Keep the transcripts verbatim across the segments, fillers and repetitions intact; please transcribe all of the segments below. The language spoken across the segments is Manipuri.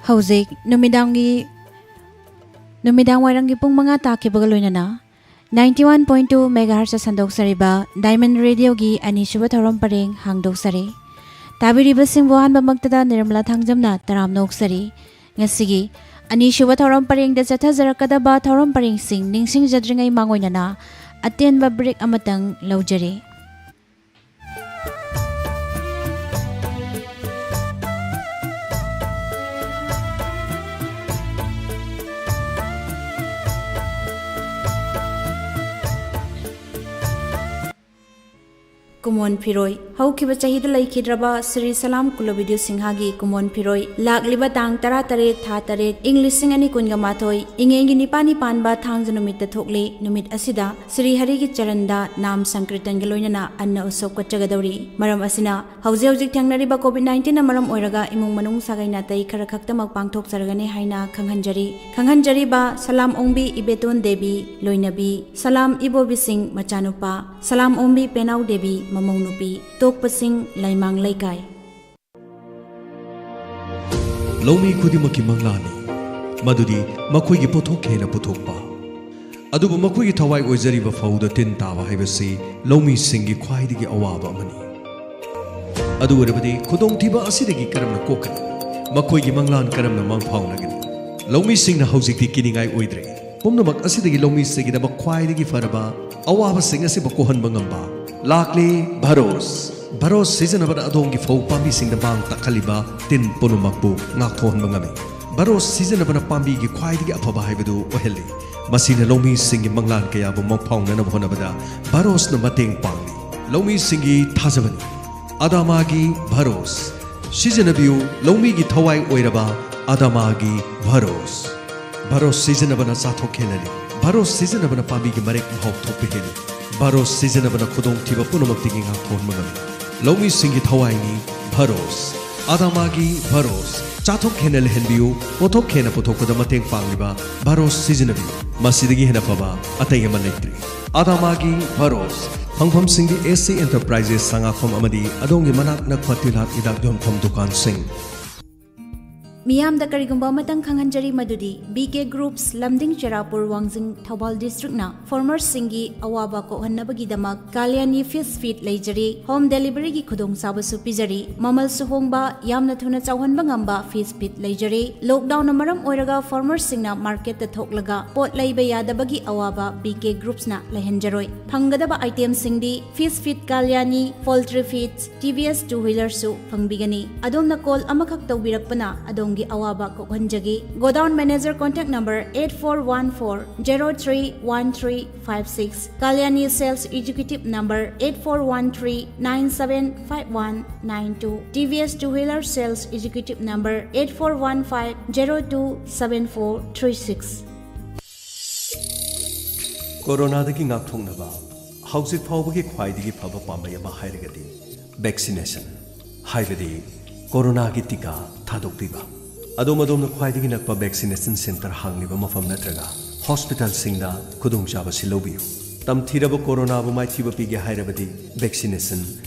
ꯍꯧꯖꯤꯛ ꯅꯨꯃꯤꯗꯥꯡꯒꯤ, ꯅꯨꯃꯤꯗꯥꯡ ꯋꯥꯏꯔꯝꯒꯤ ꯄꯨꯡ ꯃꯉꯥ ꯇꯥꯈꯤꯕꯒ ꯂꯣꯏꯅꯅ ninety one point two megahertz ꯁꯟꯗꯣꯛꯆꯔꯤꯕ Diamond Radioꯒꯤ ꯑꯅꯤꯁꯨꯕ ꯊꯧꯔꯝ ꯄꯔꯦꯡ ꯍꯥꯡꯗꯣꯛꯆꯔꯤ꯫ ꯇꯥꯕꯤꯔꯤꯕꯁꯤꯡꯕꯨ ꯑꯍꯥꯟꯕꯃꯛꯇꯗ ꯅꯤꯔꯃꯂꯥ ꯊꯥꯡꯖꯝꯅ ꯇꯔꯥꯝꯅ ꯑꯣꯛꯆꯔꯤ꯫ ꯉꯁꯤꯒꯤ ꯑꯅꯤꯁꯨꯕ ꯊꯧꯔꯝ ꯄꯔꯦꯡꯗ ꯆꯠꯊꯖꯔꯛꯀꯗꯕ ꯊꯧꯔꯝ ꯄꯔꯦꯡꯁꯤꯡ ꯅꯤꯡꯁꯤꯡꯖꯗ꯭ꯔꯤꯉꯩ ꯃꯥꯡꯑꯣꯏꯅꯅ ꯑꯇꯦꯟꯕ break ꯑꯃꯇꯪ ꯂꯧꯖꯔꯤ꯫ ꯀꯨꯃꯣꯟ ꯐꯤꯔꯣꯏ꯫ ꯍꯧꯈꯤꯕ ꯆꯍꯤꯗ ꯂꯩꯈꯤꯗ꯭ꯔꯕ ꯁ꯭ꯔꯤ ꯁꯂꯥꯝ ꯀꯨꯂꯕꯤꯗ꯭ꯌꯨ ꯁꯤꯡꯍꯒꯤ ꯀꯨꯃꯣꯟ ꯐꯤꯔꯣꯏ ꯂꯥꯛꯂꯤꯕ ꯇꯥꯡ ꯇꯔꯥꯇꯔꯦꯠ ꯊꯥ ꯇꯔꯦꯠ ꯏꯪ ꯂꯤꯁꯤꯡ ꯑꯅꯤ ꯀꯨꯟꯒ ꯃꯥꯊꯣꯏ, ꯏꯉꯦꯟꯒꯤ ꯅꯤꯄꯥꯜꯅꯤ ꯄꯥꯟꯕ ꯊꯥꯡꯖ ꯅꯨꯃꯤꯠꯇ ꯊꯣꯛꯂꯤ꯫ ꯅꯨꯃꯤꯠ ꯑꯁꯤꯗ ꯁ꯭ꯔꯤ ꯍꯔꯤꯒꯤ ꯆꯔꯟꯗ ꯅꯥꯝ ꯁꯪꯀ꯭ꯔꯤꯇꯟꯒ ꯂꯣꯏꯅꯅ ꯑꯟꯅ ꯎꯠꯁꯕ ꯀꯠꯆꯒꯗꯧꯔꯤ꯫ ꯃꯔꯝ ꯑꯁꯤꯅ ꯍꯧꯖꯤꯛ ꯍꯧꯖꯤꯛ ꯊꯦꯡꯅꯔꯤꯕ COVID nineteenꯅ ꯃꯔꯝ ꯑꯣꯏꯔꯒ ꯏꯃꯨꯡ ꯃꯅꯨꯡ ꯁꯥꯒꯩ ꯅꯥꯇꯩ ꯈꯔ ꯈꯛꯇꯃꯛ ꯄꯥꯡꯊꯣꯛꯆꯔꯒꯅꯤ ꯍꯥꯏꯅ ꯈꯪꯍꯟꯖꯔꯤ꯫ ꯈꯪꯍꯟꯖꯔꯤꯕ ꯁꯂꯥꯝ ꯑꯣꯡꯕꯤ ꯏꯕꯦꯇꯣꯟ ꯗꯦꯕꯤ ꯂꯣꯏꯅꯕꯤ, ꯁꯂꯥꯝ ꯏꯕꯣꯕꯤꯁꯤꯡ ꯃꯆꯥꯅꯨꯄꯥ, ꯁꯂꯥꯝ ꯑꯣꯡꯕꯤ ꯄꯦꯅꯥꯎ ꯗꯦꯕꯤ ꯃꯃꯧ ꯅꯨꯄꯤ, ꯇꯣꯛꯄꯁꯤꯡ ꯂꯩꯃꯥꯡ ꯂꯩꯀꯥꯏ꯫ ꯂꯧꯃꯤ ꯈꯨꯗꯤꯡꯃꯛꯀꯤ ꯃꯪꯂꯥꯟꯅꯤ ꯃꯗꯨꯗꯤ ꯃꯈꯣꯏꯒꯤ ꯄꯣꯠꯊꯣꯛ ꯍꯦꯟꯅ ꯄꯨꯊꯣꯛꯄ꯫ ꯑꯗꯨꯕꯨ ꯃꯈꯣꯏꯒꯤ ꯊꯋꯥꯏ ꯑꯣꯏꯖꯔꯤꯕ ꯐꯧꯗ ꯇꯤꯟ ꯇꯥꯕ ꯍꯥꯏꯕꯁꯤ ꯂꯧꯃꯤꯁꯤꯡꯒꯤ ꯈ꯭ꯋꯥꯏꯗꯒꯤ ꯑꯋꯥꯕ ꯑꯃꯅꯤ꯫ ꯑꯗꯨ ꯑꯣꯏꯔꯕꯗꯤ ꯈꯨꯗꯣꯡꯊꯤꯕ ꯑꯁꯤꯗꯒꯤ ꯀꯔꯝꯅ ꯀꯣꯛꯀꯅꯤ? ꯃꯈꯣꯏꯒꯤ ꯃꯪꯂꯥꯟ ꯀꯔꯝꯅ ꯃꯪ ꯐꯥꯎꯅꯒꯅꯤ? ꯂꯧꯃꯤꯁꯤꯡꯅ ꯍꯧꯖꯤꯛꯇꯤ ꯀꯤꯅꯤꯡꯉꯥꯏ ꯑꯣꯏꯗ꯭ꯔꯦ꯫ ꯄꯨꯝꯅꯃꯛ ꯑꯁꯤꯗꯒꯤ ꯂꯧꯃꯤꯁꯤꯡꯒꯤꯗꯃꯛ ꯈ꯭ꯋꯥꯏꯗꯒꯤ ꯐꯔꯕ ꯑꯋꯥꯕꯁꯤꯡ ꯑꯁꯤꯕꯨ ꯀꯣꯛꯍꯟꯕ ꯉꯝꯕ ꯂꯥꯛꯂꯦ ꯚꯔꯣꯁ꯫ ꯚꯔꯣꯁ ꯁꯤꯖꯤꯟꯅꯕꯅ ꯑꯗꯣꯝꯒꯤ ꯐꯧ ꯄꯥꯝꯕꯤꯁꯤꯡꯗ ꯃꯥꯡ ꯇꯥꯛꯍꯜꯂꯤꯕ ꯇꯤꯟ ꯄꯨꯝꯅꯃꯛꯄꯨ ꯉꯥꯛꯊꯣꯛꯍꯟꯕ ꯉꯝꯃꯤ꯫ ꯚꯔꯣꯁ ꯁꯤꯖꯤꯟꯅꯕꯅ ꯄꯥꯝꯕꯤꯒꯤ ꯈ꯭ꯋꯥꯏꯗꯒꯤ ꯑꯐꯕ ꯍꯥꯏꯕꯗꯨ ꯑꯣꯏꯍꯜꯂꯤ꯫ ꯃꯁꯤꯅ ꯂꯧꯃꯤꯁꯤꯡꯒꯤ ꯃꯪꯂꯥꯟ ꯀꯌꯥꯕꯨ ꯃꯪꯐꯥꯎꯅꯅꯕ ꯍꯣꯠꯅꯕꯗ ꯚꯔꯣꯁꯅ ꯃꯇꯦꯡ ꯄꯥꯡꯂꯤ꯫ ꯂꯧꯃꯤꯁꯤꯡꯒꯤ ꯊꯥꯖꯕꯅꯤ ꯑꯗꯥꯃꯥꯒꯤ ꯚꯔꯣꯁ꯫ ꯁꯤꯖꯤꯟꯅꯕꯤꯌꯨ ꯂꯧꯃꯤꯒꯤ ꯊꯋꯥꯏ ꯑꯣꯏꯔꯕ ꯑꯗꯥꯃꯥꯒꯤ ꯚꯔꯣꯁ꯫ ꯚꯔꯣꯁ ꯁꯤꯖꯤꯟꯅꯕꯅ ꯆꯥꯊꯣꯛ ꯍꯦꯜꯍꯜꯂꯤ꯫ ꯚꯔꯣꯁ ꯁꯤꯖꯤꯟꯅꯕꯅ ꯄꯥꯝꯕꯤꯒꯤ ꯃꯔꯦꯛ ꯃꯍꯥꯎ ꯊꯣꯛꯄ ꯍꯦꯜꯂꯤ꯫ ꯚꯔꯣꯁ ꯁꯤꯖꯤꯟꯅꯕꯅ ꯈꯨꯗꯣꯡꯊꯤꯕ ꯄꯨꯝꯅꯃꯛꯇꯒꯤ ꯉꯥꯛꯊꯣꯛꯍꯟꯕ ꯉꯝꯃꯤ꯫ ꯂꯧꯃꯤꯁꯤꯡꯒꯤ ꯊꯋꯥꯏꯅꯤ ꯚꯔꯣꯁ꯫ ꯑꯗꯥꯃꯥꯒꯤ ꯚꯔꯣꯁ꯫ ꯆꯥꯊꯣꯛ ꯍꯦꯟꯅ ꯂꯩꯍꯟꯕꯤꯌꯨ, ꯄꯣꯠꯊꯣꯛ ꯍꯦꯟꯅ ꯄꯨꯊꯣꯛꯄꯗ ꯃꯇꯦꯡ ꯄꯥꯡꯂꯤꯕ ꯚꯔꯣꯁ ꯁꯤꯖꯤꯟꯅꯕꯤꯌꯨ꯫ ꯃꯁꯤꯗꯒꯤ ꯍꯦꯟꯅ ꯐꯕ ꯑꯇꯩ ꯑꯃ ꯂꯩꯇ꯭ꯔꯤ꯫ ꯑꯗꯥꯃꯥꯒꯤ ꯚꯔꯣꯁ꯫ ꯐꯪꯐꯝꯁꯤꯡꯗꯤ S C Enterprises ꯁꯉꯥꯛꯐꯝ ꯑꯃꯗꯤ ꯑꯗꯣꯝꯒꯤ ꯃꯅꯥꯛ ꯅꯛꯄ ꯇꯤꯜꯍꯥꯠ ꯍꯤꯗꯥꯛ ꯌꯣꯟꯐꯝ ꯗꯨꯀꯥꯟꯁꯤꯡ꯫ ꯃꯤꯌꯥꯝꯗ ꯀꯔꯤꯒꯨꯝꯕ ꯑꯃꯇꯪ ꯈꯪꯍꯟꯖꯔꯤ ꯃꯗꯨꯗꯤ, ꯕꯤ ꯀꯦ ꯒ꯭ꯔꯨꯞꯁ, ꯂꯝꯗꯤꯡ ꯆꯦꯔꯥꯄꯨꯔ, ꯋꯥꯡꯖꯤꯡ, ꯊꯧꯕꯥꯜ ꯗꯤꯁꯇ꯭ꯔꯤꯛꯅ ꯐꯥꯔꯃꯔꯁꯤꯡꯒꯤ ꯑꯋꯥꯕ ꯀꯣꯛꯍꯟꯅꯕꯒꯤꯗꯃꯛ ꯀꯥꯂꯤꯌꯥꯅꯤ ꯐꯤꯁ ꯐꯤꯠ ꯂꯩꯖꯔꯤ꯫ ꯍꯣꯝ ꯗꯦꯂꯤꯚꯔꯤꯒꯤ ꯈꯨꯗꯣꯡꯆꯥꯕꯁꯨ ꯄꯤꯖꯔꯤ꯫ ꯃꯃꯜꯁꯨ ꯍꯣꯡꯕ, ꯌꯥꯝꯅ ꯊꯨꯅ ꯆꯥꯎꯍꯟꯕ ꯉꯝꯕ ꯐꯤꯁ ꯐꯤꯠ ꯂꯩꯖꯔꯤ꯫ ꯂꯣꯛꯗꯥꯎꯟꯅ ꯃꯔꯝ ꯑꯣꯏꯔꯒ ꯐꯥꯔꯃꯔꯁꯤꯡꯅ ꯃꯥꯔꯀꯦꯠꯇ ꯊꯣꯛꯂꯒ ꯄꯣꯠ ꯂꯩꯕ ꯌꯥꯗꯕꯒꯤ ꯑꯋꯥꯕ ꯕꯤ ꯀꯦ ꯒ꯭ꯔꯨꯞꯁꯅ ꯂꯩꯍꯟꯖꯔꯣꯏ꯫ ꯐꯪꯒꯗꯕ ꯑꯥꯏꯇꯦꯝꯁꯤꯡꯗꯤ ꯐꯤꯁ ꯐꯤꯠ ꯀꯥꯂꯤꯌꯥꯅꯤ, poultry feeds, T V S two ꯋꯤꯂꯔꯁꯨ ꯐꯪꯕꯤꯒꯅꯤ꯫ ꯑꯗꯣꯝꯅ ꯀꯣꯜ ꯑꯃꯈꯛ ꯇꯧꯕꯤꯔꯛꯄꯅ ꯑꯗꯣꯝꯒꯤ ꯑꯋꯥꯕ ꯀꯣꯛꯍꯟꯖꯒꯦ꯫ Godown manager contact number eight four one four zero three one three five six, Kalyani sales executive number eight four one three nine seven five one nine two, T V S two wheeler sales executive number eight four one five zero two seven four three six. ꯀꯣꯔꯣꯅꯥꯗꯒꯤ ꯉꯥꯛꯊꯣꯛꯅꯕ ꯍꯧꯖꯤꯛ ꯐꯥꯎꯕꯒꯤ ꯈ꯭ꯋꯥꯏꯗꯒꯤ ꯐꯕ ꯄꯥꯝꯕꯩ ꯑꯃ ꯍꯥꯏꯔꯒꯗꯤ ꯚꯦꯛꯁꯤꯅꯦꯁꯟ, ꯍꯥꯏꯕꯗꯤ ꯀꯣꯔꯣꯅꯥꯒꯤ ꯇꯤꯀꯥ ꯊꯥꯗꯣꯛꯄꯤꯕ꯫ ꯑꯗꯣꯝ ꯑꯗꯣꯝꯅ ꯈ꯭ꯋꯥꯏꯗꯒꯤ ꯅꯛꯄ ꯚꯦꯛꯁꯤꯅꯦꯁꯟ ꯁꯦꯟꯇꯔ ꯍꯥꯡꯂꯤꯕ ꯃꯐꯝ ꯅꯠꯇ꯭ꯔꯒ ꯍꯣꯁꯄꯤꯇꯥꯜꯁꯤꯡꯗ ꯈꯨꯗꯣꯡꯆꯥꯕꯁꯤ ꯂꯧꯕꯤꯌꯨ꯫ ꯇꯝꯊꯤꯔꯕ ꯀꯣꯔꯣꯅꯥꯕꯨ ꯃꯥꯏꯊꯤꯕ ꯄꯤꯒꯦ ꯍꯥꯏꯔꯕꯗꯤ ꯚꯦꯛꯁꯤꯅꯦꯁꯟ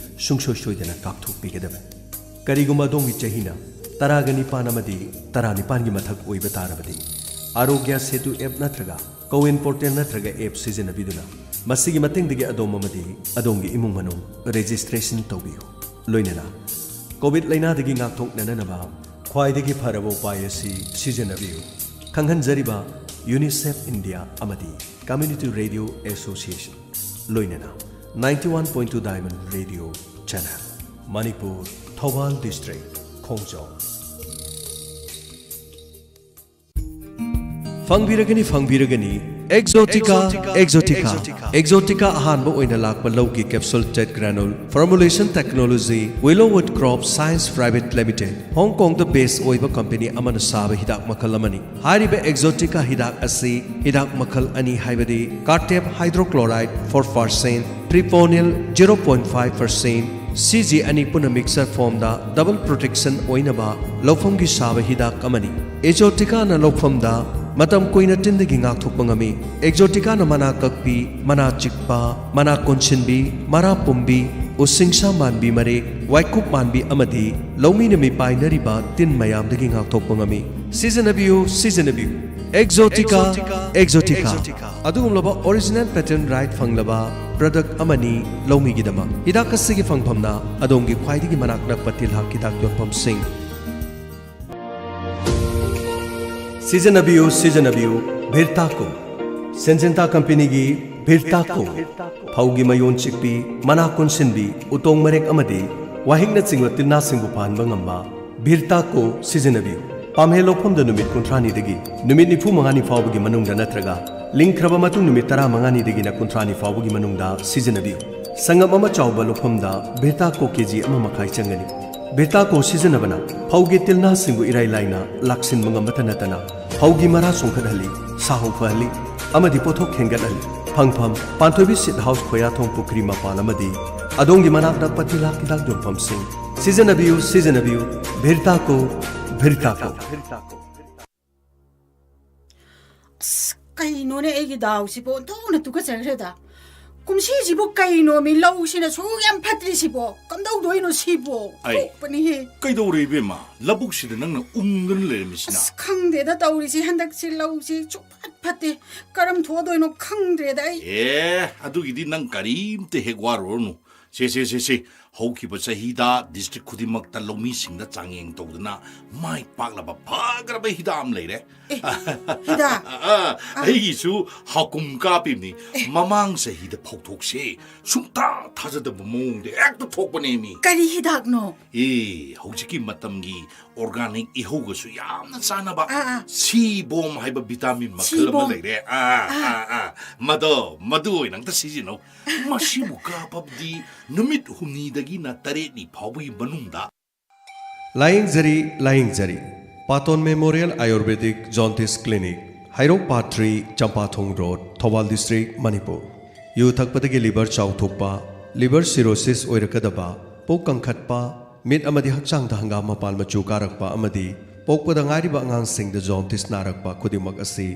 ꯁꯨꯡꯁꯣꯏ ꯁꯣꯏꯗꯅ ꯀꯥꯞꯊꯣꯛꯄꯤꯒꯗꯕꯅꯤ꯫ ꯀꯔꯤꯒꯨꯝꯕ ꯑꯗꯣꯝꯒꯤ ꯆꯍꯤꯅ ꯇꯔꯥꯒ ꯅꯤꯄꯥꯟ ꯑꯃꯗꯤ ꯇꯔꯥꯅꯤꯄꯥꯟꯒꯤ ꯃꯊꯛ ꯑꯣꯏꯕ ꯇꯥꯔꯕꯗꯤ, ꯑꯥꯔꯣꯒ꯭ꯌ ꯁꯦꯇꯨ ꯑꯦꯞ ꯅꯠꯇ꯭ꯔꯒ ꯀꯣꯋꯤꯟ ꯄꯣꯔꯇꯦꯜ ꯅꯠꯇ꯭ꯔꯒ ꯑꯦꯞ ꯁꯤꯖꯤꯟꯅꯕꯤꯗꯨꯅ ꯃꯁꯤꯒꯤ ꯃꯇꯦꯡꯗꯒꯤ ꯑꯗꯣꯝ ꯑꯃꯗꯤ ꯑꯗꯣꯝꯒꯤ ꯏꯃꯨꯡ ꯃꯅꯨꯡ ꯔꯦꯖꯤꯁꯇ꯭ꯔꯦꯁꯟ ꯇꯧꯕꯤꯌꯨ꯫ ꯂꯣꯏꯅꯅ ꯀꯣꯚꯤꯗ ꯂꯥꯏꯅꯥꯗꯒꯤ ꯉꯥꯛꯊꯣꯛꯅꯅꯕ ꯈ꯭ꯋꯥꯏꯗꯒꯤ ꯐꯔꯕ ꯎꯄꯥꯏ ꯑꯁꯤ ꯁꯤꯖꯤꯟꯅꯕꯤꯌꯨ꯫ ꯈꯪꯍꯟꯖꯔꯤꯕ ꯌꯨꯅꯤꯁꯦꯐ ꯏꯟꯗꯤꯌꯥ ꯑꯃꯗꯤ ꯀꯝꯃ꯭ꯌꯨꯅꯤꯇꯤ ꯔꯦꯗꯤꯑꯣ ꯑꯦꯁꯣꯁꯤꯌꯦꯁꯟ, ꯂꯣꯏꯅꯅ ninety one point two Diamond Radio Channel, Manipur, Thoubal district, Khongjom. ꯐꯪꯕꯤꯔꯒꯅꯤ, ꯐꯪꯕꯤꯔꯒꯅꯤ, ꯑꯦꯛꯖꯣꯇꯤꯀꯥ, ꯑꯦꯛꯖꯣꯇꯤꯀꯥ, ꯑꯦꯛꯖꯣꯇꯤꯀꯥ ꯑꯍꯥꯟꯕ ꯑꯣꯏꯅ ꯂꯥꯛꯄ ꯂꯧꯒꯤ ꯀꯦꯞꯁꯨꯜ ꯇꯦꯠ granule formulation technology, Willowood crop science private limited, Hong ꯀꯣꯡꯗ ꯕꯦꯁ ꯑꯣꯏꯕ ꯀꯝꯄꯦꯅꯤ ꯑꯃꯅ ꯁꯥꯕ ꯍꯤꯗꯥꯛ ꯃꯈꯜ ꯑꯃꯅꯤ꯫ ꯍꯥꯏꯔꯤꯕ ꯑꯦꯛꯖꯣꯇꯤꯀꯥ ꯍꯤꯗꯥꯛ ꯑꯁꯤ ꯍꯤꯗꯥꯛ ꯃꯈꯜ ꯑꯅꯤ, ꯍꯥꯏꯕꯗꯤ ꯀꯥꯔꯇꯦꯞ ꯍꯥꯏꯗ꯭ꯔꯣꯀ꯭ꯂꯣꯔꯥꯏꯗ four percent, ꯇ꯭ꯔꯤꯄꯣꯅꯤꯜ zero point five percent, C G ꯑꯅꯤ ꯄꯨꯟꯅ ꯃꯤꯛꯁꯆꯔ ꯐꯣꯝꯗ ꯗꯕꯜ ꯄ꯭ꯔꯣꯇꯦꯛꯁꯟ ꯑꯣꯏꯅꯕ ꯂꯧꯐꯝꯒꯤ ꯁꯥꯕ ꯍꯤꯗꯥꯛ ꯑꯃꯅꯤ꯫ ꯑꯦꯛꯖꯣꯇꯤꯀꯥꯅ ꯂꯧꯐꯝꯗ ꯃꯇꯝ ꯀꯨꯏꯅ ꯇꯤꯟꯗꯒꯤ ꯉꯥꯛꯊꯣꯛꯄ ꯉꯝꯃꯤ꯫ ꯑꯦꯛꯖꯣꯇꯤꯀꯥꯅ ꯃꯅꯥ ꯀꯛꯄꯤ, ꯃꯅꯥ ꯆꯤꯛꯄ, ꯃꯅꯥ ꯀꯣꯟꯁꯤꯟꯕꯤ, ꯃꯔꯥ ꯄꯨꯝꯕꯤ, ꯎꯁꯤꯡꯁꯥ ꯃꯥꯟꯕꯤ ꯃꯔꯦꯛ, ꯋꯥꯏꯀꯨꯞ ꯃꯥꯟꯕꯤ ꯑꯃꯗꯤ ꯂꯧꯃꯤꯅ ꯃꯤꯄꯥꯏꯅꯔꯤꯕ ꯇꯤꯟ ꯃꯌꯥꯝꯗꯒꯤ ꯉꯥꯛꯊꯣꯛꯄ ꯉꯝꯃꯤ꯫ ꯁꯤꯖꯤꯟꯅꯕꯤꯌꯨ, ꯁꯤꯖꯤꯟꯅꯕꯤꯌꯨ꯫ ꯑꯦꯛꯖꯣꯇꯤꯀꯥ, ꯑꯦꯛꯖꯣꯇꯤꯀꯥ꯫ ꯑꯗꯨꯒꯨꯝꯂꯕ ꯑꯣꯔꯤꯖꯤꯅꯦꯜ ꯄꯦꯇꯦꯟ ꯔꯥꯏꯠ ꯐꯪꯂꯕ ꯄ꯭ꯔꯗꯛ ꯑꯃꯅꯤ ꯂꯧꯃꯤꯒꯤꯗꯃꯛ꯫ ꯍꯤꯗꯥꯛ ꯑꯁꯤꯒꯤ ꯐꯪꯐꯝꯅ ꯑꯗꯣꯝꯒꯤ ꯈ꯭ꯋꯥꯏꯗꯒꯤ ꯃꯅꯥꯛ ꯅꯛꯄ ꯇꯤꯜꯍꯥꯠ ꯍꯤꯗꯥꯛ ꯌꯣꯟꯐꯝꯁꯤꯡ꯫ ꯁꯤꯖꯤꯟꯅꯕꯤꯌꯨ, ꯁꯤꯖꯤꯟꯅꯕꯤꯌꯨ, ꯚꯤꯔꯇꯥꯀꯣ꯫ ꯁꯦꯟꯖꯦꯟꯇꯥ ꯀꯝꯄꯦꯅꯤꯒꯤ ꯚꯤꯔꯇꯥꯀꯣ꯫ ꯐꯧꯒꯤ ꯃꯌꯣꯟ ꯆꯤꯛꯄꯤ, ꯃꯅꯥ ꯀꯣꯟꯁꯤꯟꯕꯤ, ꯎꯇꯣꯡ ꯃꯔꯦꯛ ꯑꯃꯗꯤ ꯋꯥꯍꯤꯛꯅꯆꯤꯡꯕ ꯇꯤꯟꯅꯥꯁꯤꯡꯕꯨ ꯐꯍꯟꯕ ꯉꯝꯕ ꯚꯤꯔꯇꯥꯀꯣ ꯁꯤꯖꯤꯟꯅꯕꯤꯌꯨ꯫ ꯄꯥꯝꯍꯦ ꯂꯧꯐꯝꯗ ꯅꯨꯃꯤꯠ ꯀꯨꯟꯊ꯭ꯔꯥꯅꯤꯗꯒꯤ ꯅꯨꯃꯤꯠ ꯅꯤꯐꯨ ꯃꯉꯥꯅꯤ ꯐꯥꯎꯕꯒꯤ ꯃꯅꯨꯡꯗ ꯅꯠꯇ꯭ꯔꯒ ꯂꯤꯡꯈ꯭ꯔꯕ ꯃꯇꯨꯡ ꯅꯨꯃꯤꯠ ꯇꯔꯥꯃꯉꯥꯅꯤꯗꯒꯤꯅ ꯀꯨꯟꯊ꯭ꯔꯥꯅꯤ ꯐꯥꯎꯕꯒꯤ ꯃꯅꯨꯡꯗ ꯁꯤꯖꯤꯟꯅꯕꯤꯌꯨ꯫ ꯁꯪꯒꯝ ꯑꯃ ꯆꯥꯎꯕ ꯂꯧꯐꯝꯗ ꯚꯤꯔꯇꯥꯀꯣ ꯀꯦꯖꯤ ꯑꯃ ꯃꯈꯥꯏ ꯆꯪꯒꯅꯤ꯫ ꯚꯤꯔꯇꯥꯀꯣ ꯁꯤꯖꯤꯟꯅꯕꯅ ꯐꯧꯒꯤ ꯇꯤꯜꯅꯥꯁꯤꯡꯕꯨ ꯏꯔꯥꯏ ꯂꯥꯏꯅ ꯂꯥꯛꯁꯤꯟꯕ ꯉꯝꯕꯇ ꯅꯠꯇꯅ ꯐꯧꯒꯤ ꯃꯔꯥ ꯆꯣꯡꯈꯠꯍꯜꯂꯤ, ꯁꯥꯍꯧ ꯐꯍꯜꯂꯤ ꯑꯃꯗꯤ ꯄꯣꯠꯊꯣꯛ ꯍꯦꯟꯒꯠꯍꯜꯂꯤ꯫ ꯐꯪꯐꯝ: ꯄꯥꯟꯊꯣꯏꯕꯤ ꯁꯤꯠ ꯍꯥꯎꯁ, ꯈꯣꯌꯥꯊꯣꯡ ꯄꯨꯈ꯭ꯔꯤ ꯃꯄꯥꯟ ꯑꯃꯗꯤ ꯑꯗꯣꯝꯒꯤ ꯃꯅꯥꯛ ꯅꯛꯄ ꯇꯤꯜꯍꯥꯠ ꯍꯤꯗꯥꯛ ꯌꯣꯟꯐꯝꯁꯤꯡ꯫ ꯁꯤꯖꯤꯟꯅꯕꯤꯌꯨ, ꯁꯤꯖꯤꯟꯅꯕꯤꯌꯨ, ꯚꯤꯔꯇꯥꯀꯣ, ꯚꯤꯔꯇꯥꯀꯣ꯫ ꯑꯁ, ꯀꯩꯅꯣꯅꯦ ꯑꯩꯒꯤ ꯗꯥꯎꯁꯤꯕꯣ? ꯑꯣꯟꯊꯣꯛꯅ ꯇꯨꯀꯠꯆꯈ꯭ꯔꯦꯗ꯫ ꯀꯨꯝꯁꯤꯁꯤꯕꯨ ꯀꯩꯅꯣꯃꯤ, ꯂꯧꯁꯤꯅ ꯁꯨꯛ ꯌꯥꯝ ꯐꯠꯇ꯭ꯔꯤꯁꯤꯕꯣ? ꯀꯝꯗꯧꯗꯣꯏꯅꯣ ꯁꯤꯕꯣ? ꯑꯩ ꯊꯣꯛꯄꯅꯤꯍꯦ꯫ ꯀꯩꯗꯧꯔꯦ ꯏꯕꯦꯝꯃ? ꯂꯧꯕꯨꯛꯁꯤꯗ ꯅꯪꯅ ꯎꯪꯗꯅ ꯂꯩꯔꯝꯃꯤꯁꯤꯅ? ꯑꯁ, ꯈꯪꯗꯦꯗ ꯇꯧꯔꯤꯁꯤ, ꯍꯟꯗꯛꯁꯤ ꯂꯧꯁꯤ ꯁꯨꯛꯐꯠ ꯐꯠꯇꯦ꯫ ꯀꯔꯝ ꯊꯣꯛꯑꯗꯣꯏꯅꯣ ꯈꯪꯗ꯭ꯔꯦꯗ ꯑꯩ꯫ ꯑꯦ, ꯑꯗꯨꯒꯤꯗꯤ ꯅꯪ ꯀꯔꯤꯝꯇ ꯍꯦꯛ ꯋꯥꯔꯨꯔꯅꯨ꯫ ꯁꯦ ꯁꯦ ꯁꯦ ꯁꯦ, ꯍꯧꯈꯤꯕ ꯆꯍꯤꯗ ꯗꯤꯁꯇ꯭ꯔꯤꯛ ꯈꯨꯗꯤꯡꯃꯛꯇ ꯂꯧꯃꯤꯁꯤꯡꯗ ꯆꯥꯡꯌꯦꯡ ꯇꯧꯗꯅ ꯃꯥꯏ ꯄꯥꯛꯂꯕ ꯐꯈ꯭ꯔꯕ ꯍꯤꯗꯥꯛ ꯑꯃ ꯂꯩꯔꯦ꯫ ꯍꯤꯗꯥꯛ? ꯑꯥ, ꯑꯩꯒꯤꯁꯨ ꯍꯥꯀꯨꯝ ꯀꯥꯞꯄꯤꯕꯅꯤ꯫ ꯃꯃꯥꯡ ꯆꯍꯤꯗ ꯐꯧꯊꯣꯛꯁꯦ ꯁꯨꯡꯊꯥ ꯊꯥꯖꯗꯕ ꯃꯑꯣꯡꯗ ꯍꯦꯛꯇ ꯊꯣꯛꯄꯅꯦꯃꯤ꯫ ꯀꯔꯤ ꯍꯤꯗꯥꯛꯅꯣ? ꯑꯦ, ꯍꯧꯖꯤꯛꯀꯤ ꯃꯇꯝꯒꯤ ꯑꯣꯔꯒꯥꯅꯤꯛ ꯏꯍꯧꯒꯁꯨ ꯌꯥꯝꯅ ꯆꯥꯟꯅꯕ ꯑꯥ, ꯑꯥ꯫ ꯁꯤꯕꯣꯝ ꯍꯥꯏꯕ ꯚꯤꯇꯥꯃꯤꯟ ꯃꯈꯜ ꯑꯃ ꯁꯤꯕꯣꯝ꯫ ꯂꯩꯔꯦ꯫ ꯑꯥ, ꯑꯥ꯫ ꯑꯥ, ꯑꯥ꯫ ꯃꯗꯣ, ꯃꯗꯨ ꯑꯣꯏꯅ ꯑꯝꯇ ꯁꯤꯖꯤꯟꯅꯧ꯫ ꯃꯁꯤꯕꯨ ꯀꯥꯞꯄꯕꯗꯤ ꯅꯨꯃꯤꯠ ꯍꯨꯝꯅꯤꯗꯒꯤꯅ ꯇꯔꯦꯠꯅꯤ ꯐꯥꯎꯕꯒꯤ ꯃꯅꯨꯡꯗ ꯂꯥꯌꯦꯡꯖꯔꯤ, ꯂꯥꯌꯦꯡꯖꯔꯤ꯫ Paton memorial ayurvedic Jontis clinic, Heirok part three, Champathong road, Thoubal district, Manipur. ꯌꯨ ꯊꯛꯄꯗꯒꯤ ꯂꯤꯚꯔ ꯆꯥꯎꯊꯣꯛꯄ, ꯂꯤꯚꯔ ꯁꯤꯔꯣꯁꯤꯁ ꯑꯣꯏꯔꯛꯀꯗꯕ, ꯄꯨꯛ ꯀꯪꯈꯠꯄ, ꯃꯤꯠ ꯑꯃꯗꯤ ꯍꯛꯆꯥꯡꯗ ꯍꯪꯒꯥꯝ ꯃꯄꯥꯟ ꯃꯆꯨ ꯀꯥꯔꯛꯄ ꯑꯃꯗꯤ ꯄꯣꯛꯄꯗ ꯉꯥꯏꯔꯤꯕ ꯑꯉꯥꯡꯁꯤꯡꯗ ꯖꯣꯟꯇꯤꯁ ꯅꯥꯔꯛꯄ ꯈꯨꯗꯤꯡꯃꯛ ꯑꯁꯤ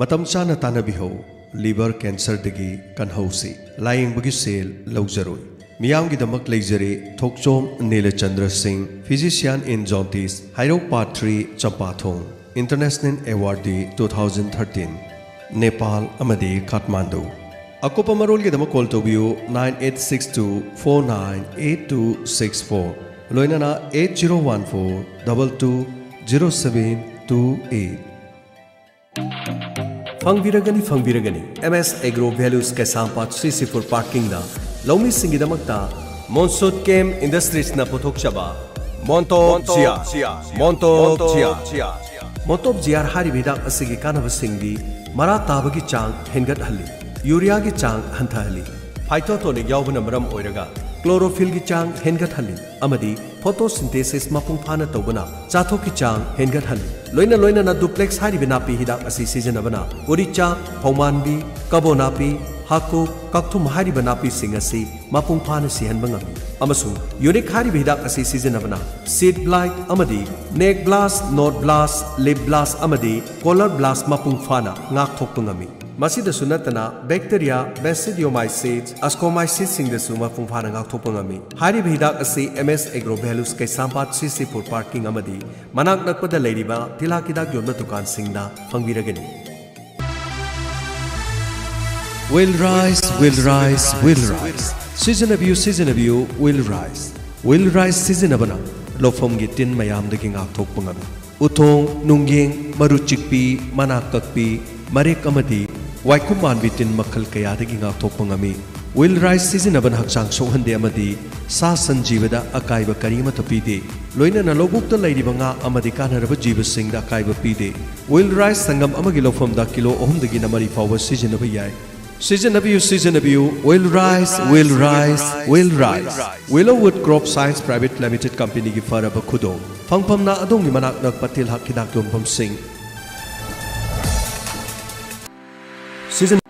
ꯃꯇꯝ ꯆꯥꯅ ꯇꯥꯟꯅꯕꯤꯍꯧ꯫ ꯂꯤꯚꯔ ꯀꯦꯟꯁꯔꯗꯒꯤ ꯀꯟꯍꯧꯁꯤ꯫ ꯂꯥꯌꯦꯡꯕꯒꯤ ꯁꯦꯜ ꯂꯧꯖꯔꯣꯏ꯫ ꯃꯤꯌꯥꯝꯒꯤꯗꯃꯛ ꯂꯩꯖꯔꯦ ꯊꯣꯛꯆꯣꯝ ꯅꯤꯂꯆꯟꯗ꯭ꯔ ꯁꯤꯡ, Physician in Jaundice, ꯍꯩꯔꯧ Part three, ꯆꯝꯄꯥꯊꯣꯡ꯫ International Awardee two thousand thirteen, Nepal ꯑꯃꯗꯤ ꯀꯥꯊꯃꯥꯟꯗꯨ꯫ ꯑꯀꯨꯞꯄ ꯃꯔꯣꯜꯒꯤꯗꯃꯛ ꯀꯣꯜ ꯇꯧꯕꯤꯌꯨ nine eight six two four nine eight two six four, ꯂꯣꯏꯅꯅ eight zero one four double two zero seven two eight꯫ ꯐꯪꯕꯤꯔꯒꯅꯤ, ꯐꯪꯕꯤꯔꯒꯅꯤ꯫ M S agro values Keishampat C C food ꯄꯥꯔꯀꯤꯡꯗ ꯂꯧꯃꯤꯁꯤꯡꯒꯤꯗꯃꯛꯇ ꯃꯣꯟꯁꯨꯠ ꯀꯦꯝ ꯏꯟꯗꯁꯇ꯭ꯔꯤꯁꯅ ꯄꯨꯊꯣꯛꯆꯕ ꯃꯣꯟꯇꯣꯞ ꯖꯤꯌꯥꯔ, ꯃꯣꯟꯇꯣꯞ ꯖꯤꯌꯥꯔ꯫ ꯃꯣꯟꯇꯣꯞ ꯖꯤꯌꯥꯔ ꯍꯥꯏꯔꯤꯕ ꯍꯤꯗꯥꯛ ꯑꯁꯤꯒꯤ ꯀꯥꯟꯅꯕꯁꯤꯡꯗꯤ ꯃꯔꯥ ꯇꯥꯕꯒꯤ ꯆꯥꯡ ꯍꯦꯟꯒꯠꯍꯜꯂꯤ, ꯌꯨꯔꯤꯌꯥꯒꯤ ꯆꯥꯡ ꯍꯟꯊꯍꯜꯂꯤ, ꯐꯥꯏꯇꯣꯇꯣꯅꯤꯛ ꯌꯥꯎꯕꯅ ꯃꯔꯝ ꯑꯣꯏꯔꯒ ꯀ꯭ꯂꯣꯔꯣꯐꯤꯜꯒꯤ ꯆꯥꯡ ꯍꯦꯟꯒꯠꯍꯜꯂꯤ ꯑꯃꯗꯤ ꯐꯣꯇꯣꯁꯤꯟꯊꯦꯁꯤꯁ ꯃꯄꯨꯡ ꯐꯥꯅ ꯇꯧꯕꯅ ꯆꯥꯊꯣꯛꯀꯤ ꯆꯥꯡ ꯍꯦꯟꯒꯠꯍꯜꯂꯤ꯫ ꯂꯣꯏꯅ ꯂꯣꯏꯅꯅ ꯗꯨꯄ꯭ꯂꯦꯛꯁ ꯍꯥꯏꯔꯤꯕ ꯅꯥꯄꯤ ꯍꯤꯗꯥꯛ ꯑꯁꯤ ꯁꯤꯖꯤꯟꯅꯕꯅ ꯎꯔꯤꯆꯥ, ꯐꯧꯃꯥꯟꯕꯤ, ꯀꯕꯣ ꯅꯥꯄꯤ, ꯍꯥꯀꯨꯞ, ꯀꯥꯛꯊꯨꯝ ꯍꯥꯏꯔꯤꯕ ꯅꯥꯄꯤꯁꯤꯡ ꯑꯁꯤ ꯃꯄꯨꯡ ꯐꯥꯅ ꯁꯤꯍꯟꯕ ꯉꯝꯃꯤ꯫ ꯑꯃꯁꯨꯡ ꯌꯨꯅꯤꯛ ꯍꯥꯏꯔꯤꯕ ꯍꯤꯗꯥꯛ ꯑꯁꯤ ꯁꯤꯖꯤꯟꯅꯕꯅ ꯁꯤꯗ ꯕ꯭ꯂꯥꯏꯠ ꯑꯃꯗꯤ ꯅꯦꯛ ꯕ꯭ꯂꯥꯁ, ꯅꯣꯗ ꯕ꯭ꯂꯥꯁ, ꯂꯤꯞ ꯕ꯭ꯂꯥꯁ ꯑꯃꯗꯤ ꯀꯣꯂꯔ ꯕ꯭ꯂꯥꯁ ꯃꯄꯨꯡ ꯐꯥꯅ ꯉꯥꯛꯊꯣꯛꯄ ꯉꯝꯃꯤ꯫ ꯃꯁꯤꯗꯁꯨ ꯅꯠꯇꯅ ꯕꯦꯛꯇꯦꯔꯤꯌꯥ, ꯕꯦꯁꯤꯗꯤꯌꯣꯃꯥꯏꯁꯤꯁ, ꯑꯁꯀꯣꯃꯥꯏꯁꯤꯁꯁꯤꯡꯗꯁꯨ ꯃꯄꯨꯡ ꯐꯥꯅ ꯉꯥꯛꯊꯣꯛꯄ ꯉꯝꯃꯤ꯫ ꯍꯥꯏꯔꯤꯕ ꯍꯤꯗꯥꯛ ꯑꯁꯤ M S agro values Keishampat C C food parking ꯑꯃꯗꯤ ꯃꯅꯥꯛ ꯅꯛꯄꯗ ꯂꯩꯔꯤꯕ ꯇꯤꯜꯍꯥꯠ ꯍꯤꯗꯥꯛ ꯌꯣꯟꯕ ꯗꯨꯀꯥꯟꯁꯤꯡꯗ ꯐꯪꯕꯤꯔꯒꯅꯤ꯫ Wheel rice, wheel rice, wheel rice. ꯁꯤꯖꯤꯟꯅꯕꯤꯌꯨ, ꯁꯤꯖꯤꯟꯅꯕꯤꯌꯨ, ꯋꯤꯜ ꯔꯥꯏꯁ꯫ ꯋꯤꯜ ꯔꯥꯏꯁ ꯁꯤꯖꯤꯟꯅꯕꯅ ꯂꯧꯐꯝꯒꯤ ꯇꯤꯟ ꯃꯌꯥꯝꯗꯒꯤ ꯉꯥꯛꯊꯣꯛꯄ ꯉꯝꯃꯤ꯫ ꯎꯊꯣꯡ, ꯅꯨꯡꯌꯦꯡ, ꯃꯔꯨ ꯆꯤꯛꯄꯤ, ꯃꯅꯥ ꯀꯛꯄꯤ, ꯃꯔꯦꯛ ꯑꯃꯗꯤ ꯋꯥꯏꯈꯨꯝ ꯃꯥꯟꯕꯤ ꯇꯤꯟ ꯃꯈꯜ ꯀꯌꯥꯗꯒꯤ ꯉꯥꯛꯊꯣꯛꯄ ꯉꯝꯃꯤ꯫ ꯋꯤꯜ ꯔꯥꯏꯁ ꯁꯤꯖꯤꯟꯅꯕꯅ ꯍꯛꯆꯥꯡ ꯁꯣꯛꯍꯟꯗꯦ ꯑꯃꯗꯤ ꯁꯥ ꯁꯟ ꯖꯤꯕꯗ ꯑꯀꯥꯏꯕ ꯀꯔꯤꯃꯠꯇ ꯄꯤꯗꯦ꯫ ꯂꯣꯏꯅꯅ ꯂꯧꯕꯨꯛꯇ ꯂꯩꯔꯤꯕ ꯉꯥ ꯑꯃꯗꯤ ꯀꯥꯟꯅꯔꯕ ꯖꯤꯕꯁꯤꯡꯗ ꯑꯀꯥꯏꯕ ꯄꯤꯗꯦ꯫ ꯋꯤꯜ ꯔꯥꯏꯁ ꯁꯪꯒꯝ ꯑꯃꯒꯤ ꯂꯧꯐꯝꯗ ꯀꯤꯂꯣ ꯑꯍꯨꯝꯗꯒꯤꯅ ꯃꯔꯤ ꯐꯥꯎꯕ ꯁꯤꯖꯤꯟꯅꯕ ꯌꯥꯏ꯫ ꯁꯤꯖꯤꯟꯅꯕꯤꯌꯨ, ꯁꯤꯖꯤꯟꯅꯕꯤꯌꯨ, wheel rice, wheel rice, wheel rice. Willowood crop science private limited ꯀꯝꯄꯦꯅꯤꯒꯤ ꯐꯔꯕ ꯈꯨꯗꯣꯜ꯫ ꯐꯪꯐꯝꯅ ꯑꯗꯣꯝꯒꯤ ꯃꯅꯥꯛ ꯅꯛꯄ ꯇꯤꯜꯍꯥꯠ ꯍꯤꯗꯥꯛ ꯌꯣꯟꯐꯝꯁꯤꯡ꯫ ꯁꯤꯖꯤꯟ-,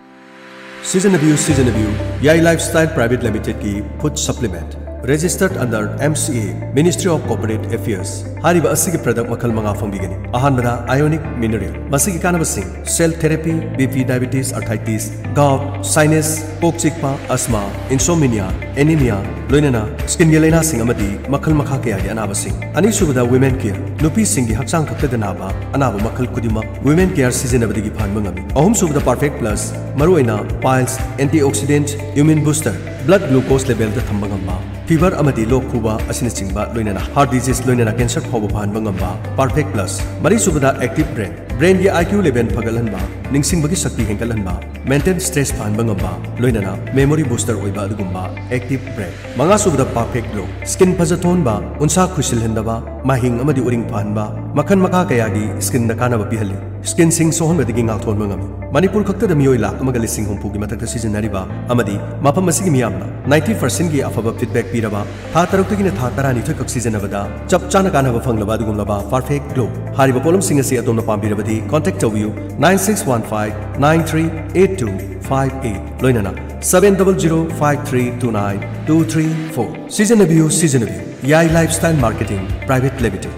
ꯁꯤꯖꯤꯟꯅꯕꯤꯌꯨ, ꯁꯤꯖꯤꯟꯅꯕꯤꯌꯨ, ꯌꯥꯏ ꯂꯥꯏꯐꯁ꯭ꯇꯥꯏꯜ ꯄ꯭ꯔꯥꯏꯚꯦꯠ ꯂꯤꯃꯤꯇꯦꯗꯀꯤ food supplement. Registered under M C A, Ministry of Corporate Affairs꯫ ꯍꯥꯏꯔꯤꯕ ꯑꯁꯤꯒꯤ product ꯃꯈꯜ ꯃꯉꯥ ꯐꯪꯕꯤꯒꯅꯤ꯫ ꯑꯍꯥꯟꯕꯗ ionic mineral, ꯃꯁꯤꯒꯤ ꯀꯥꯟꯅꯕꯁꯤꯡ: cell therapy, B P, diabetes, arthritis, gout, sinus, ꯀꯣꯛ ꯆꯤꯛꯄ, asthma, insomnia, anemia, ꯂꯣꯏꯅꯅ skinꯒꯤ ꯂꯥꯏꯅꯥꯁꯤꯡ ꯑꯃꯗꯤ ꯃꯈꯜ ꯃꯈꯥ ꯀꯌꯥꯒꯤ ꯑꯅꯥꯕꯁꯤꯡ꯫ ꯑꯅꯤꯁꯨꯕꯗ women care, ꯅꯨꯄꯤꯁꯤꯡꯒꯤ ꯍꯛꯆꯥꯡ ꯈꯛꯇꯗ ꯅꯥꯕ ꯑꯅꯥꯕ ꯃꯈꯜ ꯈꯨꯗꯤꯡꯃꯛ women care ꯁꯤꯖꯤꯟꯅꯕꯗꯒꯤ ꯐꯍꯟꯕ ꯉꯝꯃꯤ꯫ ꯑꯍꯨꯝꯁꯨꯕꯗ perfect plus, ꯃꯔꯨꯑꯣꯏꯅ piles, antioxidant, immune booster, blood glucose levelꯗ ꯊꯝꯕ ꯉꯝꯕ, fever ꯑꯃꯗꯤ ꯂꯣꯛ ꯈꯨꯕ ꯑꯁꯤꯅꯆꯤꯡꯕ, ꯂꯣꯏꯅꯅ heart disease, ꯂꯣꯏꯅꯅ cancer ꯐꯥꯎꯕ ꯐꯍꯟꯕ ꯉꯝꯕ perfect plus꯫ ꯃꯔꯤꯁꯨꯕꯗ active brain, brainꯒꯤ I Q level ꯐꯒꯠꯍꯟꯕ, ꯅꯤꯡꯁꯤꯡꯕꯒꯤ ꯁꯛꯇꯤ ꯍꯦꯟꯒꯠꯍꯟꯕ, mental stress ꯐꯍꯟꯕ ꯉꯝꯕ, ꯂꯣꯏꯅꯅ memory booster ꯑꯣꯏꯕ ꯑꯗꯨꯒꯨꯝꯕ active brain꯫ ꯃꯉꯥꯁꯨꯕꯗ perfect glow, skin ꯐꯖꯊꯣꯛꯍꯟꯕ, ꯎꯟꯁꯥ ꯈꯨꯏꯁꯤꯜꯍꯟꯗꯕ, ꯃꯥꯏꯍꯤꯡ ꯑꯃꯗꯤ ꯎꯔꯤꯡ ꯐꯍꯟꯕ, ꯃꯈꯜ ꯃꯈꯥ ꯀꯌꯥꯒꯤ skinꯗ ꯀꯥꯟꯅꯕ ꯄꯤꯍꯜꯂꯤ꯫ Skinꯁꯤꯡ ꯁꯣꯛꯍꯟꯕꯗꯒꯤ ꯉꯥꯛꯊꯣꯛꯍꯟꯕ ꯉꯝꯃꯤ꯫ ꯃꯅꯤꯄꯨꯔ ꯈꯛꯇꯗ ꯃꯤꯑꯣꯏ ꯂꯥꯈ ꯑꯃꯒ ꯂꯤꯁꯤꯡ ꯍꯨꯝꯐꯨꯒꯤ ꯃꯊꯛꯇ ꯁꯤꯖꯤꯟꯅꯔꯤꯕ ꯑꯃꯗꯤ ꯃꯐꯝ ꯑꯁꯤꯒꯤ ꯃꯤꯌꯥꯝꯅ ninety percentꯒꯤ ꯑꯐꯕ feedback ꯄꯤꯔꯕ, ꯊꯥ ꯇꯔꯨꯛꯇꯒꯤꯅ ꯊꯥ ꯇꯔꯥꯅꯤꯊꯣꯏ ꯈꯛ ꯁꯤꯖꯤꯟꯅꯕꯗ ꯆꯞ ꯆꯥꯅ ꯀꯥꯟꯅꯕ ꯐꯪꯂꯕ ꯑꯗꯨꯒꯨꯝꯂꯕ perfect glow꯫ ꯍꯥꯏꯔꯤꯕ ꯄꯣꯠꯂꯝꯁꯤꯡ ꯑꯁꯤ ꯑꯗꯣꯝꯅ ꯄꯥꯝꯕꯤꯔꯕꯗꯤ contact ꯇꯧꯕꯤꯌꯨ nine six one five nine three eight two five eight, ꯂꯣꯏꯅꯅ seven double zero five three two nine two three four꯫ ꯁꯤꯖꯤꯟꯅꯕꯤꯌꯨ, ꯁꯤꯖꯤꯟꯅꯕꯤꯌꯨ꯫ ꯌꯥꯏ Lifestyle Marketing Private Limited꯫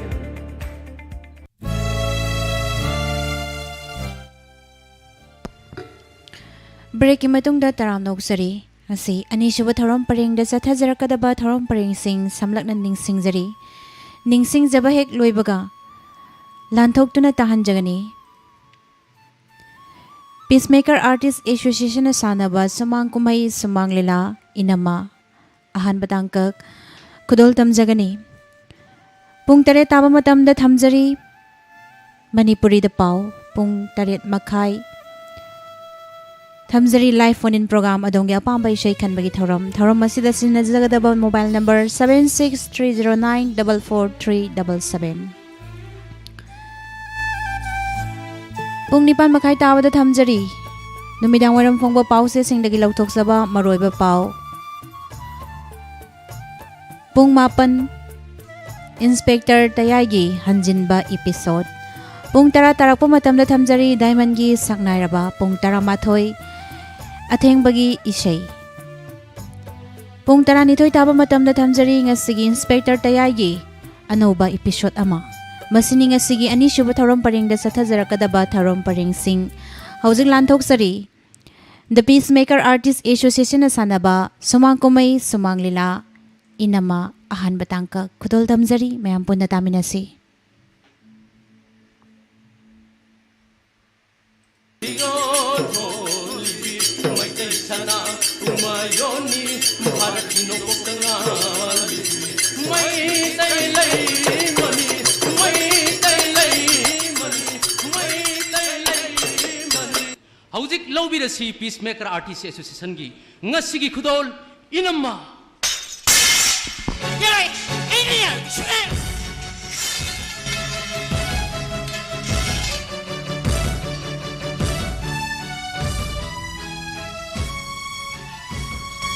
Breakꯀꯤ ꯃꯇꯨꯡꯗ ꯇꯔꯥꯝꯅ ꯑꯣꯛꯆꯔꯤ꯫ ꯉꯁꯤ ꯑꯅꯤꯁꯨꯕ ꯊꯧꯔꯝ ꯄꯔꯦꯡꯗ ꯆꯠꯊꯖꯔꯛꯀꯗꯕ ꯊꯧꯔꯝ ꯄꯔꯦꯡꯁꯤꯡ ꯁꯝꯂꯞꯅ ꯅꯤꯡꯁꯤꯡꯖꯔꯤ꯫ ꯅꯤꯡꯁꯤꯡꯖꯕ ꯍꯦꯛ ꯂꯣꯏꯕꯒ ꯂꯥꯟꯊꯣꯛꯇꯨꯅ ꯇꯥꯍꯟꯖꯒꯅꯤ꯫ Peacemaker Artist Associationꯅ ꯁꯥꯟꯅꯕ ꯁꯨꯃꯥꯡ ꯀꯨꯝꯍꯩ ꯁꯨꯃꯥꯡ ꯂꯤꯂꯥ ꯏꯅꯝꯃ ꯑꯍꯥꯟꯕ ꯇꯥꯡꯀꯛ ꯈꯨꯗꯣꯜ ꯇꯝꯖꯒꯅꯤ꯫ ꯄꯨꯡ ꯇꯔꯦꯠ ꯇꯥꯕ ꯃꯇꯝꯗ ꯊꯝꯖꯔꯤ ꯃꯅꯤꯄꯨꯔꯤꯗ ꯄꯥꯎ꯫ ꯄꯨꯡ ꯇꯔꯦꯠ ꯃꯈꯥꯏ ꯊꯝꯖꯔꯤ live phone in program, ꯑꯗꯣꯝꯒꯤ ꯑꯄꯥꯝꯕ ꯏꯁꯩ ꯈꯟꯕꯒꯤ ꯊꯧꯔꯝ꯫ ꯊꯧꯔꯝ ꯑꯁꯤꯗ ꯁꯤꯖꯤꯟꯅꯖꯒꯗꯕ mobile number seven six three zero nine double four three double seven꯫ ꯄꯨꯡ ꯅꯤꯄꯥꯟ ꯃꯈꯥꯏ ꯇꯥꯕꯗ ꯊꯝꯖꯔꯤ ꯅꯨꯃꯤꯗꯥꯡ ꯋꯥꯏꯔꯝ ꯐꯣꯡꯕ ꯄꯥꯎꯆꯦꯁꯤꯡꯗꯒꯤ ꯂꯧꯊꯣꯛꯆꯕ ꯃꯔꯨꯑꯣꯏꯕ ꯄꯥꯎ꯫ ꯄꯨꯡ ꯃꯥꯄꯟ Inspector ꯇꯌꯥꯏꯒꯤ ꯍꯟꯖꯤꯟꯕ episode꯫ ꯄꯨꯡ ꯇꯔꯥ ꯇꯥꯔꯛꯄ ꯃꯇꯝꯗ ꯊꯝꯖꯔꯤ Diamondꯒꯤ ꯁꯛꯅꯥꯏꯔꯕ꯫ ꯄꯨꯡ ꯇꯔꯥꯃꯥꯊꯣꯏ ꯑꯊꯦꯡꯕꯒꯤ ꯏꯁꯩ꯫ ꯄꯨꯡ ꯇꯔꯥꯅꯤꯊꯣꯏ ꯇꯥꯕ ꯃꯇꯝꯗ ꯊꯝꯖꯔꯤ ꯉꯁꯤꯒꯤ ꯏꯟꯁꯄꯦꯛꯇꯔ ꯇꯌꯥꯏꯒꯤ ꯑꯅꯧꯕ ꯏꯄꯤꯁꯣꯗ ꯑꯃ꯫ ꯃꯁꯤꯅꯤ ꯉꯁꯤꯒꯤ ꯑꯅꯤꯁꯨꯕ ꯊꯧꯔꯝ ꯄꯔꯦꯡꯗ ꯆꯠꯊꯖꯔꯛꯀꯗꯕ ꯊꯧꯔꯝ ꯄꯔꯦꯡꯁꯤꯡ꯫ ꯍꯧꯖꯤꯛ ꯂꯥꯟꯊꯣꯛꯆꯔꯤ꯫ The Peacemaker Artist Associationꯅ ꯁꯥꯟꯅꯕ ꯁꯨꯃꯥꯡ ꯀꯨꯝꯍꯩ ꯁꯨꯃꯥꯡ ꯂꯤꯂꯥ ꯏꯅꯝꯃ ꯑꯍꯥꯟꯕ ꯇꯥꯡꯀꯛ ꯈꯨꯗꯣꯜ ꯇꯝꯖꯔꯤ, ꯃꯌꯥꯝ ꯄꯨꯟꯅ ꯇꯥꯃꯤꯟꯅꯁꯤ꯫ ꯃꯩꯇꯩ ꯁꯅꯥ ꯎꯃꯥꯌꯣꯟꯅꯤ, ꯚꯥꯔꯠꯀꯤ ꯅꯣꯡꯄꯣꯛꯇ ꯉꯥꯜꯂꯤ꯫ ꯃꯩꯇꯩ ꯂꯩꯃꯅꯤ, ꯃꯩꯇꯩ ꯂꯩꯃꯅꯤ, ꯃꯩꯇꯩ ꯂꯩꯃꯅꯤ꯫ ꯍꯧꯖꯤꯛ ꯂꯧꯕꯤꯔꯁꯤ Peacemaker Artist Associationꯒꯤ ꯉꯁꯤꯒꯤ ꯈꯨꯗꯣꯜ ꯏꯅꯝꯃ꯫ ꯌꯥꯔꯦ, ꯑꯩꯅ ꯌꯥꯔꯦ, ꯁꯨꯛꯌꯥ ꯌꯥꯔꯣꯏ꯫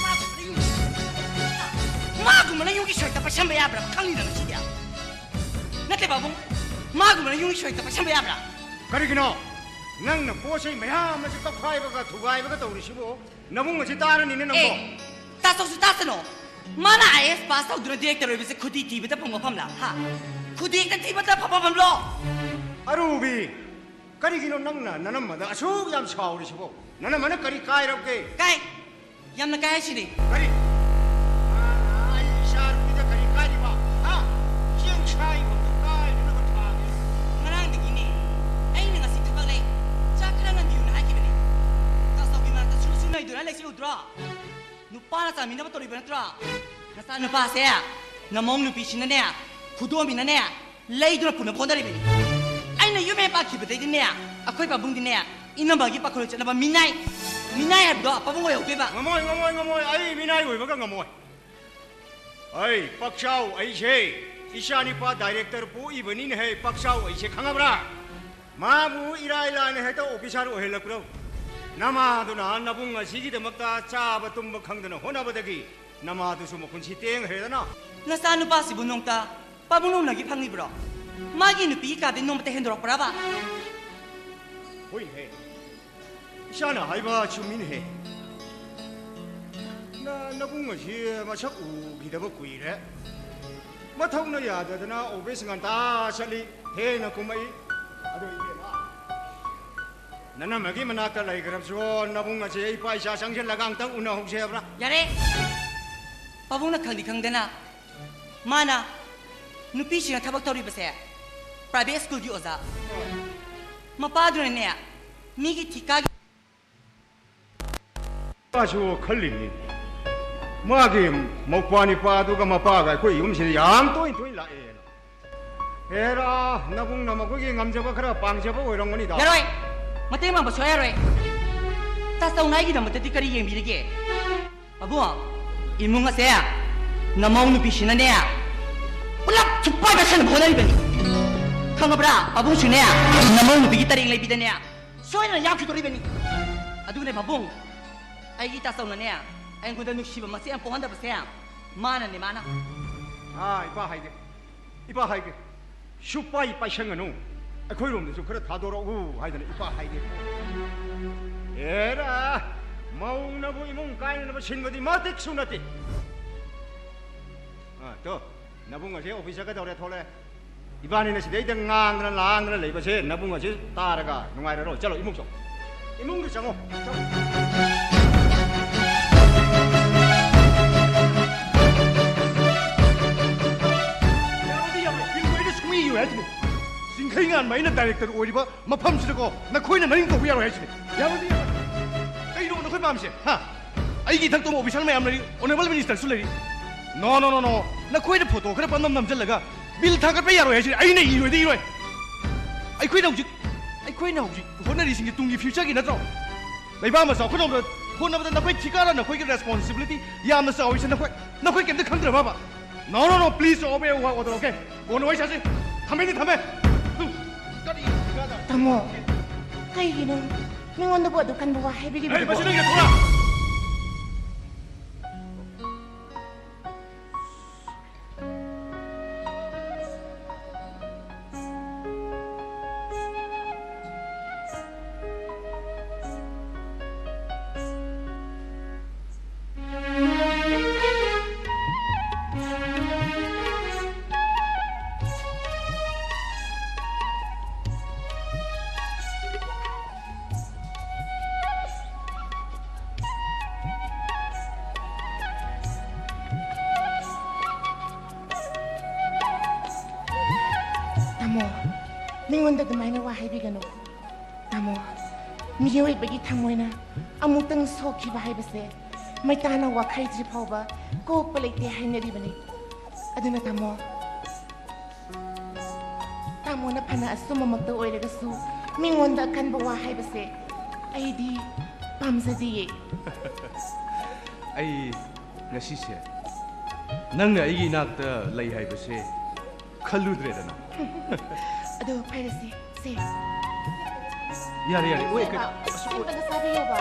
ꯃꯥꯒꯨꯝꯕꯅ ꯌꯨꯝ, ꯃꯥꯒꯨꯝꯕꯅ ꯌꯨꯝꯒꯤ ꯁꯣꯏꯇ ꯄꯩꯁꯟꯕ ꯌꯥꯕ꯭ꯔꯥ? ꯈꯪꯅꯤꯗꯅ ꯁꯤꯗꯤ꯫ ꯅꯠꯇꯦ ꯄꯥꯕꯨꯡ, ꯃꯥꯒꯨꯝꯕꯅ ꯌꯨꯝꯒꯤ ꯁꯣꯏꯇ ꯄꯩꯁꯟꯕ ꯌꯥꯕ꯭ꯔꯥ? ꯀꯔꯤꯒꯤꯅꯣ? ꯅꯪꯅ ꯄꯣꯠ ꯆꯩ ꯃꯌꯥꯝ ꯑꯁꯤ ꯇꯧꯈꯥꯏꯕꯒ ꯊꯨꯒꯥꯏꯕꯒ ꯇꯧꯔꯤꯁꯤꯕꯨ ꯅꯕꯨꯡ ꯑꯁꯤ ꯇꯥꯔꯅꯤꯅꯦ ꯅꯪꯕꯣ꯫ ꯑꯦ, ꯇꯥꯆꯧꯁꯨ ꯇꯥꯁꯅꯣ꯫ ꯃꯥꯅ IAS pass ꯇꯧꯗꯨꯅ director ꯑꯣꯏꯕꯁꯦ ꯈꯨꯗꯤ ꯊꯤꯕꯗ ꯐꯪꯕ ꯐꯝꯂꯥ? ꯍꯥ? ꯈꯨꯗꯤ ꯍꯦꯛꯇ ꯊꯤꯕꯗ ꯐꯪꯕ ꯐꯝꯂꯣ? ꯑꯔꯨꯕꯤ, ꯀꯔꯤꯒꯤꯅꯣ ꯅꯪꯅ ꯅꯅꯝꯃꯗ ꯑꯁꯨꯛ ꯌꯥꯝ ꯁꯥꯎꯔꯤꯁꯤꯕꯣ? ꯅꯅꯝꯃꯅ ꯀꯔꯤ ꯀꯥꯏꯔꯕꯒꯦ? ꯀꯥꯏ꯫ ꯌꯥꯝꯅ ꯀꯥꯏ ꯍꯥꯏꯁꯤꯗꯤ꯫ ꯀꯔꯤ? ꯃꯥꯅ ꯑꯩ ꯏꯆꯥ ꯅꯨꯄꯤꯗ ꯀꯔꯤ ꯀꯥꯏꯔꯤꯕ? ꯍꯥ? ꯆꯦꯡ ꯁꯥꯏꯕꯗꯨ ꯀꯥꯏꯗꯅꯕ ꯊꯥꯒꯦ꯫ ꯉꯔꯥꯡꯗꯒꯤꯅꯦ꯫ ꯑꯩꯅ ꯉꯁꯤ ꯊꯕꯛ ꯂꯩ, ꯆꯥꯛ ꯈꯔ ꯉꯟꯕꯤꯌꯨꯅ ꯍꯥꯏꯈꯤꯕꯅꯤ꯫ ꯇꯥꯆꯧꯒꯤ ꯃꯅꯥꯛꯇ ꯁꯨꯔꯨ ꯁꯨꯔꯨ ꯅꯩꯗꯨꯅ ꯂꯩꯁꯤ ꯎꯗ꯭ꯔꯣ? ꯅꯨꯄꯥꯅ ꯆꯥꯃꯤꯟꯅꯕ ꯇꯧꯔꯤꯕ ꯅꯠꯇ꯭ꯔꯣ? ꯅꯆꯥ ꯅꯨꯄꯥꯁꯦ ꯅꯃꯧ ꯅꯨꯄꯤꯁꯤꯅꯅꯦ, ꯈꯨꯗꯣꯝꯕꯤꯅꯅꯦ, ꯂꯩꯗꯨꯅ ꯄꯨꯅꯕ ꯍꯣꯠꯅꯔꯤꯕꯅꯤ꯫ ꯑꯩꯅ ꯌꯨꯝ ꯍꯦꯛ ꯄꯥꯟꯈꯤꯕꯗꯩꯗꯤꯅꯦ, ꯑꯩꯈꯣꯏ ꯄꯥꯕꯨꯡꯗꯤꯅꯦ, ꯏꯅꯝꯕꯒꯤ ꯄꯥꯈꯣꯜ ꯆꯠꯅꯕ ꯃꯤꯅꯥꯏ, ꯃꯤꯅꯥꯏ ꯍꯥꯏꯕꯗꯣ ꯄꯥꯕꯨꯡ ꯑꯣꯏꯍꯧꯗꯣꯏꯕ꯫ ꯉꯝꯃꯣꯏ, ꯉꯝꯃꯣꯏ, ꯉꯝꯃꯣꯏ꯫ ꯑꯩ ꯃꯤꯅꯥꯏ ꯑꯣꯏꯕꯒ ꯉꯝꯃꯣꯏ꯫ ꯑꯩ ꯄꯥꯛꯆꯥꯎ ꯑꯩꯁꯦ ꯏꯆꯥꯅꯤꯄꯥ director ꯄꯣꯛꯏꯕꯅꯤꯅꯦꯍꯦ, ꯄꯥꯛꯆꯥꯎ ꯑꯩꯁꯦ ꯈꯪꯉꯕ꯭ꯔꯥ? ꯃꯥꯕꯨ ꯏꯔꯥꯏ ꯂꯥꯏꯅ ꯍꯦꯛꯇ officer ꯑꯣꯏꯍꯜꯂꯛꯄ꯭ꯔꯣ? ꯅꯃꯥꯗꯨꯅ ꯅꯕꯨꯡ ꯑꯁꯤꯒꯤꯗꯃꯛꯇ ꯆꯥꯕ ꯇꯨꯝꯕ ꯈꯪꯗꯅ ꯍꯣꯠꯅꯕꯗꯒꯤ ꯅꯃꯥꯗꯨꯁꯨ ꯃꯈꯨꯟꯁꯤ ꯇꯦꯡꯈ꯭ꯔꯦꯗꯅ꯫ ꯅꯆꯥꯅꯨꯄꯥꯁꯤꯕꯨ ꯅꯣꯡꯇ ꯄꯥꯕꯨꯡ ꯅꯣꯡꯅꯒꯤ ꯐꯪꯂꯤꯕ꯭ꯔꯣ? ꯃꯥꯒꯤ ꯅꯨꯄꯤꯒꯤ ꯀꯥꯗꯩ ꯅꯣꯡꯃꯇ ꯍꯦꯟꯗꯣꯔꯛꯄ꯭ꯔꯕ? ꯍꯣꯏꯅꯦꯍꯦ, ꯏꯆꯥꯅ ꯍꯥꯏꯕ ꯆꯨꯝꯃꯤꯅꯦꯍꯦ꯫ ꯅ-, ꯅꯕꯨꯡ ꯑꯁꯤ ꯃꯁꯛ ꯎꯈꯤꯗꯕ ꯀꯨꯏꯔꯦ꯫ ꯃꯊꯧꯅ ꯌꯥꯗꯗꯅ ꯑꯣꯐꯤꯁ ꯉꯟꯇꯥ ꯆꯠꯂꯤ, ꯊꯦꯡꯅ ꯀꯨꯝꯃꯛꯏ꯫ ꯑꯗꯣ ꯏꯕꯦꯝꯃ, ꯅꯅꯝꯃꯒꯤ ꯃꯅꯥꯛꯇ ꯂꯩꯈ꯭ꯔꯕꯁꯨ ꯅꯕꯨꯡ ꯑꯁꯤ ꯏꯄꯥ ꯏꯆꯥ ꯆꯪꯁꯤꯜꯂꯒ ꯑꯝꯇꯪ ꯎꯅꯍꯧꯁꯦ ꯍꯥꯏꯕ꯭ꯔꯥ? ꯌꯥꯔꯦ! ꯄꯥꯕꯨꯡꯅ ꯈꯪꯗꯤ ꯈꯪꯗꯅ ꯃꯥꯅ ꯅꯨꯄꯤꯁꯤꯡꯅ ꯊꯕꯛ ꯇꯧꯔꯤꯕꯁꯦ ꯄ꯭ꯔꯥꯏꯚꯦꯠ ꯁ꯭ꯀꯨꯜꯒꯤ ꯑꯣꯖꯥ꯫ ꯃꯄꯥꯗꯨꯅꯅꯦ ꯃꯤꯒꯤ ꯊꯤꯀꯥꯒꯤ ꯃꯥꯁꯨ ꯈꯜꯂꯤꯅꯤ, ꯃꯥꯒꯤ ꯃꯧꯄ꯭ꯋꯥ ꯅꯤꯄꯥꯗꯨꯒ ꯃꯄꯥꯒ ꯑꯩꯈꯣꯏ ꯌꯨꯝꯁꯤꯗ ꯌꯥꯝ ꯇꯣꯏ ꯇꯣꯏ ꯂꯥꯛꯑꯦꯅ꯫ ꯍꯦꯔꯥ, ꯅꯕꯨꯡꯅ ꯃꯈꯣꯏꯒꯤ ꯉꯝꯖꯕ ꯈꯔ ꯄꯥꯡꯖꯕ ꯑꯣꯏꯔꯝꯒꯅꯤꯗ꯫ ꯌꯥꯔꯣꯏ! ꯃꯇꯦꯡ ꯄꯥꯡꯕ ꯁꯨꯡꯌꯥ ꯌꯥꯔꯣꯏ꯫ ꯇꯥꯆꯧꯅ ꯑꯩꯒꯤꯗꯃꯛꯇꯗꯤ ꯀꯔꯤ ꯌꯦꯡꯕꯤꯔꯤꯒꯦ? ꯄꯥꯕꯨꯡ, ꯏꯃꯨꯡ ꯑꯁꯦ ꯅꯃꯧ ꯅꯨꯄꯤꯁꯤꯅꯅꯦ ꯄꯨꯂꯞ ꯊꯨꯞꯄꯥꯏ ꯄꯥꯏꯁꯟꯅꯕ ꯍꯣꯠꯅꯔꯤꯕꯅꯤ꯫ ꯈꯪꯉꯕ꯭ꯔꯥ? ꯄꯥꯕꯨꯡꯁꯨꯅꯦ ꯅꯃꯧ ꯅꯨꯄꯤꯒꯤ ꯇꯔꯦꯡ ꯂꯩꯕꯤꯗꯅꯦ ꯁꯣꯏꯗꯅ ꯌꯥꯎꯈꯤꯗꯣꯔꯤꯕꯅꯤ꯫ ꯑꯗꯨꯒꯅꯦ ꯄꯥꯕꯨꯡ, ꯑꯩꯒꯤ ꯇꯥꯆꯧꯅꯅꯦ ꯑꯩꯉꯣꯟꯗ ꯅꯨꯡꯁꯤꯕ ꯃꯆꯦꯠ ꯑꯃ ꯄꯣꯛꯍꯟꯗꯕꯁꯦ ꯃꯥꯅꯅꯦ, ꯃꯥꯅ꯫ ꯑꯥ, ꯏꯄꯥ ꯍꯥꯏꯒꯦ, ꯏꯄꯥ ꯍꯥꯏꯒꯦ, ꯁꯨꯄꯥꯏ ꯄꯥꯏꯁꯪꯒꯅꯨ, ꯑꯩꯈꯣꯏꯔꯣꯝꯗꯁꯨ ꯈꯔ ꯊꯥꯗꯣꯔꯛꯎ ꯍꯥꯏꯗꯅ ꯏꯄꯥ ꯍꯥꯏꯒꯦ꯫ ꯑꯦꯔꯥ, ꯃꯧꯅꯕꯨ ꯏꯃꯨꯡ ꯀꯥꯏꯅꯅꯕ ꯁꯤꯟꯕꯗꯤ ꯃꯇꯤꯛꯁꯨ ꯅꯠꯇꯦ꯫ ꯑꯥ, ꯇꯣ, ꯅꯕꯨꯡ ꯑꯁꯦ ꯑꯣꯐꯤꯁ ꯆꯠꯀꯗꯧꯔꯦ, ꯊꯣꯛꯂꯛꯑꯦ꯫ ꯏꯕꯥꯅꯤꯅ ꯁꯤꯗꯩꯗ ꯉꯥꯡꯗꯅ ꯂꯥꯡꯗꯅ ꯂꯩꯕꯁꯦ ꯅꯕꯨꯡ ꯑꯁꯤ ꯇꯥꯔꯒ ꯅꯨꯡꯉꯥꯏꯔꯔꯣꯏ꯫ ꯆꯠꯂꯣ, ꯏꯃꯨꯡ ꯆꯪꯉꯣ꯫ ꯏꯃꯨꯡꯗ ꯆꯪꯉꯣ꯫ ꯆꯪꯉꯣ꯫ ꯌꯥꯔꯣꯏꯗꯤ ꯌꯥꯔꯣꯏ꯫ ꯐꯤꯜꯝꯗꯣ ꯑꯩꯅ ꯁꯨꯡꯏ ꯏꯔꯣꯏ ꯍꯥꯏꯁꯤꯅꯤ꯫ ꯆꯤꯡꯈꯩ ꯉꯥꯟꯕ ꯑꯩꯅ ꯗꯥꯏꯔꯦꯛꯇꯔ ꯑꯣꯏꯔꯤꯕ ꯃꯐꯝꯁꯤꯗꯀꯣ ꯅꯈꯣꯏꯅ ꯅꯔꯤꯡ ꯇꯧꯕ ꯌꯥꯔꯣꯏ ꯍꯥꯏꯁꯤꯅꯤ꯫ ꯌꯥꯔꯣꯏꯗꯤ ꯌꯥꯔꯣꯏ꯫ ꯀꯩꯅꯣ ꯅꯈꯣꯏ ꯄꯥꯝꯃꯤꯁꯦ? ꯍꯥ? ꯑꯩꯒꯤ ꯏꯊꯛꯇ ꯑꯣꯐꯤꯁꯥꯔ ꯃꯌꯥꯝ ꯂꯩꯔꯤ, ꯑꯣꯅꯔꯦꯕꯜ ꯃꯤꯅꯤꯁꯇꯔꯁꯨ ꯂꯩꯔꯤ꯫ ꯅꯣ, ꯅꯣ, ꯅꯣ, ꯅꯣ꯫ ꯅꯈꯣꯏꯅ ꯐꯣꯇꯣ ꯈꯔ ꯄꯪꯅꯝ ꯅꯝꯁꯤꯜꯂꯒ ꯕꯤꯜ ꯊꯥꯡꯒꯠꯄ ꯌꯥꯔꯣꯏ ꯍꯥꯏꯁꯤꯅꯤ꯫ ꯑꯩꯅ ꯏꯔꯣꯏꯗꯤ ꯏꯔꯣꯏ꯫ ꯑꯩꯈꯣꯏꯅ ꯍꯧꯖꯤꯛ, ꯑꯩꯈꯣꯏꯅ ꯍꯧꯖꯤꯛ ꯍꯣꯠꯅꯔꯤꯁꯤꯡꯁꯦ ꯇꯨꯡꯒꯤ ꯐ꯭ꯌꯨꯆꯔꯒꯤ ꯅꯠꯇ꯭ꯔꯣ? ꯂꯩꯕꯥꯛ ꯑꯃ ꯆꯥꯎꯈꯠꯅꯕ ꯍꯣꯠꯅꯕꯗ ꯅꯈꯣꯏ ꯊꯤꯀꯥꯔ ꯅꯈꯣꯏꯒꯤ ꯔꯦꯁꯄꯣꯟꯁꯤꯕꯤꯂꯤꯇꯤ ꯌꯥꯝꯅ ꯆꯥꯎꯏꯁꯦ ꯅꯈꯣꯏ, ꯅꯈꯣꯏ ꯀꯩꯝꯇ ꯈꯪꯗ꯭ꯔꯕꯕ? No, no, no, please, obey our order, okay? Go away, ꯁꯥꯁꯤ꯫ ꯊꯝꯃꯦꯅꯤ, ꯊꯝꯃꯦ꯫ ꯀꯔꯤ ꯊꯤꯀꯥꯗ? ꯇꯥꯃꯣ, ꯀꯩꯒꯤꯅꯣ ꯃꯤꯉꯣꯟꯗꯕꯨ ꯑꯗꯨ ꯀꯟꯕ ꯋꯥ ꯑꯩ ꯍꯥꯏꯕꯤꯔꯤꯕꯗꯨꯕꯣ? ꯃꯁꯤ ꯅꯪꯒꯤ ꯊꯣꯔꯥ꯫ ꯇꯥꯃꯣ, ꯃꯤꯉꯣꯟꯗ ꯑꯗꯨꯃꯥꯏꯅ ꯋꯥ ꯍꯥꯏꯕꯤꯒꯅꯨ꯫ ꯇꯥꯃꯣ, ꯃꯤꯑꯣꯏꯕꯒꯤ ꯊꯃꯣꯏꯅ ꯑꯃꯨꯛꯇꯪ ꯁꯣꯛꯈꯤꯕ ꯍꯥꯏꯕꯁꯦ ꯃꯩꯇꯥꯅ ꯋꯥꯈꯩꯗ꯭ꯔꯤ ꯐꯥꯎꯕ ꯀꯣꯛꯄ ꯂꯩꯇꯦ ꯍꯥꯏꯅꯔꯤꯕꯅꯤ꯫ ꯑꯗꯨꯅ ꯇꯥꯃꯣ, ꯇꯥꯃꯣꯅ ꯐꯅ ꯑꯆꯨꯝꯕꯃꯛꯇ ꯑꯣꯏꯔꯒꯁꯨ ꯃꯤꯉꯣꯟꯗ ꯑꯀꯟꯕ ꯋꯥ ꯍꯥꯏꯕꯁꯦ ꯑꯩꯗꯤ ꯄꯥꯝꯖꯗꯤꯌꯦ꯫ ꯑꯩ ꯉꯁꯤꯁꯦ ꯅꯪꯅ ꯑꯩꯒꯤ ꯏꯅꯥꯛꯇ ꯂꯩ ꯍꯥꯏꯕꯁꯦ ꯈꯜꯂꯨꯗ꯭ꯔꯦꯗꯅ꯫ ꯑꯗꯣ ꯐꯔꯦꯁꯦ, ꯁꯦ꯫ ꯌꯥꯔꯦ, ꯌꯥꯔꯦ꯫ ꯑꯣꯏ, ꯁꯦ, ꯀꯩ-, ꯕꯥ, ꯑꯁ, ꯑꯣꯏ꯫ ꯑꯝꯇꯒ ꯆꯥꯕꯤꯌꯣꯕ꯫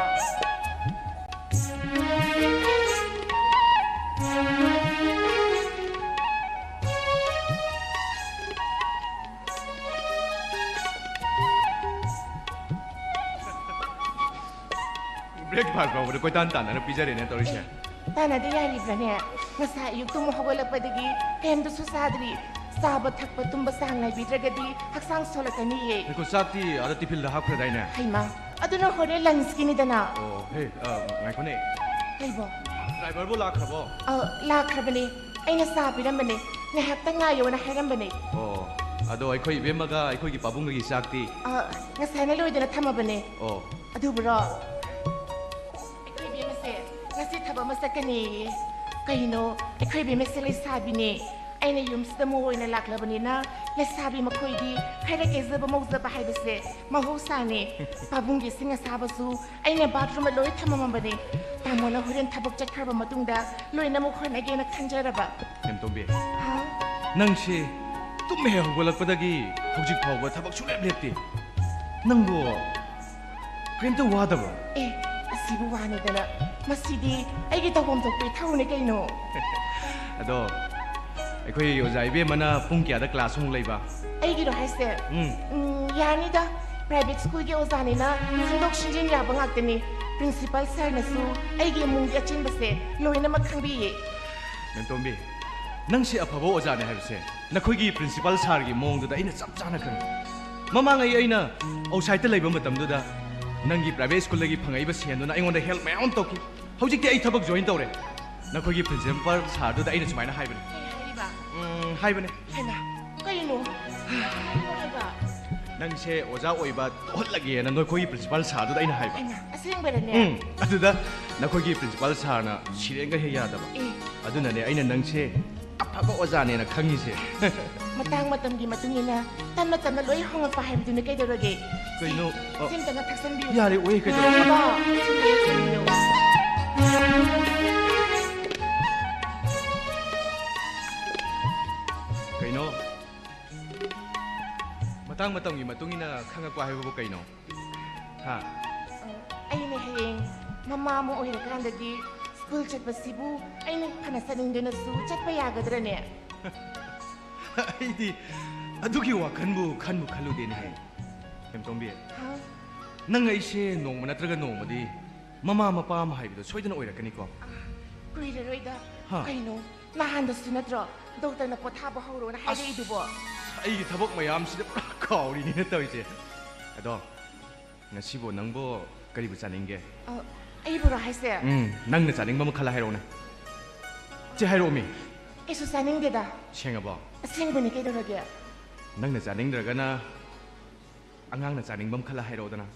Breakfast ꯐꯥꯎꯕꯗ ꯀꯣꯏꯇꯥꯟ ꯇꯥꯟꯅꯔ ꯄꯤꯖꯔꯦꯅꯦ ꯇꯧꯔꯤꯁꯦ꯫ ꯇꯥꯟꯅꯗ ꯌꯥꯔꯤꯕ꯭ꯔꯥꯅꯦ? ꯉꯁꯥꯏ ꯑꯌꯨꯛ ꯇꯨꯝ ꯍꯧꯒꯠꯂꯛꯄꯗꯒꯤ ꯀꯩꯝꯇꯁꯨ ꯆꯥꯗ꯭ꯔꯤ꯫ ꯆꯥꯕ ꯊꯛꯄ ꯇꯨꯝꯕ ꯆꯥꯡ ꯅꯥꯏꯕꯤꯗ꯭ꯔꯒꯗꯤ ꯍꯛꯆꯥꯡ ꯁꯣꯜꯂꯛꯀꯅꯤꯌꯦ꯫ ꯉꯥꯏꯈꯣ, ꯆꯥꯛꯇꯤ ꯑꯥꯗ ꯇꯤꯐꯤꯜꯗ ꯍꯥꯞꯈ꯭ꯔꯗꯥꯏꯅꯦ? ꯍꯩꯃꯥ, ꯑꯗꯨꯅ ꯍꯣꯔꯦꯟ ꯂꯟꯁꯀꯤꯅꯤꯗꯅ꯫ ꯑꯣ, ꯍꯦ, ꯑ, ꯉꯥꯏꯈꯣꯅꯦ꯫ ꯀꯩꯕꯣ? ꯗ꯭ꯔꯥꯏꯚꯔꯕꯨ ꯂꯥꯛꯈ꯭ꯔꯕꯣ? ꯑ, ꯂꯥꯛꯈ꯭ꯔꯕꯅꯦ꯫ ꯑꯩꯅ ꯆꯥ ꯄꯤꯔꯝꯕꯅꯦ꯫ ꯉꯥꯏꯍꯥꯛꯇꯪ ꯉꯥꯏꯌꯣꯅ ꯍꯥꯏꯔꯝꯕꯅꯦ꯫ ꯑꯣ, ꯑꯗꯣ ꯑꯩꯈꯣꯏ ꯏꯕꯦꯝꯃꯒ ꯑꯩꯈꯣꯏꯒꯤ ꯄꯥꯕꯨꯡꯒꯒꯤ ꯆꯥꯛꯇꯤ? ꯑ, ꯉꯁꯥꯏꯅ ꯂꯣꯏꯗꯅ ꯊꯝꯃꯕꯅꯦ꯫ ꯑꯣ꯫ ꯑꯗꯨꯕꯨꯔꯣ? ꯑꯩꯈꯣꯏ ꯏꯕꯦꯝꯃꯁꯦ ꯉꯁꯤ ꯊꯕꯛ ꯑꯃ ꯆꯠꯀꯅꯤꯌꯦ꯫ ꯀꯩꯅꯣ, ꯑꯩꯈꯣꯏ ꯏꯕꯦꯝꯃꯁꯦ ꯂꯩꯁꯥꯕꯤꯅꯦ꯫ ꯑꯩꯅ ꯌꯨꯝꯁꯤꯗ ꯃꯧ ꯑꯣꯏꯅ ꯂꯥꯛꯂꯕꯅꯤꯅ ꯂꯩꯁꯥꯕꯤ ꯃꯈꯣꯏꯗꯤ ꯈꯔ ꯀꯦꯖꯕ ꯃꯧꯖꯕ ꯍꯥꯏꯕꯁꯦ ꯃꯍꯧꯁꯥꯅꯦ꯫ ꯄꯥꯕꯨꯡꯒꯤ ꯏꯁꯤꯡ ꯑꯁꯥꯕꯁꯨ ꯑꯩꯅ bathroomꯗ ꯂꯣꯏ ꯊꯝꯃꯝꯕꯅꯦ꯫ ꯇꯥꯃꯣꯅ ꯍꯣꯔꯦꯟ ꯊꯕꯛ ꯆꯠꯈ꯭ꯔꯕ ꯃꯇꯨꯡꯗ ꯂꯣꯏꯅꯃꯛ ꯍꯣꯠꯅꯒꯦꯅ ꯈꯟꯖꯔꯕ꯫ ꯃꯦꯝꯇꯣꯝꯕꯤ, ꯍꯥꯎ? ꯅꯪꯁꯤ ꯇꯨꯝ ꯍꯦꯛ ꯍꯧꯒꯠꯂꯛꯄꯗꯒꯤ ꯍꯧꯖꯤꯛ ꯐꯥꯎꯕ ꯊꯕꯛ ꯁꯨꯡꯂꯦꯞ ꯂꯦꯞꯇꯦ꯫ ꯅꯪꯕꯨ ꯀꯔꯤꯝꯇ ꯋꯥꯗꯕ꯭ꯔꯣ? ꯑꯦ, ꯑꯁꯤꯕꯨ ꯋꯥꯅꯤꯗꯅ꯫ ꯃꯁꯤꯗꯤ ꯑꯩꯒꯤ ꯇꯧꯐꯝ ꯊꯣꯛꯄ ꯏꯊꯧꯅꯦ ꯀꯩꯅꯣ꯫ ꯑꯗꯣ, ꯑꯩꯈꯣꯏ ꯑꯣꯖꯥ ꯏꯕꯦꯝꯃꯅ ꯄꯨꯡ ꯀꯌꯥꯗ class ꯑꯃꯨꯛ ꯂꯩꯕ? ꯑꯩꯒꯤꯔꯣ ꯍꯥꯏꯁꯦ? ꯎꯝ꯫ ꯎꯝ, ꯌꯥꯅꯤꯗ꯫ Private schoolꯒꯤ ꯑꯣꯖꯥꯅꯤꯅ ꯁꯤꯟꯗꯣꯛ ꯁꯤꯟꯖꯤꯟ ꯌꯥꯕ ꯉꯥꯛꯇꯅꯤ꯫ Principal sirꯅꯁꯨ ꯑꯩꯒꯤ ꯏꯃꯨꯡꯒꯤ ꯑꯆꯤꯟꯕꯁꯦ ꯂꯣꯏꯅꯃꯛ ꯈꯪꯕꯤꯌꯦ꯫ ꯃꯦꯝꯇꯣꯝꯕꯤ, ꯅꯪꯁꯤ ꯑꯐꯕ ꯑꯣꯖꯥꯅꯦ ꯍꯥꯏꯕꯁꯦ ꯅꯈꯣꯏꯒꯤ principal sirꯒꯤ ꯃꯑꯣꯡꯗꯨꯗ ꯑꯩꯅ ꯆꯞ ꯆꯥꯅ ꯈꯪꯉꯤ꯫ ꯃꯃꯥꯡ ꯑꯩ, ꯑꯩꯅ outsideꯇ ꯂꯩꯕ ꯃꯇꯝꯗꯨꯗ ꯅꯪꯒꯤ private schoolꯗꯒꯤ ꯐꯪꯉꯛꯏꯕ ꯁꯦꯟꯗꯨꯅ ꯑꯩꯉꯣꯟꯗ help ꯃꯌꯥꯝ ꯑꯃ ꯇꯧꯈꯤ꯫ ꯍꯧꯖꯤꯛꯇꯤ ꯑꯩ ꯊꯕꯛ join ꯇꯧꯔꯦ꯫ ꯅꯈꯣꯏꯒꯤ principal sirꯗꯨꯗ ꯑꯩꯅ ꯁꯨꯃꯥꯏꯅ ꯍꯥꯏꯕꯅꯤ꯫ ꯀꯩ ꯍꯥꯏꯔꯤꯕ? ꯎꯝ, ꯍꯥꯏꯕꯅꯤ꯫ ꯍꯩꯃꯥ, ꯀꯩꯅꯣ? ꯍꯥꯏꯕ꯫ ꯅꯪꯁꯦ ꯑꯣꯖꯥ ꯑꯣꯏꯕ ꯇꯣꯛꯍꯜꯂꯒꯦꯅ ꯅꯈꯣꯏꯒꯤ ꯄ꯭ꯔꯤꯟꯁꯤꯄꯥꯜ ꯁꯥꯔꯗꯨꯗ ꯑꯩꯅ ꯍꯥꯏꯕ꯫ ꯍꯩꯃꯥ, ꯑꯁꯦꯡꯕꯔꯅꯦ? ꯎꯝ, ꯑꯗꯨꯗ ꯅꯈꯣꯏꯒꯤ ꯄ꯭ꯔꯤꯟꯁꯤꯄꯥꯜ ꯁꯥꯔꯅ ꯁꯤꯔꯦꯟꯒ ꯍꯦꯛ ꯌꯥꯗꯕ꯫ ꯑꯦ꯫ ꯑꯗꯨꯅꯅꯦ ꯑꯩꯅ ꯅꯪꯁꯦ ꯑꯐꯕ ꯑꯣꯖꯥꯅꯦꯅ ꯈꯪꯉꯤꯁꯦ꯫ ꯃꯇꯥꯡ ꯃꯇꯝꯒꯤ ꯃꯇꯨꯡ ꯏꯟꯅ ꯇꯞꯅ ꯇꯞꯅ ꯂꯣꯏ ꯍꯣꯡꯉꯛꯄ ꯍꯥꯏꯕꯗꯨꯅ ꯀꯩꯗꯧꯔꯒꯦ? ꯀꯩꯅꯣ? ꯑ, ꯁꯤ ꯑꯝꯇꯪꯒ ꯊꯛꯆꯟꯕꯤꯌꯨ꯫ ꯌꯥꯔꯦ, ꯑꯣꯏ, ꯀꯩꯗꯧꯔꯕ? ꯌꯥꯔꯦꯕ꯫ ꯁꯤ ꯑꯝꯇꯪꯒ ꯊꯛꯆꯟꯕꯤꯌꯨ꯫ ꯀꯩꯅꯣ? ꯃꯇꯥꯡ ꯃꯇꯝꯒꯤ ꯃꯇꯨꯡ ꯏꯟꯅ ꯈꯪꯉꯛꯄ ꯍꯥꯏꯕꯕꯨ ꯀꯩꯅꯣ? ꯍꯥ? ꯑꯩꯅ ꯍꯌꯦꯡ ꯃꯃꯥ ꯑꯃ ꯑꯣꯏꯔꯀꯥꯟꯗꯗꯤ ꯁ꯭ꯀꯨꯜ ꯆꯠꯄꯁꯤꯕꯨ ꯑꯩꯅ ꯐꯅ ꯆꯠꯅꯤꯡꯗꯨꯅꯁꯨ ꯆꯠꯄ ꯌꯥꯒꯗ꯭ꯔꯅꯦ? ꯑꯩꯗꯤ ꯑꯗꯨꯒꯤ ꯋꯥꯈꯜꯕꯨ ꯈꯟꯕꯨ ꯈꯜꯂꯨꯗꯦꯅꯦꯍꯦ꯫ ꯍꯦꯝꯇꯣꯝꯕꯤ, ꯍꯥ? ꯅꯪ ꯑꯩꯁꯦ ꯅꯣꯡꯃ ꯅꯠꯇ꯭ꯔꯒ ꯅꯣꯡꯃꯗꯤ ꯃꯃꯥ ꯃꯄꯥ ꯑꯃ ꯍꯥꯏꯕꯗꯣ ꯁꯣꯏꯗꯅ ꯑꯣꯏꯔꯛꯀꯅꯤꯀꯣ꯫ ꯀꯨꯏꯔꯔꯣꯏꯗ꯫ ꯍꯥ? ꯀꯩꯅꯣ, ꯅꯍꯥꯟꯗꯁꯨ ꯅꯠꯇ꯭ꯔꯣ ꯗꯣꯛꯇꯔꯅ ꯄꯣꯊꯥꯕ ꯍꯧꯔꯣꯅ ꯑꯁ, ꯍꯥꯏꯔꯛꯏꯗꯨꯕꯣ? ꯑꯩꯒꯤ ꯊꯕꯛ ꯃꯌꯥꯝꯁꯤꯗ ꯄꯨꯔꯥ ꯀꯥꯎꯔꯤꯅꯤꯅꯦ ꯇꯧꯔꯤꯁꯦ꯫ ꯑꯗꯣ, ꯉꯁꯤꯕꯨ ꯅꯪꯕꯨ ꯀꯔꯤꯕꯨ ꯆꯥꯅꯤꯡꯒꯦ? ꯑ, ꯑꯩꯕꯨꯔꯣ ꯍꯥꯏꯁꯦ? ꯎꯝ, ꯅꯪꯅ ꯆꯥꯅꯤꯡꯕ ꯑꯃ ꯈꯜꯂ ꯍꯥꯏꯔꯛꯎꯅꯦ꯫ ꯆꯦ, ꯍꯥꯏꯔꯛꯑꯣꯃꯤ꯫ ꯀꯩꯁꯨ ꯆꯥꯅꯤꯡꯗꯦꯗ꯫ ꯁꯦꯡꯉꯕꯣ? ꯑꯁꯦꯡꯕꯅꯤ, ꯀꯩꯗꯧꯔꯒꯦ? ꯅꯪꯅ ꯆꯥꯅꯤꯡꯗ꯭ꯔꯒꯅ ꯑꯉꯥꯡꯅ ꯆꯥꯅꯤꯡꯕ ꯑꯃ ꯈꯜꯂ ꯍꯥꯏꯔꯛꯑꯣꯗꯅ꯫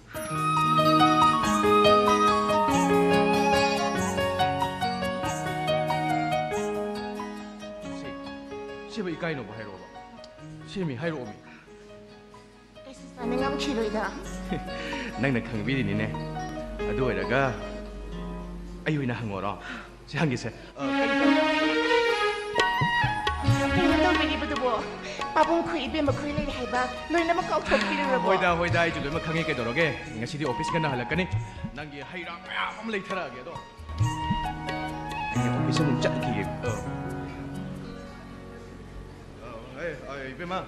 ꯁꯤ, ꯁꯤꯕꯨ ꯏꯀꯥꯏꯅꯣꯕ ꯍꯥꯏꯔꯛꯑꯣꯕ꯫ ꯁꯤꯃꯤ ꯍꯥꯏꯔꯛꯑꯣꯃꯤ꯫ ꯀꯩꯁꯨ ꯆꯥꯅꯤꯡꯉꯝꯈꯤꯔꯣꯏꯗ꯫ ꯅꯪꯅ ꯈꯪꯕꯤꯔꯤꯅꯤꯅꯦ꯫ ꯑꯗꯨ ꯑꯣꯏꯔꯒ ꯑꯩ ꯑꯣꯏꯅ ꯍꯪꯉꯣꯔꯣ? ꯁꯤ ꯍꯪꯒꯦꯁꯦ꯫ ꯑ, ꯀꯩꯅꯣ ꯇꯧꯕꯤꯔꯤꯕꯗꯨꯕꯣ? ꯄꯥꯕꯨꯡ ꯈꯣꯏ, ꯏꯕꯦꯝꯃ ꯈꯣꯏ ꯂꯩꯔꯦ ꯍꯥꯏꯕ ꯂꯣꯏꯅꯃꯛ ꯀꯥꯎꯊꯣꯛꯄꯤꯔꯨꯔꯕꯣ? ꯍꯣꯏꯗ, ꯍꯣꯏꯗ, ꯑꯩꯁꯨ ꯂꯣꯏꯅꯃꯛ ꯈꯪꯉꯤ꯫ ꯀꯩꯗꯧꯔꯒꯦ? ꯉꯁꯤꯗꯤ ꯑꯣꯐꯤꯁ ꯉꯟꯅ ꯍꯜꯂꯛꯀꯅꯤ꯫ ꯅꯪꯒꯤ ꯍꯩ ꯔꯥ ꯃꯌꯥꯝ ꯑꯃ ꯂꯩꯊꯔꯛꯑꯒꯦ ꯑꯗꯣ꯫ ꯑꯩ ꯑꯣꯐꯤꯁ ꯑꯃꯨꯛ ꯆꯠꯈꯤꯒꯦ꯫ ꯑ꯫ ꯑ, ꯑꯦ, ꯑ, ꯏꯕꯦꯝꯃ,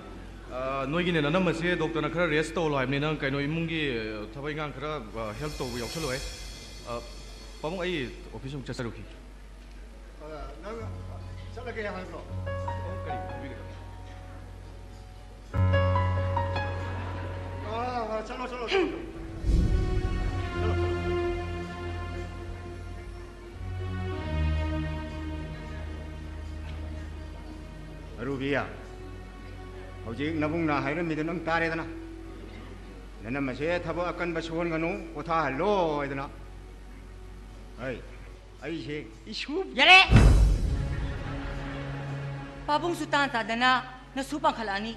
ꯑ, ꯅꯣꯏꯒꯤꯅꯦ ꯅꯅꯝꯃꯁꯦ ꯗꯣꯛꯇꯔꯅ ꯈꯔ ꯔꯦꯁ ꯇꯧꯍꯜꯂꯣ ꯍꯥꯏꯕꯅꯤ꯫ ꯅꯪ ꯀꯩꯅꯣ ꯏꯃꯨꯡꯒꯤ, ꯑ, ꯊꯕꯛ ꯏꯪꯈꯥꯡ ꯈꯔ, ꯑ, ꯍꯦꯜꯞ ꯇꯧꯕ ꯌꯥꯎꯁꯜꯂꯣꯍꯦ꯫ ꯑ, ꯄꯥꯕꯨꯡ, ꯑꯩ ꯑꯣꯐꯤꯁ ꯑꯃꯨꯛ ꯆꯠꯆꯔꯨꯈꯤꯒꯦ꯫ ꯑ, ꯅꯪ ꯆꯠꯂꯒꯦ ꯍꯥꯏꯕ꯭ꯔꯣ? ꯑꯣ, ꯀꯔꯤ ꯍꯥꯏꯕꯤꯒꯗꯕ? ꯑ, ꯑ, ꯆꯠꯂꯣ, ꯆꯠꯂꯣ, ꯆꯠꯂꯣ꯫ ꯆꯠꯂꯣ, ꯆꯠꯂꯣ꯫ ꯑꯔꯨꯕꯤ, ꯍꯧꯖꯤꯛ ꯅꯕꯨꯡꯅ ꯍꯥꯏꯔꯝꯃꯤꯗꯣ ꯅꯪ ꯇꯥꯔꯦꯗꯅ꯫ ꯅꯅꯝꯃꯁꯦ ꯊꯕꯛ ꯑꯀꯟꯕ ꯁꯨꯍꯟꯒꯅꯨ, ꯄꯣꯊꯥꯍꯜꯂꯣ ꯍꯥꯏꯗꯅ꯫ ꯑꯩ, ꯑꯩꯁꯦ ꯏꯁꯨ ꯌꯥꯔꯦ! ꯄꯥꯕꯨꯡꯁꯨ ꯇꯥꯟ ꯇꯥꯗꯅ ꯅꯁꯨ ꯄꯥꯡꯈꯠꯂꯛꯑꯅꯤ꯫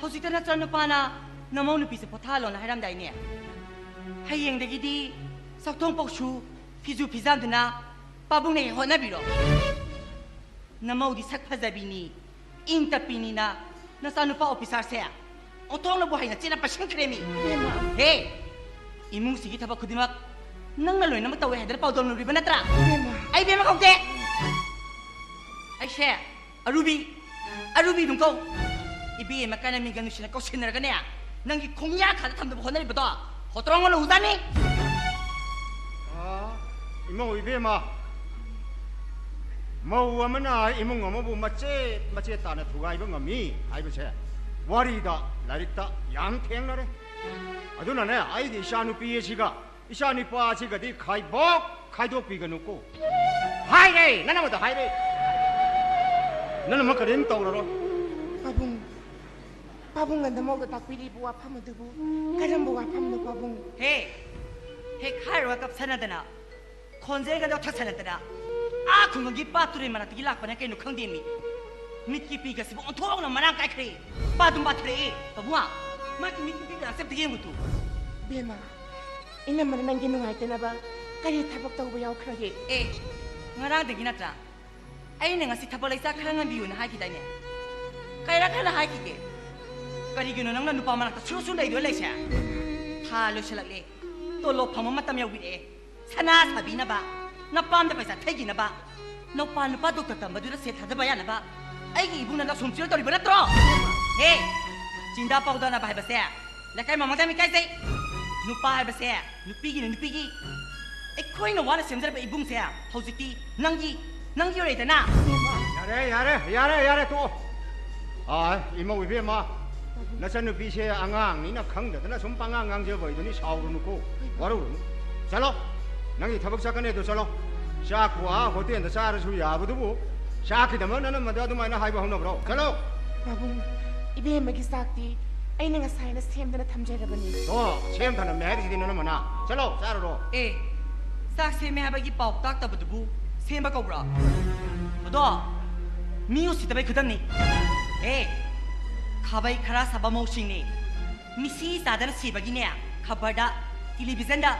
ꯍꯧꯖꯤꯛꯇ ꯅꯆꯥꯅꯨꯄꯥꯅ ꯅꯃꯧ ꯅꯨꯄꯤꯁꯦ ꯄꯣꯊꯥꯍꯜꯂꯣꯅ ꯍꯥꯏꯔꯝꯗꯥꯏꯅꯦ? ꯍꯌꯦꯡꯗꯒꯤꯗꯤ ꯆꯥꯛꯊꯣꯡ ꯄꯧꯁꯨ ꯐꯤꯖꯨ ꯐꯤꯖꯥꯝꯗꯨꯅ ꯄꯥꯕꯨꯡꯅ ꯍꯦꯛ ꯍꯣꯠꯅꯕꯤꯔꯣ꯫ ꯅꯃꯧꯗꯤ ꯁꯛ ꯐꯖꯕꯤꯅꯤ, ꯏꯪ ꯇꯞꯄꯤꯅꯤꯅ ꯅꯆꯥꯅꯨꯄꯥ ꯑꯣꯐꯤꯁꯥꯔꯁꯦ ꯑꯣꯟꯊꯣꯛꯅꯕꯨ ꯍꯩꯅ ꯆꯦꯠꯅ ꯄꯥꯏꯁꯤꯟꯈ꯭ꯔꯦꯃꯤ꯫ ꯏꯕꯦꯝꯃ꯫ ꯍꯦ! ꯏꯃꯨꯡꯁꯤꯒꯤ ꯊꯕꯛ ꯈꯨꯗꯤꯡꯃꯛ ꯅꯪꯅ ꯂꯣꯏꯅꯃꯛ ꯇꯧꯋꯦ ꯍꯥꯏꯗꯅ ꯄꯥꯎꯗꯝꯂꯨꯔꯤꯕ ꯅꯠꯇ꯭ꯔꯥ? ꯏꯕꯦꯝꯃ꯫ ꯑꯩ ꯏꯕꯦꯝꯃ ꯀꯧꯗꯦ꯫ ꯑꯩꯁꯦ ꯑꯔꯨꯕꯤ, ꯑꯔꯨꯕꯤ ꯑꯗꯨꯝ ꯀꯧ꯫ ꯏꯕꯦꯝꯃ ꯀꯥꯏꯅ ꯃꯤꯡꯒ ꯅꯨꯡꯁꯤꯅ ꯀꯧꯁꯤꯟꯅꯔꯒꯅꯦ, ꯅꯪꯒꯤ ꯈꯣꯡꯌꯥ ꯈꯥꯗ ꯊꯝꯗꯕ ꯍꯣꯠꯅꯔꯤꯕꯗꯣ ꯍꯣꯇ꯭ꯔꯣꯡ ꯑꯣꯜꯂ ꯎꯖꯥꯅꯤ꯫ ꯑꯥ, ꯏꯃꯧ ꯏꯕꯦꯝꯃ, ꯃꯧ ꯑꯃꯅ ꯏꯃꯨꯡ ꯑꯃꯕꯨ ꯃꯆꯦꯠ ꯃꯆꯦꯠ ꯇꯥꯅ ꯊꯨꯒꯥꯏꯕ ꯉꯝꯃꯤ ꯍꯥꯏꯕꯁꯦ ꯋꯥꯔꯤꯗ, ꯂꯥꯏꯔꯤꯛꯇ ꯌꯥꯝ ꯊꯦꯡꯅꯔꯦ꯫ ꯑꯗꯨꯅꯅꯦ, ꯑꯩꯒꯤ ꯏꯆꯥꯅꯨꯄꯤ ꯑꯁꯤꯒ ꯏꯆꯥꯅꯨꯄꯥ ꯑꯁꯤꯒꯗꯤ ꯈꯥꯏꯕꯣꯛ ꯈꯥꯏꯗꯣꯛꯄꯤꯒꯅꯨꯀꯣ꯫ ꯍꯥꯏꯔꯦ, ꯅꯅꯝꯃꯗ ꯍꯥꯏꯔꯦ꯫ ꯅꯅꯝꯃ ꯀꯔꯤꯝ ꯇꯧꯔꯔꯣꯏ꯫ ꯄꯥꯕꯨꯡ, ꯄꯥꯕꯨꯡꯅ ꯅꯃꯧꯗ ꯇꯥꯛꯄꯤꯔꯤꯕ ꯋꯥꯐꯝ ꯑꯗꯨꯕꯨ ꯀꯔꯝꯕ ꯋꯥꯐꯝꯅꯣ, ꯄꯥꯕꯨꯡ? ꯍꯦ, ꯍꯦꯛ ꯍꯥꯏꯔꯨꯔꯒ ꯀꯞꯁꯟꯅꯗꯅ, ꯈꯣꯟꯖꯦꯜꯒꯗꯣ ꯊꯛꯁꯟꯅꯗꯅ, ꯑꯥ ꯈꯨꯡꯒꯪꯒꯤ ꯄꯥꯠ ꯇꯨꯔꯦꯜ ꯃꯅꯥꯛꯇꯒꯤ ꯂꯥꯛꯄꯅ ꯀꯩꯅꯣ ꯈꯪꯗꯦꯃꯤ꯫ ꯃꯤꯠꯀꯤ ꯄꯤꯒꯁꯤꯕꯨ ꯑꯣꯟꯊꯣꯛꯅ ꯃꯔꯥꯡ ꯀꯥꯏꯈ꯭ꯔꯦ꯫ ꯄꯥꯗꯨꯝ ꯄꯥꯊꯔꯛꯑꯦ꯫ ꯄꯥꯕꯨꯡ, ꯃꯥꯒꯤ ꯃꯤꯠꯀꯤ ꯄꯤꯒ ꯑꯝꯇ ꯌꯦꯡꯉꯨ ꯇꯨ꯫ ꯕꯦꯝꯃ, ꯏꯅꯝꯃꯅ ꯅꯪꯒꯤ ꯅꯨꯡꯉꯥꯏꯇꯅꯕ ꯀꯔꯤ ꯊꯕꯛ ꯇꯧꯕ ꯌꯥꯎꯈ꯭ꯔꯒꯦ? ꯑꯦ, ꯉꯔꯥꯡꯗꯒꯤ ꯅꯠꯇ꯭ꯔꯥ? ꯑꯩꯅ ꯉꯁꯤ ꯊꯕꯛ ꯂꯩꯆꯥꯛ ꯈꯔ ꯉꯟꯕꯤꯌꯨꯅ ꯍꯥꯏꯈꯤꯗꯥꯏꯅꯦ? ꯀꯩꯔꯛ ꯍꯥꯏꯅ ꯍꯥꯏꯈꯤꯒꯦ? ꯀꯔꯤꯒꯤꯅꯣ ꯅꯪꯅ ꯅꯨꯄꯥ ꯃꯅꯥꯛꯇ ꯁꯨꯔꯨ ꯁꯨꯔꯨ ꯂꯩꯗꯣꯏ ꯂꯩꯁꯦ? ꯊꯥ ꯂꯣꯏꯁꯤꯜꯂꯛꯂꯦ, ꯇꯣꯂꯣꯞ ꯐꯪꯕ ꯃꯇꯝ ꯌꯧꯕꯤꯔꯛꯑꯦ꯫ ꯁꯅꯥ ꯁꯥꯕꯤꯅꯕ, ꯅꯄꯥꯝꯗ ꯄꯩꯁꯥ ꯊꯩꯈꯤꯅꯕ, ꯅꯧꯄꯥ ꯅꯨꯄꯥ ꯗꯣꯛꯇꯔ ꯇꯝꯕꯗꯨꯗ ꯁꯦꯜ ꯊꯥꯗꯕ ꯌꯥꯅꯕ ꯑꯩꯒꯤ ꯏꯕꯨꯡꯅ ꯂꯧꯁꯨꯝ ꯆꯦꯜ ꯇꯧꯔꯤꯕ ꯅꯠꯇ꯭ꯔꯣ? ꯍꯦ, ꯆꯤꯟꯗꯥ ꯄꯥꯎꯗꯥꯅꯕ ꯍꯥꯏꯕꯁꯦ ꯂꯩꯀꯥꯏ ꯃꯃꯥꯡꯗ ꯌꯥꯝ ꯏꯀꯥꯏꯖꯩ꯫ ꯅꯨꯄꯥ ꯍꯥꯏꯕꯁꯦ ꯅꯨꯄꯤꯒꯤꯅꯤ, ꯅꯨꯄꯤꯒꯤ꯫ ꯑꯩꯈꯣꯏꯅ ꯋꯥꯅ ꯁꯦꯝꯖꯔꯕ ꯏꯕꯨꯡꯁꯦ ꯍꯧꯖꯤꯛꯇꯤ ꯅꯪꯒꯤ, ꯅꯪꯒꯤ ꯑꯣꯏꯔꯦꯗꯅ꯫ ꯌꯥꯔꯦ, ꯌꯥꯔꯦ, ꯌꯥꯔꯦ, ꯌꯥꯔꯦ, ꯇꯣꯛꯑꯣ꯫ ꯑꯥ, ꯏꯃꯧ ꯏꯕꯦꯝꯃ, ꯅꯆꯟꯅꯨꯄꯤꯁꯦ ꯑꯉꯥꯡꯅꯤꯅ ꯈꯪꯗꯗꯅ ꯁꯨꯝ ꯄꯉꯥꯡ ꯉꯥꯡꯖꯕ ꯑꯣꯏꯗꯣꯏꯅꯤ, ꯁꯥꯎꯔꯨꯅꯨꯀꯣ, ꯋꯥꯔꯧꯔꯨꯅꯨ꯫ ꯆꯠꯂꯣ, ꯅꯪꯒꯤ ꯊꯕꯛ ꯆꯠꯀꯅꯤ ꯑꯗꯨ ꯆꯠꯂꯣ꯫ ꯆꯥꯛꯄꯨ ꯑꯥ ꯍꯣꯇꯦꯜꯗ ꯆꯥꯔꯁꯨ ꯌꯥꯕꯗꯨꯕꯨ, ꯆꯥꯛꯀꯤꯗꯃꯛ ꯅꯅꯝꯃꯗ ꯑꯗꯨꯃꯥꯏꯅ ꯍꯥꯏꯕ ꯍꯧꯅꯕ꯭ꯔꯣ? ꯆꯠꯂꯣ꯫ ꯄꯥꯕꯨꯡ, ꯏꯕꯦꯝꯃꯒꯤ ꯆꯥꯛꯇꯤ ꯑꯩꯅ ꯉꯁꯥꯏꯅ ꯁꯦꯝꯗꯅ ꯊꯝꯖꯔꯕꯅꯤ꯫ ꯑꯣ, ꯁꯦꯝ ꯊꯝꯂꯝꯃꯦ ꯍꯥꯏꯔꯤꯁꯤꯗꯤ ꯅꯅꯝꯃꯅ꯫ ꯆꯠꯂꯣ, ꯆꯥꯔꯨꯔꯣ꯫ ꯑꯦ, ꯆꯥꯛ ꯁꯦꯝꯃꯦ ꯍꯥꯏꯕꯒꯤ ꯄꯥꯎ ꯇꯥꯛꯇꯕꯗꯨꯕꯨ ꯁꯦꯝꯕ ꯀꯧꯕ꯭ꯔꯣ? ꯑꯗꯣ, ꯃꯤ ꯎꯁꯤꯠꯇꯕꯩ ꯈꯨꯗꯝꯅꯤ꯫ ꯑꯦ, ꯈꯥꯕꯩ ꯈꯔ ꯁꯥꯕ ꯃꯧꯁꯤꯡꯅꯤ꯫ ꯃꯤꯁꯤ ꯆꯥꯗꯅ ꯁꯤꯕꯒꯤꯅꯦ, ꯈꯕꯔꯗ, ꯇꯦꯂꯤꯚꯤꯖꯟꯗ,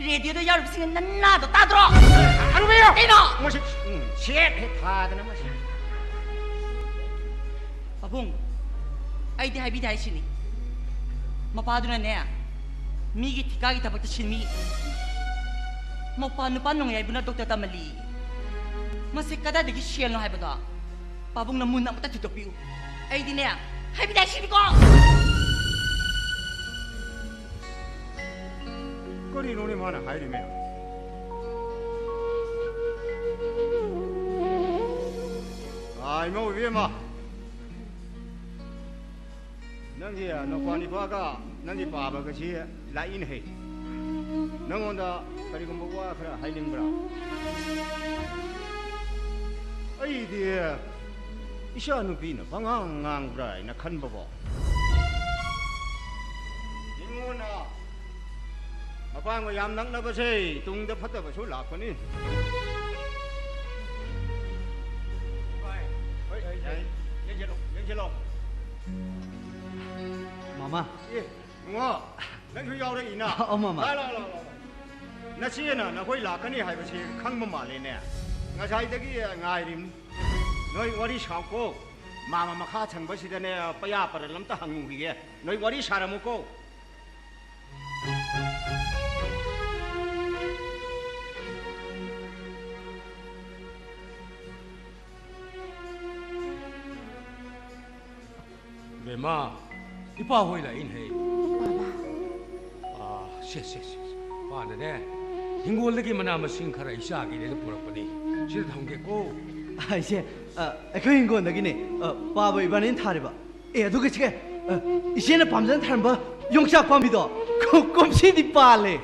ꯔꯦꯗꯤꯑꯣꯗ ꯌꯥꯎꯔꯤꯕꯁꯤꯡꯅ ꯅꯅꯥꯗꯣ ꯇꯥꯗ꯭ꯔꯣ? ꯑꯔꯨꯕꯤꯌꯣ! ꯀꯩꯅꯣ? ꯃꯁꯤ, ꯎꯝ, ꯁꯦꯠ ꯍꯦꯛ ꯊꯥꯗꯅ ꯃꯁꯤ꯫ ꯄꯥꯕꯨꯡ, ꯑꯩꯗꯤ ꯍꯥꯏꯕꯤꯗꯦ ꯍꯥꯏꯁꯤꯅꯤ꯫ ꯃꯄꯥꯗꯨꯅꯅꯦ, ꯃꯤꯒꯤ ꯊꯤꯀꯥꯒꯤ ꯊꯕꯛꯇ ꯁꯤꯟꯃꯤ꯫ ꯃꯧꯄꯥ ꯅꯨꯄꯥ ꯅꯣꯡꯌꯥꯏꯕꯨꯅ ꯗꯣꯛꯇꯔ ꯇꯝꯍꯜꯂꯤ꯫ ꯃꯁꯤ ꯀꯗꯥꯏꯗꯒꯤ ꯁꯦꯜꯅꯣ ꯍꯥꯏꯕꯗꯣ ꯄꯥꯕꯨꯡꯅ ꯃꯨꯟꯅ ꯑꯃꯨꯛꯇ ꯊꯤꯗꯣꯛꯄꯤꯌꯨ꯫ ꯑꯩꯗꯤꯅꯦ, ꯍꯥꯏꯕꯤꯗꯦ ꯍꯥꯏꯁꯤꯅꯤꯀꯣ꯫ ꯀꯔꯤꯅꯣꯅꯦ ꯃꯥꯅ ꯍꯥꯏꯔꯤ ꯃꯌꯥꯝ? ꯑꯥ, ꯏꯃꯧ ꯏꯕꯦꯝꯃ, ꯅꯪꯒꯤ ꯅꯨꯄꯥ ꯅꯤꯄꯥꯒ ꯅꯪꯒꯤ ꯄꯥꯕꯒꯁꯤ ꯂꯥꯛꯏꯅꯦꯍꯦ꯫ ꯅꯪꯉꯣꯟꯗ ꯀꯔꯤꯒꯨꯝꯕ ꯋꯥ ꯈꯔ ꯍꯥꯏꯅꯤꯡꯕ꯭ꯔꯥ? ꯑꯩꯗꯤ ꯏꯆꯥ ꯅꯨꯄꯤꯅ ꯄꯉꯥꯡ ꯉꯥꯡꯕ꯭ꯔꯥ ꯍꯥꯏꯅ ꯈꯟꯕꯕꯣ꯫ ꯅꯤꯉꯣꯟꯅ ꯃꯄꯥꯡꯒ ꯌꯥꯝ ꯅꯛꯅꯕꯁꯦ ꯇꯨꯡꯗ ꯐꯠꯇꯕꯁꯨ ꯂꯥꯛꯄꯅꯤ꯫ ꯍꯣꯏ, ꯌꯥꯏ꯫ ꯌꯦꯡꯁꯤꯜꯂꯣ, ꯌꯦꯡꯁꯤꯜꯂꯣ꯫ ꯃꯃꯥ꯫ ꯑꯦ, ꯏꯕꯨꯡꯉꯣ, ꯅꯪꯁꯨ ꯌꯥꯎꯔꯛꯏꯅ? ꯑꯧ, ꯃꯃꯥ꯫ ꯂꯥꯎ, ꯂꯥꯎ, ꯂꯥꯎ, ꯂꯥꯎ꯫ ꯅꯆꯦꯅ ꯅꯈꯣꯏ ꯂꯥꯛꯀꯅꯤ ꯍꯥꯏꯕꯁꯤ ꯈꯪꯕ ꯃꯥꯜꯂꯦꯅꯦ꯫ ꯉꯁꯥꯏꯗꯒꯤ ꯉꯥꯏꯔꯤꯝꯅꯤ꯫ ꯅꯣꯏ ꯋꯥꯔꯤ ꯁꯥꯎꯀꯣ꯫ ꯃꯥꯃ ꯃꯈꯥ ꯊꯪꯕꯁꯤꯗꯅꯦ, ꯄꯌꯥ ꯄꯔꯦꯜ ꯑꯝꯇ ꯍꯪꯉꯨꯈꯤꯒꯦ꯫ ꯅꯣꯏ ꯋꯥꯔꯤ ꯁꯥꯔꯝꯃꯨꯀꯣ꯫ ꯕꯦꯝꯃ, ꯏꯄꯥ ꯍꯣꯏ ꯂꯥꯛꯏꯅꯦꯍꯦ꯫ ꯄꯥꯕ꯫ ꯑꯥ, ꯁꯦ, ꯁꯦ, ꯁꯦ, ꯁꯦ꯫ ꯄꯥꯅꯅꯦ, ꯍꯤꯡꯒꯣꯜꯗꯒꯤ ꯃꯅꯥ ꯃꯁꯤꯡ ꯈꯔ ꯏꯆꯥꯒꯤꯅꯦꯅ ꯄꯨꯔꯛꯄꯅꯤ꯫ ꯁꯤꯗ ꯊꯝꯒꯦꯀꯣ꯫ ꯑ, ꯏꯆꯦ, ꯑ, ꯑꯩꯈꯣꯏ ꯍꯤꯡꯒꯣꯜꯗꯒꯤꯅꯦ, ꯑ, ꯄꯥꯕ ꯏꯕꯥꯅꯤꯅ ꯊꯥꯔꯤꯕ꯫ ꯑꯦ, ꯑꯗꯨꯒ ꯏꯆꯦ, ꯑ, ꯏꯆꯦꯅ ꯄꯥꯝꯖꯅ ꯊꯥꯔꯝꯕ ꯌꯣꯡꯆꯥꯛ ꯄꯥꯝꯕꯤꯗꯣ ꯀꯨ-, ꯀꯨꯝꯁꯤꯗꯤ ꯄꯥꯜꯂꯦ꯫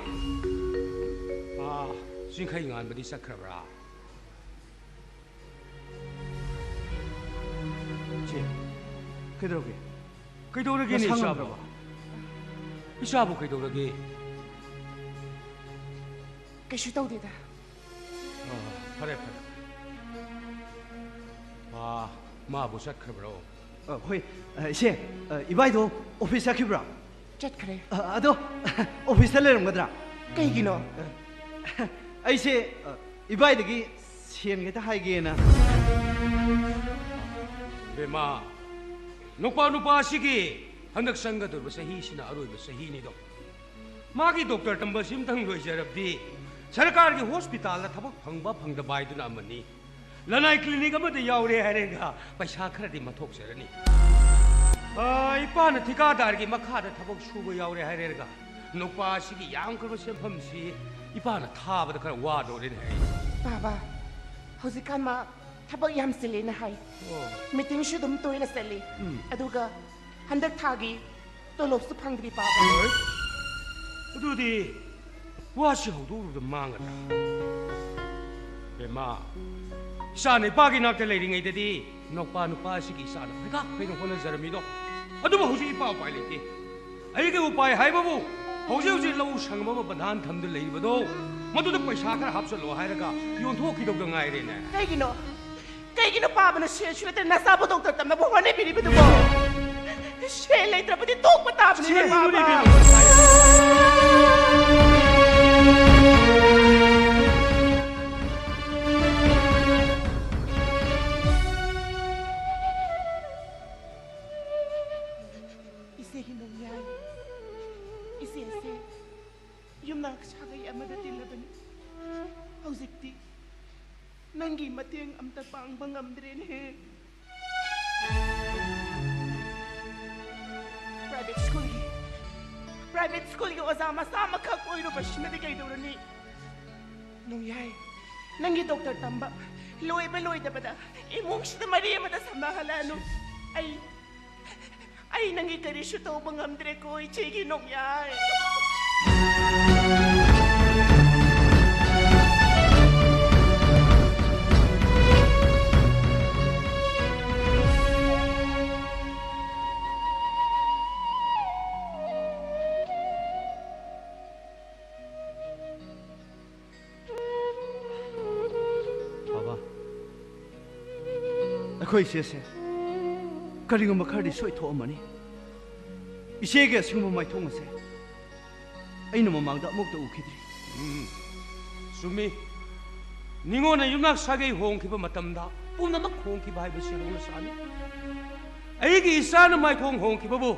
ꯑꯥ, ꯆꯤꯡꯈꯩ ꯉꯥꯟꯕꯗꯤ ꯆꯠꯈ꯭ꯔꯕ꯭ꯔꯥ? ꯏꯆꯦ, ꯀꯩꯗꯧꯔꯒꯦ? ꯀꯩꯗꯧꯔꯒꯦꯅꯦ, ꯅꯁꯥ ꯏꯆꯥꯕꯨ? ꯉꯝꯗ꯭ꯔꯕꯣ? ꯏꯆꯥꯕꯨ ꯀꯩꯗꯧꯔꯒꯦ? ꯀꯩꯁꯨ ꯇꯧꯗꯦꯗ꯫ ꯑ, ꯐꯔꯦ, ꯐꯔꯦ꯫ ꯑ, ꯃꯥꯕꯨ ꯆꯠꯈ꯭ꯔꯕ꯭ꯔꯣ? ꯑ, ꯍꯣꯏ, ꯑ, ꯏꯆꯦ, ꯑ, ꯏꯕꯥꯏꯗꯣ ꯑꯣꯐꯤꯁ ꯆꯠꯈꯤꯕ꯭ꯔꯣ? ꯆꯠꯈ꯭ꯔꯦ꯫ ꯑ, ꯑꯗꯣ, ꯑꯣꯐꯤꯁꯇ ꯂꯩꯔꯝꯒꯗ꯭ꯔꯥ? ꯀꯩꯒꯤꯅꯣ? ꯑ, ꯑꯩꯁꯦ, ꯑ, ꯏꯕꯥꯏꯗꯒꯤ ꯁꯦꯟ ꯈꯤꯇ ꯍꯥꯏꯒꯦꯅ꯫ ꯕꯦꯝꯃ, ꯅꯨꯄꯥ, ꯅꯨꯄꯥ ꯑꯁꯤꯒꯤ ꯍꯟꯗꯛ ꯆꯪꯒꯗꯧꯔꯤꯕ ꯆꯍꯤꯁꯤꯅ ꯑꯔꯣꯏꯕ ꯆꯍꯤꯅꯤꯗꯣ꯫ ꯃꯥꯒꯤ ꯗꯣꯛꯇꯔ ꯇꯝꯕꯁꯤ ꯑꯝꯇꯪ ꯂꯣꯏꯖꯔꯕꯗꯤ ꯁꯔꯀꯥꯔꯒꯤ ꯍꯣꯁꯄꯤꯇꯥꯜꯗ ꯊꯕꯛ ꯐꯪꯕ ꯐꯪꯗꯕ ꯍꯥꯏꯗꯨꯅ ꯑꯃꯅꯤ꯫ ꯂꯅꯥꯏ ꯀ꯭ꯂꯤꯅꯤꯛ ꯑꯃꯗ ꯌꯥꯎꯔꯦ ꯍꯥꯏꯔꯒ ꯄꯩꯁꯥ ꯈꯔꯗꯤ ꯃꯊꯣꯛꯆꯔꯅꯤ꯫ ꯑ, ꯏꯄꯥꯅ ꯊꯤꯀꯥꯗꯥꯔꯒꯤ ꯃꯈꯥꯗ ꯊꯕꯛ ꯁꯨꯕ ꯌꯥꯎꯔꯦ ꯍꯥꯏꯔꯒ ꯅꯨꯄꯥ ꯑꯁꯤꯒꯤ ꯌꯥꯝꯈ꯭ꯔꯕ ꯁꯦꯟꯐꯝꯁꯤ ꯏꯄꯥꯅ ꯊꯥꯕꯗ ꯈꯔ ꯋꯥꯗꯧꯔꯦꯅꯦ ꯑꯩ꯫ ꯕꯥꯕꯥ, ꯍꯧꯖꯤꯛꯀꯥꯟ ꯃꯥ ꯊꯕꯛ ꯌꯥꯝ ꯆꯤꯜꯂꯦꯅ ꯍꯥꯏ꯫ ꯑꯣ꯫ ꯃꯤꯇꯤꯡꯁꯨ ꯑꯗꯨꯝ ꯇꯣꯏꯅ ꯆꯠꯂꯤ꯫ ꯎꯝ꯫ ꯑꯗꯨꯒ ꯍꯟꯗꯛ ꯊꯥꯒꯤ ꯇꯣꯂꯣꯞꯁꯨ ꯐꯪꯗ꯭ꯔꯤ, ꯕꯥꯕꯥ꯫ ꯍꯣꯏ꯫ ꯑꯗꯨꯗꯤ ꯋꯥꯁꯤ ꯍꯧꯗꯣꯛꯎꯕꯗ ꯃꯥꯡꯒꯗ꯭ꯔꯥ? ꯕꯦꯝꯃ, ꯏꯆꯥꯅ ꯏꯄꯥꯒꯤ ꯅꯥꯛꯇ ꯂꯩꯔꯤꯉꯩꯗꯗꯤ ꯅꯨꯄꯥ, ꯅꯨꯄꯥ ꯑꯁꯤꯒꯤ ꯏꯆꯥꯅ ꯄꯩꯀꯥ ꯄꯩꯅ ꯍꯣꯠꯅꯖꯔꯝꯃꯤꯗꯣ꯫ ꯑꯗꯨꯕꯨ ꯍꯧꯖꯤꯛ ꯏꯄꯥ ꯎꯄꯥꯏ ꯂꯩꯇꯦ꯫ ꯑꯩꯒꯤ ꯎꯄꯥꯏ ꯍꯥꯏꯕꯕꯨ ꯍꯧꯖꯤꯛ ꯍꯧꯖꯤꯛ ꯂꯧ ꯁꯪꯒꯝ ꯑꯃ ꯕꯟꯙꯥꯟ ꯊꯝꯗꯨꯅ ꯂꯩꯔꯤꯕꯗꯣ, ꯃꯗꯨꯗ ꯄꯩꯁꯥ ꯈꯔ ꯍꯥꯞꯆꯜꯂꯣ ꯍꯥꯏꯔꯒ ꯌꯣꯟꯊꯣꯛꯈꯤꯗꯧꯗ ꯉꯥꯏꯔꯦꯅꯦ꯫ ꯀꯩꯒꯤꯅꯣ? ꯀꯩꯒꯤꯅꯣ ꯄꯥꯕꯅ ꯁꯦꯟꯁꯨ ꯅꯠꯇꯅ ꯅꯆꯥꯕꯨ ꯗꯣꯛꯇꯔ ꯇꯝꯅꯕ ꯍꯣꯠꯅꯕꯤꯔꯤꯕꯗꯨꯕꯣ? ꯁꯦꯟ ꯂꯩꯇ꯭ꯔꯕꯗꯤ ꯇꯣꯛꯄ ꯇꯥꯕꯅꯤꯅꯦ, ꯁꯦꯟ ꯄꯥꯕ꯫ ꯂꯩꯇ꯭ꯔꯕꯗꯤ ꯏꯆꯦꯒꯤ ꯅꯣꯡꯌꯥꯏ, ꯏꯆꯦꯁꯦ ꯌꯨꯝꯅꯥꯛ ꯁꯥꯒꯩ ꯑꯃꯗ ꯇꯤꯜꯂꯕꯅꯤ꯫ ꯍꯧꯖꯤꯛꯇꯤ ꯅꯪꯒꯤ ꯃꯇꯦꯡ ꯑꯝꯇ ꯄꯥꯡꯕ ꯉꯝꯗ꯭ꯔꯦꯅꯦꯍꯦ꯫ Private schoolꯒꯤ, private schoolꯒꯤ ꯑꯣꯖꯥ ꯃꯆꯥ ꯑꯃꯈꯛ ꯑꯣꯏꯔꯨꯕꯁꯤꯅꯗꯤ ꯀꯩꯗꯧꯔꯨꯅꯤ? ꯅꯣꯡꯌꯥꯏ, ꯅꯪꯒꯤ ꯗꯣꯛꯇꯔ ꯇꯝꯕ ꯂꯣꯏꯕ ꯂꯣꯏꯗꯕꯗ ꯏꯃꯨꯡꯁꯤꯗ ꯃꯔꯤ ꯑꯃꯗ ꯁꯝꯅꯍꯜꯂꯛꯑꯅꯨ꯫ ꯑꯩ, ꯑꯩ ꯅꯪꯒꯤ ꯀꯔꯤꯁꯨ ꯇꯧꯕ ꯉꯝꯗ꯭ꯔꯦꯀꯣ, ꯏꯆꯦꯒꯤ ꯅꯣꯡꯌꯥꯏ꯫ ꯑꯩꯈꯣꯏ ꯏꯆꯦꯁꯦ ꯀꯔꯤꯒꯨꯝꯕ ꯈꯔꯗꯤ ꯁꯣꯏꯊꯣꯛꯑꯝꯃꯅꯤ꯫ ꯏꯆꯦꯒꯤ ꯑꯁꯤꯒꯨꯝꯕ ꯃꯥꯏꯊꯣꯡ ꯑꯁꯦ ꯑꯩꯅ ꯃꯃꯥꯡꯗ ꯑꯃꯨꯛꯇ ꯎꯈꯤꯗ꯭ꯔꯤ꯫ ꯎꯝ, ꯆꯨꯝꯃꯤ꯫ ꯅꯤꯉꯣꯜꯅ ꯌꯨꯝꯅꯥꯛ ꯁꯥꯒꯩ ꯍꯣꯡꯈꯤꯕ ꯃꯇꯝꯗ ꯄꯨꯝꯅꯃꯛ ꯍꯣꯡꯈꯤꯕ ꯍꯥꯏꯕꯁꯤ ꯍꯧꯅ ꯁꯥꯅꯤ꯫ ꯑꯩꯒꯤ ꯏꯆꯥꯅ ꯃꯥꯏꯊꯣꯡ ꯍꯣꯡꯈꯤꯕꯕꯨ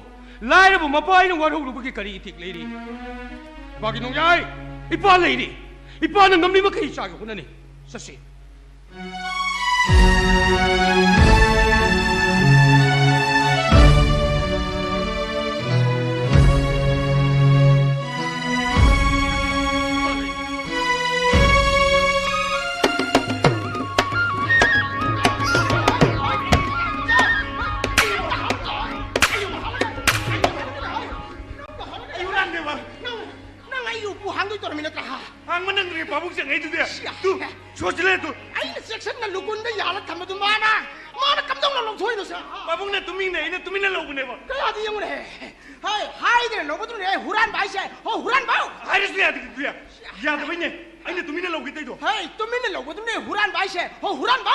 ꯂꯥꯏꯔꯕ ꯃꯄꯥ ꯑꯩꯅ ꯋꯥꯔꯧꯔꯨꯕꯒꯤ ꯀꯔꯤ ꯏꯊꯤꯛ ꯂꯩꯔꯤ? ꯏꯄꯥꯒꯤ ꯅꯣꯡꯌꯥꯏ, ꯏꯄꯥ ꯂꯩꯔꯤ꯫ ꯏꯄꯥꯅ ꯉꯝꯂꯤ ꯃꯈꯩ ꯏꯆꯥꯒꯤ ꯍꯣꯠꯅꯅꯤ꯫ ꯆꯠꯁꯤ꯫ ꯑꯩ ꯍꯨꯔꯥꯟꯗꯦꯕ꯫ ꯅꯪ, ꯅꯪ ꯑꯩꯒꯤ ꯎꯄꯨ ꯍꯥꯡꯗꯣꯏ ꯇꯧꯔꯝꯃꯤ ꯅꯠꯇ꯭ꯔꯥ? ꯍꯥꯡꯕ ꯅꯪꯗ꯭ꯔꯦ ꯄꯥꯕꯨꯡ ꯆꯪꯉꯛꯏꯗꯨꯗꯤ꯫ ꯁꯤꯌꯥ꯫ ꯇꯨ, ꯁꯣꯠꯆꯤꯜꯂꯦ ꯇꯨ꯫ ꯑꯩꯅ ꯆꯦꯛꯁꯤꯟꯅ ꯂꯨꯀꯨꯟꯗ ꯌꯥꯜꯂ ꯊꯝꯕꯗꯨ ꯃꯥꯅ, ꯃꯥꯅ ꯀꯝꯗꯧꯅ ꯂꯧꯊꯣꯛꯏꯅꯣ ꯁꯦ? ꯄꯥꯕꯨꯡꯅ ꯇꯨꯃꯤꯟꯅ, ꯑꯩꯅ ꯇꯨꯃꯤꯟꯅ ꯂꯧꯕꯅꯦꯕ꯫ ꯀꯌꯥꯗꯤ ꯌꯦꯡꯉꯨꯅꯦ꯫ ꯍꯥꯏ, ꯍꯥꯏꯗꯅ ꯂꯧꯕꯗꯨꯅꯦ ꯍꯨꯔꯥꯟꯕ ꯍꯥꯏꯁꯦ꯫ ꯍꯣ, ꯍꯨꯔꯥꯟꯕ! ꯍꯥꯏꯔꯁꯨ ꯌꯥꯗꯦ, ꯌꯥꯗꯕꯩꯅꯦ꯫ ꯑꯩꯅ ꯇꯨꯃꯤꯟꯅ ꯂꯧꯒꯦ ꯇꯩꯗꯣ꯫ ꯍꯩ, ꯇꯨꯃꯤꯟꯅ ꯂꯧꯕꯗꯨꯅꯦ ꯍꯨꯔꯥꯟꯕ ꯍꯥꯏꯁꯦ꯫ ꯍꯣ, ꯍꯨꯔꯥꯟꯕ!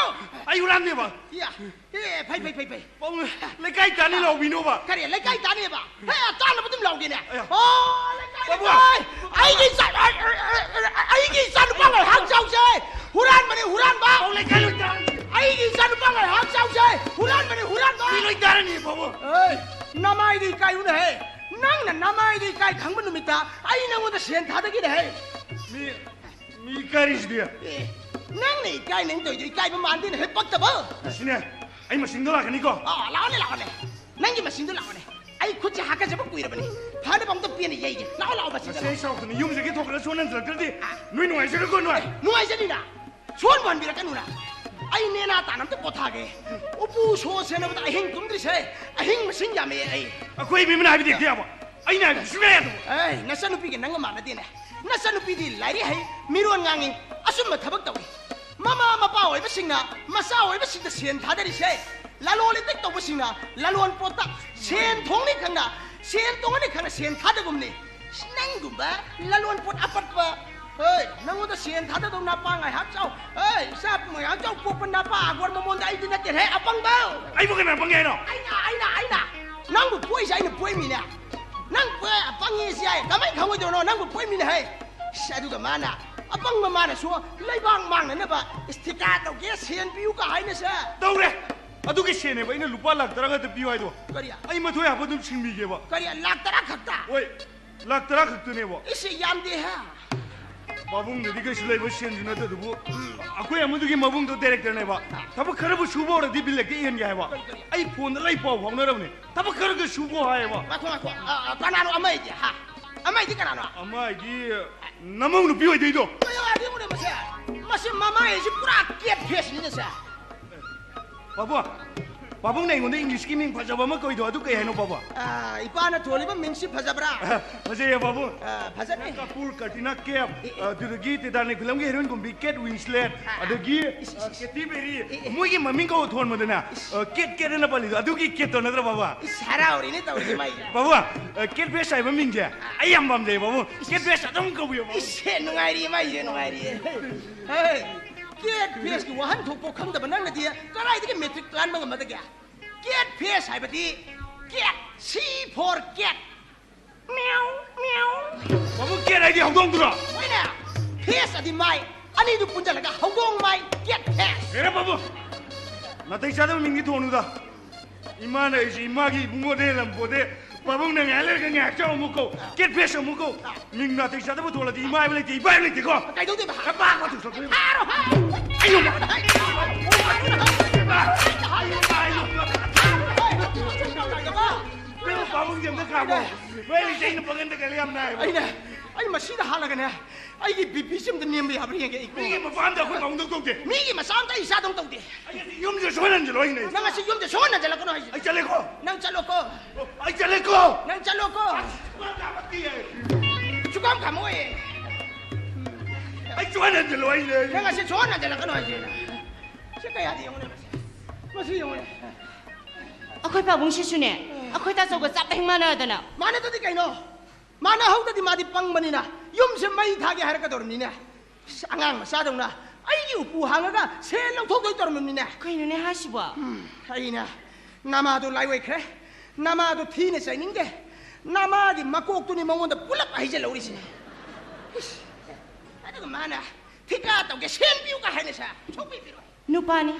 ꯑꯩ ꯍꯨꯔꯥꯟꯗꯦꯕ꯫ ꯏꯌꯥ, ꯑꯦ, ꯐꯩ, ꯐꯩ, ꯐꯩ, ꯐꯩ꯫ ꯄꯥꯕꯨꯡ, ꯂꯩꯀꯥꯏ ꯇꯥꯅꯤ ꯂꯥꯎꯕꯤꯅꯣꯕ꯫ ꯀꯔꯤ, ꯂꯩꯀꯥꯏ ꯇꯥꯅꯤꯕ? ꯍꯦ, ꯇꯥꯅꯕ ꯑꯗꯨꯝ ꯂꯥꯎꯒꯦꯅꯦ꯫ ꯑꯌꯥ꯫ ꯑꯣ, ꯂꯩꯀꯥꯏ, ꯄꯥꯕꯨꯡ! ꯂꯩꯀꯥꯏ! ꯑꯩꯒꯤ ꯏꯆꯥ-, ꯑꯩ-, ꯑꯩ-, ꯑꯩ-, ꯑꯩꯒꯤ ꯏꯆꯥꯅꯨꯄꯥ ꯉꯥꯏꯍꯥꯛ ꯆꯥꯎꯁꯦ! ꯍꯨꯔꯥꯟꯕꯅꯤ, ꯍꯨꯔꯥꯟꯕ! ꯄꯥꯕꯨꯡ, ꯂꯩꯀꯥꯏ ꯂꯣꯏ ꯇꯥꯅꯤ꯫ ꯑꯩꯒꯤ ꯏꯆꯥꯅꯨꯄꯥ ꯉꯥꯏꯍꯥꯛ ꯆꯥꯎꯁꯦ! ꯍꯨꯔꯥꯟꯕꯅꯤ, ꯍꯨꯔꯥꯟꯕ! ꯃꯤ ꯂꯣꯏ ꯇꯥꯔꯅꯤ, ꯄꯥꯕꯨꯡ! ꯑꯦ, ꯅꯃꯥꯏꯗꯤ ꯏꯀꯥꯏꯌꯨꯅꯦꯍꯦ! ꯅꯪꯅ ꯅꯃꯥꯏꯗꯤ ꯏꯀꯥꯏ ꯈꯪꯕ ꯅꯨꯃꯤꯠꯇ ꯑꯩ ꯅꯪꯉꯣꯟꯗ ꯁꯦꯟ ꯊꯥꯗꯈꯤꯅꯦꯍꯦ! ꯃꯤ, ꯃꯤ ꯏꯀꯥꯏꯔꯤꯁꯤꯗꯤ꯫ ꯑꯦ, ꯅꯪꯅ ꯏꯀꯥꯏ ꯅꯪ ꯇꯧꯔꯤꯗꯣ ꯏꯀꯥꯏꯕ ꯃꯥꯟꯗꯦꯅꯦꯍꯦ, ꯄꯛꯇꯕ! ꯑꯁꯤꯅꯦ, ꯑꯩ ꯃꯁꯤꯡꯗꯣ ꯂꯥꯛꯀꯅꯤꯀꯣ꯫ ꯑꯥ, ꯂꯥꯛꯑꯣꯅꯦ, ꯂꯥꯛꯑꯣꯅꯦ꯫ ꯅꯪꯒꯤ ꯃꯁꯤꯡꯗꯣ ꯂꯥꯛꯑꯣꯅꯦ꯫ ꯑꯩ ꯈꯨꯠꯁꯦ ꯍꯥꯀꯠꯆꯕ ꯀꯨꯏꯔꯕꯅꯤ꯫ ꯐꯅꯕ ꯑꯝꯇ ꯄꯦꯟꯅ ꯌꯩꯒꯦ꯫ ꯂꯥꯛꯑꯣ, ꯂꯥꯛꯑꯣ, ꯃꯁꯤꯡꯗꯣ ꯉꯁꯤ ꯑꯩ ꯂꯥꯛꯑꯣ꯫ ꯁꯥꯎꯔꯛꯇꯅ ꯌꯨꯝꯁꯤꯒꯤ ꯊꯣꯛꯈ꯭ꯔ ꯁꯣꯟ ꯍꯟꯖꯤꯜꯂꯛꯇ꯭ꯔꯗꯤ ꯑꯥ꯫ ꯅꯣꯏ ꯅꯨꯡꯉꯥꯏꯖꯔꯣꯏꯀꯣ, ꯅꯣꯏ꯫ ꯅꯨꯡꯉꯥꯏꯖꯅꯤꯅ꯫ ꯁꯣꯟꯕꯨ ꯍꯟꯕꯤꯔꯛꯀꯅꯨꯅ꯫ ꯑꯩ ꯅꯦꯅꯥ ꯇꯥꯅ ꯑꯝꯇ ꯄꯣꯊꯥꯒꯦ꯫ ꯎꯄꯨ ꯁꯣ ꯁꯦꯟꯅꯕꯗ ꯑꯍꯤꯡ ꯇꯨꯝꯗ꯭ꯔꯤꯁꯦ꯫ ꯑꯍꯤꯡ ꯃꯁꯤꯡ ꯌꯥꯝꯃꯦ ꯑꯩ꯫ ꯑꯩꯈꯣꯏ ꯏꯃꯨꯡꯅ ꯍꯥꯏꯕꯗꯤ ꯍꯦꯛꯇ ꯌꯥꯕ꯫ ꯑꯩꯅ ꯍꯥꯏꯕꯗꯤ ꯁꯨꯡꯌꯥ ꯌꯥꯗꯕ꯫ ꯑꯦ, ꯅꯆꯟꯅꯨꯄꯤꯒ ꯅꯪꯒ ꯃꯥꯟꯅꯗꯦꯅꯦ꯫ ꯅꯆꯟꯅꯨꯄꯤꯗꯤ ꯂꯥꯏꯔꯤꯛ ꯍꯩ, ꯃꯤꯔꯣꯟ ꯉꯥꯡꯉꯤ, ꯑꯆꯨꯝꯕ ꯊꯕꯛ ꯇꯧꯏ꯫ ꯃꯃꯥ ꯃꯄꯥ ꯑꯣꯏꯕꯁꯤꯡꯅ ꯃꯆꯥ ꯑꯣꯏꯕꯁꯤꯡꯗ ꯁꯦꯟ ꯊꯥꯗꯔꯤꯁꯦ, ꯂꯂꯣꯟ ꯏꯇꯤꯛ ꯇꯧꯕꯁꯤꯡꯅ ꯂꯂꯣꯟ ꯄꯣꯠꯇ ꯁꯦꯟ ꯊꯣꯡꯅꯤ ꯈꯪꯅ, ꯁꯦꯟ ꯇꯣꯡꯉꯅꯤ ꯈꯪꯅ ꯁꯦꯟ ꯊꯥꯗꯒꯨꯝꯅꯤ꯫ ꯅꯪꯒꯨꯝꯕ ꯂꯂꯣꯟ ꯄꯣꯠ ꯑꯄꯠꯄ ꯍꯣꯏ, ꯅꯪꯉꯣꯟꯗ ꯁꯦꯟ ꯊꯥꯗꯗꯧ ꯅꯄꯥ ꯉꯥꯏꯍꯥꯛ ꯆꯥꯎ꯫ ꯍꯣꯏ, ꯏꯆꯥ ꯉꯥꯏꯍꯥꯛ ꯆꯥꯎ ꯄꯣꯛꯄ ꯅꯄꯥ ꯑꯒꯣꯔ ꯃꯃꯣꯟꯗ ꯑꯩꯗꯤ ꯅꯠꯇꯦꯍꯦ, ꯑꯄꯪꯕ꯫ ꯑꯩꯕꯨ ꯀꯅꯥ ꯄꯪꯉꯦ ꯍꯥꯏꯅꯣ? ꯑꯩꯅ, ꯑꯩꯅ, ꯑꯩꯅ꯫ ꯅꯪꯕꯨ ꯄꯣꯛꯏꯁꯦ ꯑꯩꯅ ꯄꯣꯛꯏꯃꯤꯅꯦ꯫ ꯅꯪ ꯄꯣꯛꯑꯦ, ꯑꯄꯪꯉꯦꯁꯤ ꯌꯥꯏ꯫ ꯀꯃꯥꯏꯅ ꯈꯪꯉꯣꯏꯗꯣꯏꯅꯣ? ꯅꯪꯕꯨ ꯄꯣꯛꯏꯃꯤꯅꯦ ꯍꯦ꯫ ꯏꯁ, ꯑꯗꯨꯒ ꯃꯥꯅ, ꯑꯄꯪꯕ ꯃꯥꯅꯁꯨ ꯂꯩꯕꯥꯛ ꯃꯥꯡꯅꯅꯕ ꯏꯁ ꯊꯤꯀꯥ ꯇꯧꯒꯦ, ꯁꯦꯟ ꯄꯤꯌꯨ ꯀ ꯍꯥꯏꯅꯁꯦ꯫ ꯇꯧꯔꯦ꯫ ꯑꯗꯨꯒꯤ ꯁꯦꯟꯅꯦꯕ ꯑꯩꯅ ꯂꯨꯄꯥ ꯂꯥꯛ ꯇꯔꯥ ꯈꯛꯇ ꯄꯤꯌꯨ ꯍꯥꯏꯗꯣ꯫ ꯀꯔꯤ? ꯑꯩ ꯃꯊꯣꯏ ꯍꯥꯞꯄ ꯑꯗꯨꯝ ꯁꯤꯡꯕꯤꯒꯦꯕ꯫ ꯀꯔꯤ? ꯂꯥꯛ ꯇꯔꯥ ꯈꯛꯇ? ꯍꯣꯏ, ꯂꯥꯛ ꯇꯔꯥ ꯈꯛꯇꯅꯦꯕ꯫ ꯏꯁ, ꯌꯥꯝꯗꯦꯍꯦ꯫ ꯄꯥꯕꯨꯡꯗꯗꯤ ꯀꯩꯁꯨ ꯂꯩꯕ ꯁꯦꯟꯁꯨ ꯅꯠꯇꯗꯨꯕꯨ, ꯑꯩꯈꯣꯏ ꯑꯃꯗꯨꯒꯤ ꯃꯕꯨꯡꯗꯣ ꯗꯥꯏꯔꯦꯛꯇꯔꯅꯦꯕ꯫ ꯊꯕꯛ ꯈꯔꯕꯨ ꯁꯨꯕ ꯍꯧꯔꯗꯤ ꯕꯤꯜ ꯍꯦꯛꯇ ꯏꯍꯟꯒꯦ ꯍꯥꯏꯕ꯫ ꯀꯔꯤ, ꯀꯔꯤ? ꯑꯩ ꯐꯣꯟꯗ ꯂꯣꯏ ꯄꯥꯎ ꯐꯥꯎꯅꯔꯕꯅꯦ꯫ ꯊꯕꯛ ꯈꯔꯒ ꯁꯨꯕ ꯍꯥꯏꯌꯦꯕ꯫ ꯉꯥꯏꯈꯣ, ꯉꯥꯏꯈꯣ꯫ ꯑ, ꯑ, ꯀꯅꯥꯅꯣ ꯑꯃ ꯍꯥꯏꯗꯤ, ꯍꯥ? ꯑꯃ ꯍꯥꯏꯗꯤ ꯀꯅꯥꯅꯣ? ꯑꯃ ꯍꯥꯏꯗꯤ ꯅꯃꯧ ꯅꯨꯄꯤ ꯑꯣꯏꯗꯣꯏꯗꯣ꯫ ꯀꯩꯅꯣ ꯍꯥꯏꯗꯤ ꯌꯦꯡꯉꯨꯅꯦ ꯃꯁꯦ꯫ ꯃꯁꯤ ꯃꯃꯥꯏ ꯍꯥꯏꯁꯤ ꯄꯨꯔꯥ ꯀꯦꯠ ꯐꯦꯁꯅꯤꯅꯦ ꯁꯦ꯫ ꯄꯥꯕꯨꯡ, ꯄꯥꯕꯨꯡꯅ ꯑꯩꯉꯣꯟꯗ ꯏꯪꯂꯤꯁꯀꯤ ꯃꯤꯡ ꯐꯖꯕ ꯑꯃ ꯀꯧꯏꯗꯣ, ꯑꯗꯨ ꯀꯩ ꯍꯥꯏꯅꯣ, ꯄꯥꯕꯨꯡ? ꯑ, ꯏꯄꯥꯅ ꯊꯣꯜꯂꯤꯕ ꯃꯤꯡꯁꯤ ꯐꯖꯕ꯭ꯔꯥ? ꯐꯖꯩꯌꯦ, ꯄꯥꯕꯨꯡ꯫ ꯑ, ꯐꯖꯅꯤ꯫ ꯀꯥꯄꯨꯔ, ꯀꯥꯇꯤꯅꯥ ꯀꯦꯞ, ꯑꯦ, ꯑꯦ꯫ ꯑꯗꯨꯗꯒꯤ ꯇꯤꯇꯥꯅꯤꯛ ꯐꯤꯂꯝꯒꯤ ꯍꯤꯔꯣꯏꯟ ꯀꯨꯝꯕꯤ ꯀꯦꯠ ꯋꯤꯟꯁꯂꯦꯠ, ꯑ, ꯑꯗꯒꯤ, ꯏꯁ, ꯏꯁ, ꯑ, ꯏꯁ꯫ ꯀꯦꯇꯤ ꯄꯦꯔꯤ, ꯑꯦ, ꯑꯦ꯫ ꯃꯣꯏꯒꯤ ꯃꯃꯤꯡ ꯀꯧꯕ ꯊꯣꯟꯕꯗꯅꯦ, ꯏꯁ꯫ ꯑ, ꯀꯦꯠ ꯀꯦꯠ ꯑꯅ ꯄꯜꯂꯤꯗꯣ, ꯑꯗꯨꯒꯤ ꯀꯦꯠꯇꯣ ꯅꯠꯇ꯭ꯔꯣ, ꯄꯥꯕꯨꯡ? ꯏꯁ, ꯍꯔꯥꯎꯔꯤꯅꯦ ꯇꯧꯔꯤꯁꯦ ꯃꯥꯏꯁꯦ꯫ ꯄꯥꯕꯨꯡ, ꯑ, ꯀꯦꯠ ꯐꯦꯁ ꯍꯥꯏꯕ ꯃꯤꯡꯁꯦ ꯑꯩ ꯌꯥꯝ ꯄꯥꯝꯖꯩ, ꯄꯥꯕꯨꯡ꯫ ꯀꯦꯠ ꯐꯦꯁ ꯑꯗꯨꯝ ꯀꯧꯕꯤꯌꯣ, ꯄꯥꯕꯨꯡ꯫ ꯏꯁ, ꯅꯨꯡꯉꯥꯏꯔꯤꯌꯦ ꯃꯥꯏꯁꯦ, ꯅꯨꯡꯉꯥꯏꯔꯤꯌꯦ꯫ ꯍꯦ, ꯀꯦꯠ ꯐꯦꯁꯀꯤ ꯋꯥꯍꯟꯊꯣꯛꯄ ꯈꯪꯗꯕ ꯅꯪꯅꯗꯤ ꯀꯗꯥꯏꯗꯒꯤ ꯃꯦꯇ꯭ꯔꯤꯛ ꯂꯥꯟꯕ ꯉꯝꯃꯗꯒꯦ? ꯀꯦꯠ ꯐꯦꯁ ꯍꯥꯏꯕꯗꯤ ꯀꯦꯠ, C for cat꯫ ꯃꯤꯌꯥꯎ, ꯃꯤꯌꯥꯎ꯫ ꯄꯥꯕꯨꯡ, ꯀꯦꯠ ꯍꯥꯏꯗꯤ ꯍꯧꯗꯣꯡꯗꯨꯔꯣ? ꯍꯣꯏꯅꯦ, ꯐꯦꯁ ꯑꯗꯤ ꯃꯥꯏ, ꯑꯅꯤꯗꯨ ꯄꯨꯟꯁꯤꯜꯂꯒ ꯍꯧꯗꯣꯡ ꯃꯥꯏ, ꯀꯦꯠ ꯐꯦꯁ꯫ ꯍꯦꯔꯥ ꯄꯥꯕꯨꯡ, ꯅꯥꯇꯩ ꯆꯥꯗꯕ ꯃꯤꯡꯗꯤ ꯊꯣꯟꯅꯨꯗ꯫ ꯏꯃꯥꯅ ꯑꯩꯁꯦ ꯏꯃꯥꯒꯤ ꯏꯕꯨꯡꯉꯣꯗ ꯍꯦꯜꯂꯝꯄꯣꯗꯦ, ꯄꯥꯕꯨꯡꯅ ꯉꯥꯏꯍꯥꯛ ꯂꯩꯔꯒ ꯉꯥꯏꯍꯥꯛ ꯆꯥꯎ ꯑꯃꯨꯛ ꯀꯧ, ꯀꯦꯠ ꯐꯦꯁ ꯑꯃꯨꯛ ꯀꯧ꯫ ꯃꯤꯡ ꯅꯥꯇꯩ ꯆꯥꯗꯕ ꯊꯣꯛꯂꯗꯤ ꯏꯃꯥ ꯍꯥꯏꯕ ꯂꯩꯇꯦ, ꯏꯄꯥ ꯍꯥꯏꯕ ꯂꯩꯇꯦꯀꯣ꯫ ꯀꯩꯗꯧꯗꯣꯏꯕ? ꯅꯄꯥ ꯑꯃ ꯊꯣꯛꯂꯛꯀꯅꯤ꯫ ꯐꯥꯔꯣ, ꯐꯥꯔꯣ꯫ ꯑꯩꯌꯣ, ꯃꯥ꯫ ꯏꯃꯥ, ꯏꯃꯥ, ꯏꯃꯥ꯫ ꯏꯃꯥ, ꯄꯥꯕꯨꯡꯁꯦ ꯑꯝꯇ ꯈꯥꯝꯃꯣ꯫ ꯃꯣꯏ ꯂꯤꯆꯩꯅ ꯄꯪꯒꯟꯗ ꯀꯜꯂꯤ, ꯌꯥꯝ ꯅꯥꯏꯌꯦꯕ꯫ ꯑꯩꯅ, ꯑꯩ ꯃꯁꯤꯗ ꯍꯥꯠꯂꯒꯅꯦ, ꯑꯩꯒꯤ ꯕꯤ ꯄꯤ ꯁꯤ ꯑꯝꯇ ꯅꯦꯝꯕ ꯌꯥꯕ꯭ꯔꯥ ꯌꯦꯡꯒꯦ ꯑꯩ꯫ ꯃꯤꯒꯤ ꯃꯄꯥꯝꯗ ꯑꯩꯈꯣꯏ ꯄꯥꯕꯨꯡꯗꯧ ꯇꯧꯗꯦ꯫ ꯃꯤꯒꯤ ꯃꯆꯥ ꯑꯝꯇ ꯑꯩ ꯏꯆꯥꯗꯧ ꯇꯧꯗꯦ꯫ ꯑꯩ ꯌꯨꯝꯁꯦ ꯁꯨꯍꯟ ꯍꯟꯖꯤꯜꯂꯣ ꯍꯥꯏꯅꯦ꯫ ꯅꯪ ꯑꯁꯤ ꯌꯨꯝꯁꯦ ꯁꯨꯍꯟ ꯍꯟꯖꯤꯜꯂꯛꯀꯅꯣ ꯍꯥꯏꯁꯦ꯫ ꯑꯩ ꯆꯠꯂꯦꯀꯣ꯫ ꯅꯪ ꯆꯠꯂꯣꯀꯣ꯫ ꯑꯩ ꯆꯠꯂꯦꯀꯣ꯫ ꯅꯪ ꯆꯠꯂꯣꯀꯣ꯫ ꯑꯁ, ꯁꯨꯀꯥꯝ ꯀꯥꯝꯃꯛꯇꯦ꯫ ꯁꯨꯀꯥꯝ ꯀꯥꯝꯃꯛꯑꯣꯏꯌꯦ꯫ ꯑꯩ ꯁꯨꯍꯟ ꯍꯟꯖꯤꯜꯂꯣ ꯍꯥꯏꯁꯦ꯫ ꯅꯪ ꯑꯁꯤ ꯁꯨꯍꯟ ꯍꯟꯖꯤꯜꯂꯛꯀꯅꯣ ꯍꯥꯏꯁꯦ꯫ ꯁꯤ ꯀꯌꯥꯗꯤ ꯌꯦꯡꯉꯨꯅꯦ ꯃꯁꯤ꯫ ꯃꯁꯤ ꯌꯦꯡꯉꯨꯅꯦ꯫ ꯑꯩꯈꯣꯏ ꯄꯥꯕꯨꯡꯁꯤꯁꯨꯅꯦ, ꯑꯩꯈꯣꯏ ꯇꯥꯆꯧꯒ ꯆꯞ ꯍꯦꯛ ꯃꯥꯟꯅꯗꯅ꯫ ꯃꯥꯟꯅꯗꯗꯤ ꯀꯩꯅꯣ? ꯃꯥꯟꯅꯍꯧꯗꯗꯤ ꯃꯥꯗꯤ ꯄꯪꯕꯅꯤꯅ꯫ ꯌꯨꯝꯁꯦ ꯃꯩ ꯊꯥꯒꯦ ꯍꯥꯏꯔꯛꯀꯗꯧꯔꯕꯅꯤꯅꯦ꯫ ꯑꯁ, ꯑꯉꯥꯡ ꯃꯆꯥꯗꯧꯅ ꯑꯩꯒꯤ ꯎꯄꯨ ꯍꯥꯡꯉꯒ ꯁꯦꯟ ꯂꯧꯊꯣꯛꯇꯣꯏ ꯇꯧꯔꯝꯃꯤꯅꯦ꯫ ꯀꯩꯅꯣꯅꯦ ꯍꯥꯏꯁꯤꯕꯣ? ꯎꯝ, ꯑꯩꯅ ꯅꯃꯥꯗꯣ ꯂꯥꯏꯑꯣꯏꯈ꯭ꯔꯦ, ꯅꯃꯥꯗꯣ ꯊꯤꯅ ꯆꯩꯅꯤꯡꯗꯦ, ꯅꯃꯥꯒꯤ ꯃꯀꯣꯛꯇꯨꯅꯤ ꯃꯉꯣꯟꯗ ꯄꯨꯂꯞ ꯍꯩꯖꯤꯜꯍꯧꯔꯤꯁꯤꯅꯦ꯫ ꯏꯁ, ꯑꯗꯨꯒ ꯃꯥꯅ ꯊꯤꯀꯥ ꯇꯧꯒꯦ, ꯁꯦꯟ ꯄꯤꯌꯨꯒ ꯍꯥꯏꯅ ꯁꯥ ꯁꯨꯡꯄꯤ ꯄꯤꯔꯣꯏ꯫ ꯅꯨꯄꯥꯅꯤ,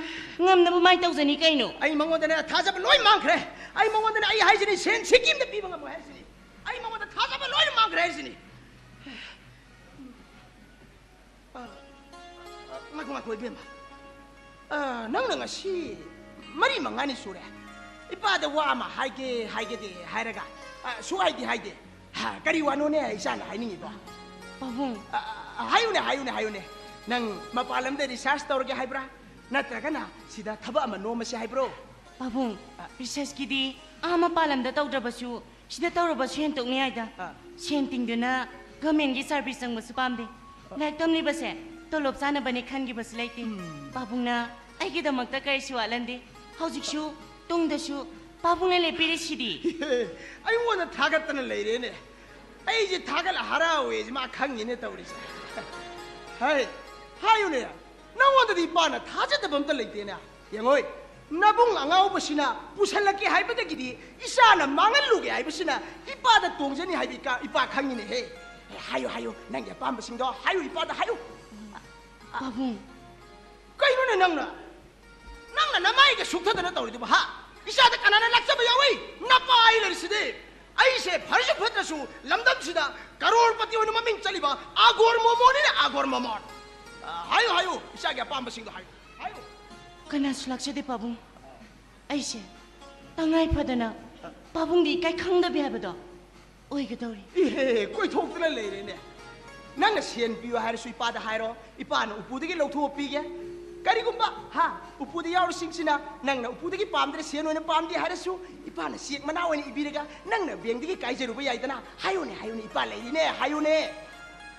ꯉꯝꯅꯕ ꯃꯥꯏ ꯇꯧꯖꯅꯤ ꯀꯩꯅꯣ꯫ ꯑꯩ ꯃꯉꯣꯟꯗꯅꯦ ꯊꯥꯖꯕ ꯂꯣꯏ ꯃꯥꯡꯈ꯭ꯔꯦ꯫ ꯑꯩ ꯃꯉꯣꯟꯗꯅꯦ ꯑꯩ ꯍꯥꯏꯁꯤꯅꯤ, ꯁꯦꯟ ꯁꯤꯀꯤ ꯑꯝꯇ ꯄꯤꯕ ꯉꯝꯃꯣꯏ ꯍꯥꯏꯁꯤꯅꯤ꯫ ꯑꯩ ꯃꯉꯣꯟꯗ ꯊꯥꯖꯕ ꯂꯣꯏꯅ ꯃꯥꯡꯈ꯭ꯔꯦ ꯍꯥꯏꯁꯤꯅꯤ꯫ ꯑ, ꯑ, ꯉꯥꯏꯈꯣ, ꯉꯥꯏꯈꯣ, ꯏꯕꯦꯝꯃ꯫ ꯑ, ꯅꯪꯅ ꯉꯁꯤ ꯃꯔꯤ ꯃꯉꯥꯅꯤ ꯁꯨꯔꯦ ꯏꯄꯥꯗ ꯋꯥ ꯑꯃ ꯍꯥꯏꯒꯦ, ꯍꯥꯏꯒꯦꯗꯤ ꯍꯥꯏꯔꯒ, ꯑ, ꯁꯨꯛꯍꯥꯏꯗꯤ ꯍꯥꯏꯗꯦ꯫ ꯍꯥ, ꯀꯔꯤ ꯋꯥꯅꯣꯅꯦ ꯏꯆꯥꯅ ꯍꯥꯏꯅꯤꯡꯉꯤꯗꯣ? ꯄꯥꯕꯨꯡ꯫ ꯑ, ꯑ, ꯍꯥꯏꯌꯨꯅꯦ, ꯍꯥꯏꯌꯨꯅꯦ, ꯍꯥꯏꯌꯨꯅꯦ꯫ ꯅꯪ ꯃꯄꯥꯟ ꯂꯝꯗ ꯔꯤꯁꯥꯔꯁ ꯇꯧꯔꯒꯦ ꯍꯥꯏꯕ꯭ꯔꯥ? ꯅꯠꯇ꯭ꯔꯒꯅ ꯁꯤꯗ ꯊꯕꯛ ꯑꯃ ꯅꯣꯝꯃꯁꯤ ꯍꯥꯏꯕ꯭ꯔꯣ? ꯄꯥꯕꯨꯡ, ꯑ꯫ ꯔꯤꯁꯔꯁꯀꯤꯗꯤ ꯑꯥ ꯃꯄꯥꯟ ꯂꯝꯗ ꯇꯧꯗ꯭ꯔꯕꯁꯨ ꯁꯤꯗ ꯇꯧꯔꯕꯁꯨ ꯍꯦꯟꯇꯣꯛꯅꯤ ꯍꯥꯏꯗ꯫ ꯑ꯫ ꯁꯦꯟ ꯇꯤꯡꯗꯨꯅ ꯒꯃꯦꯟꯒꯤ ꯁꯥꯔꯚꯤꯁ ꯆꯪꯕꯁꯨ ꯄꯥꯝꯗꯦ꯫ ꯑ꯫ ꯂꯥꯏꯔꯤꯛ ꯇꯝꯂꯤꯕꯁꯦ ꯇꯣꯂꯣꯞ ꯆꯥꯅꯕꯅꯦ ꯈꯟꯈꯤꯕꯁꯨ ꯂꯩꯇꯦ꯫ ꯎꯝ꯫ ꯄꯥꯕꯨꯡꯅ ꯑꯩꯒꯤꯗꯃꯛꯇ ꯀꯔꯤꯁꯨ ꯋꯥꯠꯍꯟꯗꯦ꯫ ꯍꯧꯖꯤꯛꯁꯨ ꯇꯨꯡꯗꯁꯨ ꯄꯥꯕꯨꯡꯅ ꯂꯦꯞꯄꯤꯔꯤꯁꯤꯗꯤ꯫ ꯑꯩꯉꯣꯟꯗ ꯊꯥꯒꯠꯇꯅ ꯂꯩꯔꯦꯅꯦ꯫ ꯑꯩꯁꯦ ꯊꯥꯒꯠꯂ ꯍꯔꯥꯎꯋꯦꯁꯦ ꯃꯥ ꯈꯪꯉꯤꯅꯦ ꯇꯧꯔꯤꯁꯦ꯫ ꯍꯥꯏ, ꯍꯥꯏꯌꯨꯅꯦ꯫ ꯅꯪꯉꯣꯟꯗꯗꯤ ꯏꯄꯥꯅ ꯊꯥꯖꯗꯕ ꯑꯝꯇ ꯂꯩꯇꯦꯅꯦ꯫ ꯌꯦꯡꯉꯣꯏ, ꯅꯕꯨꯡ ꯑꯉꯥꯎꯕꯁꯤꯅ ꯄꯨꯁꯜꯂꯛꯀꯦ ꯍꯥꯏꯕꯗꯒꯤꯗꯤ ꯏꯆꯥꯅ ꯃꯥꯡꯍꯜꯂꯨꯒꯦ ꯍꯥꯏꯕꯁꯤꯅ ꯏꯄꯥꯗ ꯇꯣꯡꯖꯅꯤ ꯍꯥꯏꯕ ꯏꯀꯥ-, ꯏꯄꯥ ꯈꯪꯉꯤꯅꯦꯍꯦ꯫ ꯑꯦ, ꯍꯥꯏꯌꯨ, ꯍꯥꯏꯌꯨ, ꯅꯪꯒꯤ ꯑꯄꯥꯝꯕꯁꯤꯡꯗꯣ ꯍꯥꯏꯌꯨ, ꯏꯄꯥꯗ ꯍꯥꯏꯌꯨ꯫ ꯄꯥꯕꯨꯡ꯫ ꯀꯩꯅꯣꯅꯦ ꯅꯪꯅ? ꯅꯪꯅ ꯅꯃꯥꯏꯒ ꯁꯨꯛꯊꯗꯅ ꯇꯧꯔꯤꯗꯨꯕꯨ, ꯍꯥ? ꯏꯆꯥꯗ ꯀꯅꯥꯅ ꯂꯥꯛꯆꯕ ꯌꯥꯎꯏ? ꯅꯄꯥ ꯑꯩ ꯂꯩꯔꯤꯁꯤꯗꯤ꯫ ꯑꯩꯁꯦ ꯐꯔꯁꯨ ꯐꯠꯇ꯭ꯔꯁꯨ ꯂꯝꯗꯝꯁꯤꯗ ꯀꯔꯣꯔꯄꯇꯤ ꯑꯣꯏꯅ ꯃꯃꯤꯡ ꯆꯠꯂꯤꯕ ꯑꯥꯒꯣꯔ ꯃꯣꯃꯣꯅꯤꯅꯦ, ꯑꯥꯒꯣꯔ ꯃꯣꯃꯣꯟ꯫ ꯑ, ꯍꯥꯏꯌꯨ, ꯍꯥꯏꯌꯨ, ꯏꯆꯥꯒꯤ ꯑꯄꯥꯝꯕꯁꯤꯡꯗꯣ ꯍꯥꯏꯌꯨ, ꯍꯥꯏꯌꯨ꯫ ꯀꯅꯥꯁꯨ ꯂꯥꯛꯆꯗꯦ ꯄꯥꯕꯨꯡ꯫ ꯑꯩꯁꯦ ꯇꯉꯥꯏ ꯐꯗꯅ ꯄꯥꯕꯨꯡꯒꯤ ꯏꯀꯥꯏ ꯈꯪꯗꯕꯤ ꯍꯥꯏꯕꯗꯣ ꯑꯣꯏꯒꯗꯧꯔꯤ꯫ ꯏꯍꯦ, ꯀꯣꯏꯊꯣꯛꯇꯅ ꯂꯩꯔꯦꯅꯦ꯫ ꯅꯪꯅ ꯁꯦꯟ ꯄꯤꯌꯨ ꯍꯥꯏꯔꯁꯨ ꯏꯄꯥꯗ ꯍꯥꯏꯔꯣ, ꯏꯄꯥꯅ ꯎꯄꯨꯗꯒꯤ ꯂꯧꯊꯣꯛꯑ ꯄꯤꯒꯦ꯫ ꯀꯔꯤꯒꯨꯝꯕ, ꯍꯥ, ꯎꯄꯨꯗ ꯌꯥꯎꯔꯤꯁꯤꯡꯁꯤꯅ ꯅꯪꯅ ꯎꯄꯨꯗꯒꯤ ꯄꯥꯝꯗ꯭ꯔꯦ, ꯁꯦꯟ ꯑꯣꯏꯅ ꯄꯥꯝꯗꯦ ꯍꯥꯏꯔꯁꯨ, ꯏꯄꯥꯅ ꯆꯦꯛ ꯃꯅꯥ ꯑꯣꯏꯅ ꯏꯕꯤꯔꯒ ꯅꯪꯅ ꯕꯦꯡꯗꯒꯤ ꯀꯥꯏꯖꯔꯨꯕ ꯌꯥꯏꯗꯅ꯫ ꯍꯥꯏꯌꯨꯅꯦ, ꯍꯥꯏꯌꯨꯅꯦ, ꯏꯄꯥ ꯂꯩꯔꯤꯅꯦ, ꯍꯥꯏꯌꯨꯅꯦ꯫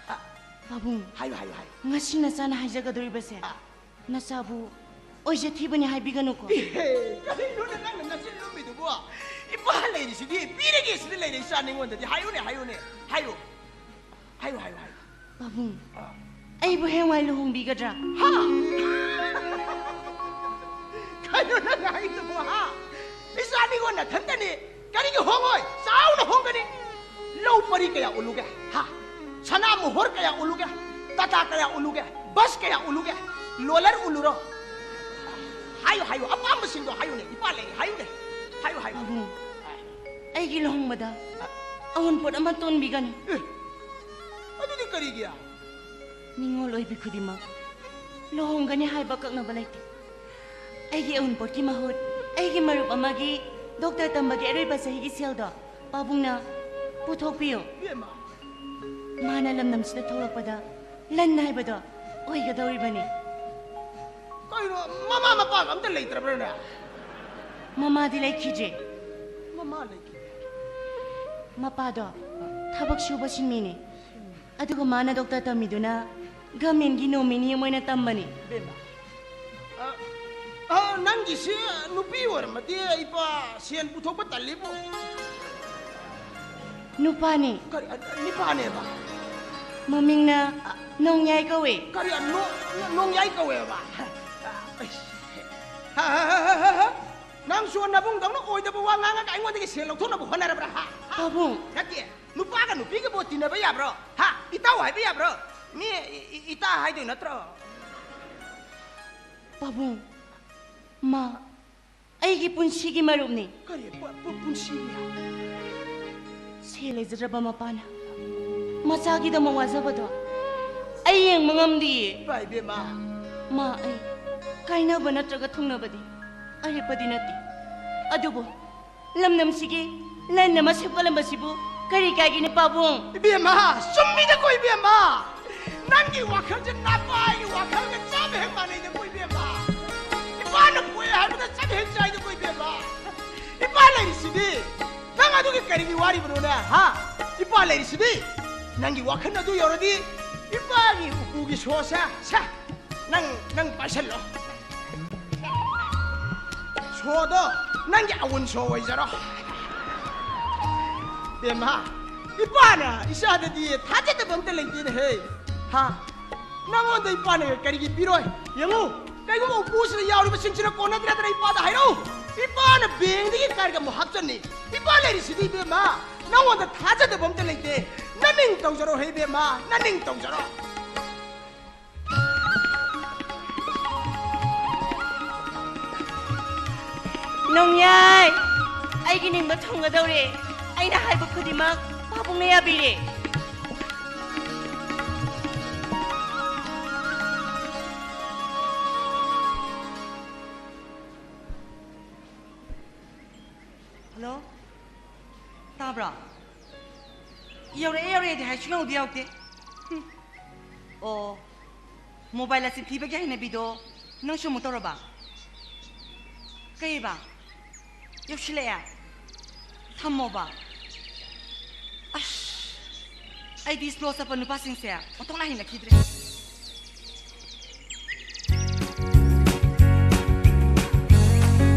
ꯑ, ꯄꯥꯕꯨꯡ, ꯍꯥꯏꯌꯨ, ꯍꯥꯏꯌꯨ, ꯍꯥꯏꯌꯨ꯫ ꯉꯁꯤ ꯅꯆꯥꯅ ꯍꯥꯏꯖꯒꯗꯧꯔꯤꯕꯁꯦ ꯑ꯫ ꯅꯆꯥꯕꯨ ꯑꯣꯏꯖ ꯊꯤꯕꯅꯤ ꯍꯥꯏꯕꯤꯒꯅꯨꯀꯣ꯫ ꯏꯍꯦ, ꯀꯔꯤꯅꯣꯅꯦ ꯅꯪꯅ ꯅꯆꯤꯟ ꯂꯨꯝꯃꯤꯗꯨꯕꯣ? ꯏꯄꯥ ꯂꯩꯔꯤꯁꯤꯗꯤ, ꯄꯤꯔꯒꯦ ꯁꯤꯗ ꯂꯩꯔꯦ ꯏꯆꯥ ꯅꯉꯣꯟꯗꯗꯤ꯫ ꯍꯥꯏꯌꯨꯅꯦ, ꯍꯥꯏꯌꯨꯅꯦ, ꯍꯥꯏꯌꯨ꯫ ꯍꯥꯏꯌꯨ, ꯍꯥꯏꯌꯨ, ꯍꯥꯏꯌꯨ꯫ ꯄꯥꯕꯨꯡ, ꯑꯥ꯫ ꯑꯩꯕꯨ ꯍꯌꯦꯡꯋꯥꯏ ꯂꯨꯍꯣꯡꯕꯤꯒꯗ꯭ꯔꯥ? ꯍꯥ? ꯀꯩꯅꯣ ꯅꯪ ꯍꯥꯏꯗꯨꯕꯨ, ꯍꯥ? ꯏꯆꯥꯅꯤꯀꯣ ꯅꯊꯟꯇꯅꯤ꯫ ꯀꯔꯤꯒꯤ ꯍꯣꯡꯉꯣꯏ? ꯆꯥꯎꯅ ꯍꯣꯡꯒꯅꯤ꯫ ꯂꯧ ꯄꯔꯤ ꯀꯌꯥ ꯎꯠꯂꯨꯒꯦ? ꯍꯥ? ꯁꯅꯥ ꯃꯣꯍꯣꯔ ꯀꯌꯥ ꯎꯠꯂꯨꯒꯦ? ꯇꯥꯇꯥ ꯀꯌꯥ ꯎꯠꯂꯨꯒꯦ? ꯕꯁ ꯀꯌꯥ ꯎꯠꯂꯨꯒꯦ? ꯂꯣꯂꯔ ꯎꯠꯂꯨꯔꯣ? ꯍꯥꯏꯌꯨ, ꯍꯥꯏꯌꯨ, ꯑꯄꯥꯝꯕꯁꯤꯡꯗꯣ ꯍꯥꯏꯌꯨꯅꯦ, ꯏꯄꯥ ꯂꯩ, ꯍꯥꯏꯌꯨꯅꯦ, ꯍꯥꯏꯌꯨ, ꯍꯥꯏꯌꯨ꯫ ꯄꯥꯕꯨꯡ, ꯑꯩꯒꯤ ꯂꯨꯍꯣꯡꯕꯗ ꯑꯋꯨꯟꯄꯣꯠ ꯑꯃ ꯇꯣꯟꯕꯤꯒꯅꯨ꯫ ꯑꯦ, ꯑꯗꯨꯗꯤ ꯀꯔꯤꯒꯤ? ꯅꯤꯡꯉꯣꯜ ꯑꯣꯏꯕꯤ ꯈꯨꯗꯤꯡꯃꯛ ꯂꯨꯍꯣꯡꯒꯅꯤ ꯍꯥꯏꯕ ꯑꯀꯛꯅꯕ ꯂꯩꯇꯦ꯫ ꯑꯩꯒꯤ ꯑꯎꯟꯄꯣꯠꯀꯤ ꯃꯍꯨꯠ ꯑꯩꯒꯤ ꯃꯔꯨꯞ ꯑꯃꯒꯤ ꯗꯣꯛꯇꯔ ꯇꯝꯕꯒꯤ ꯑꯔꯣꯏꯕ ꯆꯍꯤꯒꯤ ꯁꯦꯜꯗꯣ ꯄꯥꯕꯨꯡꯅ ꯄꯨꯊꯣꯛꯄꯤꯌꯨ꯫ ꯏꯕꯦꯝꯃ, ꯃꯥꯅ ꯂꯝꯗꯝꯁꯤꯗ ꯊꯣꯛꯂꯛꯄꯗ ꯂꯟ ꯍꯥꯏꯕꯗꯣ ꯑꯣꯏꯒꯗꯧꯔꯤꯕꯅꯤ꯫ ꯀꯩꯅꯣ, ꯃꯃꯥ ꯃꯄꯥꯒ ꯑꯝꯇ ꯂꯩꯇ꯭ꯔꯕ꯭ꯔꯅꯦ? ꯃꯃꯥꯗꯤ ꯂꯩꯈꯤꯗ꯭ꯔꯦ꯫ ꯃꯃꯥ ꯂꯩꯈꯤꯗ꯭ꯔꯦ? ꯃꯄꯥꯗꯣ ꯊꯕꯛ ꯁꯨꯕ ꯁꯤꯟꯃꯤꯅꯤ꯫ ꯑꯗꯨꯒ ꯃꯥꯅ ꯗꯣꯛꯇꯔ ꯇꯝꯃꯤꯗꯨꯅ ꯒꯃꯦꯟꯒꯤ ꯅꯣꯃꯤꯅꯤ ꯑꯃ ꯑꯣꯏꯅ ꯇꯝꯕꯅꯤ꯫ ꯏꯕꯦꯝꯃ, ꯑ, ꯑ, ꯅꯪꯒꯤꯁꯤ ꯅꯨꯄꯤ ꯑꯣꯏꯔꯝꯃꯗꯤ ꯏꯄꯥ ꯁꯦꯟ ꯄꯨꯊꯣꯛꯄ ꯇꯜꯂꯤꯕꯣ꯫ ꯅꯨꯄꯥꯅꯤ꯫ ꯀꯔꯤ, ꯑ, ꯅꯤꯄꯥꯅꯦꯕ? ꯃꯃꯤꯡꯅ ꯅꯣꯡꯌꯥꯏ ꯀꯧꯋꯦ꯫ ꯀꯔꯤ, ꯑ, ꯅꯣ-, ꯅꯣꯡꯌꯥꯏ ꯀꯧꯋꯦꯕ? ꯑ, ꯑꯩꯁ, ꯍ, ꯍ, ꯍ꯫ ꯅꯪꯁꯨ ꯅꯕꯨꯡꯗꯧꯅ ꯑꯣꯏꯗꯕ ꯋꯥ ꯉꯥꯡꯉꯒ ꯑꯩꯉꯣꯟꯗꯒꯤ ꯁꯦꯟ ꯂꯧꯊꯣꯛꯅꯕ ꯍꯣꯠꯅꯔꯕ꯭ꯔꯥ, ꯍꯥ? ꯍꯥ? ꯄꯥꯕꯨꯡ꯫ ꯅꯠꯇꯦ, ꯅꯨꯄꯥꯒ ꯅꯨꯄꯤꯒꯕꯨ ꯇꯤꯟꯅꯕ ꯌꯥꯕ꯭ꯔꯣ? ꯍꯥ? ꯏꯇꯥꯎ ꯍꯥꯏꯕ ꯌꯥꯕ꯭ꯔꯣ? ꯃꯤ ꯏ-, ꯏ-, ꯏꯇꯥ ꯍꯥꯏꯗꯣꯏ ꯅꯠꯇ꯭ꯔꯣ? ꯄꯥꯕꯨꯡ, ꯃꯥ ꯑꯩꯒꯤ ꯄꯨꯟꯁꯤꯒꯤ ꯃꯔꯨꯞꯅꯤ꯫ ꯀꯔꯤ ꯄꯨ-, ꯄꯨ-, ꯄꯨꯟꯁꯤꯒꯤ? ꯁꯦꯜ ꯂꯩꯖꯗ꯭ꯔꯕ ꯃꯄꯥꯅ ꯃꯆꯥꯒꯤꯗꯃꯛ ꯋꯥꯖꯕꯗꯣ ꯑꯩ ꯌꯦꯡꯕ ꯉꯝꯗꯤꯌꯦ꯫ ꯏꯄꯥ ꯏꯕꯦꯝꯃ꯫ ꯃꯥ ꯑꯩ ꯀꯥꯏꯅꯕ ꯅꯠꯇ꯭ꯔꯒ ꯊꯨꯡꯅꯕꯗꯤ ꯑꯔꯦꯞꯄꯗꯤ ꯅꯠꯇꯦ꯫ ꯑꯗꯨꯕꯨ ꯂꯝꯗꯝꯁꯤꯒꯤ ꯂꯟ ꯑꯃ ꯁꯦꯝꯒꯠꯂꯝꯕꯁꯤꯕꯨ ꯀꯔꯤ ꯀꯥꯏꯒꯦꯅꯦ ꯄꯥꯕꯨꯡ? ꯏꯕꯦꯝꯃ, ꯆꯨꯝꯃꯤꯗꯀꯣ ꯏꯕꯦꯝꯃ꯫ ꯅꯪꯒꯤ ꯋꯥꯈꯜꯁꯦ ꯅꯄꯥꯒꯤ ꯋꯥꯈꯜꯒ ꯆꯞ ꯍꯦꯛ ꯃꯥꯟꯅꯩꯗꯀꯣ ꯏꯕꯦꯝꯃ꯫ ꯏꯄꯥꯅ ꯄꯣꯛꯑꯦ ꯍꯥꯏꯕꯗ ꯆꯞ ꯍꯦꯛ ꯆꯥꯏꯗꯀꯣ ꯏꯕꯦꯝꯃ꯫ ꯏꯄꯥ ꯂꯩꯔꯤꯁꯤꯗꯤ ꯅꯪ ꯑꯗꯨꯒꯤ ꯀꯔꯤꯒꯤ ꯋꯥꯔꯤꯕꯅꯣꯅꯦ, ꯍꯥ? ꯏꯄꯥ ꯂꯩꯔꯤꯁꯤꯗꯤ ꯅꯪꯒꯤ ꯋꯥꯈꯜ ꯑꯗꯨ ꯌꯧꯔꯗꯤ ꯏꯄꯥꯒꯤ ꯎꯄꯨꯒꯤ ꯁꯣꯁꯦ, ꯁꯦ, ꯅꯪ, ꯅꯪ ꯄꯥꯏꯁꯜꯂꯣ꯫ ꯁꯣꯗꯣ ꯅꯪꯒꯤ ꯑꯋꯨꯟ ꯁꯣ ꯑꯣꯏꯖꯔꯣ꯫ ꯕꯦꯝꯃ, ꯏꯄꯥꯅ ꯏꯆꯥꯗꯗꯤ ꯊꯥꯖꯗꯕ ꯑꯝꯇ ꯂꯩꯇꯦꯅꯦꯍꯦ꯫ ꯍꯥ? ꯅꯪꯉꯣꯟꯗ ꯏꯄꯥꯅ ꯀꯔꯤꯒꯤ ꯄꯤꯔꯣꯏ? ꯌꯦꯡꯉꯨ, ꯀꯩꯒꯨꯝꯕ ꯎꯄꯨꯁꯤꯗ ꯌꯥꯎꯔꯤꯕꯁꯤꯡꯁꯤꯅ ꯀꯣꯟꯅꯗ꯭ꯔꯗꯅ ꯏꯄꯥꯗ ꯍꯥꯏꯔꯛꯎ꯫ ꯏꯄꯥꯅ ꯕꯦꯡꯗꯒꯤ ꯀꯥꯏꯔꯒ ꯑꯃꯨꯛ ꯍꯥꯞꯆꯟꯅꯤ꯫ ꯏꯄꯥ ꯂꯩꯔꯤꯁꯤꯗꯤ ꯏꯕꯦꯝꯃ, ꯅꯪꯉꯣꯟꯗ ꯊꯥꯖꯗꯕ ꯑꯝꯇ ꯂꯩꯇꯦ꯫ ꯅꯅꯤꯡ ꯇꯧꯖꯔꯣ ꯍꯦ ꯏꯕꯦꯝꯃ, ꯅꯅꯤꯡ ꯇꯧꯖꯔꯣ꯫ ꯅꯣꯡꯌꯥꯏ, ꯑꯩꯒꯤ ꯅꯤꯡꯕ ꯊꯨꯡꯒꯗꯧꯔꯦ꯫ ꯑꯩꯅ ꯍꯥꯏꯕ ꯈꯨꯗꯤꯡꯃꯛ ꯄꯥꯕꯨꯡꯅ ꯌꯥꯕꯤꯔꯦ꯫ ꯍꯜꯂꯣ? ꯇꯥꯕ꯭ꯔꯣ? ꯌꯧꯔꯛꯑꯦ, ꯌꯧꯔꯛꯑꯦꯗꯤ ꯍꯥꯏ, ꯁꯨꯡꯌꯧꯗꯤ ꯌꯧꯔꯛꯇꯦ꯫ ꯍꯨꯝ꯫ ꯑꯣ, ꯃꯣꯕꯥꯏꯜ ꯑꯁꯤ ꯊꯤꯕꯒꯤ ꯍꯩꯅꯕꯤꯗꯣ ꯅꯪꯁꯨ ꯑꯃꯨꯛ ꯇꯧꯔꯕ? ꯀꯩꯕ? ꯌꯧꯁꯤꯜꯂꯛꯑꯦ? ꯊꯝꯃꯣꯕ꯫ ꯑꯁ, ꯑꯩꯗꯤ ꯁ꯭ꯂꯣ ꯆꯠꯄ ꯅꯨꯄꯥꯁꯤꯡꯁꯦ ꯑꯣꯟꯊꯣꯛꯅ ꯍꯩꯅꯈꯤꯗ꯭ꯔꯦ꯫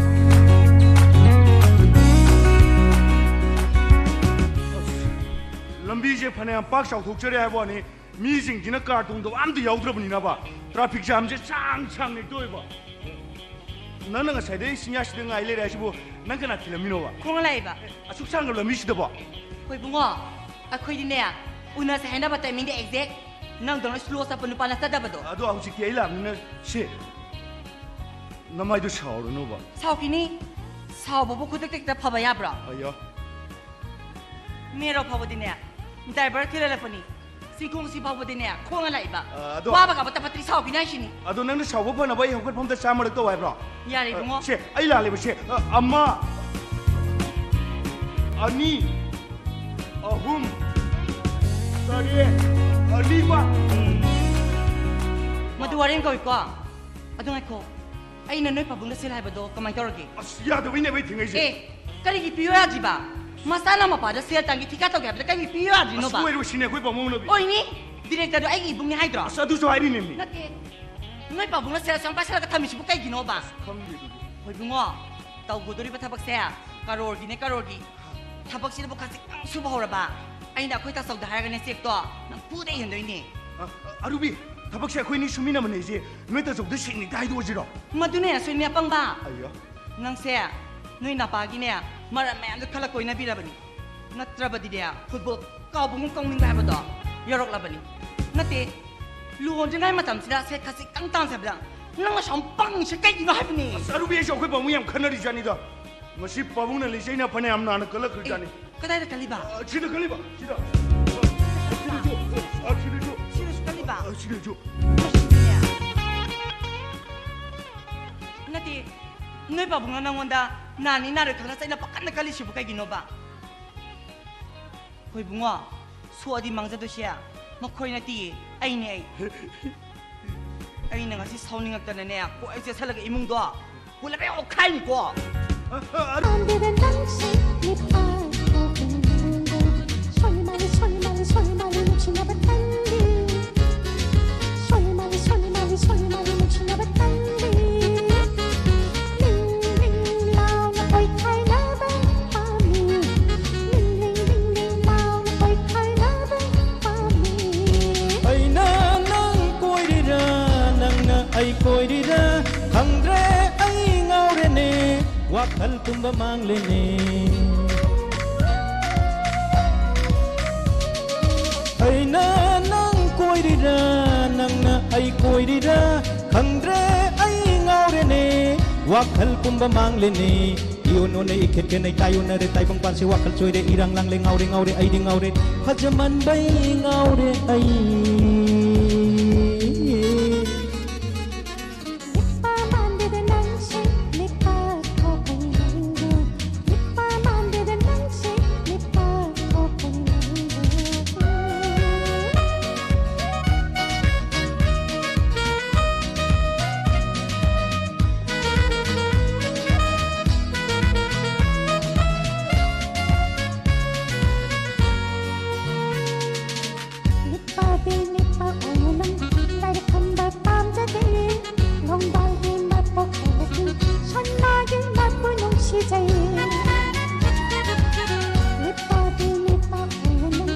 ꯂꯝꯕꯤꯁꯦ ꯐꯅꯌꯥꯝ ꯄꯥꯛ ꯆꯥꯎꯊꯣꯛꯆꯔꯦ ꯍꯥꯏꯕ ꯋꯥꯅꯤ, ꯃꯤꯁꯤꯡꯁꯤꯅ ꯀꯥꯔ ꯇꯣꯡꯗꯕ ꯑꯝꯇ ꯌꯥꯎꯗ꯭ꯔꯕꯅꯤꯅꯕ, ꯇ꯭ꯔꯥꯐꯤꯛ ꯖꯥꯝꯁꯦ ꯁꯥꯡ ꯁꯥꯡꯅ ꯍꯦꯛꯇ ꯑꯣꯏꯕ꯫ ꯅꯪꯅ ꯉꯁꯥꯏꯗꯩ ꯆꯤꯡꯌꯥꯁꯤꯗ ꯉꯥꯏ ꯂꯩꯔꯦ ꯍꯥꯏꯁꯤꯕꯨ, ꯅꯪ ꯀꯅꯥ ꯊꯤꯜꯂꯝꯃꯤꯅꯣꯕ? ꯈꯣꯡꯅ ꯂꯥꯛꯏꯕ꯫ ꯑꯁꯨꯛ ꯁꯥꯡꯕ ꯂꯝꯕꯤꯁꯤꯗꯕꯣ? ꯍꯣꯏ ꯏꯕꯨꯡꯉꯣ, ꯑꯩꯈꯣꯏꯗꯤꯅꯦ, ꯎꯅꯁꯦ ꯍꯥꯏꯅꯕ timing ꯗ exact ꯅꯪꯗꯧꯅ slow ꯆꯠꯄ ꯅꯨꯄꯥ ꯅꯠꯆꯗꯕꯗꯣ꯫ ꯑꯗꯣ ꯍꯧꯖꯤꯛꯇꯤ ꯑꯩ ꯂꯥꯛꯑꯕꯅꯤꯅ ꯁꯦ, ꯅꯃꯥꯏꯗꯣ ꯁꯥꯎꯔꯅꯨꯕ꯫ ꯁꯥꯎꯈꯤꯅꯤ꯫ ꯁꯥꯎꯕꯕꯨ ꯈꯨꯗꯛꯇ ꯍꯦꯛꯇ ꯐꯕ ꯌꯥꯕ꯭ꯔꯣ? ꯑꯌꯥ꯫ Marrow ꯐꯥꯎꯕꯗꯤꯅꯦ, driver ꯊꯤꯜꯍꯜꯂꯛꯄꯅꯤ꯫ ꯆꯤꯡꯈꯣꯡꯁꯤ ꯐꯥꯎꯕꯗꯤꯅꯦ, ꯈꯣꯡꯅ ꯂꯥꯛꯏꯕ꯫ ꯑ, ꯑꯗꯣ ꯋꯥꯕ ꯀꯥꯕ ꯇꯄꯠꯇ꯭ꯔꯤ ꯁꯥꯎꯈꯤꯅꯤ ꯍꯥꯏꯁꯤꯅꯤ꯫ ꯑꯗꯣ ꯅꯪꯅ ꯁꯥꯎꯕ ꯐꯅꯕ ꯑꯩ ꯍꯧꯒꯠꯐꯝꯗ ꯆꯥꯝꯃꯔꯛ ꯇꯧ ꯍꯥꯏꯕ꯭ꯔꯣ? ꯌꯥꯔꯦ ꯏꯕꯨꯡꯉꯣ꯫ ꯑ, ꯁꯦ, ꯑꯩ ꯂꯥꯜꯂꯦꯕ ꯁꯦ꯫ ꯑ, ꯑꯃ, ꯑꯅꯤ, ꯑꯍꯨꯝ, ꯇꯔꯦꯠ, ꯑ, ꯅꯤꯄꯥꯟ꯫ ꯃꯗꯨ ꯋꯥꯔꯦꯡ ꯀꯧꯏꯀꯣ꯫ ꯑꯗꯨ ꯉꯥꯏꯈꯣ, ꯑꯩꯅ ꯅꯣꯏ ꯄꯥꯕꯨꯡꯗ ꯁꯦꯜ ꯍꯥꯏꯕꯗꯣ ꯀꯃꯥꯏ ꯇꯧꯔꯒꯦ? ꯑꯁ, ꯌꯥꯗꯕꯩꯅꯦꯕ ꯑꯩ ꯊꯦꯡꯅꯩꯁꯦ꯫ ꯑꯦ, ꯀꯔꯤꯒꯤ ꯄꯤꯌꯨ ꯌꯥꯗ꯭ꯔꯤꯕ? ꯃꯆꯥꯅ ꯃꯄꯥꯗ ꯁꯦꯜ ꯇꯥꯟꯒꯦ ꯊꯤꯀꯥ ꯇꯧꯒꯦ ꯍꯥꯏꯕꯗ ꯀꯔꯤꯒꯤ ꯄꯤꯌꯨ ꯌꯥꯗ꯭ꯔꯤꯅꯣꯕ? ꯑꯁ, ꯑꯣꯏꯔꯣꯏ ꯁꯤꯅꯦ ꯑꯩꯈꯣꯏ ꯄꯥꯕꯨꯡꯅ꯫ ꯑꯣꯏꯅꯤ, director ꯗꯣ ꯑꯩꯒꯤ ꯏꯕꯨꯡꯅꯤ ꯍꯥꯏꯗ꯭ꯔꯣ? ꯑꯁ, ꯑꯗꯨꯁꯨ ꯍꯥꯏꯔꯤꯅꯦꯃꯤ꯫ ꯅꯠꯇꯦ, ꯅꯣꯏ ꯄꯥꯕꯨꯡꯅ ꯁꯦꯜ ꯑꯁꯨꯛ ꯌꯥꯝ ꯄꯥꯏꯁꯜꯂꯒ ꯊꯝꯃꯤꯁꯤꯕꯨ ꯀꯩꯒꯤꯅꯣꯕ? ꯑꯁ, ꯈꯪꯗꯦ ꯑꯗꯨꯗꯤ꯫ ꯍꯣꯏ ꯏꯕꯨꯡꯉꯣ, ꯇꯧꯒꯗꯣꯔꯤꯕ ꯊꯕꯛꯁꯦ ꯀꯔꯣꯔꯒꯤꯅꯦ, ꯀꯔꯣꯔꯒꯤ꯫ ꯊꯕꯛꯁꯤꯗꯕꯨ ꯈꯖꯤꯛꯇꯪ ꯁꯨꯕ ꯍꯧꯔꯕ, ꯑꯩꯅ ꯑꯩꯈꯣꯏ ꯇꯥꯆꯧꯗ ꯍꯥꯏꯔꯒꯅꯦ ꯆꯦꯛꯇꯣ ꯅꯝꯐꯨꯗ ꯏꯍꯟꯗꯣꯏꯅꯦ꯫ ꯑ, ꯑ, ꯑꯔꯨꯕꯤ, ꯊꯕꯛꯁꯦ ꯑꯩꯈꯣꯏꯅꯤ ꯁꯨꯃꯤꯟꯅꯕꯅꯦ ꯏꯆꯦ꯫ ꯅꯣꯏ ꯇꯥꯆꯧꯗ ꯁꯦꯡꯅ ꯍꯦꯛꯇ ꯍꯥꯏꯗꯣꯛꯑꯁꯤꯔꯣ? ꯃꯗꯨꯅꯦ ꯁꯣꯏꯅꯤ ꯑꯄꯪꯕ꯫ ꯑꯌꯥ꯫ ꯅꯪꯁꯦ ꯅꯣꯏ ꯅꯄꯥꯒꯤꯅꯦ ꯃꯔꯝ ꯃꯌꯥꯝꯗꯣ ꯈꯜꯂ ꯀꯣꯏꯅꯕꯤꯔꯕꯅꯤ꯫ ꯅꯠꯇ꯭ꯔꯕꯗꯤꯅꯦ ꯐꯨꯠꯕꯣꯜ ꯀꯥꯎꯕꯒꯨꯝ ꯀꯥꯎꯅꯤꯡꯕ ꯍꯥꯏꯕꯗꯣ ꯌꯧꯔꯛꯂꯕꯅꯤ꯫ ꯅꯠꯇꯦ, ꯂꯨꯍꯣꯡꯗ꯭ꯔꯤꯉꯩ ꯃꯇꯝꯁꯤꯗ ꯁꯦ ꯈꯖꯤꯛꯇꯪ ꯇꯥꯟꯁꯦ ꯍꯥꯏꯕꯗ ꯅꯪ ꯑꯁꯨꯛ ꯄꯪꯉꯤꯁꯦ ꯀꯩꯒꯤꯅꯣ ꯍꯥꯏꯕꯅꯤ꯫ ꯑꯁ, ꯑꯔꯨꯕꯤ, ꯑꯩꯁꯨ ꯑꯩꯈꯣꯏ ꯄꯥꯕꯨꯡ ꯌꯥꯝ ꯈꯟꯅꯔꯤꯖꯥꯠꯅꯤꯗ꯫ ꯉꯁꯤ ꯄꯥꯕꯨꯡꯅ ꯂꯩꯖꯩꯅ ꯐꯅꯌꯥꯝ ꯅꯥꯟꯅ ꯀꯜꯂꯛꯈ꯭ꯔꯖꯥꯠꯅꯤ꯫ ꯑꯦ, ꯀꯗꯥꯏꯗ ꯀꯜꯂꯤꯕ? ꯑ, ꯁꯤꯗ ꯀꯜꯂꯤꯕ, ꯁꯤꯗ꯫ ꯑ, ꯁꯤꯗꯁꯨ, ꯑ, ꯁꯤꯗꯁꯨ꯫ ꯁꯤꯗꯁꯨ ꯀꯜꯂꯤꯕ? ꯑ, ꯁꯤꯗꯁꯨ꯫ ꯃꯁꯤꯗꯤꯅꯦ꯫ ꯅꯠꯇꯦ, ꯅꯣꯏ ꯄꯥꯕꯨꯡꯅ ꯅꯪꯉꯣꯟꯗ ꯅꯥꯅꯤ ꯅꯥꯔꯣꯏ ꯈꯪꯅ ꯆꯩꯅ ꯄꯥꯈꯠꯅ ꯀꯜꯂꯤꯁꯤꯕꯨ ꯀꯩꯒꯤꯅꯣꯕ? ꯍꯣꯏ ꯏꯕꯨꯡꯉꯣ, ꯁꯣꯛꯑꯗꯤ ꯃꯥꯡꯖꯗꯣꯏꯁꯦ ꯃꯈꯣꯏ ꯅꯠꯇꯤꯌꯦ, ꯑꯩꯅꯦ ꯑꯩ꯫ ꯑꯩꯅ ꯉꯁꯤ ꯁꯥꯎꯅꯤꯡꯉꯛꯇꯅꯅꯦ ꯀꯣꯏ ꯆꯦꯠꯁꯜꯂꯒ ꯏꯃꯨꯡꯗꯣ ꯄꯨꯂꯞ ꯍꯦꯛ ꯑꯣꯛꯈꯥꯏꯅꯤꯀꯣ꯫ ꯄꯥꯝꯗꯦꯗ ꯅꯪꯁꯦ ꯅꯤꯄꯥ ꯊꯣꯛꯄꯅꯤ ꯅꯪꯕꯨ꯫ ꯁꯣꯜꯂꯤ ꯃꯥꯜꯂꯤ, ꯁꯣꯜꯂꯤ ꯃꯥꯜꯂꯤ, ꯁꯣꯜꯂꯤ ꯃꯥꯜꯂꯤ, ꯅꯨꯡꯁꯤꯅꯕ ꯇꯜꯂꯤ꯫ ꯁꯣꯜꯂꯤ ꯃꯥꯜꯂꯤ, ꯁꯣꯜꯂꯤ ꯃꯥꯜꯂꯤ, ꯁꯣꯜꯂꯤ ꯃꯥꯜꯂꯤ, ꯅꯨꯡꯁꯤꯅꯕ ꯇꯜꯂꯤ꯫ ꯂꯤꯡ ꯂꯤꯡ ꯂꯥꯎꯅ ꯀꯣꯏꯈꯥꯏꯅꯕ ꯄꯥꯝꯃꯤ꯫ ꯂꯤꯡ ꯂꯤꯡ ꯂꯤꯡ ꯂꯤꯡ ꯂꯥꯎꯅ ꯀꯣꯏꯈꯥꯏꯅꯕ ꯄꯥꯝꯃꯤ꯫ ꯑꯩꯅ ꯅꯪ ꯀꯣꯏꯔꯤꯔꯥ, ꯅꯪꯅ ꯑꯩ ꯀꯣꯏꯔꯤꯔꯥ, ꯈꯪꯗ꯭ꯔꯦ ꯑꯩ ꯉꯥꯎꯔꯦꯅꯦ, ꯋꯥꯈꯜ ꯄꯨꯝꯕ ꯃꯥꯡꯂꯦꯅꯦ꯫ ꯑꯩꯅ ꯅꯪ ꯀꯣꯏꯔꯤꯔꯥ, ꯅꯪꯅ ꯑꯩ ꯀꯣꯏꯔꯤꯔꯥ, ꯈꯪꯗ꯭ꯔꯦ ꯑꯩ ꯉꯥꯎꯔꯦꯅꯦ, ꯋꯥꯈꯜ ꯄꯨꯝꯕ ꯃꯥꯡꯂꯦꯅꯦ꯫ ꯏꯌꯣꯟ ꯑꯣꯟꯅꯩ, ꯏꯈꯦꯠ ꯈꯦꯠꯅꯩ, ꯇꯥꯏ ꯑꯣꯟꯅꯔꯦ, ꯇꯥꯏꯕꯪ ꯄꯥꯟꯁꯤ ꯋꯥꯈꯜ ꯆꯣꯏꯔꯦ, ꯏꯔꯥꯡ ꯂꯥꯡꯂꯦ, ꯉꯥꯎꯔꯦ ꯉꯥꯎꯔꯦ, ꯑꯩꯗꯤ ꯉꯥꯎꯔꯦ, ꯐꯖꯃꯟꯕꯩ ꯉꯥꯎꯔꯦ ꯑꯩ꯫ ꯅꯤꯄꯥ ꯃꯥꯟꯗꯦꯗ ꯅꯪꯁꯦ, ꯅꯤꯄꯥ ꯊꯣꯛꯄꯅꯤ ꯅꯪꯕꯨ꯫ ꯅꯤꯄꯥ ꯃꯥꯟꯗꯦꯗ ꯅꯪꯁꯦ, ꯅꯤꯄꯥ ꯊꯣꯛꯄꯅꯤ ꯅꯪꯕꯨ꯫ ꯅꯤꯄꯥꯗꯤ ꯅꯤꯄꯥ ꯑꯣꯏꯅ ꯅꯪ ꯂꯥꯏꯔꯤꯛ ꯇꯝꯕ ꯄꯥꯝꯖꯗꯦ꯫ ꯅꯣꯡꯕꯥꯜꯒꯤ ꯃꯄꯣꯛ ꯑꯣꯏꯔꯗꯤ ꯁꯅꯥꯒꯤ ꯃꯄꯨ ꯅꯨꯡꯁꯤꯖꯩ꯫ ꯅꯤꯄꯥꯗꯤ ꯅꯤꯄꯥ ꯑꯣꯏꯅ ꯅꯪ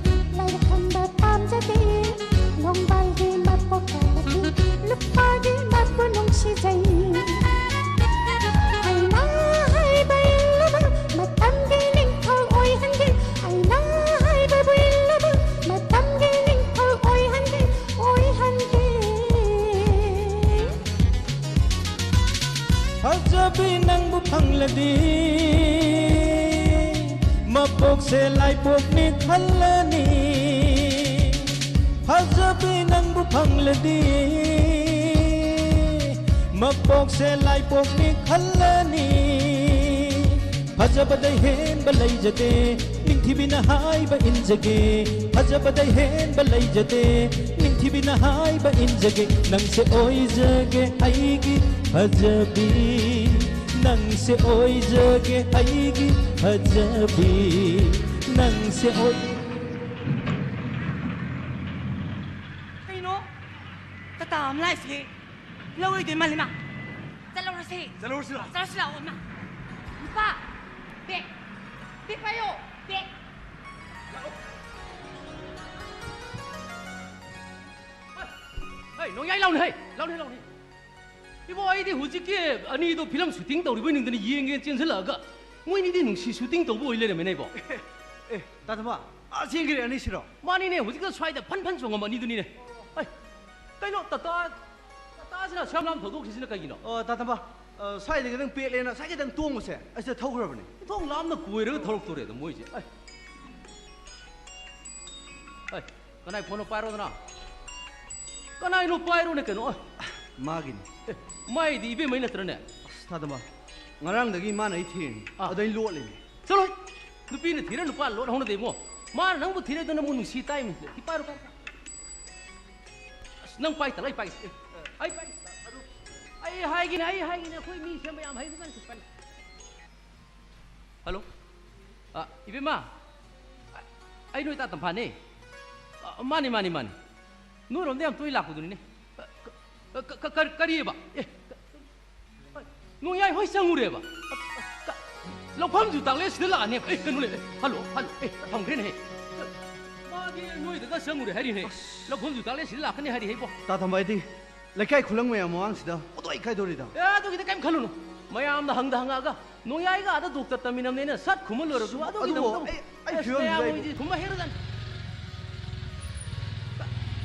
ꯐꯪꯂꯗꯤ ꯃꯄꯣꯛꯁꯦ ꯂꯥꯏꯄꯣꯛꯅꯤ ꯈꯜꯂꯅꯤ꯫ ꯐꯖꯕꯤ ꯅꯪꯕꯨ ꯐꯪꯂꯗꯤ ꯃꯄꯣꯛꯁꯦ ꯂꯥꯏꯄꯣꯛꯅꯤ ꯈꯜꯂꯅꯤ꯫ ꯐꯖꯕꯗ ꯍꯦꯟꯕ ꯂꯩꯖꯗꯦ, ꯅꯤꯡꯊꯤꯕꯤꯅ ꯍꯥꯏꯕ ꯏꯟꯖꯒꯦ꯫ ꯐꯖꯕꯗ ꯍꯦꯟꯕ ꯂꯩꯖꯗꯦ, ꯅꯤꯡꯊꯤꯕꯤꯅ ꯍꯥꯏꯕ ꯏꯟꯖꯒꯦ꯫ ꯅꯪꯁꯦ ꯑꯣꯏꯖꯒꯦ ꯑꯩꯒꯤ ꯐꯖꯕꯤ, ꯅꯪꯁꯦ ꯑꯣꯏꯖꯒꯦ ꯑꯩꯒꯤ ꯐꯖꯕꯤ, ꯅꯪꯁꯦ ꯑꯣꯏ- ꯀꯩꯅꯣ? ꯇꯥꯇꯥ ꯑꯃ ꯂꯥꯛꯏꯁꯦ ꯂꯧꯔꯣꯏꯗꯣꯏ ꯃꯥꯜꯂꯤ ꯃꯥ꯫ ꯆꯠꯂꯧꯔꯁꯦ꯫ ꯆꯠꯂꯧꯔꯁꯤ ꯂꯥꯛꯑꯣ꯫ ꯆꯠꯂꯧꯔꯁꯤ ꯂꯥꯛꯑꯣ ꯏꯃꯥ꯫ ꯅꯨꯄꯥ, ꯕꯦꯛ꯫ ꯕꯦꯛ ꯄꯥꯏꯌꯣ꯫ ꯕꯦꯛ꯫ ꯍꯩ, ꯅꯣꯡꯌꯥꯏ ꯂꯥꯎꯅꯦ, ꯍꯩ꯫ ꯂꯥꯎꯅꯦ, ꯂꯥꯎꯅꯦ꯫ ꯏꯕꯣ, ꯑꯩꯗꯤ ꯍꯧꯖꯤꯛꯀꯤ ꯑꯅꯤꯗꯣ ꯐꯤꯂꯝ ꯁꯨꯇꯤꯡ ꯇꯧꯔꯤꯕꯣꯏ ꯅꯤꯡꯗꯅ ꯌꯦꯡꯒꯦꯅ ꯆꯦꯟꯁꯤꯜꯂꯛꯑꯒ ꯃꯣꯏꯅꯤꯗꯤ ꯅꯨꯡꯁꯤ ꯁꯨꯇꯤꯡ ꯇꯧꯕ ꯑꯣꯏ ꯂꯩꯔꯝꯃꯦꯅꯦ ꯏꯕꯣ꯫ ꯑꯦ, ꯇꯥ ꯊꯝꯕ, ꯑꯥ ꯆꯦꯟꯈ꯭ꯔꯦ ꯑꯅꯤꯁꯤꯔꯣ? ꯃꯥꯅꯤꯅꯦ, ꯍꯧꯖꯤꯛꯇ ꯁ꯭ꯋꯥꯏꯗ ꯐꯟ ꯐꯟ ꯆꯣꯡꯉꯝꯕ ꯑꯅꯤꯗꯨꯅꯤꯅꯦ꯫ ꯑꯩ, ꯀꯩꯅꯣ, ꯇꯥꯇꯥ, ꯇꯥꯇꯥꯁꯤꯅ ꯑꯁꯨꯛ ꯌꯥꯝ ꯂꯥꯞꯅ ꯊꯧꯗꯣꯛꯈꯤꯁꯤꯅ ꯀꯩꯒꯤꯅꯣ? ꯑꯣ, ꯇꯥ ꯊꯝꯕ, ꯑ, ꯁ꯭ꯋꯥꯏꯗ ꯈꯤꯇꯪ ꯄꯦꯠꯂꯦꯅ ꯁ꯭ꯋꯥꯏ ꯈꯤꯇꯪ ꯇꯣꯡꯉꯨꯁꯦ꯫ ꯑꯁꯤꯗ ꯊꯧꯈ꯭ꯔꯕꯅꯦ꯫ ꯊꯣꯡ ꯂꯥꯞꯅ ꯀꯣꯏꯔꯒ ꯊꯧꯔꯛꯇꯣꯔꯦ ꯑꯗꯣ ꯃꯣꯏꯁꯦ꯫ ꯑꯩ, ꯑꯩ, ꯀꯅꯥꯏ ꯐꯣꯟꯅꯣ ꯄꯥꯏꯔꯣꯗꯅ? ꯀꯅꯥꯏꯅꯣ ꯄꯥꯏꯔꯣꯅꯦ ꯀꯩꯅꯣ? ꯑ, ꯃꯥꯒꯤꯅꯤ꯫ ꯑꯦ, ꯃꯥꯏꯗꯤ ꯏꯕꯦꯝꯃꯩ ꯅꯠꯇ꯭ꯔꯅꯦ? ꯑꯁ, ꯇꯥ ꯊꯝꯕ, ꯉꯔꯥꯡꯗꯒꯤ ꯃꯥꯅ ꯑꯩ ꯊꯤꯔꯤꯅꯤ꯫ ꯑꯥ꯫ ꯑꯗ ꯑꯩ ꯂꯣꯠꯂꯤꯅꯤ꯫ ꯆꯠꯂꯣ! ꯅꯨꯄꯤꯅ ꯊꯤꯔ ꯅꯨꯄꯥ ꯂꯣꯠ ꯍꯧꯅꯗꯦ ꯏꯕꯨꯡꯉꯣ꯫ ꯃꯥꯅ ꯅꯪꯕꯨ ꯊꯤꯔꯦ ꯑꯗꯨ ꯅꯪꯕꯨ ꯅꯨꯡꯁꯤ ꯇꯥꯏꯃꯤ꯫ ꯁꯤ ꯄꯥꯏꯔꯣ, ꯄꯥꯏꯔꯣ, ꯄꯥꯏꯔꯣ꯫ ꯑꯁ, ꯅꯪ ꯄꯥꯏ ꯇꯜꯂ ꯑꯩ ꯄꯥꯏꯒꯦ꯫ ꯑꯩ ꯄꯥꯏ-, ꯑꯩ ꯍꯥꯏꯒꯦꯅꯦ, ꯑꯩ ꯍꯥꯏꯒꯦꯅꯦ, ꯑꯩꯈꯣꯏ ꯃꯤ ꯁꯦꯝꯕ ꯌꯥꯝ ꯍꯩꯕꯖꯥꯠꯅꯤ꯫ ꯄꯥꯏ-, ꯍꯜꯂꯣ? ꯑ, ꯏꯕꯦꯝꯃ, ꯑ, ꯑꯩ ꯅꯣꯏ ꯇꯥ ꯇꯝꯐꯥꯅꯦ꯫ ꯑ, ꯃꯥꯅꯤ, ꯃꯥꯅꯤ, ꯃꯥꯅꯤ꯫ ꯅꯣꯏꯔꯣꯝꯗ ꯌꯥꯝ ꯇꯣꯏ ꯂꯥꯛꯄꯗꯨꯅꯤꯅꯦ꯫ ꯑ, ꯀ-, ꯀ-, ꯀ-, ꯀꯔꯤ-, ꯀꯔꯤꯑꯕ? ꯑꯦ, ꯀ-, ꯅꯣꯡꯌꯥꯏ ꯍꯣꯏ ꯆꯪꯉꯨꯔꯦꯕ? ꯀ-, ꯂꯧꯐꯝꯁꯨ ꯇꯥꯛꯂꯦ ꯁꯤꯗ ꯂꯥꯛꯑꯅꯦ꯫ ꯑꯦ, ꯀꯩꯅꯣꯅꯦ? Hello, hello. ꯑꯦ, ꯊꯝꯈ꯭ꯔꯦꯅꯦꯍꯦ꯫ ꯃꯥꯗꯤ ꯅꯣꯏꯗꯒ ꯆꯪꯉꯨꯔꯦ ꯍꯥꯏꯔꯤꯅꯦ꯫ ꯂꯧꯐꯝꯁꯨ ꯇꯥꯛꯂꯦ ꯁꯤꯗ ꯂꯥꯛꯀꯅꯤ ꯍꯥꯏꯔꯤ ꯍꯩꯕꯣ꯫ ꯇꯥ ꯊꯝꯕ, ꯑꯩꯗꯤ ꯂꯩꯀꯥꯏ ꯈꯨꯂꯪ ꯃꯌꯥꯝ ꯃꯃꯥꯡꯁꯤꯗ ꯄꯨꯡꯇꯣꯏ ꯀꯥꯏꯗꯣꯔꯤꯗ꯫ ꯑꯦ, ꯑꯗꯨꯒꯤꯗꯤ ꯀꯩꯝ ꯈꯜꯂꯨꯅꯨ꯫ ꯃꯌꯥꯝꯅ ꯍꯪꯗ ꯍꯪꯉꯛꯑꯒ ꯅꯣꯡꯌꯥꯏꯒ ꯑꯥꯗ ꯗꯣꯛꯇꯔ ꯇꯝꯃꯤꯟꯅꯕꯅꯦꯅ ꯁꯠ ꯈꯨꯝꯃ ꯂꯣꯏꯔꯕꯗꯨꯕꯨ꯫ ꯑꯗꯨꯒꯤꯗꯃꯛꯇꯕꯨ ꯑꯩ, ꯑꯩ ꯑꯁ, ꯐꯤꯕꯝꯁꯤꯗ ꯃꯌꯥꯝ ꯑꯩꯕꯨ ꯍꯣꯏꯗꯤ ꯈꯨꯝꯕ ꯍꯩꯔꯖꯥꯠꯅꯤ꯫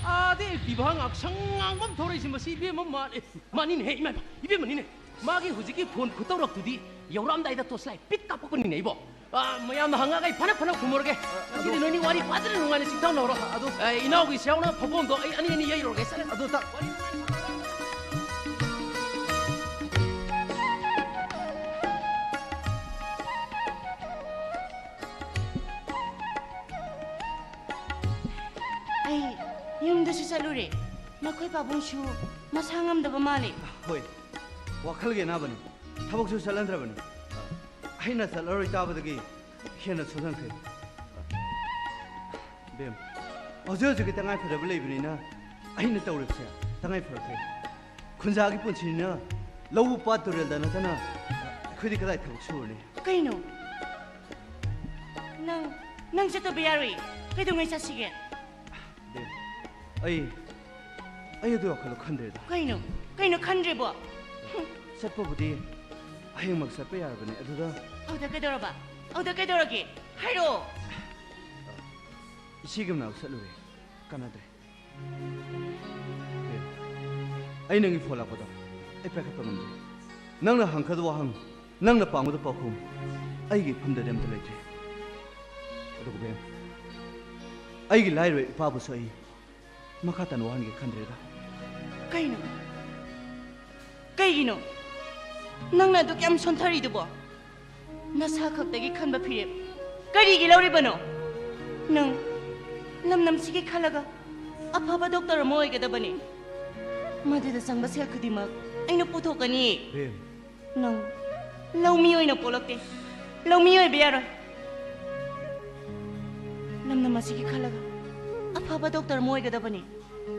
ꯑꯥꯗ ꯑꯦꯛꯇꯤꯚꯥ ꯉꯥꯛꯁꯪ ꯉꯥꯡꯕ ꯑꯃ ꯊꯧꯔꯛꯏꯁꯦ ꯃꯁꯤ ꯏꯕꯦꯝꯃ ꯃꯥꯜꯂꯦ꯫ ꯃꯥꯅꯤꯅꯦꯍꯦ, ꯏꯃꯥ, ꯏꯃꯥ, ꯏꯕꯦꯝꯃꯅꯤꯅꯦ꯫ ꯃꯥꯒꯤ ꯍꯧꯖꯤꯛꯀꯤ ꯐꯣꯟ ꯈꯨꯇꯧꯔꯛꯇꯨꯗꯤ ꯌꯧꯔꯛꯑꯝꯗꯥꯏꯗ ꯇꯣꯁ ꯂꯥꯏꯠ ꯄꯤꯠ ꯀꯥꯞꯄꯛꯄꯅꯤꯅꯦ ꯏꯕꯣ꯫ ꯑ, ꯃꯌꯥꯝꯅ ꯍꯪꯉꯒ ꯑꯩ ꯐꯅ ꯐꯅ ꯈꯨꯝꯃꯨꯔꯒꯦ꯫ ꯉꯁꯤꯗꯤ ꯅꯣꯏꯅꯤ ꯋꯥꯔꯤ ꯐꯖꯅ ꯅꯨꯡꯉꯥꯏꯅ ꯆꯤꯡꯊꯝꯅꯍꯧꯔꯣ꯫ ꯑꯗꯨ, ꯑ, ꯏꯅꯥꯎꯒꯤꯁꯨ ꯌꯥꯎꯅ ꯐꯕꯣꯡꯗꯣ ꯑꯩ ꯑꯅꯤ ꯑꯅꯤ ꯌꯩꯔꯨꯔꯒꯦ꯫ ꯆꯠꯂꯦ꯫ ꯑꯗꯨ ꯇ- ꯋꯥꯔꯤ ꯅꯨꯡꯉꯥꯏꯅ ꯁꯥꯟꯅꯔꯣ꯫ ꯑꯩ ꯌꯨꯝꯗꯁꯨ ꯆꯠꯂꯨꯔꯦ꯫ ꯃꯈꯣꯏ ꯄꯥꯕꯨꯡꯁꯨ ꯃꯁꯥ ꯉꯝꯗꯕ ꯃꯥꯜꯂꯦ꯫ ꯍꯣꯏ, ꯋꯥꯈꯜꯒꯤ ꯑꯅꯥꯕꯅꯤ꯫ ꯊꯕꯛꯁꯨ ꯆꯠꯍꯟꯗ꯭ꯔꯕꯅꯤ꯫ ꯑꯩꯅ ꯆꯠꯂꯔꯣꯏ ꯇꯥꯕꯗꯒꯤ ꯍꯦꯟꯅ ꯁꯣꯟꯊꯈ꯭ꯔꯦ꯫ ꯕꯦꯝ, ꯍꯧꯖꯤꯛ ꯍꯧꯖꯤꯛꯀꯤ ꯇꯉꯥꯏ ꯐꯗꯕ ꯂꯩꯕꯅꯤꯅ ꯑꯩꯅ ꯇꯧꯔꯤꯕꯁꯦ ꯇꯉꯥꯏ ꯐꯔꯛꯈ꯭ꯔꯦ꯫ ꯈꯨꯟꯖꯥꯒꯤ ꯄꯨꯟꯁꯤꯅꯤꯅ ꯂꯧꯕꯨꯛ ꯄꯥꯠ ꯇꯨꯔꯦꯜꯗ ꯅꯠꯇꯅ ꯑꯩꯈꯣꯏꯗꯤ ꯀꯗꯥꯏ ꯊꯕꯛ ꯁꯨꯔꯨꯅꯤ? ꯀꯩꯅꯣ? ꯅꯪ, ꯅꯪ ꯆꯠꯇꯕ ꯌꯥꯔꯣꯏ꯫ ꯀꯩꯗꯧꯉꯩ ꯆꯠꯁꯤꯒꯦ? ꯕꯦꯝ, ꯑꯩ, ꯑꯩ ꯑꯗꯨ ꯋꯥꯈꯜꯗꯣ ꯈꯟꯗ꯭ꯔꯦꯗ꯫ ꯀꯩꯅꯣ? ꯀꯩꯅꯣ ꯈꯟꯗ꯭ꯔꯤꯕꯣ? ꯆꯠꯄꯕꯨꯗꯤ ꯍꯌꯦꯡꯃꯛ ꯆꯠꯄ ꯌꯥꯔꯕꯅꯦ꯫ ꯑꯗꯨꯗ ꯑꯗꯨꯗ ꯀꯩꯗꯧꯔꯕ? ꯑꯗꯨꯗ ꯀꯩꯗꯧꯔꯒꯦ? ꯍꯥꯏꯔꯛꯑꯣ꯫ ꯏꯆꯦꯒꯤ ꯃꯅꯥꯛ ꯆꯠꯂꯨꯔꯦ꯫ ꯀꯥꯟꯅꯗ꯭ꯔꯦ꯫ ꯑꯦ, ꯑꯩ ꯅꯪꯒꯤ ꯐꯣꯟ ꯂꯥꯛꯄꯗꯣ ꯑꯩ ꯄꯥꯏꯈꯠꯄ ꯉꯝꯗ꯭ꯔꯦ꯫ ꯅꯪꯅ ꯍꯪꯒꯗꯕ ꯋꯥꯍꯪ, ꯅꯪꯅ ꯄꯥꯝꯒꯗꯕ ꯄꯥꯎꯈꯨꯝ ꯑꯩꯒꯤ ꯏꯐꯝꯗꯗꯤ ꯑꯝꯇ ꯂꯩꯇ꯭ꯔꯦ꯫ ꯑꯗꯨꯒ ꯕꯦꯝ, ꯑꯩꯒꯤ ꯂꯥꯏꯔꯕ ꯏꯄꯥꯕꯨꯁꯨ ꯑꯩ ꯃꯈꯥ ꯇꯥꯅ ꯋꯥꯍꯟꯒꯦ ꯈꯟꯗ꯭ꯔꯦꯗ꯫ ꯀꯩꯅꯣ? ꯀꯩꯒꯤꯅꯣ ꯅꯪꯅ ꯑꯗꯨꯛ ꯌꯥꯝ ꯁꯣꯟꯊꯔꯤꯗꯨꯕꯣ? ꯅꯁꯥ ꯈꯛꯇꯒꯤ ꯈꯟꯕ ꯐꯤꯔꯦꯞ ꯀꯔꯤꯒꯤ ꯂꯧꯔꯤꯕꯅꯣ? ꯅꯪ ꯂꯝꯗꯝꯁꯤꯒꯤ ꯈꯜꯂꯒ ꯑꯐꯕ ꯗꯣꯛꯇꯔ ꯑꯃ ꯑꯣꯏꯒꯗꯕꯅꯤ꯫ ꯃꯗꯨꯗ ꯆꯪꯕ ꯁꯦꯜ ꯈꯨꯗꯤꯡꯃꯛ ꯑꯩꯅ ꯄꯨꯊꯣꯛꯀꯅꯤ꯫ ꯕꯦꯝ꯫ ꯅꯪ ꯂꯧꯃꯤ ꯑꯣꯏꯅ ꯄꯣꯛꯂꯛꯇꯦ꯫ ꯂꯧꯃꯤ ꯑꯣꯏꯕ ꯌꯥꯔꯣꯏ꯫ ꯂꯝꯗꯝ ꯑꯁꯤꯒꯤ ꯈꯜꯂꯒ ꯑꯐꯕ ꯗꯣꯛꯇꯔ ꯑꯃ ꯑꯣꯏꯒꯗꯕꯅꯤ꯫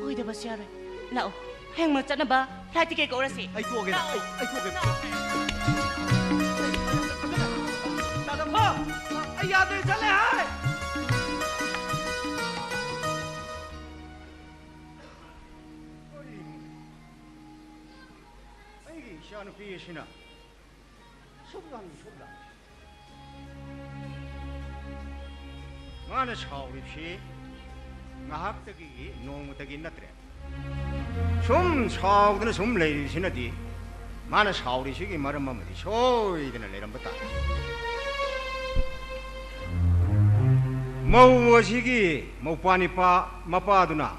ꯑꯣꯏꯗꯕꯁꯨ ꯌꯥꯔꯣꯏ꯫ ꯂꯥꯛꯑꯣ, ꯍꯌꯦꯡꯃꯛ ꯆꯠꯅꯕ ꯐ꯭ꯂꯥꯏꯠ ꯇꯤꯀꯦꯠ ꯀꯛꯎꯔꯁꯤ꯫ ꯑꯩ ꯇꯣꯛꯑꯒꯦ, ꯂꯥꯛꯑꯣ꯫ ꯑꯩ, ꯑꯩ ꯇꯣꯛꯑꯒꯦ꯫ ꯂꯥꯛꯑꯣ꯫ ꯇꯥꯗꯝꯕ! ꯑꯩ ꯌꯥꯗ꯭ꯔꯦ, ꯆꯠꯂꯦ ꯍꯥꯏ! ꯑꯩꯒꯤ ꯏꯆꯥꯅꯨꯄꯤ ꯑꯁꯤꯅ ꯁꯨꯞꯂꯥꯡ ꯁꯨꯞꯂꯥꯡ꯫ ꯃꯥꯅ ꯁꯥꯎꯔꯤꯕꯁꯤ ꯉꯥꯏꯍꯥꯛꯇꯒꯤ, ꯅꯣꯡꯃꯇꯒꯤ ꯅꯠꯇ꯭ꯔꯦ꯫ ꯁꯨꯝ ꯁꯥꯎꯗꯅ ꯁꯨꯝ ꯂꯩꯔꯤꯁꯤꯅꯗꯤ ꯃꯥꯅ ꯁꯥꯎꯔꯤꯁꯤꯒꯤ ꯃꯔꯝ ꯑꯃꯗꯤ ꯁꯣꯏꯗꯅ ꯂꯩꯔꯝꯕ ꯇꯥꯏ꯫ ꯃꯧ ꯑꯁꯤꯒꯤ ꯃꯧꯄ꯭ꯋꯥ ꯅꯤꯄꯥ ꯃꯄꯥꯗꯨꯅ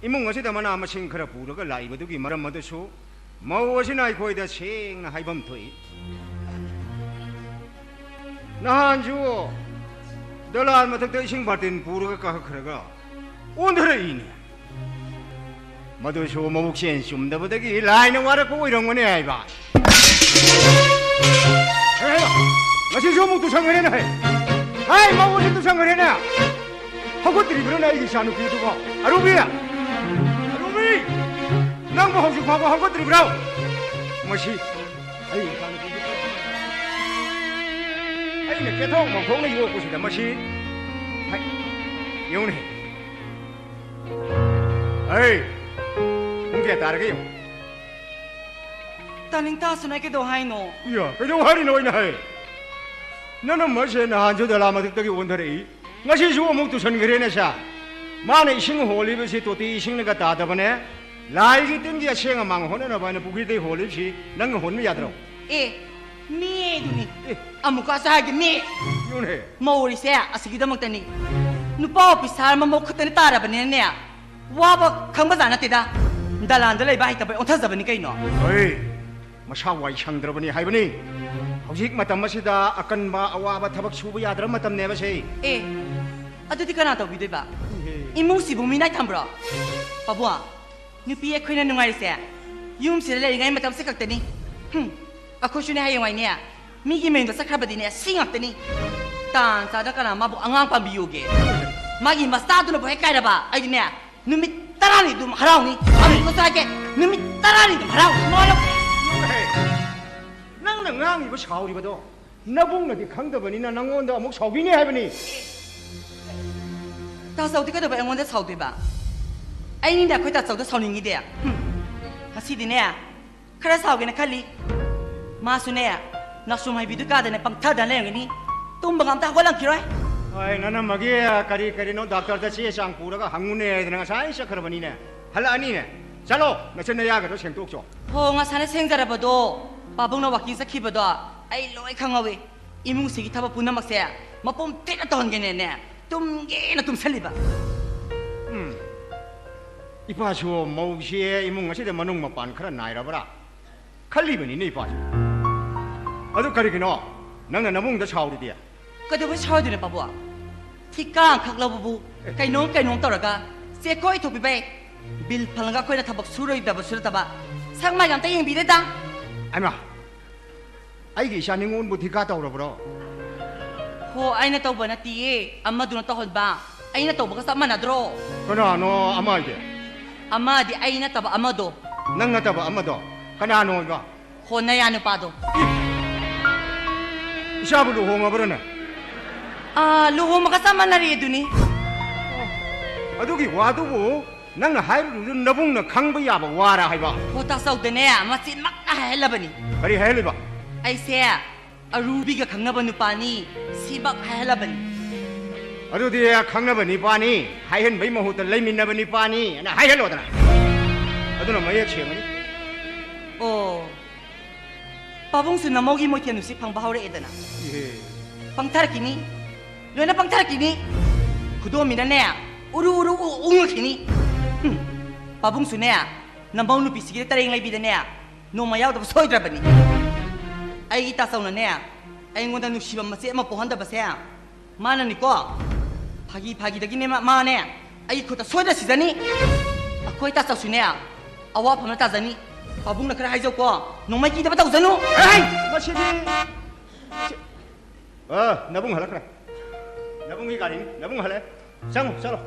ꯏꯃꯨꯡ ꯑꯁꯤꯗ ꯃꯅꯥ ꯃꯁꯤꯡ ꯈꯔ ꯄꯨꯔꯒ ꯂꯥꯛꯏꯕꯗꯨꯒꯤ ꯃꯔꯝ ꯑꯗꯨꯁꯨ ꯃꯧ ꯑꯁꯤꯅ ꯑꯩꯈꯣꯏꯗ ꯁꯦꯡꯅ ꯍꯥꯏꯐꯝ ꯊꯣꯛꯏ꯫ ꯅꯍꯥꯟꯁꯨ ꯗꯣꯂꯥꯟ ꯃꯊꯛꯇ ꯏꯁꯤꯡ ꯕꯥꯔꯇꯤꯟ ꯄꯨꯔꯒ ꯀꯥꯈꯠꯈ꯭ꯔꯒ ꯑꯣꯟꯊꯔꯛꯏꯅꯦ꯫ ꯃꯗꯨꯁꯨ ꯃꯕꯨꯛꯆꯦꯜ ꯆꯨꯝꯗꯕꯗꯒꯤ ꯂꯥꯏꯅ ꯋꯥꯔꯛꯄ ꯑꯣꯏꯔꯝꯒꯅꯤ ꯍꯥꯏꯕ꯫ ꯍꯦ, ꯍꯦ, ꯉꯁꯤꯁꯨ ꯑꯃꯨꯛ ꯇꯨꯁꯟꯈ꯭ꯔꯦꯅꯦ꯫ ꯍꯦ, ꯍꯦ, ꯃꯧ ꯑꯁꯤ ꯇꯨꯁꯟꯈ꯭ꯔꯦꯅꯦ꯫ ꯍꯧꯒꯠꯇ꯭ꯔꯤꯕ꯭ꯔꯣꯅꯦ ꯑꯩꯒꯤ ꯏꯆꯥꯅꯨꯄꯤꯗꯨꯕꯣ? ꯑꯔꯨꯕꯤ! ꯑꯔꯨꯕꯤ! ꯅꯪꯕꯨ ꯍꯧꯖꯤꯛ ꯐꯥꯎꯕ ꯍꯧꯒꯠꯇ꯭ꯔꯤꯕ꯭ꯔꯣ? ꯃꯁꯤ ꯑꯩ ꯏꯆꯥꯅꯨꯄꯤꯗꯨ ꯑꯩꯅ ꯀꯦꯊꯣꯛ ꯃꯧꯊꯣꯛꯅ ꯌꯣꯛꯄꯁꯤꯗ ꯃꯁꯤ꯫ ꯍꯥꯏ, ꯌꯦꯡꯉꯨꯅꯦ꯫ ꯑꯩ ꯄꯨꯡ ꯀꯌꯥ ꯇꯥꯔꯒꯦ ꯌꯦꯡꯉꯨ꯫ ꯇꯥꯅꯤꯡ ꯇꯥꯁꯅꯨ, ꯑꯩ ꯀꯩꯗꯧ ꯍꯥꯏꯅꯣ? ꯏꯌꯥ, ꯀꯩꯗꯧ ꯍꯥꯏꯔꯤꯅꯣ ꯑꯩꯅ ꯍꯥꯏ? ꯅꯅꯝꯃꯁꯦ ꯅꯍꯥꯟꯁꯨ ꯗꯂꯥ ꯃꯊꯛꯇꯒꯤ ꯑꯣꯟꯊꯔꯛꯏ, ꯉꯁꯤꯁꯨ ꯑꯃꯨꯛ ꯇꯨꯁꯟꯈ꯭ꯔꯦꯅꯦ ꯁꯥ꯫ ꯃꯥꯅ ꯏꯁꯤꯡ ꯍꯣꯜꯂꯤꯕꯁꯤ ꯇꯣꯇꯤ ꯏꯁꯤꯡꯅꯒ ꯇꯥꯗꯕꯅꯦ꯫ ꯂꯥꯏꯒꯤ ꯇꯤꯟꯒꯤ ꯑꯁꯦꯡ ꯑꯃꯥꯡ ꯍꯣꯠꯅꯅꯕ ꯍꯥꯏꯅ ꯄꯨꯈ꯭ꯔꯤꯗꯩ ꯍꯣꯜꯂꯤꯕꯁꯤ ꯅꯪꯅ ꯍꯣꯟꯕ ꯌꯥꯗ꯭ꯔꯣ? ꯑꯦ, ꯃꯤ ꯑꯗꯨꯅꯤ꯫ ꯑꯦ꯫ ꯑꯃꯨꯛꯀꯁꯨ ꯍꯥꯏꯒꯦ, ꯃꯤ꯫ ꯌꯨꯅꯦ꯫ ꯃꯧ ꯑꯣꯏꯔꯤꯁꯦ ꯑꯁꯤꯒꯤꯗꯃꯛꯇꯅꯤ꯫ ꯅꯨꯄꯥ ꯑꯣꯐꯤꯁꯥꯔ ꯃꯃꯧ ꯈꯛꯇꯅ ꯇꯥꯔꯕꯅꯤꯅꯅꯦ, ꯋꯥꯕ ꯈꯪꯕꯖꯥꯠ ꯅꯠꯇꯦꯗ꯫ ꯗꯂꯥꯟꯗ ꯂꯩꯕ ꯍꯩꯇꯕꯩ ꯑꯣꯟꯊꯖꯕꯅꯤ ꯀꯩꯅꯣ꯫ ꯍꯣꯏ, ꯃꯁꯥ ꯋꯥꯏ ꯁꯪꯗ꯭ꯔꯕꯅꯤ ꯍꯥꯏꯕꯅꯤ꯫ ꯍꯧꯖꯤꯛ ꯃꯇꯝ ꯑꯁꯤꯗ ꯑꯀꯟꯕ ꯑꯋꯥꯕ ꯊꯕꯛ ꯁꯨꯕ ꯌꯥꯗ꯭ꯔꯕ ꯃꯇꯝꯅꯦꯕ ꯁꯦ꯫ ꯑꯦ, ꯑꯗꯨꯗꯤ ꯀꯅꯥ ꯇꯧꯕꯤꯗꯣꯏꯕ? ꯏꯍꯦ꯫ ꯏꯃꯨꯡꯁꯤꯕꯨ ꯃꯤꯅꯥꯏ ꯊꯝꯕ꯭ꯔꯣ? ꯄꯥꯕꯨꯡ, ꯅꯨꯄꯤ ꯑꯩꯈꯣꯏꯅ ꯅꯨꯡꯉꯥꯏꯔꯤꯁꯦ ꯌꯨꯝꯁꯤꯗ ꯂꯩꯔꯤꯉꯩ ꯃꯇꯝꯁꯦ ꯈꯛꯇꯅꯤ꯫ ꯍꯨꯝ, ꯑꯩꯈꯣꯏꯁꯨꯅꯦ ꯍꯌꯦꯡꯋꯥꯏꯅꯦ ꯃꯤꯒꯤ ꯃꯌꯨꯝꯗ ꯆꯠꯈ꯭ꯔꯕꯗꯤꯅꯦ ꯁꯤ ꯉꯥꯛꯇꯅꯤ꯫ ꯇꯥꯟ ꯆꯥꯗ ꯀꯅꯥ ꯃꯥꯕꯨ ꯑꯉꯥꯡ ꯄꯥꯝꯕꯤꯌꯨꯒꯦ? ꯃꯥꯒꯤ ꯃꯆꯥꯗꯨꯅꯕꯨ ꯍꯦꯛ ꯀꯥꯏꯔꯕ ꯑꯩꯗꯤꯅꯦ ꯅꯨꯃꯤꯠ ꯇꯔꯥꯅꯤ ꯑꯗꯨꯝ ꯍꯔꯥꯎꯅꯤ꯫ ꯑꯃꯨꯛꯀꯁꯨ ꯍꯥꯏꯒꯦ, ꯅꯨꯃꯤꯠ ꯇꯔꯥꯅꯤ ꯑꯗꯨꯝ ꯍꯔꯥꯎꯅꯤ꯫ ꯃꯣꯏꯅ ꯅꯪꯅ ꯉꯥꯡꯉꯤꯕ ꯁꯥꯎꯔꯤꯕꯗꯣ ꯅꯕꯨꯡꯅꯗꯤ ꯈꯪꯗꯕꯅꯤꯅ ꯅꯪꯉꯣꯟꯗ ꯑꯃꯨꯛ ꯁꯥꯎꯕꯤꯅꯤ ꯍꯥꯏꯕꯅꯤ꯫ ꯇꯥꯆꯧꯗꯤ ꯀꯩꯗꯧꯕꯩ ꯑꯩꯉꯣꯟꯗ ꯁꯥꯎꯗꯣꯏꯕ? ꯑꯩꯅꯤꯅꯦ ꯑꯩꯈꯣꯏ ꯇꯥꯆꯧꯗ ꯁꯥꯎꯅꯤꯡꯉꯤꯗꯤ꯫ ꯍꯨꯝ꯫ ꯉꯁꯤꯗꯤꯅꯦ ꯈꯔ ꯁꯥꯎꯒꯦꯅ ꯈꯜꯂꯤ꯫ ꯃꯥꯁꯨꯅꯦ ꯅꯥꯁꯨꯝ ꯍꯩꯕꯤꯗꯨ ꯀꯥꯗꯅꯦ ꯄꯪꯊꯗꯅ ꯂꯩꯔꯝꯒꯅꯤ꯫ ꯇꯨꯝꯕꯒ ꯑꯝꯇ ꯍꯧꯒꯠꯂꯝꯈꯤꯔꯣꯏ꯫ ꯍꯣꯏ, ꯅꯅꯝꯃꯒꯤ ꯀꯔꯤ ꯀꯔꯤꯅꯣ ꯗꯥꯛꯇꯔꯗ ꯆꯦ ꯆꯥꯡ ꯄꯨꯔꯒ ꯍꯪꯉꯨꯅꯦ ꯍꯥꯏꯗꯅ ꯉꯁꯥꯏ ꯆꯠꯈ꯭ꯔꯕꯅꯤꯅꯦ꯫ ꯍꯜꯂꯛꯑꯅꯤꯅꯦ꯫ ꯆꯠꯂꯣ, ꯅꯆꯤꯟ ꯅꯌꯥꯒꯗꯣ ꯁꯦꯡꯗꯣꯛꯆꯣ꯫ ꯍꯣ, ꯉꯁꯥꯏꯅ ꯁꯦꯡꯖꯔꯕꯗꯣ, ꯄꯥꯕꯨꯡꯅ ꯋꯥꯀꯤꯡ ꯆꯠꯈꯤꯕꯗꯣ ꯑꯩ ꯂꯣꯏ ꯈꯪꯍꯧꯋꯤ꯫ ꯏꯃꯨꯡꯁꯤꯒꯤ ꯊꯕꯛ ꯄꯨꯝꯅꯃꯛꯁꯦ ꯃꯄꯨꯝ ꯐꯤꯠꯅ ꯇꯧꯍꯟꯒꯦꯅꯦꯅꯦ, ꯇꯨꯝꯒꯦꯅ ꯇꯨꯝꯁꯜꯂꯤꯕ꯫ ꯎꯝ꯫ ꯏꯄꯥꯁꯨ ꯃꯧꯁꯦ ꯏꯃꯨꯡ ꯑꯁꯤꯗ ꯃꯅꯨꯡ ꯃꯄꯥꯟ ꯈꯔ ꯅꯥꯏꯔꯕ꯭ꯔꯥ ꯈꯜꯂꯤꯕꯅꯤꯅꯦ ꯏꯄꯥꯁꯨ꯫ ꯑꯗꯨ ꯀꯔꯤꯒꯤꯅꯣ ꯅꯪꯅ ꯅꯕꯨꯡꯗ ꯁꯥꯎꯔꯤꯗꯤ? ꯀꯩꯗꯧꯕꯩ ꯁꯥꯎꯔꯣꯏꯗꯣꯏꯅꯣ ꯄꯥꯕꯨꯡ? ꯊꯤꯀꯥ ꯑꯃꯈꯛ ꯂꯧꯕꯕꯨ ꯀꯩꯅꯣꯝ ꯀꯩꯅꯣꯝ ꯇꯧꯔꯒ ꯆꯦꯈꯣꯏ ꯊꯣꯛꯄꯤꯕꯩ꯫ ꯕꯤꯜ ꯐꯪꯂꯒ ꯑꯩꯈꯣꯏꯅ ꯊꯕꯛ ꯁꯨꯔꯣꯏꯗꯕꯁꯨ ꯅꯠꯇꯕ, ꯁꯛ ꯃꯥꯏꯒ ꯑꯝꯇ ꯌꯦꯡꯕꯤꯗꯦꯗ꯫ ꯑꯩꯃ, ꯑꯩꯒꯤ ꯏꯆꯥ ꯅꯤꯉꯣꯜꯕꯨ ꯊꯤꯀꯥ ꯇꯧꯔꯕ꯭ꯔꯣ? ꯍꯣ, ꯑꯩꯅ ꯇꯧꯕ ꯅꯠꯇꯤꯌꯦ, ꯑꯃꯗꯨꯅ ꯇꯧꯍꯟꯕ꯫ ꯑꯩꯅ ꯇꯧꯕꯒ ꯆꯞ ꯃꯥꯟꯅꯗ꯭ꯔꯣ? ꯀꯅꯥꯅꯣ ꯑꯃ ꯍꯥꯏꯗꯤ? ꯑꯃꯗꯤ ꯑꯩ ꯅꯠꯇꯕ ꯑꯃꯗꯣ꯫ ꯅꯪ ꯅꯠꯇꯕ ꯑꯃꯗꯣ ꯀꯅꯥꯅꯣ ꯍꯥꯏꯕ? ꯍꯣ, ꯅꯌꯥ ꯅꯨꯄꯥꯗꯣ꯫ ꯏꯆꯥꯕꯨ ꯂꯨꯍꯣꯡꯉꯕ꯭ꯔꯅꯦ? ꯑꯥ, ꯂꯨꯍꯣꯡꯕꯒ ꯆꯞ ꯃꯥꯟꯅꯔꯦ ꯑꯗꯨꯅꯤ꯫ ꯑꯗꯨꯒꯤ ꯋꯥꯗꯨꯕꯨ ꯅꯪꯅ ꯍꯥꯏꯔꯨꯔꯤꯗꯨ ꯅꯕꯨꯡꯅ ꯈꯪꯕ ꯌꯥꯕ ꯋꯥꯔ ꯍꯥꯏꯕ? ꯍꯣ, ꯇꯥꯆꯧꯗꯅꯦ ꯃꯆꯤꯟꯃꯛꯅ ꯍꯥꯏꯍꯜꯂꯕꯅꯤ꯫ ꯀꯔꯤ ꯍꯥꯏꯍꯜꯂꯤꯕ? ꯑꯩꯁꯦ ꯑꯔꯨꯕꯤꯒ ꯈꯪꯅꯕ ꯅꯨꯄꯥꯅꯤ, ꯁꯤꯃꯛ ꯍꯥꯏꯍꯜꯂꯕꯅꯤ꯫ ꯑꯗꯨꯗꯤ ꯈꯪꯅꯕ ꯅꯤꯄꯥꯅꯤ, ꯍꯥꯏꯍꯟꯕꯩ ꯃꯍꯨꯠꯇ ꯂꯩꯃꯤꯟꯅꯕ ꯅꯤꯄꯥꯅꯤ ꯑꯅ ꯍꯥꯏꯍꯜꯂꯣꯗꯅ꯫ ꯑꯗꯨꯅ ꯃꯌꯦꯛ ꯁꯦꯡꯉꯅꯤ꯫ ꯑꯣ, ꯄꯥꯕꯨꯡꯁꯨ ꯅꯃꯧꯒꯤ ꯃꯣꯏꯊꯦꯝ ꯅꯨꯡꯁꯤꯠ ꯐꯪꯕ ꯍꯧꯔꯛꯑꯦꯗꯅ꯫ ꯏꯍꯦ꯫ ꯄꯪꯊꯔꯛꯈꯤꯅꯤ, ꯂꯣꯏꯅ ꯄꯪꯊꯔꯛꯈꯤꯅꯤ꯫ ꯈꯨꯗꯣꯝꯕꯤꯅꯅꯦ ꯎꯔꯨ ꯎꯔꯨ ꯎ- ꯎꯪꯉꯛꯈꯤꯅꯤ꯫ ꯍꯨꯝ, ꯄꯥꯕꯨꯡꯁꯨꯅꯦ ꯅꯃꯧ ꯅꯨꯄꯤꯁꯤꯒꯤ ꯇꯔꯦꯡ ꯂꯩꯕꯤꯗꯅꯦ ꯅꯣꯡꯃ ꯌꯥꯎꯗꯕ ꯁꯣꯏꯗ꯭ꯔꯕꯅꯤ꯫ ꯑꯩꯒꯤ ꯇꯥꯆꯧꯅꯅꯦ ꯑꯩꯉꯣꯟꯗ ꯅꯨꯡꯁꯤꯕ ꯃꯆꯦꯠ ꯑꯃ ꯄꯣꯛꯍꯟꯗꯕꯁꯦ ꯃꯥꯅꯅꯤꯀꯣ꯫ ꯐꯥꯒꯤ ꯐꯥꯒꯤꯗꯒꯤꯅꯦ ꯃꯥ-, ꯃꯥꯅꯦ ꯑꯩꯒꯤ ꯈꯨꯠꯇ ꯁꯣꯏꯗꯅ ꯁꯤꯖꯅꯤ꯫ ꯑꯩꯈꯣꯏ ꯇꯥꯆꯧꯁꯨꯅꯦ ꯑꯋꯥꯐꯝꯅ ꯇꯥꯖꯅꯤ꯫ ꯄꯥꯕꯨꯡꯅ ꯈꯔ ꯍꯥꯏꯖꯧꯀꯣ, ꯅꯣꯡꯃꯩ ꯀꯤꯗꯕ ꯇꯧꯖꯅꯨ꯫ ꯑꯦ, ꯃꯁꯤꯗꯤ꯫ ꯑ, ꯅꯕꯨꯡ ꯍꯜꯂꯛꯈ꯭ꯔꯦ꯫ ꯅꯕꯨꯡꯒꯤ ꯒꯥꯔꯤꯅꯤ, ꯅꯕꯨꯡ ꯍꯜꯂꯛꯑꯦ꯫ ꯆꯪꯉꯨ, ꯆꯠꯂꯣ꯫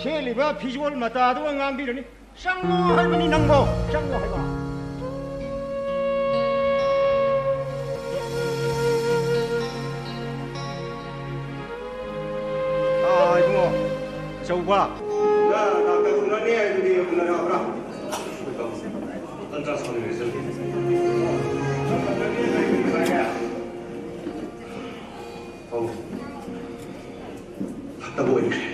ꯁꯦꯠꯂꯤꯕ ꯐꯤꯖꯣꯜ ꯃꯇꯥꯗꯨꯒ ꯉꯥꯡꯕꯤꯔꯅꯤ꯫ ꯆꯪꯉꯣ ꯍꯥꯏꯕꯅꯤ ꯅꯪꯕꯣ, ꯆꯪꯉꯣ ꯍꯥꯏꯕ꯫ ꯑꯥ, ꯏꯕꯨꯡꯉꯣ, ꯑꯆꯧꯕ꯫ ꯅ ꯗꯥꯛꯇꯔ ꯎꯅꯅꯤ ꯍꯥꯏꯗꯨꯗꯤ ꯎꯅꯔꯛꯑꯕ꯭ꯔꯥ? Ultrasound result꯫ ꯑꯧ꯫ ꯐꯠꯇꯕ ꯑꯣꯏꯈ꯭ꯔꯦ꯫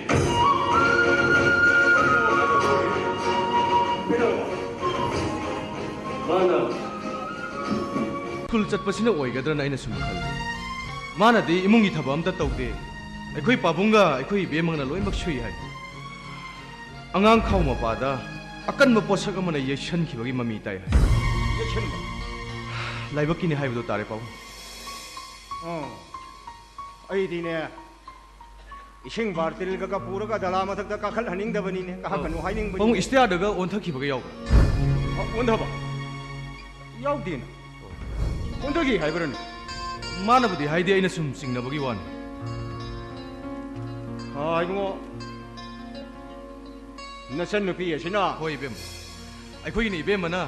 ꯆꯠꯄꯁꯤꯅ ꯑꯣꯏꯒꯗ꯭ꯔꯅ ꯑꯩꯅ ꯁꯨꯝ ꯈꯜꯂꯤ꯫ ꯃꯥꯅꯗꯤ ꯏꯃꯨꯡꯒꯤ ꯊꯕꯛ ꯑꯝꯇ ꯇꯧꯗꯦ, ꯑꯩꯈꯣꯏ ꯄꯥꯕꯨꯡꯒ ꯑꯩꯈꯣꯏ ꯏꯕꯦꯝꯃꯒꯅ ꯂꯣꯏꯅꯃꯛ ꯁꯨꯏ ꯍꯥꯏ꯫ ꯑꯉꯥꯡ ꯈꯥꯎ ꯃꯄꯥꯗ ꯑꯀꯟꯕ ꯄꯣꯠꯁꯛ ꯑꯃꯅ ꯌꯩꯁꯟꯈꯤꯕꯒꯤ ꯃꯃꯤ ꯇꯥꯏ ꯍꯥꯏ꯫ ꯌꯩꯁꯟꯕ? ꯂꯥꯏꯕꯛꯀꯤꯅꯤ ꯍꯥꯏꯕꯗꯣ ꯇꯥꯔꯦ, ꯄꯥꯕꯨꯡ꯫ ꯑꯣ, ꯑꯩꯗꯤꯅꯦ, ꯏꯁꯤꯡ ꯕꯥꯔꯇꯤꯜꯒꯒ ꯄꯨꯔꯒ ꯗꯂꯥ ꯃꯊꯛꯇ ꯀꯥꯈꯠꯍꯟꯅꯤꯡꯗꯕꯅꯤꯅꯦ, ꯀꯥꯈꯠꯀꯅꯨ ꯍꯥꯏꯅꯤꯡꯕꯅꯤꯅꯦ꯫ ꯄꯥꯕꯨꯡ, ꯏꯁꯇꯤꯌꯥꯔꯗꯒ ꯑꯣꯟꯊꯈꯤꯕꯒ ꯌꯥꯎꯕ꯭ꯔꯥ? ꯑ, ꯑꯣꯟꯊꯕ? ꯌꯥꯎꯗꯦꯅ꯫ ꯑꯣꯟꯊꯈꯤ ꯍꯥꯏꯕ꯭ꯔꯅꯦ? ꯃꯥꯅꯕꯨꯗꯤ ꯍꯥꯏꯗꯦ, ꯑꯩꯅ ꯁꯨꯝ ꯆꯤꯡꯅꯕꯒꯤ ꯋꯥꯅꯤ꯫ ꯑ, ꯏꯕꯨꯡꯉꯣ, ꯅꯆꯟꯅꯨꯄꯤ ꯑꯁꯤꯅ? ꯍꯣꯏ, ꯏꯕꯦꯝꯃ꯫ ꯑꯩꯈꯣꯏꯒꯤꯅ ꯏꯕꯦꯝꯃꯅ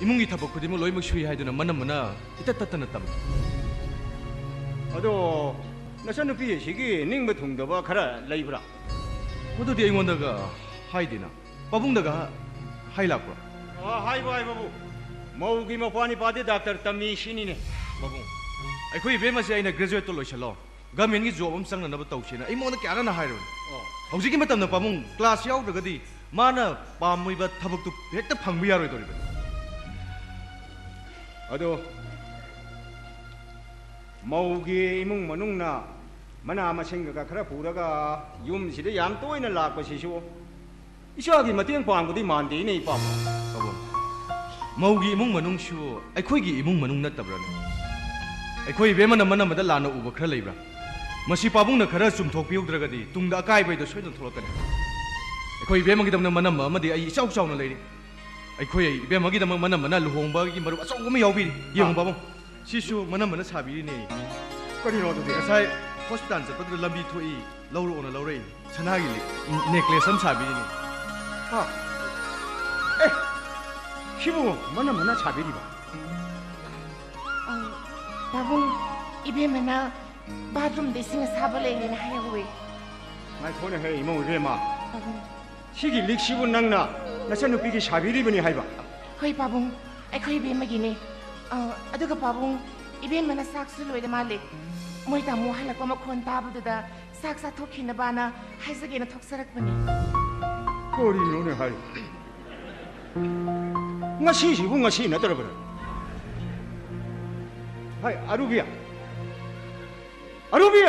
ꯏꯃꯨꯡꯒꯤ ꯊꯕꯛ ꯈꯨꯗꯤꯡꯃꯛ ꯂꯣꯏꯅꯃꯛ ꯁꯨꯏ ꯍꯥꯏꯗꯨꯅ ꯃꯅꯝꯃꯅ ꯏꯇꯠ ꯇꯠꯇꯅ ꯇꯝꯃꯤ꯫ ꯑꯗꯣ ꯅꯆꯟꯅꯨꯄꯤ ꯑꯁꯤꯒꯤ ꯅꯤꯡꯕ ꯊꯨꯡꯗꯕ ꯈꯔ ꯂꯩꯕ꯭ꯔꯥ? ꯃꯗꯨꯗꯤ ꯑꯩꯉꯣꯟꯗꯒ ꯍꯥꯏꯗꯦꯅ꯫ ꯄꯥꯕꯨꯡꯗꯒ ꯍꯥꯏ ꯂꯥꯛꯄ꯭ꯔꯣ? ꯑ, ꯍꯥꯏꯕꯨ ꯍꯥꯏꯕꯕꯨ, ꯃꯧꯒꯤ ꯃꯄ꯭ꯋꯥ ꯅꯤꯄꯥꯗꯤ ꯗꯥꯛꯇꯔ ꯇꯝꯃꯤ ꯁꯤꯅꯤꯅꯦ꯫ ꯄꯥꯕꯨꯡ, ꯑꯩꯈꯣꯏ ꯏꯕꯦꯝꯃꯁꯦ ꯑꯩꯅ ꯒ꯭ꯔꯦꯖꯨꯋꯦꯠꯇꯣ ꯂꯣꯏꯁꯜꯂꯣ, ꯒꯃꯦꯟꯒꯤ ꯖꯣꯕ ꯑꯃ ꯆꯪꯅꯅꯕ ꯇꯧꯁꯦꯅ ꯑꯩꯉꯣꯟꯗ ꯀꯌꯥꯔꯅ ꯍꯥꯏꯔꯕꯅꯤ꯫ ꯑꯣ꯫ ꯍꯧꯖꯤꯛꯀꯤ ꯃꯇꯝꯗ ꯄꯥꯕꯨꯡ, ꯀ꯭ꯂꯥꯁ ꯌꯥꯎꯗ꯭ꯔꯒꯗꯤ ꯃꯥꯅ ꯄꯥꯝꯃꯤꯕ ꯊꯕꯛꯇꯨ ꯍꯦꯛꯇ ꯐꯪꯕ ꯌꯥꯔꯣꯏꯗꯧꯔꯤꯕꯅꯤ꯫ ꯑꯗꯣ ꯃꯧꯒꯤ ꯏꯃꯨꯡ ꯃꯅꯨꯡꯅ ꯃꯅꯥ ꯃꯁꯤꯡꯒ ꯈꯔ ꯄꯨꯔꯒ ꯌꯨꯝꯁꯤꯗ ꯌꯥꯝ ꯇꯣꯏꯅ ꯂꯥꯛꯄꯁꯤꯁꯨ ꯏꯆꯥꯒꯤ ꯃꯇꯦꯡ ꯄꯥꯡꯕꯗꯤ ꯃꯥꯟꯗꯦꯅꯦ, ꯏꯄꯥꯕꯨ꯫ ꯄꯥꯕꯨꯡ, ꯃꯧꯒꯤ ꯏꯃꯨꯡ ꯃꯅꯨꯡꯁꯨ ꯑꯩꯈꯣꯏꯒꯤ ꯏꯃꯨꯡ ꯃꯅꯨꯡ ꯅꯠꯇꯕ꯭ꯔꯥꯅꯦ? ꯑꯩꯈꯣꯏ ꯏꯕꯦꯝꯃꯅ ꯃꯅꯝꯃꯗ ꯂꯥꯟꯅ ꯎꯕ ꯈꯔ ꯂꯩꯕ꯭ꯔꯥ? ꯃꯁꯤ ꯄꯥꯕꯨꯡꯅ ꯈꯔ ꯆꯨꯝꯊꯣꯛꯄꯤꯍꯧꯗ꯭ꯔꯒꯗꯤ ꯇꯨꯡꯗ ꯑꯀꯥꯏꯕ ꯍꯥꯏꯗꯣ ꯁꯣꯏꯗꯅ ꯊꯣꯛꯂꯛꯀꯅꯤ꯫ ꯑꯩꯈꯣꯏ ꯏꯕꯦꯝꯃꯒꯤꯗꯃꯛꯇ ꯃꯅꯝꯃ ꯑꯃꯗꯤ ꯑꯩ ꯏꯆꯥꯎ ꯆꯥꯎꯅ ꯂꯩꯔꯤ꯫ ꯑꯩꯈꯣꯏ ꯏꯕꯦꯝꯃꯒꯤꯗꯃꯛ ꯃꯅꯝꯃꯅ ꯂꯨꯍꯣꯡꯕꯒꯤ ꯃꯔꯨꯞ ꯑꯆꯧꯕ ꯑꯃ ꯌꯥꯎꯕꯤꯔꯤ꯫ ꯌꯦꯡꯉꯨ, ꯑꯥ꯫ ꯄꯥꯕꯨꯡ, ꯁꯤꯁꯨ ꯃꯅꯝꯃꯅ ꯁꯥꯕꯤꯔꯤꯅꯦ꯫ ꯀꯔꯤꯅꯣ ꯑꯗꯨꯗꯤ? ꯉꯁꯥꯏ ꯍꯣꯁꯄꯤꯇꯥꯜ ꯆꯠꯄꯗꯨꯗ ꯂꯝꯕꯤ ꯊꯣꯛꯏ, ꯂꯧꯔꯛꯑꯣꯅ ꯂꯧꯔꯛꯏ꯫ ꯁꯅꯥꯒꯤ ꯂꯤꯛ, ꯅꯦꯀ꯭ꯂꯦꯁ ꯑꯃ ꯁꯥꯕꯤꯔꯤꯅꯦ꯫ ꯍꯥ? ꯑꯦ, ꯁꯤꯕꯨ ꯃꯅꯝꯃꯅ ꯁꯥꯕꯤꯔꯤꯕ? ꯑ, ꯄꯥꯕꯨꯡ, ꯏꯕꯦꯝꯃꯅ ꯕꯥꯊꯔꯨꯝꯗ ꯏꯁꯤꯡ ꯑꯁꯥꯕ ꯂꯩꯔꯦꯅ ꯍꯥꯏꯍꯧꯋꯦ꯫ ꯉꯥꯏꯈꯣꯅꯦꯍꯦ, ꯏꯃꯧ ꯏꯕꯦꯝꯃ꯫ ꯄꯥꯕꯨꯡ꯫ ꯁꯤꯒꯤ ꯂꯤꯛꯁꯤꯕꯨ ꯅꯪꯅ ꯅꯆꯟꯅꯨꯄꯤꯒꯤ ꯁꯥꯕꯤꯔꯤꯕꯅꯤ ꯍꯥꯏꯕ? ꯍꯣꯏ ꯄꯥꯕꯨꯡ, ꯑꯩꯈꯣꯏ ꯏꯕꯦꯝꯃꯒꯤꯅꯦ꯫ ꯑ, ꯑꯗꯨꯒ ꯄꯥꯕꯨꯡ, ꯏꯕꯦꯝꯃꯅ ꯆꯥꯛꯁꯨ ꯂꯣꯏꯔ ꯃꯥꯜꯂꯦ꯫ ꯃꯣꯏ ꯇꯥꯃꯣ ꯍꯜꯂꯛꯄ ꯃꯈꯣꯟ ꯇꯥꯕꯗꯨꯗ ꯆꯥꯛ ꯆꯥꯊꯣꯛꯈꯤꯅꯕꯅ ꯍꯥꯏꯖꯒꯦꯅ ꯊꯣꯛꯆꯔꯛꯄꯅꯤ꯫ ꯀꯔꯤꯅꯣꯅꯦ ꯍꯥꯏ? ꯉꯁꯤꯁꯤꯕꯨ ꯉꯁꯤ ꯅꯠꯇ꯭ꯔꯕ꯭ꯔꯥ? ꯍꯥꯏ, ꯑꯔꯨꯕꯤ! ꯑꯔꯨꯕꯤ!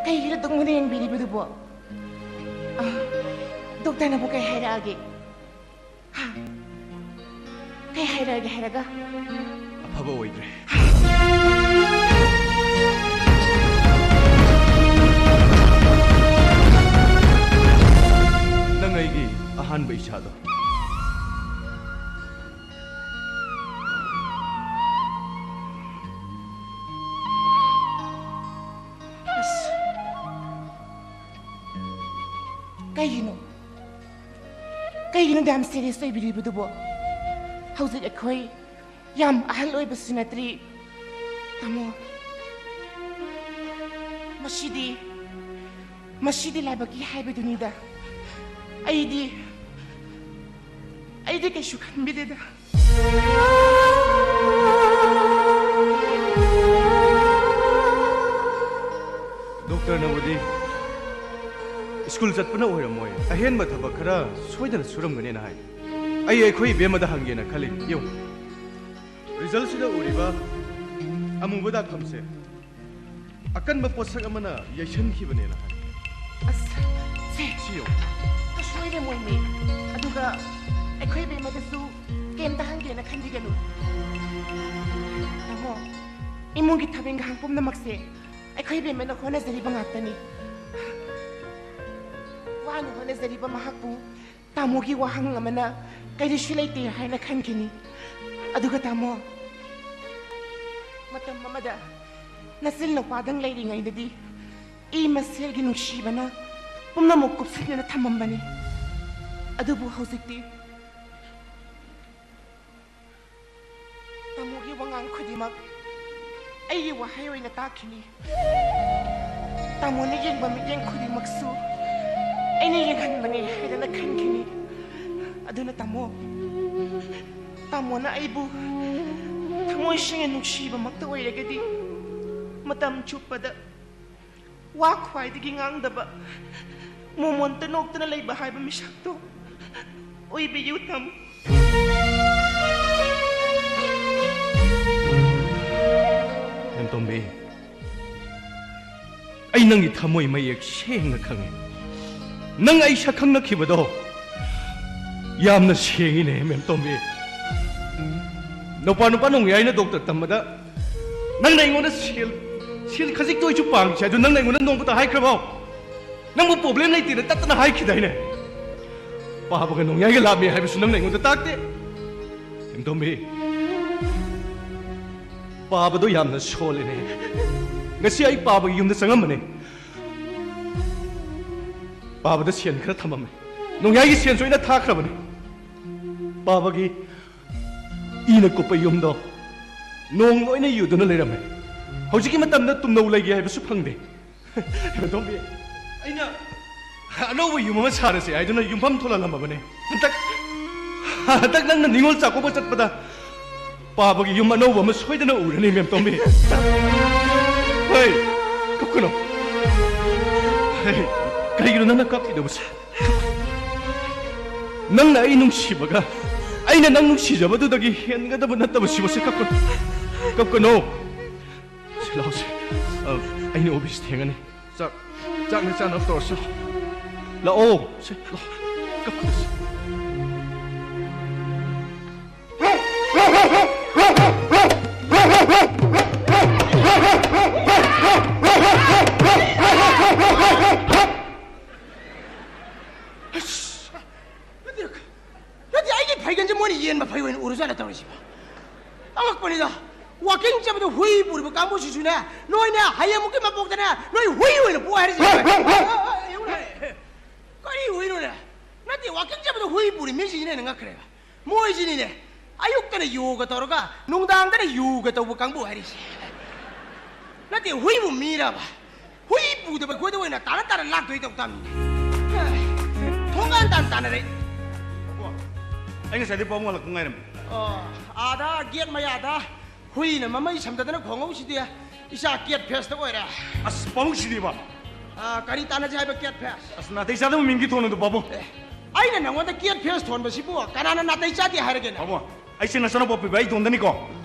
ꯀꯩꯒꯤꯅꯣ ꯑꯗꯨꯛ ꯃꯨꯟꯅ ꯌꯦꯡꯕꯤꯔꯤꯕꯗꯨꯕꯣ? ꯑ, ꯗꯣꯛꯇꯔꯅꯕꯨ ꯀꯩ ꯍꯥꯏꯔꯛꯑꯒꯦ? ꯍꯥ? ꯀꯩ ꯍꯥꯏꯔꯛꯑꯒꯦ ꯍꯥꯏꯔꯒ? ꯑꯐꯕ ꯑꯣꯏꯗ꯭ꯔꯦ꯫ ꯅꯪ ꯑꯩꯒꯤ ꯑꯍꯥꯟꯕ ꯏꯆꯥꯗꯣ꯫ ꯑꯁ꯫ ꯀꯩꯒꯤꯅꯣ? ꯀꯩꯒꯤꯅꯣ ꯌꯥꯝ serious ꯑꯣꯏꯕꯤꯔꯤꯕꯗꯨꯕꯣ? ꯍꯧꯖꯤꯛ ꯑꯩꯈꯣꯏ ꯌꯥꯝ ꯑꯍꯜ ꯑꯣꯏꯕꯁꯨ ꯅꯠꯇ꯭ꯔꯤ, ꯇꯥꯃꯣ꯫ ꯃꯁꯤꯗꯤ, ꯃꯁꯤꯗꯤ ꯂꯥꯏꯕꯛꯀꯤ ꯍꯥꯏꯕꯗꯨꯅꯤꯗ꯫ ꯑꯩꯗꯤ, ꯑꯩꯗꯤ ꯀꯩꯁꯨ ꯈꯟꯕꯤꯗꯦꯗ꯫ ꯗꯣꯛꯇꯔꯅꯕꯨꯗꯤ ꯁ꯭ꯀꯨꯜ ꯆꯠꯄꯅ ꯑꯣꯏꯔꯝꯃꯣꯏ, ꯑꯍꯦꯟꯕ ꯊꯕꯛ ꯈꯔ ꯁꯣꯏꯗꯅ ꯁꯨꯔꯝꯒꯅꯦꯅ ꯍꯥꯏ꯫ ꯑꯩ ꯑꯩꯈꯣꯏ ꯏꯕꯦꯝꯃꯗ ꯍꯪꯒꯦꯅ ꯈꯜꯂꯤ꯫ ꯌꯦꯡꯉꯨ, resultꯁꯤꯗ ꯎꯔꯤꯕ ꯑꯃꯨꯕ ꯗꯥꯛꯐꯝꯁꯦ ꯑꯀꯟꯕ ꯄꯣꯠꯁꯛ ꯑꯃꯅ ꯌꯩꯁꯟꯈꯤꯕꯅꯦꯅ ꯍꯥꯏ꯫ ꯑꯁ, ꯁꯦ꯫ ꯁꯤ ꯌꯦꯡꯉꯨ꯫ ꯀꯩꯁꯨ ꯑꯣꯏꯔꯝꯃꯣꯏꯃꯤ꯫ ꯑꯗꯨꯒ ꯑꯩꯈꯣꯏ ꯏꯕꯦꯝꯃꯗꯁꯨ ꯀꯩꯝꯇ ꯍꯪꯒꯦꯅ ꯈꯟꯕꯤꯒꯅꯨ꯫ ꯇꯥꯃꯣ, ꯏꯃꯨꯡꯒꯤ ꯊꯕꯛ ꯏꯪꯈꯥꯡ ꯄꯨꯝꯅꯃꯛꯁꯦ ꯑꯩꯈꯣꯏ ꯏꯕꯦꯝꯃꯅ ꯍꯣꯠꯅꯖꯔꯤꯕ ꯉꯥꯛꯇꯅꯤ꯫ ꯋꯥꯅ ꯍꯣꯠꯅꯖꯔꯤꯕ ꯃꯍꯥꯛꯄꯨ ꯇꯥꯃꯣꯒꯤ ꯋꯥꯍꯪ ꯑꯃꯅ ꯀꯔꯤꯁꯨ ꯂꯩꯇꯦ ꯍꯥꯏꯅ ꯈꯟꯈꯤꯅꯤ꯫ ꯑꯗꯨꯒ ꯇꯥꯃꯣ, ꯃꯇꯝ ꯑꯃꯗ ꯅꯆꯤꯟ ꯅꯨꯄꯥꯗꯪ ꯂꯩꯔꯤꯉꯩꯗꯗꯤ ꯏ ꯃꯁꯦꯜꯒꯤ ꯅꯨꯡꯁꯤꯕꯅ ꯄꯨꯝꯅꯃꯛ ꯀꯨꯞꯁꯤꯟꯗꯨꯅ ꯊꯝꯃꯝꯕꯅꯤ꯫ ꯑꯗꯨꯕꯨ ꯍꯧꯖꯤꯛꯇꯤ ꯇꯥꯃꯣꯒꯤ ꯋꯥꯉꯥꯡ ꯈꯨꯗꯤꯡꯃꯛ ꯑꯩꯒꯤ ꯋꯥꯍꯩ ꯑꯣꯏꯅ ꯇꯥꯈꯤꯅꯤ꯫ ꯇꯥꯃꯣꯅ ꯌꯦꯡꯕ ꯃꯤꯠꯌꯦꯡ ꯈꯨꯗꯤꯡꯃꯛꯁꯨ ꯑꯩꯅ ꯌꯦꯡꯍꯟꯕꯅꯤ ꯍꯥꯏꯗꯅ ꯈꯟꯈꯤꯅꯤ꯫ ꯑꯗꯨꯅ ꯇꯥꯃꯣ, ꯇꯥꯃꯣꯅ ꯑꯩꯕꯨ ꯊꯃꯣꯏ ꯁꯦꯡꯅ ꯅꯨꯡꯁꯤꯕꯃꯛꯇ ꯑꯣꯏꯔꯒꯗꯤ ꯃꯇꯝ ꯆꯨꯞꯄꯗ ꯋꯥ ꯈ꯭ꯋꯥꯏꯗꯒꯤ ꯉꯥꯡꯗꯕ, ꯃꯣꯃꯣꯟꯇ ꯅꯣꯛꯇꯅ ꯂꯩꯕ ꯍꯥꯏꯕ ꯃꯤꯁꯛꯇꯣ ꯑꯣꯏꯕꯤꯌꯨ, ꯇꯥꯃꯣ꯫ ꯃꯦꯝꯇꯣꯝꯕꯤ, ꯑꯩ ꯅꯪꯒꯤ ꯊꯃꯣꯏ ꯃꯌꯦꯛ ꯁꯦꯡꯅ ꯈꯪꯉꯤ꯫ ꯅꯪ ꯑꯩ ꯁꯛ ꯈꯪꯅꯈꯤꯕꯗꯣ ꯌꯥꯝꯅ ꯁꯦꯡꯉꯤꯅꯦ, ꯃꯦꯝꯇꯣꯝꯕꯤ꯫ ꯅꯨꯄꯥ ꯅꯨꯄꯥ ꯅꯣꯡꯌꯥꯏꯅ ꯗꯣꯛꯇꯔ ꯇꯝꯕꯗ ꯅꯪꯅ ꯑꯩꯉꯣꯟꯗ ꯁꯦꯜ, ꯁꯦꯜ ꯈꯖꯤꯛꯇ ꯑꯣꯏꯁꯨ ꯄꯥꯡꯁꯦ ꯍꯥꯏꯗꯨ ꯅꯪꯅ ꯑꯩꯉꯣꯟꯗ ꯅꯣꯡꯃꯇ ꯍꯥꯏꯈ꯭ꯔꯕꯣ? ꯅꯪꯕꯨ ꯄ꯭ꯔꯣꯕ꯭ꯂꯦꯝ ꯂꯩꯇꯦꯅ ꯇꯠꯇꯅ ꯍꯥꯏꯈꯤꯗꯥꯏꯅꯦ? ꯄꯥꯕꯒ ꯅꯣꯡꯌꯥꯏꯒ ꯂꯥꯞꯃꯤ ꯍꯥꯏꯕꯁꯨ ꯅꯪꯅ ꯑꯩꯉꯣꯟꯗ ꯇꯥꯛꯇꯦ꯫ ꯏꯝꯗꯣꯝꯕꯤ, ꯄꯥꯕꯗꯣ ꯌꯥꯝꯅ ꯁꯣꯜꯂꯦꯅꯦ꯫ ꯉꯁꯤ ꯑꯩ ꯄꯥꯕꯒꯤ ꯌꯨꯝꯗ ꯆꯪꯉꯝꯕꯅꯦ꯫ ꯄꯥꯕꯗ ꯁꯦꯟ ꯈꯔ ꯊꯝꯃꯝꯃꯦ꯫ ꯅꯣꯡꯌꯥꯏꯒꯤ ꯁꯦꯟꯁꯨ ꯑꯩꯅ ꯊꯥꯈ꯭ꯔꯕꯅꯦ꯫ ꯄꯥꯕꯒꯤ ꯏꯅ ꯀꯨꯞꯄ ꯌꯨꯝꯗꯣ ꯅꯣꯡ ꯂꯣꯏꯅ ꯌꯨꯗꯨꯅ ꯂꯩꯔꯝꯃꯦ꯫ ꯍꯧꯖꯤꯛꯀꯤ ꯃꯇꯝꯗ ꯇꯨꯝꯅꯧ ꯂꯩꯒꯦ ꯍꯥꯏꯕꯁꯨ ꯐꯪꯗꯦ꯫ ꯃꯦꯝꯇꯣꯝꯕꯤ, ꯑꯩꯅ ꯑꯅꯧꯕ ꯌꯨꯝ ꯑꯃ ꯁꯥꯔꯁꯦ ꯍꯥꯏꯗꯨꯅ ꯌꯨꯝꯐꯝ ꯊꯣꯜꯍꯜꯂꯝꯃꯕꯅꯦ꯫ ꯍꯟꯗꯛ, ꯍꯟꯗꯛ ꯅꯪꯅ ꯅꯤꯉꯣꯜ ꯆꯥꯛꯀꯧꯕ ꯆꯠꯄꯗ ꯄꯥꯕꯒꯤ ꯌꯨꯝ ꯑꯅꯧꯕ ꯑꯃ ꯁꯣꯏꯗꯅ ꯎꯔꯅꯤ, ꯃꯦꯝꯇꯣꯝꯕꯤ꯫ ꯍꯩ, ꯀꯞꯀꯅꯨ꯫ ꯍꯩ, ꯀꯔꯤꯒꯤꯅꯣ ꯅꯪꯅ ꯀꯞꯄꯤꯗꯨꯕꯨ? ꯅꯪꯅ ꯑꯩ ꯅꯨꯡꯁꯤꯕꯒ ꯑꯩꯅ ꯅꯪ ꯅꯨꯡꯁꯤꯖꯕꯗꯨꯗꯒꯤ ꯍꯦꯟꯒꯗꯕ ꯅꯠꯇꯕ ꯁꯤꯕꯁꯦ꯫ ꯀꯞꯀꯅꯨ, ꯀꯞꯀꯅꯨ꯫ ꯁꯤ ꯂꯥꯎꯁꯦ꯫ ꯑ, ꯑꯩꯅ ꯑꯣꯐꯤꯁ ꯊꯦꯡꯉꯅꯤ꯫ ꯆꯥꯛ, ꯆꯥꯛꯅ ꯆꯥꯅꯕ ꯇꯧꯔꯁꯤ꯫ ꯂꯥꯛꯑꯣ꯫ ꯁꯦ, ꯂꯥꯛꯑꯣ꯫ ꯀꯞꯀꯅꯨ ꯁꯦ꯫ ꯑꯁ! ꯅꯠꯇꯦ, ꯅꯠꯇꯦ, ꯑꯩꯒꯤ ꯐꯩꯒꯟꯁꯦ ꯃꯣꯏꯅ ꯌꯦꯟ ꯃꯐꯩ ꯑꯣꯏꯅ ꯎꯔꯖꯥꯠꯂ ꯇꯧꯔꯤꯁꯤꯕꯣ? ꯑꯉꯛꯄꯅꯤꯗ꯫ ꯋꯥꯀꯤꯡ ꯆꯠꯄꯗ ꯍꯨꯏ ꯄꯨꯔꯤꯕ ꯀꯥꯡꯕꯨꯁꯤꯁꯨꯅꯦ, ꯅꯣꯏꯅꯦ, ꯍꯌꯦꯡꯃꯨꯛꯀꯤ ꯃꯄꯣꯛꯇꯅꯦ, ꯅꯣꯏ ꯍꯨꯏ ꯑꯣꯏꯅ ꯄꯣꯛ ꯍꯥꯏꯔꯤꯁꯤꯕꯣ? ꯀꯔꯤ ꯍꯨꯏꯅꯣꯅꯦ? ꯅꯠꯇꯦ, ꯋꯥꯀꯤꯡ ꯆꯠꯄꯗ ꯍꯨꯏ ꯄꯨꯔꯤ ꯃꯤꯁꯤꯡꯁꯤꯅ ꯍꯦꯟꯅ ꯉꯛꯈ꯭ꯔꯦꯕ꯫ ꯃꯣꯏꯁꯤꯅꯤꯅꯦ, ꯑꯌꯨꯛꯇꯅ ꯌꯣꯒ ꯇꯧꯔꯒ, ꯅꯨꯡꯗꯥꯡꯗꯅ ꯌꯣꯒ ꯇꯧꯕ ꯀꯥꯡꯕꯨ ꯍꯥꯏꯔꯤꯁꯦ꯫ ꯅꯠꯇꯦ, ꯍꯨꯏꯕꯨ ꯃꯤꯔꯕ? ꯍꯨꯏ ꯄꯨꯗꯕ ꯑꯩꯈꯣꯏꯗ ꯑꯣꯏꯅ ꯇꯥꯅ ꯇꯥꯅ ꯂꯥꯛꯇꯣꯏ ꯇꯧ ꯇꯥꯃꯤꯅꯦ꯫ ꯊꯣꯡꯒꯥꯟ ꯇꯥꯟ ꯇꯥꯟꯅꯔꯦ꯫ ꯑꯩ ꯉꯁꯥꯏꯗꯩ ꯄꯥꯎ ꯍꯜꯂꯛꯄ ꯉꯥꯏꯔꯝꯃꯤ꯫ ꯑꯣ, ꯑꯥꯗ ꯒꯦꯠ ꯃꯌꯥꯗ ꯍꯨꯏꯅ ꯃꯃꯩ ꯁꯝꯗꯗꯅ ꯈꯣꯡꯍꯧꯁꯤꯗꯤ꯫ ꯏꯆꯥ ꯀꯦꯠ ꯐꯦꯁꯇ ꯑꯣꯏꯔꯦ꯫ ꯑꯁ, ꯄꯥꯕꯨꯡ ꯁꯤꯗꯤꯕ꯫ ꯑꯥ, ꯀꯔꯤ ꯇꯥꯟꯅꯁꯦ ꯍꯥꯏꯕ ꯀꯦꯠ ꯐꯦꯁ? ꯑꯁ, ꯅꯥꯇꯩ ꯆꯥꯗꯕ ꯃꯤꯡꯗꯤ ꯊꯣꯟꯅꯨꯗ, ꯄꯥꯕꯨꯡ꯫ ꯑꯦ, ꯑꯩꯅ ꯅꯪꯉꯣꯟꯗ ꯀꯦꯠ ꯐꯦꯁ ꯊꯣꯟꯕꯁꯤꯕꯨ ꯀꯅꯥꯅ ꯅꯥꯇꯩ ꯆꯥꯗꯦ ꯍꯥꯏꯔꯒꯦꯅꯦ? ꯄꯥꯕꯨꯡ, ꯑꯩꯁꯦ ꯅꯆꯥꯅꯨꯄꯥ ꯄꯤꯕ ꯑꯩ ꯏꯇꯣꯝꯗꯅꯤꯀꯣ꯫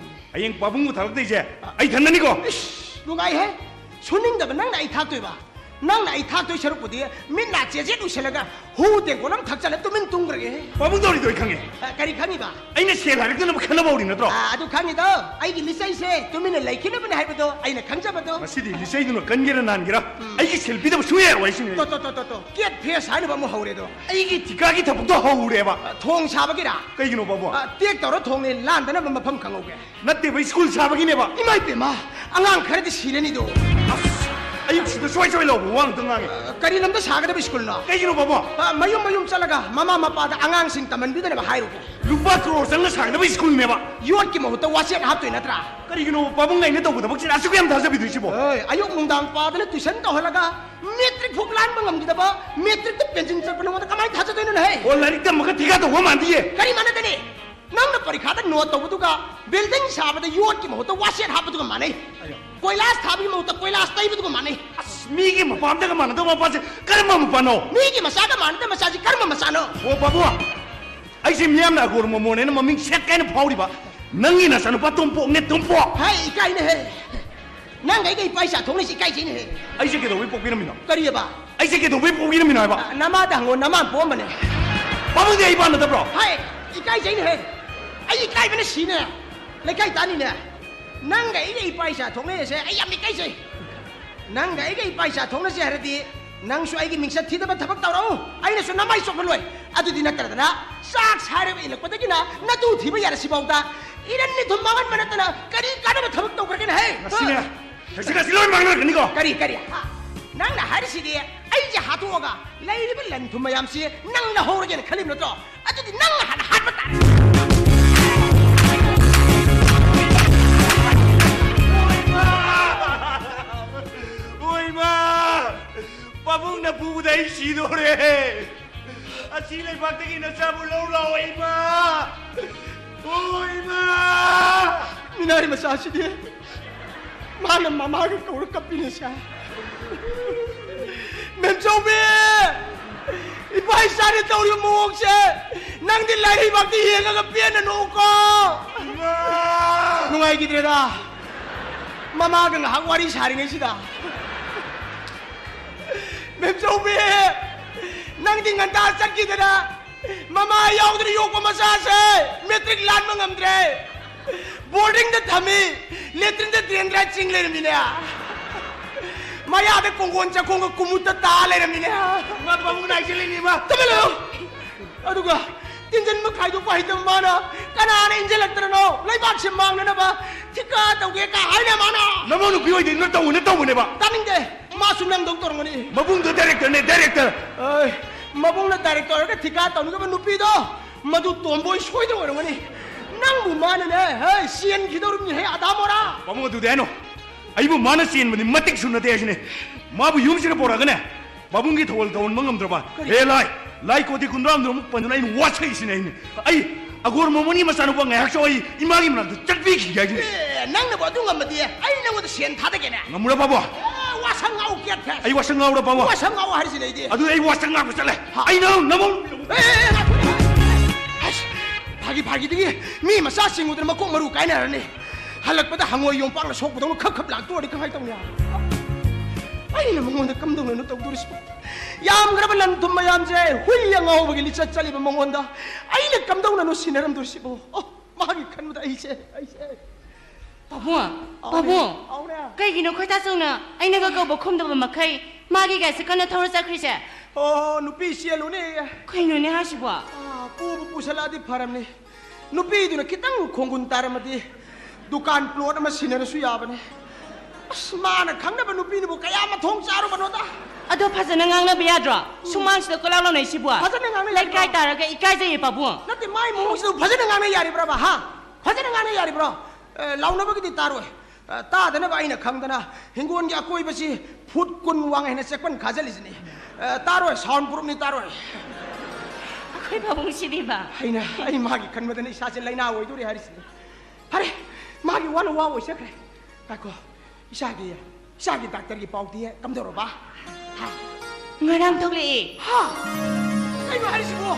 ꯍꯌꯦꯡ ꯄꯥꯕꯨꯡꯕꯨ ꯊꯥꯂꯛꯇꯣꯏꯁꯦ ꯑꯩ ꯏꯊꯟꯗꯅꯤꯀꯣ꯫ ꯏꯁ, ꯅꯨꯡꯉꯥꯏꯍꯦ꯫ ꯁꯨꯅꯤꯡꯗꯕ ꯅꯪꯅ ꯑꯩ ꯊꯥꯛꯇꯣꯏꯕ? ꯅꯪꯅ ꯑꯩ ꯊꯥꯛꯇꯣꯏ ꯁꯔꯨꯛꯄꯨꯗꯤ ꯃꯤꯠ ꯅꯥ ꯆꯦꯖꯦꯠ ꯎꯏꯁꯜꯂꯒ ꯍꯨ ꯇꯦꯡꯀꯣꯠ ꯑꯃ ꯊꯛꯆꯜꯂ ꯇꯨꯃꯤꯟ ꯇꯨꯝꯈ꯭ꯔꯒꯦ꯫ ꯄꯥꯕꯨꯡ ꯇꯧꯔꯤꯗꯣ ꯑꯩ ꯈꯪꯉꯦ꯫ ꯑ, ꯀꯔꯤ ꯈꯪꯉꯤꯕ? ꯑꯩꯅ ꯁꯦꯜ ꯍꯥꯏꯔꯛꯇꯅꯕ ꯈꯟꯅꯕ ꯍꯧꯔꯤ ꯅꯠꯇ꯭ꯔꯣ? ꯑ, ꯑꯗꯨ ꯈꯪꯉꯤꯗꯣ, ꯑꯩꯒꯤ ꯂꯤꯆꯩꯁꯦ ꯇꯨꯃꯤꯟꯅ ꯂꯩꯈꯤꯅꯕꯅꯦ ꯍꯥꯏꯕꯗꯣ ꯑꯩꯅ ꯈꯪꯖꯕꯗꯣ꯫ ꯉꯁꯤꯗꯤ ꯂꯤꯆꯩꯗꯨꯅ ꯀꯟꯒꯦꯔꯥ ꯅꯥꯟꯒꯦꯔꯥ, ꯎꯝ꯫ ꯑꯩꯒꯤ ꯁꯦꯜ ꯄꯤꯗꯕ ꯁꯨꯡꯌꯥ ꯌꯥꯔꯣꯏ ꯍꯥꯏꯁꯤꯅꯦ꯫ ꯇꯣ, ꯇꯣ, ꯇꯣ, ꯇꯣ, ꯇꯣ꯫ ꯀꯦꯠ ꯐꯦꯁ ꯍꯥꯏꯅꯕ ꯑꯃꯨꯛ ꯍꯧꯔꯦꯗꯣ꯫ ꯑꯩꯒꯤ ꯊꯤꯀꯥꯒꯤ ꯊꯕꯛꯇꯣ ꯍꯧꯔꯦꯕ꯫ ꯑ, ꯊꯣꯡ ꯁꯥꯕꯒꯤꯔꯥ? ꯀꯩꯒꯤꯅꯣ ꯄꯥꯕꯨꯡ? ꯑ, ꯇꯦꯛ ꯇꯧꯔ ꯊꯣꯡꯅꯦ, ꯂꯥꯟꯗꯅꯕ ꯃꯐꯝ ꯈꯪꯍꯧꯒꯦ꯫ ꯅꯠꯇꯦꯕ, ꯁ꯭ꯀꯨꯜ ꯁꯥꯕꯒꯤꯅꯦꯕ꯫ ꯏꯃꯥ ꯏꯄꯦꯝꯃ, ꯑꯉꯥꯡ ꯈꯔꯗꯤ ꯁꯤꯔꯅꯤꯗꯣ꯫ ꯑꯁ, ꯑꯌꯨꯛꯁꯤꯗ ꯁꯣꯏ ꯁꯣꯏ ꯂꯥꯎꯕ ꯋꯥ ꯉꯥꯛꯇ ꯉꯥꯡꯉꯦ꯫ ꯑ, ꯀꯔꯤ ꯂꯝꯗ ꯁꯥꯒꯗꯕ ꯁ꯭ꯀꯨꯜꯅꯣ? ꯀꯩꯒꯤꯅꯣ ꯄꯥꯕꯨꯡ? ꯑ, ꯃꯌꯨꯝ ꯃꯌꯨꯝ ꯆꯠꯂꯒ ꯃꯃꯥ ꯃꯄꯥꯗ ꯑꯉꯥꯡꯁꯤꯡ ꯇꯝꯍꯟꯕꯤꯗꯅꯕ ꯍꯥꯏꯔꯨꯒꯦ꯫ ꯂꯨꯄꯥ ꯀ꯭ꯔꯣꯔ ꯆꯪꯅ ꯁꯥꯒꯗꯕ ꯁ꯭ꯀꯨꯜꯅꯦꯕ꯫ ꯌꯣꯠꯀꯤ ꯃꯍꯨꯠꯇ ꯋꯥꯆꯦꯠ ꯍꯥꯞꯇꯣꯏ ꯅꯠꯇ꯭ꯔꯥ? ꯀꯔꯤꯒꯤꯅꯣ ꯄꯥꯕꯨꯡ ꯑꯩꯅ ꯇꯧꯕ ꯊꯕꯛꯁꯤꯗ ꯑꯁꯨꯛ ꯌꯥꯝ ꯊꯥꯖꯕꯤꯗꯣꯏꯁꯤꯕꯣ? ꯑꯦ, ꯑꯌꯨꯛ ꯅꯨꯡꯗꯥꯡ ꯄꯥꯗꯅ ꯇ꯭ꯌꯨꯁꯟ ꯇꯧꯍꯜꯂꯒ ꯃꯦꯇ꯭ꯔꯤꯛ ꯐꯥꯎ ꯂꯥꯟꯕ ꯉꯝꯈꯤꯗꯕ ꯃꯦꯇ꯭ꯔꯤꯛꯇ ꯄꯦꯟꯁꯤꯟ ꯆꯠꯄ ꯅꯉꯣꯟꯗ ꯀꯃꯥꯏꯅ ꯊꯥꯖꯗꯣꯏꯅꯣ ꯍꯦ? ꯑꯣ, ꯂꯥꯏꯔꯤꯛ ꯇꯝꯕꯒ ꯊꯤꯀꯥ ꯇꯧꯕ ꯃꯥꯟꯗꯤꯌꯦ꯫ ꯀꯔꯤ ꯃꯥꯟꯅꯗꯅꯤ? ꯅꯪꯅ ꯄꯔꯤꯈꯥꯗ ꯅꯣꯠ ꯇꯧꯕꯗꯨꯒ ꯕꯤꯜꯗꯤꯡ ꯁꯥꯕꯗ ꯌꯣꯠꯀꯤ ꯃꯍꯨꯠꯇ ꯋꯥꯆꯦꯠ ꯍꯥꯞꯄꯗꯨꯒ ꯃꯥꯟꯅꯩ꯫ ꯑꯌꯥ꯫ ꯀꯣꯏꯂꯥꯁ ꯊꯥꯕꯒꯤ ꯃꯍꯨꯠꯇ ꯀꯣꯏꯂꯥꯁ ꯇꯩꯕꯗꯨꯒ ꯃꯥꯟꯅꯩ꯫ ꯑꯁ, ꯃꯤꯒꯤ ꯃꯄꯥꯝꯗꯒ ꯃꯥꯟꯅꯗꯕ ꯃꯄꯥꯁꯦ ꯀꯔꯝꯕ ꯃꯄꯥꯅꯣ? ꯃꯤꯒꯤ ꯃꯆꯥꯒ ꯃꯥꯟꯅꯗꯕ ꯃꯆꯥꯁꯤ ꯀꯔꯝꯕ ꯃꯆꯥꯅꯣ? ꯑꯣ, ꯕꯥꯕꯨ, ꯑꯩꯁꯦ ꯃꯤꯌꯥꯝꯅ ꯑꯒꯣꯔ ꯃꯣꯃꯣꯅꯦꯅ ꯃꯃꯤꯡ ꯁꯦꯠ ꯀꯥꯏꯅ ꯐꯥꯎꯔꯤꯕ ꯅꯪꯒꯤ ꯅꯆꯥꯅꯨꯄꯥ ꯇꯣꯝꯄꯣꯛꯅꯦ, ꯇꯣꯝꯄꯣꯛ꯫ ꯍꯥꯏ, ꯏꯀꯥꯏꯅꯦꯍꯦ꯫ ꯅꯪꯒ ꯑꯩꯒ ꯏꯄꯥ ꯏꯆꯥ ꯊꯣꯛꯅꯩꯁꯦ ꯏꯀꯥꯏꯖꯩꯅꯦꯍꯦ꯫ ꯑꯩꯁꯦ ꯀꯩꯗꯧꯕꯩ ꯄꯣꯛꯄꯤꯔꯝꯃꯤꯅꯣ? ꯀꯔꯤꯑꯕ? ꯑꯩꯁꯦ ꯀꯩꯗꯧꯕꯩ ꯄꯣꯛꯄꯤꯔꯝꯃꯤꯅꯣ ꯍꯥꯏꯕ? ꯑ, ꯅꯃꯥꯗ ꯍꯪꯉꯣ, ꯅꯃꯥ ꯄꯣꯛꯑꯝꯕꯅꯦ꯫ ꯄꯥꯕꯨꯡꯗꯤ ꯑꯩ ꯏꯄꯥ ꯅꯠꯇꯕ꯭ꯔꯣ? ꯍꯥꯏ, ꯏꯀꯥꯏꯖꯩꯅꯦꯍꯦ꯫ ꯑꯩ ꯏꯀꯥꯏꯕꯅ ꯁꯤꯅꯦ꯫ ꯂꯩꯀꯥꯏ ꯇꯥꯅꯤꯅꯦ꯫ ꯅꯪꯒ ꯑꯩꯒ ꯏꯄꯥ ꯏꯆꯥ ꯊꯣꯛꯅꯩꯁꯦ ꯑꯩ ꯌꯥꯝ ꯏꯀꯥꯏꯖꯩ꯫ ꯅꯪꯒ ꯑꯩꯒ ꯏꯄꯥ ꯏꯆꯥ ꯊꯣꯛꯅꯁꯦ ꯍꯥꯏꯔꯗꯤ ꯅꯪꯁꯨ ꯑꯩꯒꯤ ꯃꯤꯡꯆꯠ ꯊꯤꯗꯕ ꯊꯕꯛ ꯇꯧꯔꯛꯎ, ꯑꯩꯅꯁꯨ ꯅꯃꯥꯏ ꯆꯣꯞꯍꯜꯂꯣꯏ꯫ ꯑꯗꯨꯗꯤ ꯅꯠꯇ꯭ꯔꯗꯅ ꯆꯥꯛ ꯁꯥꯏꯔꯒ ꯏꯜꯂꯛꯄꯗꯒꯤꯅ ꯅꯇꯨ ꯊꯤꯕ ꯌꯥꯔꯁꯤꯐꯥꯎꯗ ꯏꯔꯟ ꯏꯊꯨꯝ ꯃꯥꯡꯍꯟꯕ ꯅꯠꯇꯅ ꯀꯔꯤ ꯀꯥꯟꯅꯕ ꯊꯕꯛ ꯇꯧꯈ꯭ꯔꯒꯦꯅꯦ ꯍꯦ? ꯉꯁꯤꯅꯦ, ꯉꯁꯤ, ꯉꯁꯤ ꯂꯣꯏ ꯃꯥꯡꯅꯔꯛꯀꯅꯤꯀꯣ꯫ ꯀꯔꯤ, ꯀꯔꯤ? ꯍꯥ? ꯅꯪꯅ ꯍꯥꯏꯔꯤꯁꯤꯗꯤ ꯑꯩꯁꯦ ꯍꯥꯠꯇꯣꯛꯑꯒ ꯂꯩꯔꯤꯕ ꯂꯟ ꯊꯨꯝ ꯃꯌꯥꯝꯁꯤ ꯅꯪ ꯂꯧꯍꯧꯔꯒꯦꯅ ꯈꯜꯂꯤꯕ ꯅꯠꯇ꯭ꯔꯣ? ꯑꯗꯨꯗꯤ ꯅꯪꯅ ꯍꯥꯟꯅ ꯍꯥꯠꯄ ꯇꯥꯔꯦ꯫ ꯍꯣꯏ, ꯃꯥ! ꯄꯥꯕꯨꯡꯅ ꯐꯨꯕꯗ ꯑꯩ ꯁꯤꯗꯣꯔꯦ꯫ ꯑꯁꯤ ꯂꯩꯕꯥꯛꯇꯒꯤ ꯅꯆꯥꯕꯨ ꯂꯧ ꯂꯥꯛꯑꯣ, ꯏꯃꯥ! ꯑꯣ, ꯏꯃꯥ! ꯃꯤꯅꯥꯏ ꯃꯆꯥꯁꯤꯗꯤ꯫ ꯃꯥꯅ ꯃꯃꯥꯒ ꯀꯧꯔ ꯀꯞꯄꯤꯅꯦ ꯁꯦ꯫ ꯃꯦꯝꯆꯧꯕꯤ! ꯏꯄꯥ ꯏꯆꯥꯅ ꯇꯧꯔꯤꯕ ꯃꯑꯣꯡꯁꯦ ꯅꯪꯗꯤ ꯂꯥꯏꯔꯩꯕꯥꯛꯇ ꯌꯦꯡꯉꯒ ꯄꯦꯟꯅ ꯅꯣꯛꯎꯀꯣ꯫ ꯏꯃꯥ! ꯅꯨꯡꯉꯥꯏꯈꯤꯗ꯭ꯔꯦꯗ꯫ ꯃꯃꯥꯒ ꯉꯥꯏꯍꯥꯛ ꯋꯥꯔꯤ ꯁꯥꯔꯤꯉꯩꯁꯤꯗ꯫ ꯃꯦꯝꯆꯧꯕꯤ! ꯅꯪꯗꯤ ꯉꯟꯇꯥ ꯆꯠꯈꯤꯗꯅ ꯃꯃꯥ ꯌꯥꯎꯗꯅ ꯌꯣꯛꯄ ꯃꯆꯥꯁꯦ ꯃꯦꯇ꯭ꯔꯤꯛ ꯂꯥꯟꯕ ꯉꯝꯗ꯭ꯔꯦ꯫ ꯕꯣꯔꯗꯤꯡꯗ ꯊꯝꯃꯤ, ꯂꯦꯇ꯭ꯔꯤꯟꯗ ꯗ꯭ꯔꯦꯟꯗ꯭ꯔꯥꯏ ꯆꯤꯡ ꯂꯩꯔꯝꯃꯤꯅꯦ꯫ ꯃꯌꯥꯗ ꯀꯣꯡꯒꯣꯟ ꯆꯥꯛꯈꯣꯡꯒ ꯀꯨꯃꯨꯠꯇ ꯇꯥ ꯂꯩꯔꯝꯃꯤꯅꯦ꯫ ꯏꯃꯥ, ꯄꯥꯕꯨꯡ ꯅꯥꯏꯁꯤꯜꯂꯤꯅꯤ, ꯏꯃꯥ꯫ ꯇꯨꯃꯤꯟ ꯂꯩꯌꯨ꯫ ꯑꯗꯨꯒ ꯇꯤꯟꯖꯟꯕ ꯈꯥꯏꯗꯣꯛꯄ ꯍꯩꯇꯕ ꯃꯥꯅ ꯀꯅꯥꯅ ꯏꯟꯖꯜꯂꯛꯇꯅꯅꯣ? ꯂꯩꯕꯥꯛꯁꯦ ꯃꯥꯡꯅꯅꯕ ꯊꯤꯀꯥ ꯇꯧꯒꯦ ꯀꯥ ꯍꯥꯏꯅ ꯃꯥꯅ꯫ ꯅꯃꯧ ꯅꯨꯄꯤ ꯑꯣꯏꯗꯤ ꯅ ꯇꯧꯕꯅꯦ, ꯇꯧꯕꯅꯦꯕ꯫ ꯇꯥꯅꯤꯡꯗꯦ꯫ ꯃꯥꯁꯨ ꯅꯪꯗꯧ ꯇꯧꯔꯝꯒꯅꯤ꯫ ꯃꯕꯨꯡꯗꯣ ꯗꯥꯏꯔꯦꯛꯇꯔꯅꯦ, ꯗꯥꯏꯔꯦꯛꯇꯔ꯫ ꯑꯩ, ꯃꯕꯨꯡꯅ ꯗꯥꯏꯔꯦꯛꯇꯔ ꯑꯣꯏꯔꯒ ꯊꯤꯀꯥ ꯇꯧꯅꯒꯕ ꯅꯨꯄꯤꯗꯣ, ꯃꯗꯨ ꯇꯣꯝꯕꯣꯏ ꯁꯣꯏꯗꯅ ꯑꯣꯏꯔꯝꯒꯅꯤ꯫ ꯅꯪꯕꯨ ꯃꯥꯅꯅꯦ, ꯍꯦ, ꯆꯦꯟꯈꯤꯗꯧꯔꯤꯕꯅꯤ, ꯍꯦ, ꯑꯗꯥ ꯃꯣꯔꯥ꯫ ꯄꯥꯕꯨꯡ, ꯑꯗꯨꯗꯤ ꯍꯥꯏꯅꯣ꯫ ꯑꯩꯕꯨ ꯃꯥꯅ ꯆꯦꯟꯕꯗꯤ ꯃꯇꯤꯛ ꯁꯨ ꯅꯠꯇꯦ ꯍꯥꯏꯁꯤꯅꯦ꯫ ꯃꯥꯕꯨ ꯌꯨꯝꯁꯤꯗ ꯄꯨꯔꯛꯑꯒꯅꯦ, ꯄꯥꯕꯨꯡꯒꯤ ꯊꯧꯒꯜ ꯇꯧꯍꯟꯕ ꯉꯝꯗ꯭ꯔꯕ? ꯀꯔꯤ? ꯍꯦ ꯂꯥꯏ, ꯂꯥꯏ ꯀꯣꯇꯤ ꯀꯨꯟꯊ꯭ꯔꯥꯍꯨꯝꯗꯣꯏꯃꯨꯛ ꯄꯟꯗꯨꯅ ꯑꯩꯅ ꯋꯥꯁꯛꯏꯁꯤꯅꯦ ꯑꯩꯅ꯫ ꯑꯩ ꯑꯒꯣꯔ ꯃꯣꯃꯣꯟꯒꯤ ꯃꯆꯥꯅꯨꯄꯥ ꯉꯥꯏꯍꯥꯛꯁꯨ ꯑꯩ ꯏꯃꯥꯒꯤ ꯃꯅꯥꯛꯇ ꯆꯠꯄꯤꯈꯤꯒꯦ ꯍꯥꯏꯁꯤꯅꯦ꯫ ꯑꯦ, ꯅꯪꯅꯕꯨ ꯑꯗꯨ ꯉꯝꯃꯗꯤ ꯑꯩ ꯅꯪꯉꯣꯟꯗ ꯁꯦꯟ ꯊꯥꯗꯒꯦꯅꯦ꯫ ꯉꯝꯃꯨꯔꯥ ꯄꯥꯕꯨꯡ? ꯑꯦ, ꯋꯥꯁꯛ ꯉꯥꯎ ꯀꯦꯠ ꯐꯦꯁ꯫ ꯑꯩ ꯋꯥꯁꯛ ꯉꯥꯎꯔ ꯄꯥꯕꯨꯡ? ꯋꯥꯁꯛ ꯉꯥꯎ ꯍꯥꯏꯔꯤꯁꯤꯅꯦ ꯑꯩꯗꯤ꯫ ꯑꯗꯨꯗꯤ ꯑꯩ ꯋꯥꯁꯛ ꯉꯥꯛꯄ ꯆꯠꯂꯦ꯫ ꯍꯥ? ꯑꯩ ꯅꯪ ꯅꯃꯧ ꯑꯦ, ꯑꯦ, ꯑꯦ, ꯉꯥꯏꯈꯣ, ꯉꯥꯏꯈꯣ꯫ ꯑꯁ, ꯐꯥꯒꯤ ꯐꯥꯒꯤꯗꯒꯤ ꯃꯤ ꯃꯆꯥ ꯆꯤꯡꯉꯨꯗꯅ ꯃꯀꯣꯛ ꯃꯔꯨ ꯀꯥꯏꯅꯔꯅꯤ꯫ ꯍꯜꯂꯛꯄꯗ ꯍꯪꯉꯣꯏ ꯌꯣꯝꯄꯥꯛꯅ ꯁꯣꯛꯄꯗꯧꯅ ꯈꯞ ꯈꯞ ꯂꯥꯛꯇꯣꯔꯗꯤ ꯀꯃꯥꯏꯅ ꯇꯧꯅꯤ? ꯑꯩꯅ ꯃꯉꯣꯟꯗ ꯀꯝꯗꯧꯅꯅꯣ ꯇꯧꯗꯣꯔꯤꯁꯤꯕꯣ? ꯌꯥꯝꯈ꯭ꯔꯕ ꯂꯟ ꯊꯨꯝ ꯃꯌꯥꯝꯁꯦ ꯍꯨꯏ ꯑꯉꯥꯎꯕꯒꯤ ꯂꯤꯆꯠ ꯆꯠꯂꯤꯕ ꯃꯉꯣꯟꯗ ꯑꯩꯅ ꯀꯝꯗꯧꯅꯅꯣ ꯁꯤꯟꯅꯔꯝꯗꯣꯔꯤꯁꯤꯕꯣ? ꯑꯣ, ꯃꯥꯒꯤ ꯈꯟꯕꯗ ꯑꯩꯁꯦ, ꯑꯩꯁꯦ꯫ ꯄꯥꯕꯨꯡ, ꯑꯧꯅꯦ, ꯄꯥꯕꯨꯡ, ꯑꯧꯅꯦ꯫ ꯀꯩꯒꯤꯅꯣ ꯈꯣꯏꯇꯥꯆꯧꯅ ꯑꯩꯅꯒ ꯀꯧꯕ ꯈꯨꯝꯗꯕ ꯃꯈꯩ ꯃꯥꯒꯤ ꯒꯥꯔꯤꯁꯦ ꯀꯟꯅ ꯊꯧꯔ ꯆꯠꯈ꯭ꯔꯤꯁꯦ? ꯑꯣ, ꯅꯨꯄꯤ ꯆꯦꯜꯂꯨꯅꯦ꯫ ꯀꯩꯅꯣꯅꯦ ꯍꯥꯏꯁꯤꯕꯣ? ꯑꯥ, ꯄꯨꯕꯨ ꯄꯨꯁꯜꯂꯛꯑꯗꯤ ꯐꯔꯝꯅꯤ꯫ ꯅꯨꯄꯤꯗꯨꯅ ꯈꯤꯇꯪ ꯈꯣꯡꯒꯨꯟ ꯇꯥꯔꯝꯃꯗꯤ ꯗꯨꯀꯥꯟ ꯄ꯭ꯂꯣꯠ ꯑꯃ ꯁꯤꯟꯅꯔꯁꯨ ꯌꯥꯕꯅꯦ꯫ ꯑꯁ, ꯃꯥꯅ ꯈꯪꯅꯕ ꯅꯨꯄꯤꯅꯕꯨ ꯀꯌꯥ ꯃꯊꯣꯡ ꯆꯥꯔꯨꯕꯅꯣꯗ꯫ ꯑꯗꯣ ꯐꯖꯅ ꯉꯥꯡꯅꯕ ꯌꯥꯗ꯭ꯔꯣ? ꯁꯨꯃꯥꯡꯁꯤꯗ ꯀꯣꯏꯂꯥꯎ ꯂꯥꯎꯅꯩꯁꯤꯕꯣ? ꯐꯖꯅ ꯉꯥꯡꯅ ꯌꯥꯗ꯭ꯔꯣ? ꯂꯩꯀꯥꯏ ꯇꯥꯔꯒ ꯏꯀꯥꯏꯖꯩꯌꯦ ꯄꯥꯕꯨꯡ꯫ ꯅꯠꯇꯦ, ꯃꯥꯏ ꯃꯑꯣꯡꯁꯤꯗꯕꯨ ꯐꯖꯅ ꯉꯥꯡꯅ ꯌꯥꯔꯤꯕ꯭ꯔꯕ, ꯍꯥ? ꯐꯖꯅ ꯉꯥꯡꯅ ꯌꯥꯔꯤꯕ꯭ꯔꯣ? ꯑꯦ, ꯂꯥꯎꯅꯕꯒꯤꯗꯤ ꯇꯥꯔꯣꯏ꯫ ꯑ, ꯇꯥꯗꯅꯕ ꯑꯩꯅ ꯈꯪꯗꯅ ꯍꯤꯡꯒꯣꯜꯒꯤ ꯑꯀꯣꯏꯕꯁꯤ ꯐꯨꯠ ꯀꯨꯟ ꯋꯥꯡ ꯍꯦꯟꯅ ꯆꯦꯛꯄꯟ ꯈꯥꯖꯤꯜꯂꯤꯁꯤꯅꯤ꯫ ꯑ, ꯇꯥꯔꯣꯏ, ꯁꯥꯎꯟ ꯄ꯭ꯔꯨꯞꯅꯤ, ꯇꯥꯔꯣꯏ꯫ ꯑꯩꯈꯣꯏ ꯄꯥꯕꯨꯡꯁꯤꯗꯤꯕ꯫ ꯑꯩꯅ, ꯑꯩ ꯃꯥꯒꯤ ꯈꯟꯕꯗꯅ ꯏꯁꯥꯁꯦ ꯂꯥꯏꯅꯥ ꯑꯣꯏꯗꯣꯔꯦ ꯍꯥꯏꯔꯤꯁꯤꯅꯤ꯫ ꯐꯔꯦ, ꯃꯥꯒꯤ ꯋꯥꯅ ꯋꯥ ꯑꯣꯏꯖꯈ꯭ꯔꯦ꯫ ꯉꯥꯏꯈꯣ, ꯏꯆꯥꯒꯤ, ꯏꯆꯥꯒꯤ ꯗꯥꯛꯇꯔꯒꯤ ꯄꯥꯎꯗꯤ ꯀꯝꯗꯧꯔꯕ? ꯍꯥ? ꯉꯔꯥꯡ ꯊꯣꯛꯂꯛꯑꯦ꯫ ꯍꯥ? ꯀꯩꯅꯣ ꯍꯥꯏꯔꯤꯁꯤꯕꯣ?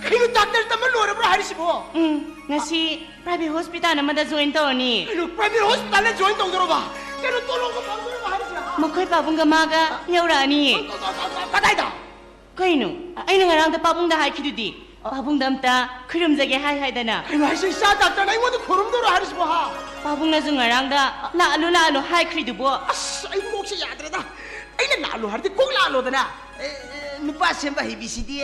ꯀꯩꯅꯣ ꯗꯥꯛꯇꯔ ꯇꯝꯕ ꯂꯣꯏꯔꯕ꯭ꯔꯥ ꯍꯥꯏꯔꯤꯁꯤꯕꯣ? ꯎꯝ, ꯉꯁꯤ private hospital ꯑꯃꯗ join ꯇꯧꯔꯅꯤ꯫ ꯀꯩꯅꯣ private hospitalꯗ join ꯇꯧꯗꯣꯔꯕ? ꯀꯩꯅꯣ ꯇꯣꯂꯣꯞꯀ ꯐꯪꯗꯣꯔꯕ ꯍꯥꯏꯔꯤꯁꯤꯕꯣ? ꯍꯥ? ꯃꯈꯣꯏ ꯄꯥꯕꯨꯡꯒ ꯃꯥꯒ ꯌꯧꯔꯛꯑꯅꯤ꯫ ꯀꯗꯥꯏꯗ? ꯀꯩꯅꯣ? ꯑꯩꯅ ꯉꯔꯥꯡꯗ ꯄꯥꯕꯨꯡꯗ ꯍꯥꯏꯈꯤꯗꯨꯗꯤ꯫ ꯄꯥꯕꯨꯡꯗ ꯑꯝꯇ ꯈꯨꯔꯨꯝꯖꯒꯦ ꯍꯥꯏ ꯍꯥꯏꯗꯅ꯫ ꯀꯩꯅꯣ ꯍꯥꯏꯁꯦ? ꯏꯆꯥ ꯗꯥꯛꯇꯔꯅ ꯑꯩꯉꯣꯟꯗ ꯈꯨꯔꯨꯝꯗꯧꯔꯣ ꯍꯥꯏꯔꯤꯁꯤꯕꯣ, ꯍꯥ? ꯄꯥꯕꯨꯡꯅꯁꯨ ꯉꯔꯥꯡꯗ ꯂꯥꯛꯑꯅꯨ, ꯂꯥꯛꯑꯅꯨ ꯍꯥꯏꯈ꯭ꯔꯤꯗꯨꯕꯣ꯫ ꯑꯁ, ꯑꯩ ꯀꯣꯛꯁꯦ ꯌꯥꯗ꯭ꯔꯦꯗ꯫ ꯑꯩꯅ ꯂꯥꯛꯑꯅꯨ ꯍꯥꯏꯔꯗꯤ ꯀꯣꯛ ꯂꯥꯛꯑꯅꯨꯗꯅ꯫ ꯑꯦ, ꯑꯦ, ꯅꯨꯄꯥ ꯁꯦꯝꯕ ꯍꯩꯕꯤꯁꯤꯗꯤ꯫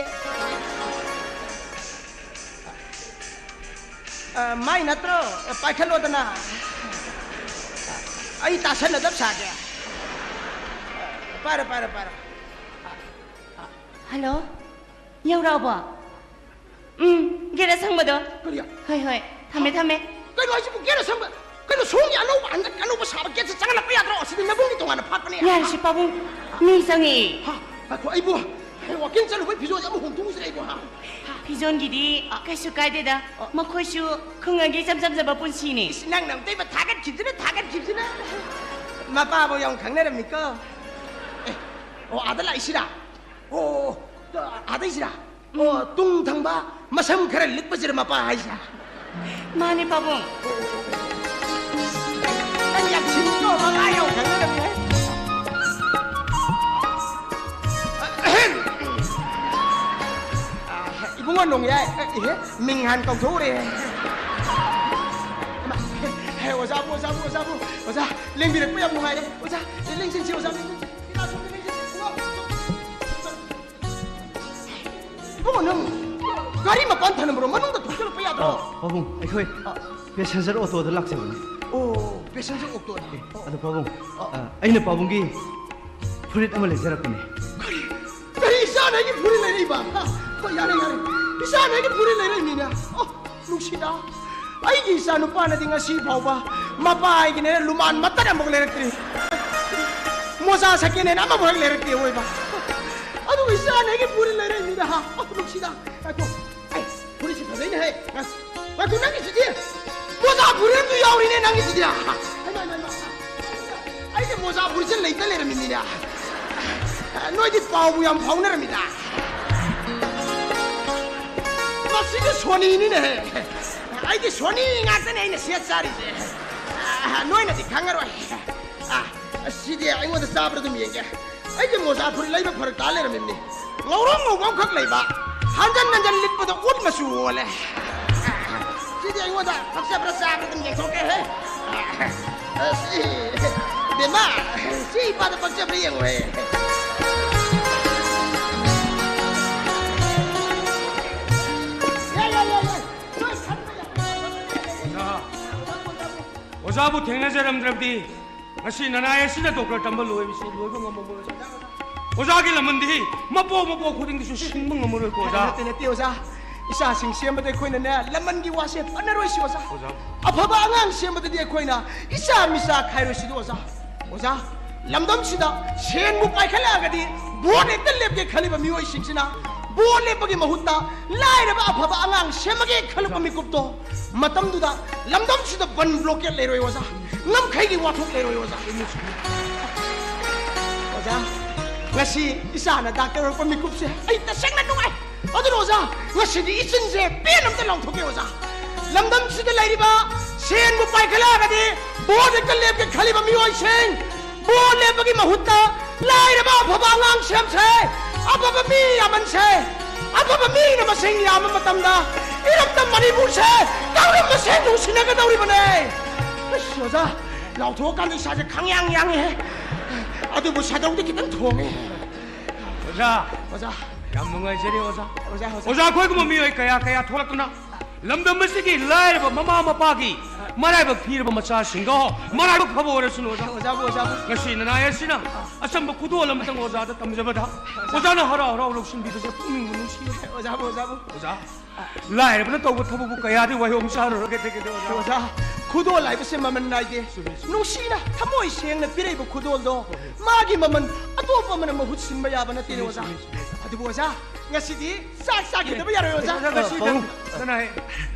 ꯑ, ꯃꯥꯏ ꯅꯠꯇ꯭ꯔꯣ? ꯄꯥꯏꯈꯠꯂꯣꯗꯅ꯫ ꯑꯩ ꯇꯥꯁꯟꯅꯗꯕ ꯁꯥꯒꯦ꯫ ꯄꯥꯏꯔꯣ, ꯄꯥꯏꯔꯣ, ꯄꯥꯏꯔꯣ꯫ ꯍꯜꯂꯣ? ꯌꯧꯔꯛꯑꯕꯣ? ꯎꯝ, gate ꯑꯁꯪꯕꯗꯣ꯫ ꯀꯔꯤ? ꯍꯣꯏ, ꯍꯣꯏ꯫ ꯊꯝꯃꯦ, ꯊꯝꯃꯦ꯫ ꯀꯩꯅꯣ ꯍꯥꯏꯁꯤꯕꯨ, gate ꯑꯁꯪꯕ? ꯀꯩꯅꯣ, ꯁꯣꯝꯒꯤ ꯑꯅꯧꯕ, ꯍꯟꯗꯛ ꯑꯅꯧꯕ ꯁꯥꯕ gateꯁꯦ ꯆꯪꯍꯜꯂꯛꯄ ꯌꯥꯗ꯭ꯔꯣ? ꯑꯁꯤꯗꯤ ꯅꯕꯨꯡꯒꯤ ꯇꯣꯉꯥꯟꯅ ꯐꯥꯠꯄꯅꯦ꯫ ꯌꯥꯔꯦꯁꯦ, ꯄꯥꯕꯨꯡ꯫ ꯃꯤ ꯆꯪꯉꯛꯑꯦ꯫ ꯍꯥ? ꯉꯥꯏꯈꯣ, ꯑꯩꯕꯨ, ꯑꯦ, walking ꯆꯠꯂꯨꯕꯩ ꯐꯤꯖꯣꯜꯁꯦ ꯑꯃꯨꯛ ꯍꯣꯡꯗꯣꯛꯎꯁꯤꯔ ꯑꯩꯕꯨ, ꯍꯥ? ꯐꯤꯖꯣꯜꯒꯤꯗꯤ ꯀꯩꯁꯨ ꯀꯥꯏꯗꯦꯗ꯫ ꯑ꯫ ꯃꯈꯣꯏꯁꯨ ꯈꯨꯡꯒꯪꯒꯤ ꯏꯆꯝ ꯆꯝꯖꯕ ꯄꯨꯟꯁꯤꯅꯤ꯫ ꯏꯁ, ꯅꯪꯅ ꯑꯃꯨꯛꯇ ꯏꯕ ꯊꯥꯒꯠꯈꯤꯕꯗꯨꯅ, ꯊꯥꯒꯠꯈꯤꯕꯗꯨꯅ꯫ ꯃꯄꯥꯕꯨ ꯌꯥꯝ ꯈꯪꯅꯔꯝꯃꯤꯀꯣ꯫ ꯑꯦ, ꯑꯣ, ꯑꯥꯗ ꯂꯥꯛꯏꯁꯤꯔꯥ? ꯑꯣ, ꯑꯣ, ꯑꯣ, ꯑꯥꯗꯩꯁꯤꯔꯥ? ꯑꯣ, ꯎꯝ꯫ ꯇꯨꯡ ꯊꯪꯕ ꯃꯁꯝ ꯈꯔ ꯂꯤꯛꯄꯁꯤꯔ ꯃꯄꯥ ꯍꯥꯏꯁꯤꯔꯥ? ꯃꯥꯅꯦ, ꯄꯥꯕꯨꯡ꯫ ꯅꯪ ꯌꯥꯝ ꯁꯤꯡꯉꯤꯀꯣ, ꯃꯄꯥ ꯌꯥꯝ ꯈꯪꯅꯔꯝꯃꯦ꯫ ꯑꯍꯦꯝ! ꯑ, ꯏꯕꯨꯡꯉꯣ ꯅꯣꯡꯌꯥꯏ, ꯑ, ꯏꯍꯦ, ꯃꯤꯡ ꯍꯥꯟ ꯀꯧꯊꯣꯛꯎꯔꯦ꯫ ꯍꯦ, ꯑꯣꯖꯥꯕꯨ, ꯑꯣꯖꯥꯕꯨ, ꯑꯣꯖꯥꯕꯨ, ꯑꯣꯖꯥ, ꯂꯦꯡꯕꯤꯔꯛꯄ ꯌꯥꯝ ꯅꯨꯡꯉꯥꯏꯔꯦ꯫ ꯑꯣꯖꯥ, ꯂꯦꯡꯁꯤꯟꯁꯤ, ꯑꯣꯖꯥ, ꯂꯦꯡꯁꯤꯟꯁꯤ꯫ ꯏꯅꯥ ꯁꯣꯝꯗ ꯂꯦꯡꯁꯤꯟꯁꯤ꯫ ꯏꯕꯨꯡꯉꯣ, ꯅꯪ ꯒꯥꯔꯤ ꯃꯄꯥꯟ ꯊꯅꯝꯕ꯭ꯔꯣ? ꯃꯅꯨꯡꯗ ꯊꯣꯛꯆꯜꯂꯛꯄ ꯌꯥꯗ꯭ꯔꯣ? ꯑ, ꯄꯥꯕꯨꯡ, ꯑꯩꯈꯣꯏ, ꯑ, passenger autoꯗ ꯂꯥꯛꯆꯕꯅꯤ꯫ ꯑꯣ, passenger autoꯗ꯫ ꯑꯦ, ꯑꯗꯣ ꯄꯥꯕꯨꯡ, ꯑ꯫ ꯑ, ꯑꯩꯅ ꯄꯥꯕꯨꯡꯒꯤ ꯐꯨꯔꯤꯠ ꯑꯃ ꯂꯩꯖꯔꯛꯄꯅꯦ꯫ ꯀꯔꯤ? ꯀꯔꯤ ꯏꯆꯥꯅ ꯑꯩꯒꯤ ꯐꯨꯔꯤꯠ ꯂꯩꯔꯛꯏꯕ? ꯍꯥ? ꯍꯣꯏ, ꯌꯥꯔꯦ, ꯌꯥꯔꯦ꯫ ꯏꯆꯥꯅ ꯑꯩꯒꯤ ꯐꯨꯔꯤꯠ ꯂꯩꯔꯛꯏꯅꯤꯅꯦ꯫ ꯑꯣ, ꯅꯨꯡꯁꯤꯗ꯫ ꯑꯩꯒꯤ ꯏꯆꯥ ꯅꯨꯄꯥꯅꯗꯤ ꯉꯁꯤ ꯐꯥꯎꯕ ꯃꯄꯥ ꯑꯩꯒꯤꯅꯦ ꯂꯨꯃꯥꯟ ꯃꯇꯠ ꯑꯃꯐꯥꯎ ꯂꯩꯔꯛꯇ꯭ꯔꯤ꯫ ꯃꯣꯖꯥ second hand ꯑꯃꯐꯥꯎ ꯍꯦꯛ ꯂꯩꯔꯛꯇꯦ ꯑꯣꯏꯕ꯫ ꯑꯗꯨꯒ ꯏꯆꯥꯅ ꯑꯩꯒꯤ ꯐꯨꯔꯤꯠ ꯂꯩꯔꯛꯏꯅꯤꯅꯦ, ꯍꯥ? ꯑꯣ, ꯅꯨꯡꯁꯤꯗ꯫ ꯉꯥꯏꯈꯣ꯫ ꯑꯩ ꯐꯨꯔꯤꯠꯁꯤ ꯐꯖꯩꯅꯦꯍꯦ꯫ ꯉꯥꯏꯈꯣ, ꯅꯪꯒꯤꯁꯤꯗꯤ ꯃꯣꯖꯥ ꯐꯨꯔꯤꯠ ꯑꯃꯁꯨ ꯌꯥꯎꯔꯤꯅꯦ ꯅꯪꯒꯤꯁꯤꯗꯤ꯫ ꯍꯩꯃꯥ, ꯍꯩꯃꯥ, ꯍꯩꯃꯥ꯫ ꯑꯩꯒꯤ ꯃꯣꯖꯥ ꯐꯨꯔꯤꯠꯁꯦ ꯂꯩꯇ ꯂꯩꯔꯝꯃꯤꯅꯤꯅꯦ꯫ ꯅꯣꯏꯗꯤ ꯄꯥꯎꯕꯨ ꯌꯥꯝ ꯐꯥꯎꯅꯔꯝꯃꯤꯗ꯫ ꯃꯁꯤꯗꯤ ꯁꯣꯅꯤꯅꯤꯅꯦꯍꯦ꯫ ꯑꯩꯗꯤ ꯁꯣꯅꯤ ꯉꯥꯛꯇꯅꯦ ꯑꯩꯅ ꯁꯦꯠ ꯆꯥꯔꯤꯁꯦ꯫ ꯅꯣꯏꯅꯗꯤ ꯈꯪꯉꯔꯣꯏ꯫ ꯑ, ꯁꯤꯗꯤ ꯑꯩꯉꯣꯟꯗ ꯆꯥꯕ꯭ꯔꯥ ꯑꯗꯨꯝ ꯌꯦꯡꯒꯦ꯫ ꯑꯩꯒꯤ ꯃꯣꯖꯥ ꯐꯨꯔꯤꯠ ꯂꯩꯕ ꯐꯔꯛ ꯇꯥ ꯂꯩꯔꯝꯃꯤꯅꯤ꯫ ꯉꯧꯔꯣꯛ ꯉꯧꯕ ꯑꯃꯈꯛ ꯂꯩꯕ, ꯍꯟꯖꯟ ꯍꯟꯖꯟ ꯂꯤꯠꯄꯗ ꯎꯠ ꯃꯆꯨ ꯑꯣꯜꯂꯦ꯫ ꯁꯤꯗꯤ ꯑꯩꯉꯣꯟꯗ ꯄꯛꯆꯕ꯭ꯔꯥ ꯆꯥꯕ꯭ꯔꯥ ꯑꯗꯨꯝ ꯌꯦꯡꯊꯣꯛꯀꯦꯍꯦ꯫ ꯑꯁꯤ, ꯕꯦꯝꯃ, ꯁꯤ ꯏꯄꯥꯗ ꯄꯛꯆꯕ꯭ꯔꯥ ꯌꯦꯡꯉꯨꯍꯦ꯫ ꯌꯥꯏ, ꯌꯥꯏ, ꯌꯥꯏ, ꯌꯥꯏ꯫ ꯅꯣꯏ ꯈꯟꯕ ꯌꯥꯏ꯫ ꯑꯣꯖꯥꯕꯨ ꯊꯦꯡꯅꯖꯔꯝꯗ꯭ꯔꯕꯗꯤ ꯉꯁꯤ ꯅꯅꯥꯏ ꯑꯁꯤꯗ ꯗꯣꯛꯇꯔ ꯇꯝꯕ ꯂꯣꯏꯕꯁꯤ ꯂꯣꯏꯕ ꯉꯝꯃꯝꯃꯣꯏ꯫ ꯑꯣꯖꯥꯒꯤ ꯂꯃꯟꯗꯤ ꯃꯄꯣꯛ ꯃꯄꯣꯛ ꯈꯨꯗꯤꯡꯒꯤꯁꯨ ꯁꯤꯡꯕ ꯉꯝꯃꯔꯣꯏꯀꯣ, ꯑꯣꯖꯥ꯫ ꯅꯠꯇꯦ, ꯅꯠꯇꯦ, ꯑꯣꯖꯥ꯫ ꯏꯆꯥꯁꯤꯡ ꯁꯦꯝꯕꯗ ꯑꯩꯈꯣꯏꯅꯅꯦ, ꯂꯃꯟꯒꯤ ꯋꯥꯁꯦ ꯄꯟꯅꯔꯣꯏꯁꯤ, ꯑꯣꯖꯥ꯫ ꯑꯣꯖꯥ꯫ ꯑꯐꯕ ꯑꯉꯥꯡ ꯁꯦꯝꯕꯗꯗꯤ ꯑꯩꯈꯣꯏꯅ ꯏꯆꯥ ꯃꯤꯆꯥ ꯈꯥꯏꯔꯣꯏꯁꯤꯗꯤ, ꯑꯣꯖꯥ꯫ ꯑꯣꯖꯥ, ꯂꯝꯗꯝꯁꯤꯗ ꯁꯦꯟꯕꯨ ꯄꯥꯏꯈꯠꯂꯛꯑꯒꯗꯤ ꯚꯣꯠ ꯍꯦꯛꯇ ꯂꯦꯞꯀꯦ ꯈꯜꯂꯤꯕ ꯃꯤꯑꯣꯏꯁꯤꯡꯁꯤꯅ ꯚꯣꯠ ꯂꯦꯞꯄꯒꯤ ꯃꯍꯨꯠꯇ ꯂꯥꯏꯔꯕ ꯑꯐꯕ ꯑꯉꯥꯡ ꯁꯦꯝꯃꯒꯦ ꯈꯜꯂꯛꯄ ꯃꯤꯀꯨꯞꯇꯣ ꯃꯇꯝꯗꯨꯗ ꯂꯝꯗꯝꯁꯤꯗ ꯕꯟ ꯕ꯭ꯂꯣꯀꯦꯠ ꯂꯩꯔꯣꯏ ꯑꯣꯖꯥ, ꯉꯝꯈꯩꯒꯤ ꯋꯥꯊꯣꯛ ꯂꯩꯔꯣꯏ ꯑꯣꯖꯥ꯫ ꯑꯣꯖꯥ, ꯉꯁꯤ ꯏꯆꯥꯅ ꯗꯥꯛꯇꯔ ꯑꯣꯏꯔꯛꯄ ꯃꯤꯀꯨꯞꯁꯦ ꯑꯩ ꯇꯁꯦꯡꯅ ꯅꯨꯡꯉꯥꯏ꯫ ꯑꯗꯨꯅ ꯑꯣꯖꯥ, ꯉꯁꯤꯗꯤ ꯏꯆꯤꯟꯁꯦ ꯄꯦꯟ ꯑꯝꯇ ꯂꯥꯎꯊꯣꯛꯀꯦ ꯑꯣꯖꯥ꯫ ꯂꯝꯗꯝꯁꯤꯗ ꯂꯩꯔꯤꯕ ꯁꯦꯟꯕꯨ ꯄꯥꯏꯈꯠꯂꯛꯑꯒꯗꯤ ꯚꯣꯠ ꯍꯦꯛꯇ ꯂꯦꯞꯀꯦ ꯈꯜꯂꯤꯕ ꯃꯤꯑꯣꯏꯁꯤꯡ, ꯚꯣꯠ ꯂꯦꯞꯄꯒꯤ ꯃꯍꯨꯠꯇ ꯂꯥꯏꯔꯕ ꯑꯐꯕ ꯑꯉꯥꯡ ꯁꯦꯝꯁꯦ, ꯑꯐꯕ ꯃꯤ ꯌꯥꯝꯍꯟꯁꯦ꯫ ꯑꯐꯕ ꯃꯤꯅ ꯃꯁꯤꯡ ꯌꯥꯝꯕ ꯃꯇꯝꯗ ꯏꯔꯝꯗꯝ ꯃꯅꯤꯄꯨꯔꯁꯦ ꯀꯥꯡꯂꯝ ꯃꯁꯦꯟ ꯅꯨꯡꯁꯤꯅꯒꯗꯧꯔꯤꯕꯅꯦ꯫ ꯑꯁ, ꯑꯣꯖꯥ, ꯂꯥꯎꯊꯣꯛꯑꯀꯥꯟꯗ ꯏꯁꯥꯁꯦ ꯈꯪꯌꯥꯡ ꯌꯥꯡꯉꯦ꯫ ꯑꯗꯨꯕꯨ ꯁꯥꯗꯧꯗꯤ ꯈꯤꯇꯪ ꯊꯣꯡꯉꯦ꯫ ꯑꯣꯖꯥ, ꯑꯣꯖꯥ꯫ ꯌꯥꯝ ꯅꯨꯡꯉꯥꯏꯖꯔꯦ, ꯑꯣꯖꯥ꯫ ꯑꯣꯖꯥ, ꯑꯣꯖꯥ꯫ ꯑꯣꯖꯥ, ꯑꯩꯈꯣꯏꯒꯨꯝꯕ ꯃꯤꯑꯣꯏ ꯀꯌꯥ ꯀꯌꯥ ꯊꯣꯛꯂꯛꯇꯨꯅ ꯂꯝꯗꯝ ꯑꯁꯤꯒꯤ ꯂꯥꯏꯔꯕ ꯃꯃꯥ ꯃꯄꯥꯒꯤ ꯃꯔꯥꯏꯕꯛ ꯊꯤꯔꯕ ꯃꯆꯥꯁꯤꯡꯗꯣ ꯃꯔꯥꯏꯕꯛ ꯐꯕ ꯑꯣꯏꯔꯁꯅꯨ, ꯑꯣꯖꯥ꯫ ꯑꯣꯖꯥꯕꯨ, ꯑꯣꯖꯥꯕꯨ꯫ ꯉꯁꯤ ꯅꯅꯥꯏ ꯑꯁꯤꯅ ꯑꯆꯝꯕ ꯈꯨꯗꯣꯜ ꯑꯃꯇꯪ ꯑꯣꯖꯥꯗ ꯇꯝꯖꯕꯗ ꯑꯣꯖꯥꯅ ꯍꯔꯥꯎ ꯍꯔꯥꯎ ꯂꯧꯁꯤꯟꯕꯤꯕꯁꯦ ꯄꯨꯛꯅꯤꯡꯕꯨ ꯅꯨꯡꯁꯤꯌꯦ꯫ ꯑꯣꯖꯥꯕꯨ, ꯑꯣꯖꯥꯕꯨ꯫ ꯑꯣꯖꯥ, ꯂꯥꯏꯔꯕꯅ ꯇꯧꯕ ꯊꯕꯛꯄꯨ ꯀꯌꯥꯗꯤ ꯋꯥꯏꯍꯣꯡ ꯆꯥꯔꯨꯔꯒꯦ, ꯑꯣꯖꯥ꯫ ꯑꯣꯖꯥ, ꯈꯨꯗꯣꯜ ꯍꯥꯏꯕꯁꯦ ꯃꯃꯜ ꯅꯥꯏꯗꯦ꯫ ꯆꯨꯝꯃꯤ, ꯆꯨꯝꯃꯤ꯫ ꯅꯨꯡꯁꯤꯅ ꯊꯃꯣꯏ ꯁꯦꯡꯅ ꯄꯤꯔꯛꯏꯕ ꯈꯨꯗꯣꯜꯗꯣ ꯃꯥꯒꯤ ꯃꯃꯜ ꯑꯇꯣꯞꯄ ꯑꯃꯅ ꯃꯍꯨꯠ ꯁꯤꯟꯕ ꯌꯥꯕ ꯅꯠꯇꯦꯅꯦ, ꯆꯨꯝꯃꯤ, ꯑꯣꯖꯥ꯫ ꯆꯨꯝꯃꯤ, ꯆꯨꯝꯃꯤ, ꯑꯣꯖꯥ꯫ ꯑꯗꯨꯕꯨ ꯑꯣꯖꯥ, ꯉꯁꯤꯗꯤ ꯆꯥꯛ ꯆꯥꯈꯤꯗꯕ ꯌꯥꯔꯣꯏ, ꯑꯣꯖꯥ꯫ ꯑꯣꯖꯥ, ꯉꯁꯤ ꯑ, ꯄꯥꯕꯨꯡ꯫ ꯀꯅꯥ ꯍꯥꯏ?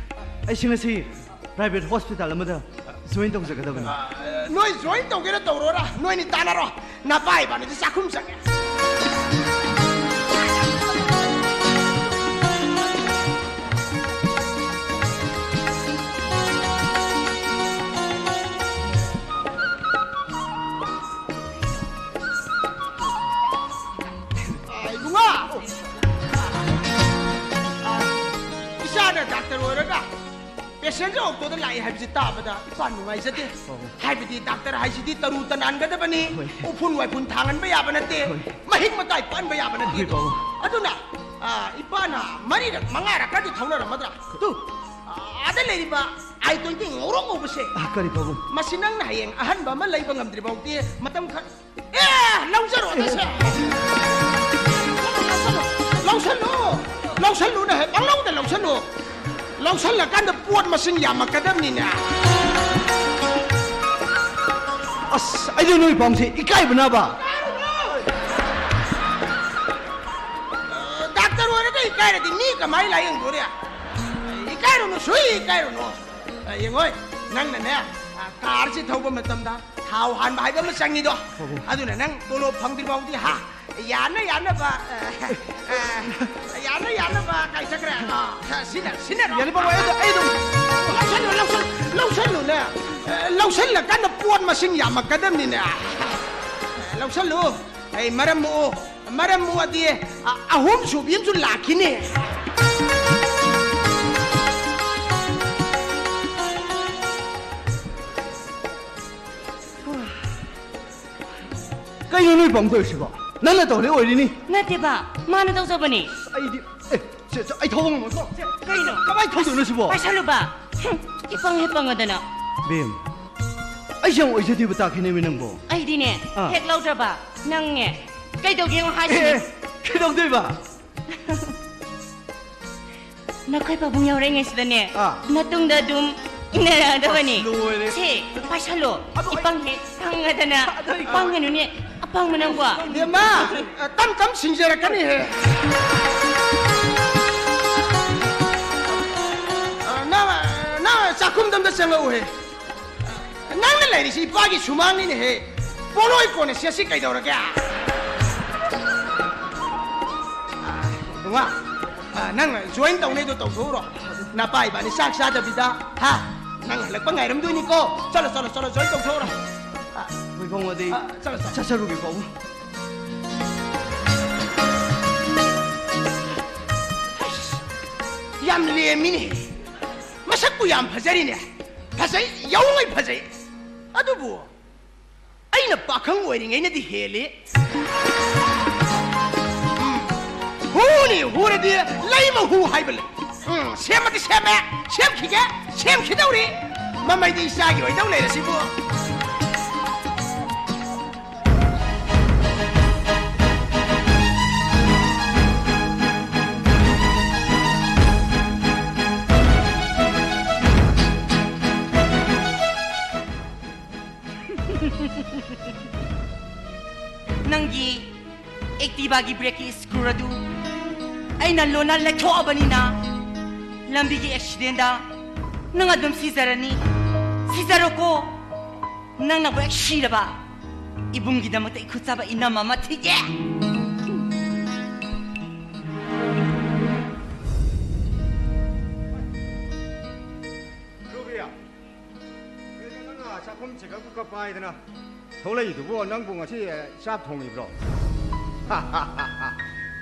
ꯑꯩꯁꯤ ꯉꯁꯤ private hospital ꯑꯃꯗ ꯖꯣꯏꯟ ꯇꯧꯖꯒꯗꯕꯅꯤ꯫ ꯅꯣꯏ ꯖꯣꯏꯟ ꯇꯧꯒꯦꯔꯥ ꯇꯧꯔꯣꯔꯥ, ꯅꯣꯏꯅꯤ ꯇꯥꯟꯅꯔꯣ꯫ ꯅꯄꯥ ꯏꯕꯥꯅꯤꯗꯤ ꯆꯥꯛꯈꯨꯝ ꯆꯪꯉꯦ꯫ ꯑꯥ, ꯏꯕꯨꯡꯉꯣ! ꯑꯥ, ꯏꯆꯥꯅ ꯗꯥꯛꯇꯔ ꯑꯣꯏꯔꯒ ꯄꯦꯁꯦꯟꯖꯔ ꯑꯣꯇꯣꯗ ꯂꯥꯛꯏ ꯍꯥꯏꯕꯁꯤ ꯇꯥꯕꯗ ꯏꯄꯥ ꯅꯨꯡꯉꯥꯏꯖꯗꯦ꯫ ꯍꯥꯏꯕꯗꯤ ꯗꯥꯛꯇꯔ ꯍꯥꯏꯁꯤꯗꯤ ꯇꯔꯨ ꯇꯅꯥꯟꯒꯗꯕꯅꯤ, ꯍꯣꯏ꯫ ꯎꯐꯨꯟ ꯋꯥꯏꯐꯨꯟ ꯊꯥꯡꯍꯟꯕ ꯌꯥꯕ ꯅꯠꯇꯦ, ꯍꯣꯏ꯫ ꯃꯍꯤꯛ ꯃꯇꯥꯏ ꯄꯛꯍꯟꯕ ꯌꯥꯕ ꯅꯠꯇꯦ꯫ ꯍꯣꯏ, ꯕꯥꯕꯨ꯫ ꯑꯗꯨꯅ, ꯑꯥ, ꯏꯄꯥꯅ ꯃꯔꯤꯔꯛ ꯃꯉꯥꯔꯛꯀꯗꯤ ꯊꯧꯅꯔꯝꯃꯗ꯭ꯔꯥ? ꯇꯨ, ꯑꯥ, ꯑꯥꯗ ꯂꯩꯔꯤꯕ ꯑꯥꯏ ꯇ꯭ꯋꯦꯟꯇꯤ ꯉꯧꯔꯣꯛ ꯉꯧꯕꯁꯦ, ꯑꯥ, ꯀꯔꯤ ꯄꯥꯕꯨꯡ? ꯃꯁꯤ ꯅꯪꯅ ꯍꯌꯦꯡ ꯑꯍꯟꯕ ꯑꯃ ꯂꯩꯕ ꯉꯝꯗ꯭ꯔꯤ ꯐꯥꯎꯗꯤ ꯃꯇꯝ ꯈꯔ, ꯑꯦ, ꯂꯧꯖꯔꯣ, ꯑꯗꯨꯁꯦ꯫ ꯂꯧꯁꯜꯂꯨ, ꯂꯧꯁꯜꯂꯨ, ꯂꯧꯁꯜꯂꯨꯅꯦ, ꯄꯪꯂꯧꯗ ꯂꯧꯁꯜꯂꯨ꯫ ꯂꯧꯁꯜꯂꯀꯥꯟꯗ ꯄꯣꯠ ꯃꯁꯤꯡ ꯌꯥꯝꯃꯛꯀꯗꯕꯅꯤꯅꯦ꯫ ꯑꯁ, ꯑꯩꯗꯤ ꯅꯣꯏ ꯄꯥꯝꯁꯦ ꯏꯀꯥꯏꯕꯅꯕ꯫ ꯗꯥꯛꯇꯔ ꯑꯣꯏꯔꯒ ꯏꯀꯥꯏꯔꯗꯤ ꯃꯤ ꯀꯃꯥꯏꯅ ꯂꯥꯌꯦꯡꯗꯣꯔꯤ? ꯏꯀꯥꯏꯔꯨꯅꯨ, ꯁꯨꯏ ꯏꯀꯥꯏꯔꯨꯅꯨ꯫ ꯌꯦꯡꯉꯣꯏ, ꯅꯪꯅꯅꯦ, ꯀꯥꯔꯁꯤ ꯊꯧꯕ ꯃꯇꯝꯗ ꯊꯥꯎ ꯍꯥꯟꯕ ꯍꯥꯏꯕ ꯑꯃ ꯆꯪꯉꯤꯗꯣ꯫ ꯍꯣꯏ, ꯍꯣꯏ꯫ ꯑꯗꯨꯅ ꯅꯪ ꯇꯣꯂꯣꯞ ꯐꯪꯗ꯭ꯔꯤ ꯐꯥꯎꯗꯤ, ꯍꯥ, ꯌꯥꯅ ꯌꯥꯅꯕ, ꯑ, ꯑ, ꯌꯥꯅ ꯌꯥꯅꯕ ꯀꯥꯏ ꯆꯠꯈ꯭ꯔꯦ? ꯑ, ꯁꯤꯅ, ꯁꯤꯅ ꯌꯥꯅꯤ, ꯄꯥꯕꯨꯡ, ꯑꯩ ꯑꯗꯨꯝ, ꯑꯩ ꯑꯗꯨꯝ ꯂꯧꯁꯜꯂꯨ, ꯂꯧꯁꯜꯂꯨ, ꯂꯧꯁꯜꯂꯨꯅꯦ꯫ ꯑ, ꯂꯧꯁꯜꯂꯀꯥꯟꯗ ꯄꯣꯠ ꯃꯁꯤꯡ ꯌꯥꯝꯃꯛꯀꯗꯕꯅꯤꯅꯦ꯫ ꯑ, ꯂꯧꯁꯜꯂꯨ꯫ ꯑꯩ ꯃꯔꯝ ꯃꯣꯛꯑꯣ, ꯃꯔꯝ ꯃꯣꯛꯑꯗꯤ, ꯑ, ꯑꯍꯨꯝ ꯁꯨꯕꯤ ꯑꯃꯁꯨ ꯂꯥꯛꯈꯤꯅꯦ꯫ ꯀꯩꯅꯣ ꯅꯣꯏ ꯄꯥꯕꯨꯡ ꯇꯧꯔꯤꯁꯤꯕꯣ? ꯅꯪꯅ ꯇꯧꯔꯦ ꯑꯣꯏꯔꯤꯅꯤ꯫ ꯅꯠꯇꯦꯕ, ꯃꯥꯅ ꯇꯧꯖꯕꯅꯤ꯫ ꯑꯩꯗꯤ, ꯑꯦ, ꯁꯦ, ꯁꯦ, ꯑꯩ ꯊꯧꯕ ꯉꯝꯃꯣꯏꯀꯣ꯫ ꯁꯦ, ꯀꯩꯅꯣ? ꯀꯃꯥꯏꯅ ꯊꯧꯗꯣꯏꯅꯣ ꯁꯤꯕꯣ? ꯄꯥꯏꯁꯜꯂꯨꯕ꯫ ꯍꯨꯝ, ꯏꯄꯪ ꯍꯦꯛ ꯄꯪꯉꯗꯅ꯫ ꯕꯦꯝ, ꯑꯩꯁꯦ ꯌꯥꯝ ꯑꯣꯏꯖꯗꯦꯕ ꯇꯥꯈꯤꯅꯦꯃꯤ ꯅꯪꯕꯣ꯫ ꯑꯩꯗꯤꯅꯦ, ꯑꯥ꯫ ꯍꯦꯛ ꯂꯧꯗ꯭ꯔꯕ, ꯅꯪꯅꯦ, ꯀꯩꯗꯧꯒꯦ ꯌꯦꯡꯉꯣ ꯑꯦ, ꯍꯥꯏꯁꯤꯅꯦ꯫ ꯑꯦ, ꯀꯩꯗꯧꯗꯣꯏꯕ? ꯅꯈꯣꯏ ꯄꯥꯕꯨꯡ ꯌꯥꯎꯔꯛꯏꯉꯩꯁꯤꯗꯅꯦ, ꯑꯥ꯫ ꯅꯇꯨꯡꯗ ꯑꯗꯨꯝ ꯏꯟꯅꯔꯛꯑꯗꯕꯅꯤ꯫ ꯑꯁ, ꯂꯣꯏꯔꯦ꯫ ꯁꯦ, ꯄꯥꯏꯁꯜꯂꯣ꯫ ꯑꯗꯣ ꯑꯩ ꯏꯄꯪ ꯍꯦꯛ ꯄꯪꯉꯗꯅ꯫ ꯑꯗꯣ ꯑꯩ ꯄꯪꯒꯅꯨꯅꯦ, ꯑꯄꯪꯕ ꯅꯪꯕꯣ꯫ ꯕꯦꯝꯃ, ꯇꯝ ꯇꯝ ꯁꯤꯡꯖꯔꯛꯀꯅꯤꯍꯦ꯫ ꯅꯪ, ꯅꯪ ꯆꯥꯛꯈꯨꯝꯗ ꯑꯝꯇ ꯆꯪꯉꯛꯎꯍꯦ꯫ ꯅꯪꯅ ꯂꯩꯔꯤꯁꯤ ꯏꯄꯥꯒꯤ ꯁꯨꯃꯥꯡꯅꯤꯅꯦꯍꯦ꯫ ꯄꯣꯂꯣꯏ ꯀꯣꯟꯅ ꯁꯦꯠꯁꯤ ꯀꯩꯗꯧꯔꯒꯦ? ꯏꯕꯨꯡꯉꯣ, ꯑ, ꯅꯪ join ꯇꯧꯅꯦꯗꯣ ꯇꯧꯊꯣꯛꯎꯔꯣ꯫ ꯅꯄꯥ ꯏꯕꯥꯅꯤ ꯆꯥꯛ ꯆꯥꯗꯕꯤꯗ, ꯍꯥ? ꯅꯪ ꯍꯜꯂꯛꯄ ꯉꯥꯏꯔꯝꯗꯣꯏꯅꯤꯀꯣ꯫ ꯆꯠꯂꯣ, ꯆꯠꯂꯣ, ꯆꯠꯂꯣ, join ꯇꯧꯊꯣꯛꯎꯔꯣ꯫ ꯑ, ꯍꯣꯏ, ꯏꯕꯨꯡꯉꯣꯗꯤ ꯑ, ꯆꯠꯂꯣ, ꯆꯠꯂꯣ꯫ ꯆꯠꯆꯔꯨꯒꯦ, ꯄꯥꯕꯨꯡ꯫ ꯌꯥꯝ ꯂꯦꯝꯃꯤꯅꯦ꯫ ꯃꯁꯛꯄꯨ ꯌꯥꯝ ꯐꯖꯔꯤꯅꯦ꯫ ꯐꯖꯩ, ꯌꯥꯎꯉꯩ ꯐꯖꯩ꯫ ꯑꯗꯨꯕꯨ ꯑꯩꯅ ꯄꯥꯈꯪ ꯑꯣꯏꯔꯤꯉꯩꯅꯗꯤ ꯍꯦꯜꯂꯤ꯫ ꯎꯝ꯫ ꯍꯨꯅꯤ ꯍꯨꯔꯗꯤ ꯂꯩꯃ ꯍꯨ ꯍꯥꯏꯕ ꯂꯩ꯫ ꯎꯝ, ꯁꯦꯝꯃꯗꯤ ꯁꯦꯝꯃꯦ, ꯁꯦꯝꯈꯤꯒꯦ, ꯁꯦꯝꯈꯤꯗꯧꯔꯤ꯫ ꯃꯃꯩꯗꯤ ꯏꯆꯥꯒꯤ ꯑꯣꯏꯗꯧ ꯂꯩꯔꯁꯤꯕꯨ꯫ ꯅꯪꯒꯤ Activaꯒꯤ brakeꯀꯤ screw ꯑꯗꯨ ꯑꯩꯅ ꯂꯣꯟꯅ ꯂꯩꯊꯣꯛꯑꯕꯅꯤꯅ, ꯂꯝꯕꯤꯒꯤ accidentꯇ ꯅꯪ ꯑꯗꯨꯝ ꯁꯤꯖꯔꯅꯤ꯫ ꯁꯤꯖꯔꯣꯀꯣ꯫ ꯅꯪꯅꯕꯨ ꯍꯦꯛ ꯁꯤꯔꯕ, ꯏꯕꯨꯡꯒꯤꯗꯃꯛꯇ ꯏꯈꯨꯠ ꯆꯥꯕ ꯏꯅꯝ ꯑꯃ ꯊꯤꯒꯦ꯫ ꯔꯨꯕꯤꯌꯥ, ꯀꯩꯅꯣ ꯅꯪꯅ ꯆꯥꯛꯈꯨꯝ ꯆꯦꯒꯞ ꯀꯨꯀꯔ ꯄꯥꯏꯗꯅ ꯊꯣꯛꯂꯛꯏꯗꯨꯕꯨ? ꯅꯪꯕꯨ ꯉꯁꯤ ꯆꯥꯛ ꯊꯣꯡꯉꯤꯕ꯭ꯔꯣ?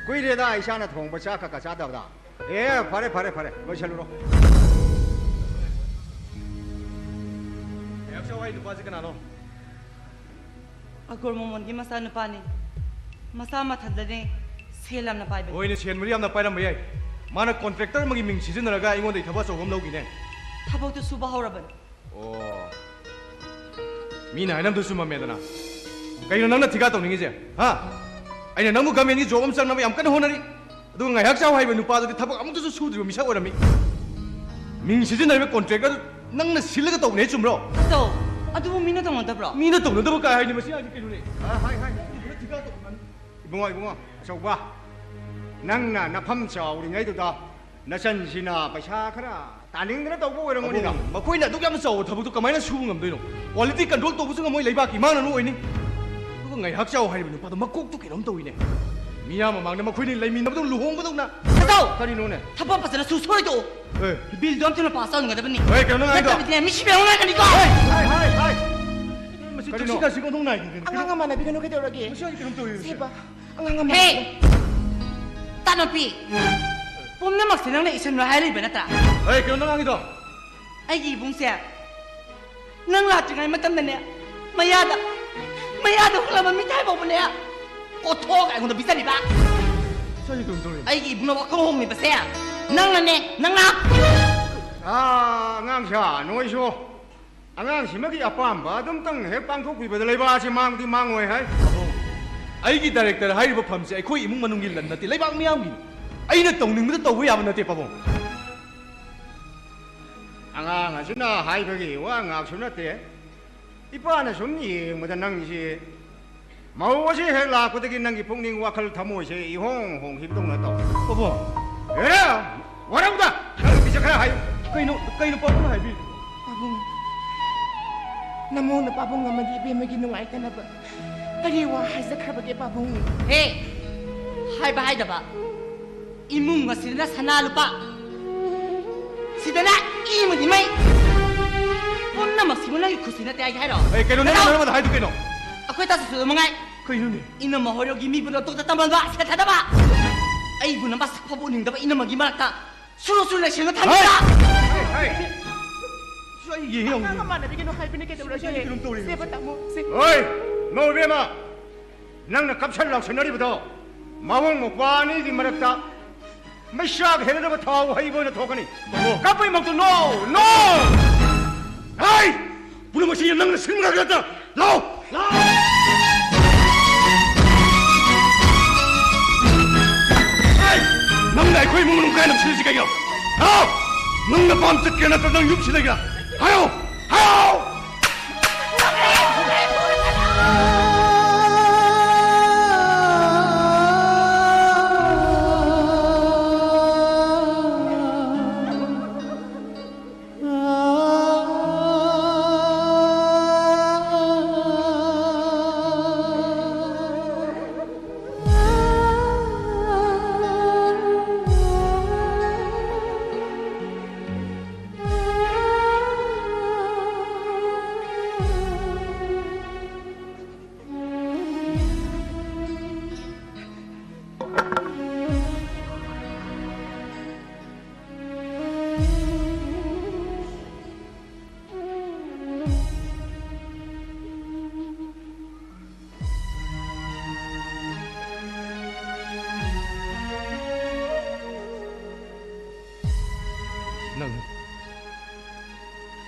ꯀꯨꯏꯔꯦꯗ ꯏꯁꯥꯅ ꯊꯣꯡꯕ ꯆꯥꯛ ꯀꯀꯥ ꯆꯥꯗꯕꯗ꯫ ꯑꯦ, ꯐꯔꯦ, ꯐꯔꯦ, ꯐꯔꯦ, ꯂꯣꯏꯁꯜꯂꯨꯔꯣ꯫ ꯉꯥꯏꯍꯥꯛ ꯆꯥꯎ ꯍꯥꯏ ꯅꯨꯄꯥꯁꯤ ꯀꯅꯥꯅꯣ? ꯑꯒꯣꯔ ꯃꯣꯃꯣꯟꯒꯤ ꯃꯆꯥꯅꯨꯄꯥꯅꯤ꯫ ꯃꯆꯥ ꯃꯊꯟꯗꯅꯦ, ꯁꯦꯜ ꯌꯥꯝꯅ ꯄꯥꯏꯕꯅꯤ꯫ ꯍꯣꯏꯅꯦ, ꯁꯦꯟꯕꯨꯗꯤ ꯌꯥꯝꯅ ꯄꯥꯏꯔꯝꯕ ꯌꯥꯏ꯫ ꯃꯥꯅ contractor ꯑꯃꯒꯤ ꯃꯤꯡ ꯁꯤꯖꯤꯟꯅꯔꯒ ꯑꯩꯉꯣꯟꯗꯒꯤ ꯊꯕꯛ ꯑꯆꯧꯕ ꯑꯃ ꯂꯧꯈꯤꯅꯦ꯫ ꯊꯕꯛꯇꯨ ꯁꯨꯕ ꯍꯧꯔꯕꯅꯤ꯫ ꯑꯣ꯫ ꯃꯤꯅ ꯍꯥꯏꯅꯕꯗꯨ ꯆꯨꯝꯃꯝꯃꯦꯗꯅ꯫ ꯀꯩꯅꯣ ꯅꯪꯅ ꯊꯤꯀꯥ ꯇꯧꯅꯤꯡꯉꯤꯁꯦ? ꯍꯥ? ꯑꯩꯅ ꯅꯪꯕꯨ governmentꯀꯤ job ꯑꯃ ꯆꯪꯅꯕ ꯌꯥꯝ ꯀꯟꯅ ꯍꯣꯠꯅꯔꯤ꯫ ꯑꯗꯨꯒ ꯉꯥꯏꯍꯥꯛ ꯆꯥꯎ ꯍꯥꯏꯕ ꯅꯨꯄꯥꯗꯨꯗꯤ ꯊꯕꯛ ꯑꯃꯠꯇꯁꯨ ꯁꯨꯗ꯭ꯔꯤꯕ ꯃꯤꯁꯛ ꯑꯣꯏꯔꯝꯃꯤ꯫ ꯃꯤꯡ ꯁꯤꯖꯤꯟꯅꯔꯤꯕ contractꯗꯨ ꯅꯪꯅ ꯁꯤꯜꯂꯒ ꯇꯧꯕꯅꯦ, ꯆꯨꯝꯕ꯭ꯔꯣ? ꯇꯧ꯫ ꯑꯗꯨꯕꯨ ꯃꯤꯅ ꯇꯧꯅꯗꯕ꯭ꯔꯣ? ꯃꯤꯅ ꯇꯧꯅꯗꯕ ꯀꯥꯏ ꯍꯥꯏꯅꯤ? ꯃꯁꯤ ꯍꯥꯏꯗꯤ ꯀꯩꯅꯣꯅꯦ? ꯑ, ꯍꯥꯏ, ꯍꯥꯏ꯫ ꯅꯪꯒꯤꯗꯨꯅ ꯊꯤꯀꯥ ꯇꯧꯕ ꯏꯕꯨꯡꯉꯣ, ꯏꯕꯨꯡꯉꯣ, ꯑꯆꯧꯕ, ꯅꯪꯅ ꯅꯐꯝ ꯆꯥꯎꯔꯤꯉꯩꯗꯨꯗ ꯅꯆꯟꯁꯤꯅ ꯄꯩꯁꯥ ꯈꯔ ꯇꯥꯅꯤꯡꯗꯅ ꯇꯧꯕ ꯑꯣꯏꯔꯝꯒꯅꯤꯗ꯫ ꯑꯕꯨꯡ, ꯃꯈꯣꯏꯅ ꯑꯗꯨꯛ ꯌꯥꯝꯅ ꯆꯥꯎꯕ ꯊꯕꯛꯇꯨ ꯀꯃꯥꯏꯅ ꯁꯨꯕ ꯉꯝꯗꯣꯏꯅꯣ? Quality control ꯇꯧꯕꯁꯨ ꯉꯝꯃꯣꯏ, ꯂꯩꯕꯥꯛꯀꯤ ꯏꯃꯥꯡꯅ ꯑꯣꯏꯅꯤ꯫ ꯑꯗꯨꯒ ꯉꯥꯏꯍꯥꯛ ꯆꯥꯎ ꯍꯥꯏꯔꯤꯕ ꯅꯨꯄꯥꯗꯣ ꯃꯀꯣꯛꯇꯨ ꯀꯩꯅꯣꯝ ꯇꯧꯏꯅꯦ꯫ ꯃꯤꯌꯥꯝ ꯃꯃꯥꯡꯗ ꯃꯈꯣꯏꯅꯤ ꯂꯩꯃꯤꯟꯅꯕꯗꯧ, ꯂꯨꯍꯣꯡꯕꯗꯧꯅ꯫ ꯁꯠꯇꯧ! ꯀꯔꯤꯅꯣꯅꯦ? ꯊꯕꯛ ꯐꯖꯅ ꯁꯨ ꯁꯣꯏꯗꯣꯛꯑꯣ꯫ ꯑꯦ꯫ Billꯗꯣ ꯑꯝꯇ ꯄꯥꯁ ꯇꯧꯅꯒꯗꯕꯅꯤ꯫ ꯑꯦ, ꯀꯩꯅꯣ ꯅꯪ ꯍꯥꯏꯗꯣ? ꯅꯠꯇꯕꯗꯤꯅꯦ, ꯃꯤ ꯁꯤꯕ ꯌꯥꯎꯅꯔꯛꯀꯅꯤꯀꯣ꯫ ꯍꯥꯏ, ꯍꯥꯏ, ꯍꯥꯏ, ꯍꯥꯏ꯫ ꯃꯁꯤ ꯀꯔꯤꯅꯣ? ꯊꯛꯁꯤ ꯈꯥꯁꯤ ꯑꯣꯟꯊꯣꯛ ꯅꯥꯏꯗꯦ꯫ ꯑꯉꯥꯡ ꯑꯃ ꯃꯥꯟꯅꯕꯤꯒꯅꯨ, ꯀꯩꯗꯧꯔꯒꯦ? ꯃꯁꯤ ꯑꯩ ꯀꯩꯅꯣꯝ ꯇꯧꯏ꯫ ꯁꯦꯕ, ꯑꯉꯥꯡ ꯑꯃ ꯍꯦ! ꯃꯥꯟꯅꯕꯤꯒꯅꯨ꯫ ꯇꯥꯅꯣꯄꯤ! ꯄꯨꯝꯅꯃꯛꯁꯦ ꯅꯪꯅ ꯏꯁꯟꯂꯣ ꯍꯥꯏꯔꯤꯕ ꯅꯠꯇ꯭ꯔꯥ? ꯑꯦ, ꯀꯩꯅꯣ ꯅꯪ ꯉꯥꯡꯉꯤꯗꯣ? ꯑꯩꯒꯤ ꯏꯕꯨꯡꯁꯦ ꯅꯪ ꯂꯥꯛꯇ꯭ꯔꯤꯉꯩ ꯃꯇꯝꯗꯅꯦ, ꯃꯌꯥꯗ, ꯃꯌꯥꯗ ꯍꯨꯠꯂꯝꯕ ꯃꯤꯊꯥꯏ ꯐꯥꯎꯕꯅꯦ, ꯀꯣꯠꯊꯣꯛꯑꯒ ꯑꯩꯉꯣꯟꯗ ꯄꯤꯖꯔꯤꯕ꯫ ꯁꯤ ꯑꯩ ꯀꯩꯅꯣꯝ ꯇꯧꯔꯦ꯫ ꯑꯩꯒꯤ ꯏꯕꯨꯡꯅ ꯋꯥꯈꯜ ꯍꯣꯡꯂꯤꯕꯁꯦ ꯅꯪꯅꯅꯦ, ꯅꯪꯅ꯫ ꯑꯥ, ꯑꯉꯥꯡꯁꯥ, ꯅꯣꯏꯁꯨ ꯑꯉꯥꯡꯁꯤꯃꯒꯤ ꯑꯄꯥꯝꯕ ꯑꯗꯨꯝꯇꯪ ꯍꯦꯛ ꯄꯥꯡꯊꯣꯛꯄꯤꯕꯗ ꯂꯩꯕꯥꯛ ꯑꯁꯤ ꯃꯥꯡꯗꯤ ꯃꯥꯡꯉꯣꯏ ꯍꯥꯏ꯫ ꯄꯥꯕꯨꯡ, ꯑꯩꯒꯤ director ꯍꯥꯏꯔꯤꯕ ꯐꯝꯁꯦ ꯑꯩꯈꯣꯏ ꯏꯃꯨꯡ ꯃꯅꯨꯡꯒꯤ ꯂꯟ ꯅꯠꯇꯦ, ꯂꯩꯕꯥꯛ ꯃꯤꯌꯥꯝꯒꯤꯅꯤ꯫ ꯑꯩꯅ ꯇꯧꯅꯤꯡꯕꯗ ꯇꯧꯕ ꯌꯥꯕ ꯅꯠꯇꯦ, ꯄꯥꯕꯨꯡ꯫ ꯑꯉꯥꯡ ꯑꯁꯤꯅ ꯍꯥꯏꯕꯒꯤ ꯋꯥ ꯉꯥꯛꯁꯨ ꯅꯠꯇꯦ꯫ ꯏꯄꯥꯅ ꯁꯨꯝ ꯌꯦꯡꯕꯗ ꯅꯪꯁꯤ, ꯃꯧ ꯑꯁꯤ ꯍꯦꯛ ꯂꯥꯛꯄꯗꯒꯤ ꯅꯪꯒꯤ ꯄꯨꯛꯅꯤꯡ ꯋꯥꯈꯜ ꯊꯃꯣꯏꯁꯦ ꯏꯍꯣꯡ ꯍꯣꯡꯈꯤꯕꯗꯧꯅ ꯇꯧ꯫ ꯄꯥꯕꯨꯡ꯫ ꯑꯦꯔꯥ! ꯋꯥꯔꯧꯗ! ꯅꯪ ꯅꯨꯄꯤꯁꯦ ꯈꯔ ꯍꯥꯏꯌꯨ꯫ ꯀꯩꯅꯣ, ꯀꯩꯅꯣ ꯄꯥꯕꯨꯡ ꯍꯥꯏꯕꯤꯔꯤꯗꯣ? ꯄꯥꯕꯨꯡ, ꯅꯃꯧꯅ ꯄꯥꯕꯨꯡ ꯑꯃꯗꯤ ꯏꯕꯦꯝꯃꯒꯤ ꯅꯨꯡꯉꯥꯏꯇꯅꯕ ꯀꯔꯤ ꯋꯥ ꯍꯥꯏꯖꯈ꯭ꯔꯕꯒꯦ ꯄꯥꯕꯨꯡ? ꯍꯦ! ꯍꯥꯏꯕ ꯍꯥꯏꯗꯕ꯫ ꯏꯃꯨꯡ ꯑꯁꯤꯗꯅ ꯁꯅꯥ ꯂꯨꯄꯥ, ꯁꯤꯗꯅ ꯏ ꯑꯃꯗꯤ ꯃꯩ꯫ ꯄꯨꯝꯅꯃꯛꯁꯤꯕꯨ ꯅꯪꯒꯤ ꯈꯨꯠꯁꯤ ꯅꯠꯇꯦ ꯍꯥꯏꯒꯦ ꯍꯥꯏꯔꯣ? ꯑꯦ, ꯀꯩꯅꯣ ꯅꯪ ꯅꯅꯥꯎ ꯅꯪ ꯑꯃꯗ ꯍꯥꯏꯗꯨ ꯀꯩꯅꯣ? ꯑꯩꯈꯣꯏ ꯇꯥꯁꯤꯁꯨ ꯑꯗꯨ ꯃꯉꯥꯏ꯫ ꯀꯩꯅꯣꯅꯦ? ꯏꯅꯝꯃ ꯍꯣꯏꯔꯣꯝꯒꯤ ꯃꯤꯕꯨ ꯂꯣꯟꯊꯣꯛꯇ ꯇꯝꯍꯟꯕ, ꯁꯦꯠꯊꯗꯕ꯫ ꯑꯩꯕꯨ ꯅꯝꯕ ꯁꯛꯐꯕ ꯎꯅꯤꯡꯗꯕ ꯏꯅꯝꯃꯒꯤ ꯃꯔꯛꯇ ꯁꯨꯔꯨ ꯁꯨꯔꯨ ꯂꯩꯁꯦꯝꯅ ꯊꯝꯃꯤꯕ꯫ ꯍꯩ! ꯍꯩ! ꯁꯤ ꯑꯩ ꯌꯦꯡ ꯌꯥꯎꯅꯤꯡꯉꯦ꯫ ꯑꯉꯥꯡ ꯃꯥꯟꯅꯕꯤꯒꯅꯨ ꯍꯥꯏꯕꯅꯤ, ꯀꯩꯗꯧꯔꯒꯦ? ꯁꯤ ꯑꯩ ꯀꯩꯅꯣꯝ ꯇꯧꯔꯦ꯫ ꯁꯦꯕ ꯇꯥꯃꯣ, ꯁꯦ꯫ ꯍꯣꯏ! ꯅꯣ, ꯏꯕꯦꯝꯃ! ꯅꯪꯅ ꯀꯞꯁꯟ ꯂꯥꯎꯁꯟꯅꯔꯤꯕꯗꯣ ꯃꯑꯣꯡ ꯃꯧꯄ꯭ꯋꯥ ꯑꯅꯤꯒꯤ ꯃꯔꯛꯇ ꯃꯩꯆꯥꯛ ꯍꯦꯟꯅꯗꯕ ꯊꯥꯎ ꯍꯩꯕ ꯑꯣꯏꯅ ꯊꯣꯛꯀꯅꯤ꯫ ꯇꯥꯃꯣ! ꯀꯞꯄꯩ ꯃꯛꯇꯨ ꯅꯣ! ꯅꯣ! ꯍꯩ! ꯄꯨꯝꯅꯃꯛꯁꯤ ꯅꯪꯅ ꯁꯤꯟꯕ ꯉꯥꯛꯇ! ꯂꯥꯎ! ꯂꯥꯎ! ꯍꯩ! ꯅꯪꯅ ꯑꯩꯈꯣꯏ ꯏꯃꯨꯡ ꯃꯅꯨꯡ ꯀꯥꯏꯅꯕ ꯁꯤꯜꯂꯤꯁꯤ ꯀꯩꯒꯤꯅꯣ? ꯂꯥꯎ! ꯅꯪ ꯅꯄꯥꯝ ꯆꯠꯀꯦꯔꯥ ꯅꯠꯇ꯭ꯔꯒ ꯅꯪ ꯌꯨꯝ ꯁꯤꯜꯂꯒꯦꯔꯥ? ꯍꯥꯏꯌꯣ! ꯍꯥꯏꯌꯣ!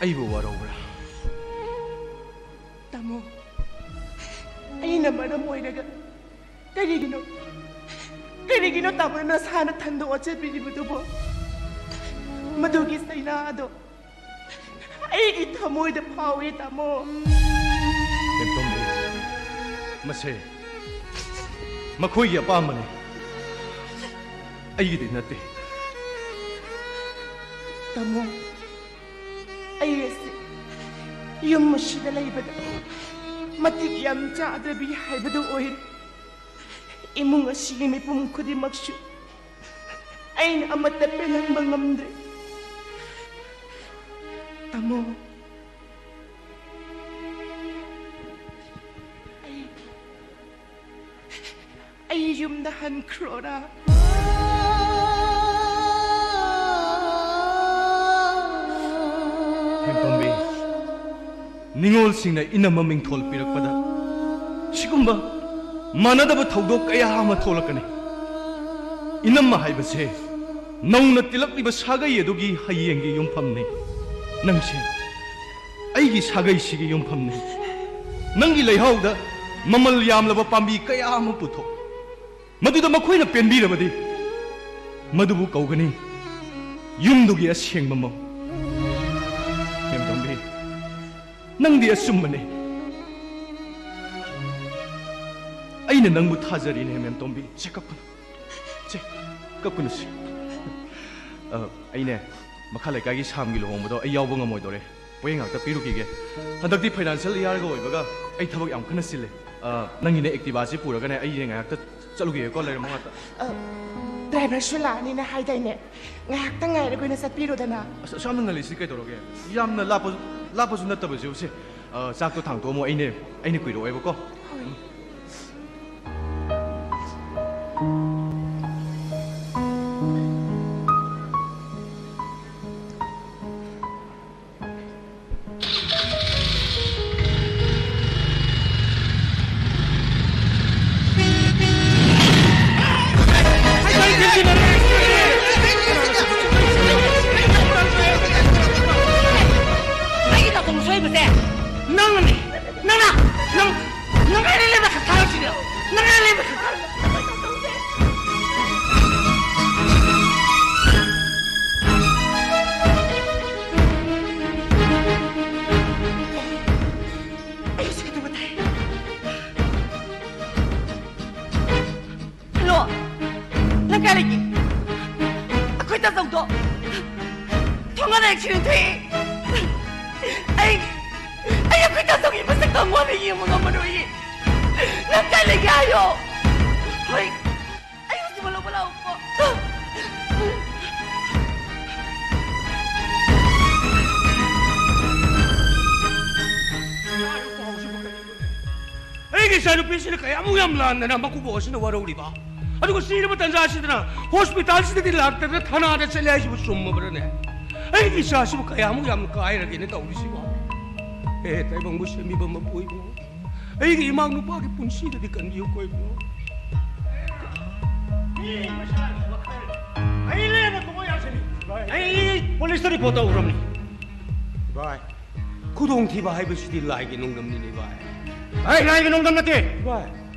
ꯑꯩꯕꯨ ꯋꯥꯔꯧꯕ꯭ꯔꯥ? ꯇꯥꯃꯣ, ꯑꯩꯅ ꯃꯔꯝ ꯑꯣꯏꯔꯒ ꯀꯔꯤꯒꯤꯅꯣ, ꯀꯔꯤꯒꯤꯅꯣ ꯇꯥꯃꯣꯅ ꯅꯁꯥꯅ ꯊꯟꯗꯣꯛꯑ ꯆꯠꯄꯤꯔꯤꯕꯗꯨꯕꯣ? ꯃꯗꯨꯒꯤ ꯆꯩꯅꯥ ꯑꯗꯣ ꯑꯩꯒꯤ ꯊꯃꯣꯏꯗ ꯐꯥꯎꯏ, ꯇꯥꯃꯣ꯫ ꯃꯦꯝꯇꯣꯝꯕꯤ, ꯃꯁꯦ ꯃꯈꯣꯏꯒꯤ ꯑꯄꯥꯝꯕꯅꯤ, ꯑꯩꯒꯤꯗꯤ ꯅꯠꯇꯦ꯫ ꯇꯥꯃꯣ, ꯑꯩ ꯑꯁꯤ ꯌꯨꯝ ꯑꯁꯤꯗ ꯂꯩꯕꯗ ꯃꯇꯤꯛ ꯌꯥꯝ ꯆꯥꯗꯕꯤ ꯍꯥꯏꯕꯗꯨ ꯑꯣꯏꯔꯦ꯫ ꯏꯃꯨꯡ ꯑꯁꯤꯒꯤ ꯃꯤꯄꯨꯝ ꯈꯨꯗꯤꯡꯃꯛꯁꯨ ꯑꯩꯅ ꯑꯃꯠꯇ ꯄꯦꯜꯍꯟꯕ ꯉꯝꯗ꯭ꯔꯦ꯫ ꯇꯥꯃꯣ, ꯑꯩ, ꯑꯩ ꯌꯨꯝꯗ ꯍꯟꯈ꯭ꯔꯣꯔꯥ? ꯍꯦꯟꯇꯣꯝꯕꯤ, ꯅꯤꯉꯣꯜꯁꯤꯡꯅ ꯏꯅꯝꯃ ꯃꯤꯡꯊꯣꯜ ꯄꯤꯔꯛꯄꯗ ꯁꯤꯒꯨꯝꯕ ꯃꯥꯟꯅꯗꯕ ꯊꯧꯗꯣꯛ ꯀꯌꯥ ꯑꯃ ꯊꯣꯛꯂꯛꯀꯅꯤ꯫ ꯏꯅꯝꯃ ꯍꯥꯏꯕꯁꯦ ꯅꯧꯅ ꯇꯤꯜꯂꯛꯂꯤꯕ ꯁꯥꯒꯩ ꯑꯗꯨꯒꯤ ꯍꯌꯦꯡꯒꯤ ꯌꯨꯝꯐꯝꯅꯤ꯫ ꯅꯪꯁꯦ ꯑꯩꯒꯤ ꯁꯥꯒꯩꯁꯤꯒꯤ ꯌꯨꯝꯐꯝꯅꯤ꯫ ꯅꯪꯒꯤ ꯂꯩꯍꯥꯎꯗ ꯃꯃꯜ ꯌꯥꯝꯂꯕ ꯄꯥꯝꯕꯤ ꯀꯌꯥ ꯑꯃ ꯄꯨꯊꯣꯛ꯫ ꯃꯗꯨꯗ ꯃꯈꯣꯏꯅ ꯄꯦꯟꯕꯤꯔꯕꯗꯤ ꯃꯗꯨꯕꯨ ꯀꯧꯒꯅꯤ ꯌꯨꯝꯗꯨꯒꯤ ꯑꯁꯦꯡꯕ ꯃꯧ꯫ ꯃꯦꯝꯇꯣꯝꯕꯤ, ꯅꯪꯗꯤ ꯑꯆꯨꯝꯕꯅꯤ꯫ ꯑꯩꯅ ꯅꯪꯕꯨ ꯊꯥꯖꯔꯤꯅꯦ, ꯃꯦꯝꯇꯣꯝꯕꯤ꯫ ꯁꯦ, ꯀꯞꯀꯅꯨ꯫ ꯁꯦ, ꯀꯞꯀꯅꯨ ꯁꯦ꯫ ꯑ, ꯑꯩꯅꯦ, ꯃꯈꯥ ꯂꯩꯀꯥꯏꯒꯤ ꯁꯥꯝꯒꯤ ꯂꯨꯍꯣꯡꯕꯗꯣ ꯑꯩ ꯌꯥꯎꯕ ꯉꯝꯃꯣꯏꯗꯣꯔꯦ꯫ ꯄꯣꯌꯦꯡ ꯉꯥꯛꯇ ꯄꯤꯔꯨꯈꯤꯒꯦ꯫ ꯍꯟꯗꯛꯇꯤ financial yearꯒ ꯑꯣꯏꯕꯒ ꯑꯩ ꯊꯕꯛ ꯌꯥꯝ ꯀꯟꯅ ꯆꯤꯜꯂꯦ꯫ ꯑ, ꯅꯪꯒꯤꯅꯦ Activaꯁꯤ ꯄꯨꯔꯒꯅꯦ ꯑꯩꯅꯦ ꯉꯥꯏꯍꯥꯛꯇ ꯆꯠꯂꯨꯈꯤꯒꯦꯀꯣ, ꯂꯩꯔꯝꯃꯣ ꯉꯥꯛꯇ꯫ ꯑ, driverꯁꯨ ꯂꯥꯛꯑꯅꯤꯅ ꯍꯥꯏꯗꯥꯏꯅꯦ? ꯉꯥꯏꯍꯥꯛꯇꯪ ꯉꯥꯏꯔꯒ ꯑꯣꯏꯅ ꯆꯠꯄꯤꯔꯣꯗꯅ꯫ ꯑꯁ, ꯑꯁꯨꯛ ꯌꯥꯝꯅ ꯉꯜꯂꯤꯁꯤ ꯀꯩꯗꯧꯔꯒꯦ? ꯌꯥꯝꯅ ꯂꯥꯞꯄ, ꯂꯥꯞꯄꯁꯨ ꯅꯠꯇꯕꯁꯤꯕꯨ ꯁꯦ꯫ ꯑ, ꯆꯥꯛꯇꯣ ꯊꯥꯡꯇꯣꯛꯑꯝꯃꯣ, ꯑꯩꯅꯦ, ꯑꯩꯅ ꯀꯨꯏꯔꯛꯑꯣꯏꯕꯀꯣ꯫ ꯍꯣꯏ꯫ ꯑꯩꯈꯣꯏ ꯇꯥꯆꯧꯗꯣ ꯊꯣꯡꯒꯥꯟꯗ ꯑꯦꯛꯁꯤꯗꯦꯟ ꯊꯣꯛꯑꯦ꯫ ꯑꯩ, ꯑꯩ ꯑꯩꯈꯣꯏ ꯇꯥꯆꯧꯒꯤ ꯃꯁꯛꯇꯣ ꯑꯃꯨꯛ ꯍꯟꯅ ꯌꯦꯡꯕ ꯉꯝꯃꯔꯣꯏꯌꯦ꯫ ꯅꯪ ꯀꯥꯏ ꯂꯩꯒꯦ ꯍꯥꯏꯌꯣ꯫ ꯍꯣꯏ, ꯑꯩ ꯍꯧꯖꯤꯛꯃꯛ ꯂꯧꯕ ꯂꯥꯛꯑꯣꯀꯣ꯫ ꯑꯩꯒꯤ ꯏꯆꯥꯅꯨꯄꯤꯁꯤꯅ ꯀꯌꯥꯃꯨꯛ ꯌꯥꯝ ꯂꯥꯟꯗꯅ ꯃꯀꯨꯕꯣꯛ ꯑꯁꯤꯅ ꯋꯥꯔꯧꯔꯤꯕ, ꯑꯗꯨꯒ ꯁꯤꯔꯕ ꯇꯟꯖꯥꯁꯤꯗꯅ ꯍꯣꯁꯄꯤꯇꯥꯜꯁꯤꯗꯗꯤ ꯂꯥꯛꯇꯗꯅ ꯊꯥꯅꯥꯗ ꯆꯠꯂꯦ ꯍꯥꯏꯁꯤꯕꯨ ꯆꯨꯝꯃꯕ꯭ꯔꯅꯦ? ꯑꯩꯒꯤ ꯏꯆꯥꯁꯤꯕꯨ ꯀꯌꯥꯃꯨꯛ ꯌꯥꯝꯅ ꯀꯥꯏꯔꯒꯦꯅꯦ ꯇꯧꯔꯤꯁꯤꯕꯣ? ꯑꯦ, ꯇꯥꯏꯕꯪꯕꯨ ꯁꯦꯝꯕꯤꯕ ꯃꯄꯨ ꯏꯕꯨꯡ, ꯑꯩꯒꯤ ꯏꯃꯥ ꯅꯨꯄꯥꯒꯤ ꯄꯨꯟꯁꯤꯗꯗꯤ ꯀꯟꯕꯤꯌꯨ ꯀꯣ ꯏꯕꯨꯡ꯫ ꯑꯩ ꯂꯦꯝꯅ ꯇꯣꯛꯑꯣ ꯌꯥꯁꯤꯅꯤ꯫ ꯑꯩ ꯄꯨꯂꯤꯁꯇ ꯔꯤꯄꯣꯔꯠ ꯇꯧꯈ꯭ꯔꯕꯅꯤ꯫ ꯚꯥꯏ, ꯈꯨꯗꯣꯡꯊꯤꯕ ꯍꯥꯏꯕꯁꯤꯗꯤ ꯂꯥꯏꯒꯤ ꯅꯣꯡꯗꯝꯅꯤꯅꯦ ꯚꯥꯏ꯫ ꯑꯩ ꯂꯥꯏꯒꯤ ꯅꯣꯡꯗꯝ ꯅꯠꯇꯦ꯫ ꯚꯥꯏ꯫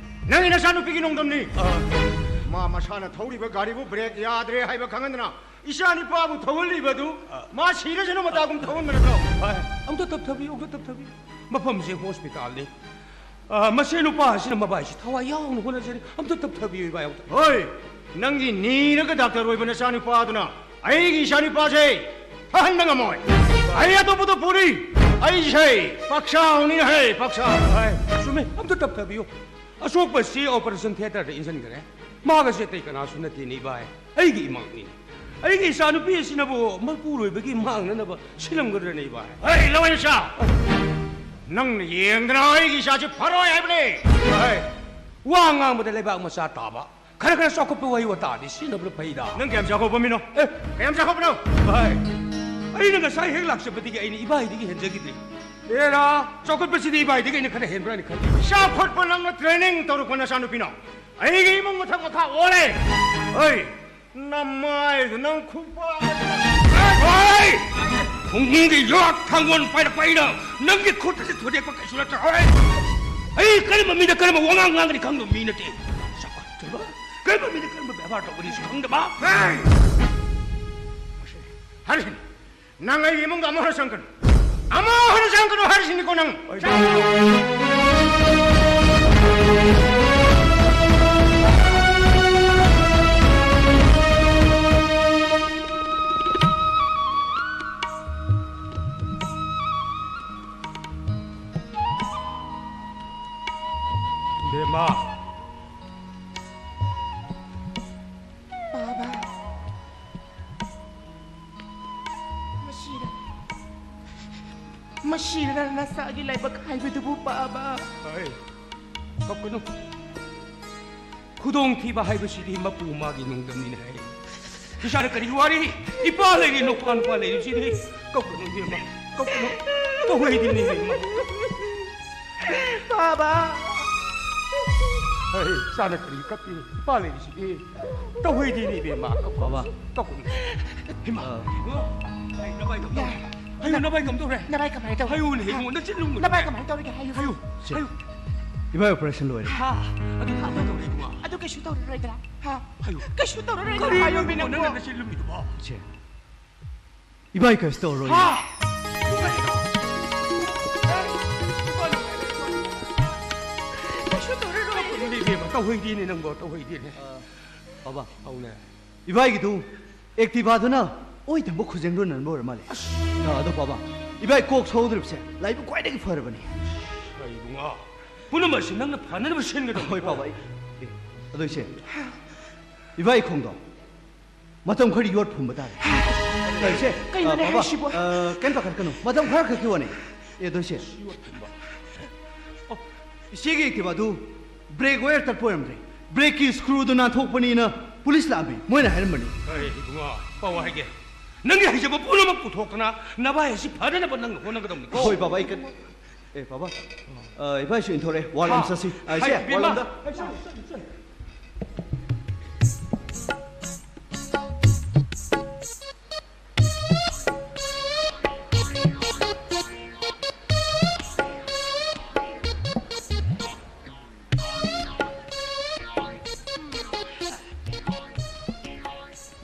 ꯅꯪꯒꯤ ꯅꯆꯥꯅꯨꯄꯤꯒꯤ ꯅꯣꯡꯗꯝꯅꯤ꯫ ꯑ꯫ ꯃꯥ ꯃꯁꯥꯅ ꯊꯧꯔꯤꯕ ꯒꯥꯔꯤꯕꯨ ꯕ꯭ꯔꯦꯛ ꯌꯥꯗ꯭ꯔꯦ ꯍꯥꯏꯕ ꯈꯪꯍꯟꯗꯅ ꯏꯆꯥ ꯅꯤꯄꯥꯕꯨ ꯊꯧꯍꯜꯂꯤꯕꯗꯨ ꯑ꯫ ꯃꯥ ꯁꯤꯔꯁꯅꯨ ꯃꯇꯥꯒꯨꯝ ꯊꯧꯍꯟꯕ ꯅꯠꯇ꯭ꯔꯣ? ꯚꯥꯏ, ꯑꯝꯇ ꯇꯞꯊꯕꯤꯌꯨ, ꯑꯝꯇ ꯇꯞꯊꯕꯤꯌꯨ꯫ ꯃꯐꯝꯁꯦ ꯍꯣꯁꯄꯤꯇꯥꯜꯅꯤ꯫ ꯑ, ꯃꯁꯤ ꯅꯨꯄꯥ ꯑꯁꯤꯅ ꯃꯕꯥꯏꯁꯤ ꯊꯋꯥꯏ ꯌꯥꯎꯅ ꯍꯣꯠꯅꯖꯔꯤ꯫ ꯑꯝꯇ ꯇꯞꯊꯕꯤꯌꯨ ꯏꯕꯥꯏ, ꯑꯝꯇ꯫ ꯍꯣꯏ, ꯅꯪꯒꯤ ꯅꯤꯔꯒ ꯗꯥꯛꯇꯔ ꯑꯣꯏꯕ ꯅꯆꯥꯅꯨꯄꯥꯗꯨꯅ ꯑꯩꯒꯤ ꯏꯆꯥꯅꯨꯄꯥꯁꯦ ꯐꯍꯟꯕ ꯉꯝꯃꯣꯏ꯫ ꯑꯩ ꯑꯇꯣꯞꯄꯗ ꯄꯨꯔꯤ꯫ ꯑꯩꯁꯦ ꯄꯥꯛꯁꯥꯎꯅꯤꯅ ꯍꯦ, ꯄꯥꯛꯁꯥꯎ꯫ ꯍꯣꯏ, ꯆꯨꯝꯃꯤ꯫ ꯑꯝꯇ ꯇꯞꯊꯕꯤꯌꯨ꯫ ꯑꯁꯣꯛꯄꯁꯤ ꯑꯣꯄꯔꯦꯁꯟ ꯊꯤꯌꯦꯇꯔꯗ ꯏꯟꯁꯤꯟꯈ꯭ꯔꯦ꯫ ꯃꯥꯒꯁꯦ ꯑꯇꯩ ꯀꯅꯥꯁꯨ ꯅꯠꯇꯦꯅꯦ ꯏꯕꯥꯏ꯫ ꯑꯩꯒꯤ ꯏꯃꯥꯡꯅꯤ꯫ ꯑꯩꯒꯤ ꯏꯆꯥꯅꯨꯄꯤ ꯑꯁꯤꯅꯕꯨ ꯃꯄꯨꯔꯣꯏꯕꯒꯤ ꯃꯥꯡꯅꯅꯕ ꯁꯤꯜꯂꯝꯒꯗ꯭ꯔꯅꯦ ꯏꯕꯥꯏ? ꯍꯩ, ꯂꯋꯥꯏ ꯃꯆꯥ! ꯅꯪꯅ ꯌꯦꯡꯗꯅ ꯑꯩꯒꯤ ꯏꯆꯥꯁꯤ ꯐꯔꯣꯏ ꯍꯥꯏꯕꯅꯦ! ꯍꯩ, ꯋꯥ ꯉꯥꯡꯕꯗ ꯂꯩꯕꯥꯛ ꯃꯆꯥ ꯇꯥꯕ꯫ ꯈꯔ ꯈꯔ ꯆꯥꯎꯈꯠꯄ ꯋꯥꯍꯩ ꯋꯥꯇꯥꯗꯤ ꯁꯤꯖꯤꯟꯅꯕꯅ ꯐꯩꯗ꯫ ꯅꯪ ꯀꯌꯥꯝ ꯆꯥꯎꯈꯠꯄ ꯃꯤꯅꯣ? ꯑꯦ! ꯀꯌꯥꯝ ꯆꯥꯎꯈꯠꯄꯅꯣ? ꯚꯥꯏ, ꯑꯩꯅ ꯉꯁꯥꯏ ꯍꯦꯛ ꯂꯥꯛꯆꯕꯗꯒꯤ ꯑꯩꯅ ꯏꯕꯥꯏꯗꯒꯤ ꯍꯦꯟꯖꯈꯤꯗ꯭ꯔꯤ꯫ ꯑꯦꯔꯥ, ꯆꯥꯎꯈꯠꯄꯁꯤꯗꯤ ꯏꯕꯥꯏꯗꯒꯤ ꯑꯩꯅ ꯈꯔ ꯍꯦꯟꯕ꯭ꯔꯥꯅ ꯈꯜꯂꯤ꯫ ꯆꯥꯎꯈꯠꯄ ꯅꯪꯅ ꯇ꯭ꯔꯦꯅꯤꯡ ꯇꯧꯔꯛꯄ ꯅꯆꯥꯅꯨꯄꯤꯅꯣ? ꯑꯩꯒꯤ ꯏꯃꯨꯡ ꯃꯊꯛ ꯃꯈꯥ ꯑꯣꯜꯂꯦ꯫ ꯍꯣꯏ, ꯅꯃꯥꯏꯗꯨ ꯅꯪ ꯈꯨꯄꯥꯛ ꯑꯃ ꯍꯣꯏ! ꯈꯣꯡꯅꯨꯡꯒꯤ ꯌꯣꯠ ꯊꯥꯡꯒꯣꯜ ꯄꯥꯏꯔꯛꯄ ꯑꯩꯅ ꯅꯪꯒꯤ ꯈꯨꯠ ꯑꯁꯤ ꯊꯨꯗꯦꯛꯄ ꯀꯩꯁꯨ ꯅꯠꯇ꯭ꯔꯣꯏ꯫ ꯑꯩ ꯀꯔꯝꯕ ꯃꯤꯗ ꯀꯔꯝꯕ ꯋꯥꯉꯥꯡ ꯉꯥꯡꯒꯅꯤ ꯈꯪꯗꯕ ꯃꯤ ꯅꯠꯇꯦ꯫ ꯆꯥꯎꯈꯠꯇꯕ, ꯀꯔꯝꯕ ꯃꯤꯗ ꯀꯔꯝꯕ ꯕꯦꯕꯥꯔ ꯇꯧꯒꯅꯤꯁꯨ ꯈꯪꯗꯕ꯫ ꯍꯦ! ꯍꯔꯤꯟ, ꯅꯪ ꯑꯩꯒꯤ ꯏꯃꯨꯡꯗ ꯑꯃꯨꯛ ꯍꯟꯅ ꯆꯪꯒꯅꯨ꯫ ꯑꯃꯨꯛ ꯍꯟꯅ ꯆꯪꯒꯅꯨ ꯍꯥꯏꯔꯤꯁꯤꯅꯤꯀꯣ ꯅꯪ꯫ ꯆꯪꯒꯅꯨ꯫ ꯃꯁꯤꯅ ꯅꯁꯥꯒꯤ ꯂꯥꯏꯕꯛ ꯍꯥꯏꯕꯗꯨꯕꯨ, ꯄꯥꯕ꯫ ꯍꯣꯏ, ꯀꯞꯀꯅꯨ꯫ ꯈꯨꯗꯣꯡꯊꯤꯕ ꯍꯥꯏꯕꯁꯤꯗꯤ ꯃꯄꯨ ꯃꯥꯒꯤ ꯅꯣꯡꯗꯝꯅꯤꯅꯦ ꯍꯥꯏ꯫ ꯏꯆꯥꯅ ꯀꯔꯤ ꯋꯥꯔꯤ? ꯏꯄꯥ ꯂꯩꯔꯤ, ꯅꯨꯄꯥ, ꯅꯨꯄꯥ ꯂꯩꯔꯤꯁꯤꯗꯤ꯫ ꯀꯞꯀꯅꯨ, ꯏꯕꯦꯝꯃ, ꯀꯞꯀꯅꯨ꯫ ꯇꯧꯍꯩꯗꯤꯅꯦ, ꯏꯕꯦꯝꯃ꯫ ꯄꯥꯕ꯫ ꯍꯩ, ꯏꯆꯥꯅ ꯀꯔꯤ ꯀꯞꯄꯤ? ꯏꯄꯥ ꯂꯩꯔꯤꯁꯤꯗꯤ꯫ ꯇꯧꯍꯩꯗꯤꯅꯦ, ꯏꯕꯦꯝꯃ꯫ ꯀꯞꯀꯅꯨ, ꯕꯥꯕꯥ꯫ ꯀꯞꯀꯅꯨ꯫ ꯏꯃꯥ, ꯑ꯫ ꯏꯃꯥ꯫ ꯑꯩ ꯅꯚꯥꯏ ꯀꯝꯗꯧꯔꯦ? ꯌꯥ꯫ ꯑꯩ ꯅꯚꯥꯏ ꯀꯝꯗꯧꯔꯦ? ꯅꯚꯥꯏ ꯀꯃꯥꯏꯅ ꯇꯧꯔꯦ? ꯍꯥꯏꯌꯨꯅꯦ, ꯏꯕꯨꯡꯉꯣ, ꯅꯆꯤꯟ ꯂꯨꯝꯒꯅꯨ꯫ ꯅꯚꯥꯏ ꯀꯃꯥꯏꯅ ꯇꯧꯔꯤꯒꯦ? ꯍꯥꯏꯌꯨ꯫ ꯍꯥꯏꯌꯨ꯫ ꯁꯦ꯫ ꯍꯥꯏꯌꯨ꯫ ꯏꯕꯥꯏ operation ꯂꯣꯏꯔꯦ꯫ ꯍꯥ? ꯑꯗꯨ ꯀꯃꯥꯏꯅ ꯇꯧꯔꯦ, ꯏꯕꯨꯡꯉꯣ? ꯑꯗꯨ ꯀꯩꯁꯨ ꯇꯧꯔꯔꯣꯏꯗ꯭ꯔꯥ? ꯍꯥ? ꯍꯥꯏꯌꯨ꯫ ꯀꯩꯁꯨ ꯇꯧꯔꯔꯣꯏꯗ꯭ꯔꯥ? ꯀꯔꯤꯅꯣ, ꯍꯥꯏꯌꯨꯃꯤ, ꯏꯕꯨꯡꯉꯣ, ꯅꯪꯕꯨ? ꯅꯪ ꯅꯆꯤꯟ ꯂꯨꯝꯃꯤꯗꯨꯕꯣ? ꯁꯦ꯫ ꯏꯕꯥꯏ ꯀꯩꯁꯨ ꯇꯧꯔꯔꯣꯏ꯫ ꯍꯥ? ꯀꯩꯁꯨ ꯇꯧꯔꯔꯣꯏ꯫ ꯇꯧꯍꯩꯗꯦꯅꯦ, ꯏꯕꯦꯝꯃ, ꯇꯧꯍꯩꯗꯦꯅꯦ ꯅꯪꯕꯣ, ꯇꯧꯍꯩꯗꯦꯅꯦ꯫ ꯑ, ꯕꯥꯕꯥ꯫ ꯑꯧꯅꯦ꯫ ꯏꯕꯥꯏꯒꯤꯗꯨ Activaꯗꯨꯅ ꯑꯣꯏ ꯊꯪꯕ ꯈꯨꯖꯦꯡꯗꯣ ꯅꯟꯕ ꯑꯣꯏꯔ ꯃꯥꯜꯂꯦ꯫ ꯑꯁ꯫ ꯑ, ꯑꯗꯣ ꯕꯥꯕꯥ, ꯏꯕꯥꯏ ꯀꯣꯛ ꯁꯣꯛꯍꯧꯗ꯭ꯔꯤꯕꯁꯦ ꯂꯥꯏꯕꯛ ꯈ꯭ꯋꯥꯏꯗꯒꯤ ꯐꯔꯕꯅꯤ꯫ ꯑꯩ ꯏꯕꯨꯡꯉꯣ, ꯄꯨꯝꯅꯃꯛ ꯑꯁꯤ ꯅꯪꯅ ꯐꯅꯅꯕ ꯁꯤꯟꯒꯗꯕꯅꯤ꯫ ꯍꯣꯏ ꯕꯥꯕꯥ, ꯑꯩ, ꯑꯦ, ꯑꯗꯣ ꯏꯆꯦ, ꯏꯕꯥꯏ ꯈꯣꯡꯗꯣ ꯃꯇꯝ ꯈꯔ ꯌꯣꯠ ꯐꯨꯝꯕ ꯇꯥꯔꯦ꯫ ꯑ, ꯏꯆꯦ, ꯀꯩꯅꯣꯅꯦ ꯑ, ꯕꯥꯕꯥ, ꯍꯥꯏꯁꯤꯕꯣ? ꯑ, ꯀꯩꯝ ꯄꯥꯈꯠꯀꯅꯨ, ꯃꯇꯝ ꯈꯔ ꯈꯛꯀꯤ ꯋꯥꯅꯤ꯫ ꯑꯦ, ꯑꯗꯣ ꯏꯆꯦ, ꯌꯣꯠ ꯐꯨꯝꯕ? ꯑꯣ, ꯏꯆꯦꯒꯤ Activaꯗꯨ brake wear ꯇꯠꯄ ꯑꯣꯏꯔꯝꯗ꯭ꯔꯦ꯫ Brakeꯀꯤ screwꯗꯨ ꯅꯥꯟꯊꯣꯛꯄꯅꯤꯅ police ꯂꯥꯛꯑꯝꯃꯤ꯫ ꯃꯣꯏꯅ ꯍꯥꯏꯔꯝꯕꯅꯤ꯫ ꯑꯩ ꯏꯕꯨꯡꯉꯣ, ꯄꯥꯎ ꯍꯥꯏꯒꯦ꯫ ꯅꯪꯒꯤ ꯍꯩꯖꯕ ꯄꯨꯝꯅꯃꯛ ꯄꯨꯊꯣꯛꯇꯅ ꯅꯚꯥꯏ ꯑꯁꯤ ꯐꯅꯅꯕ ꯅꯪꯅ ꯍꯣꯠꯅꯒꯗꯕꯅꯤꯀꯣ꯫ ꯍꯣꯏ, ꯕꯥꯕꯥ, ꯑꯩ ꯀ-, ꯑꯦ, ꯕꯥꯕꯥ, ꯑ, ꯏꯕꯥꯏꯁꯨ ꯏꯟꯊꯣꯔꯛꯑꯦ꯫ ꯋꯥꯔꯣꯝ ꯍꯥ? ꯆꯠꯁꯤ꯫ ꯑ, ꯏꯆꯦ, ꯍꯥꯏ, ꯏꯕꯦꯝꯃ꯫ ꯋꯥꯔꯣꯝꯗ꯫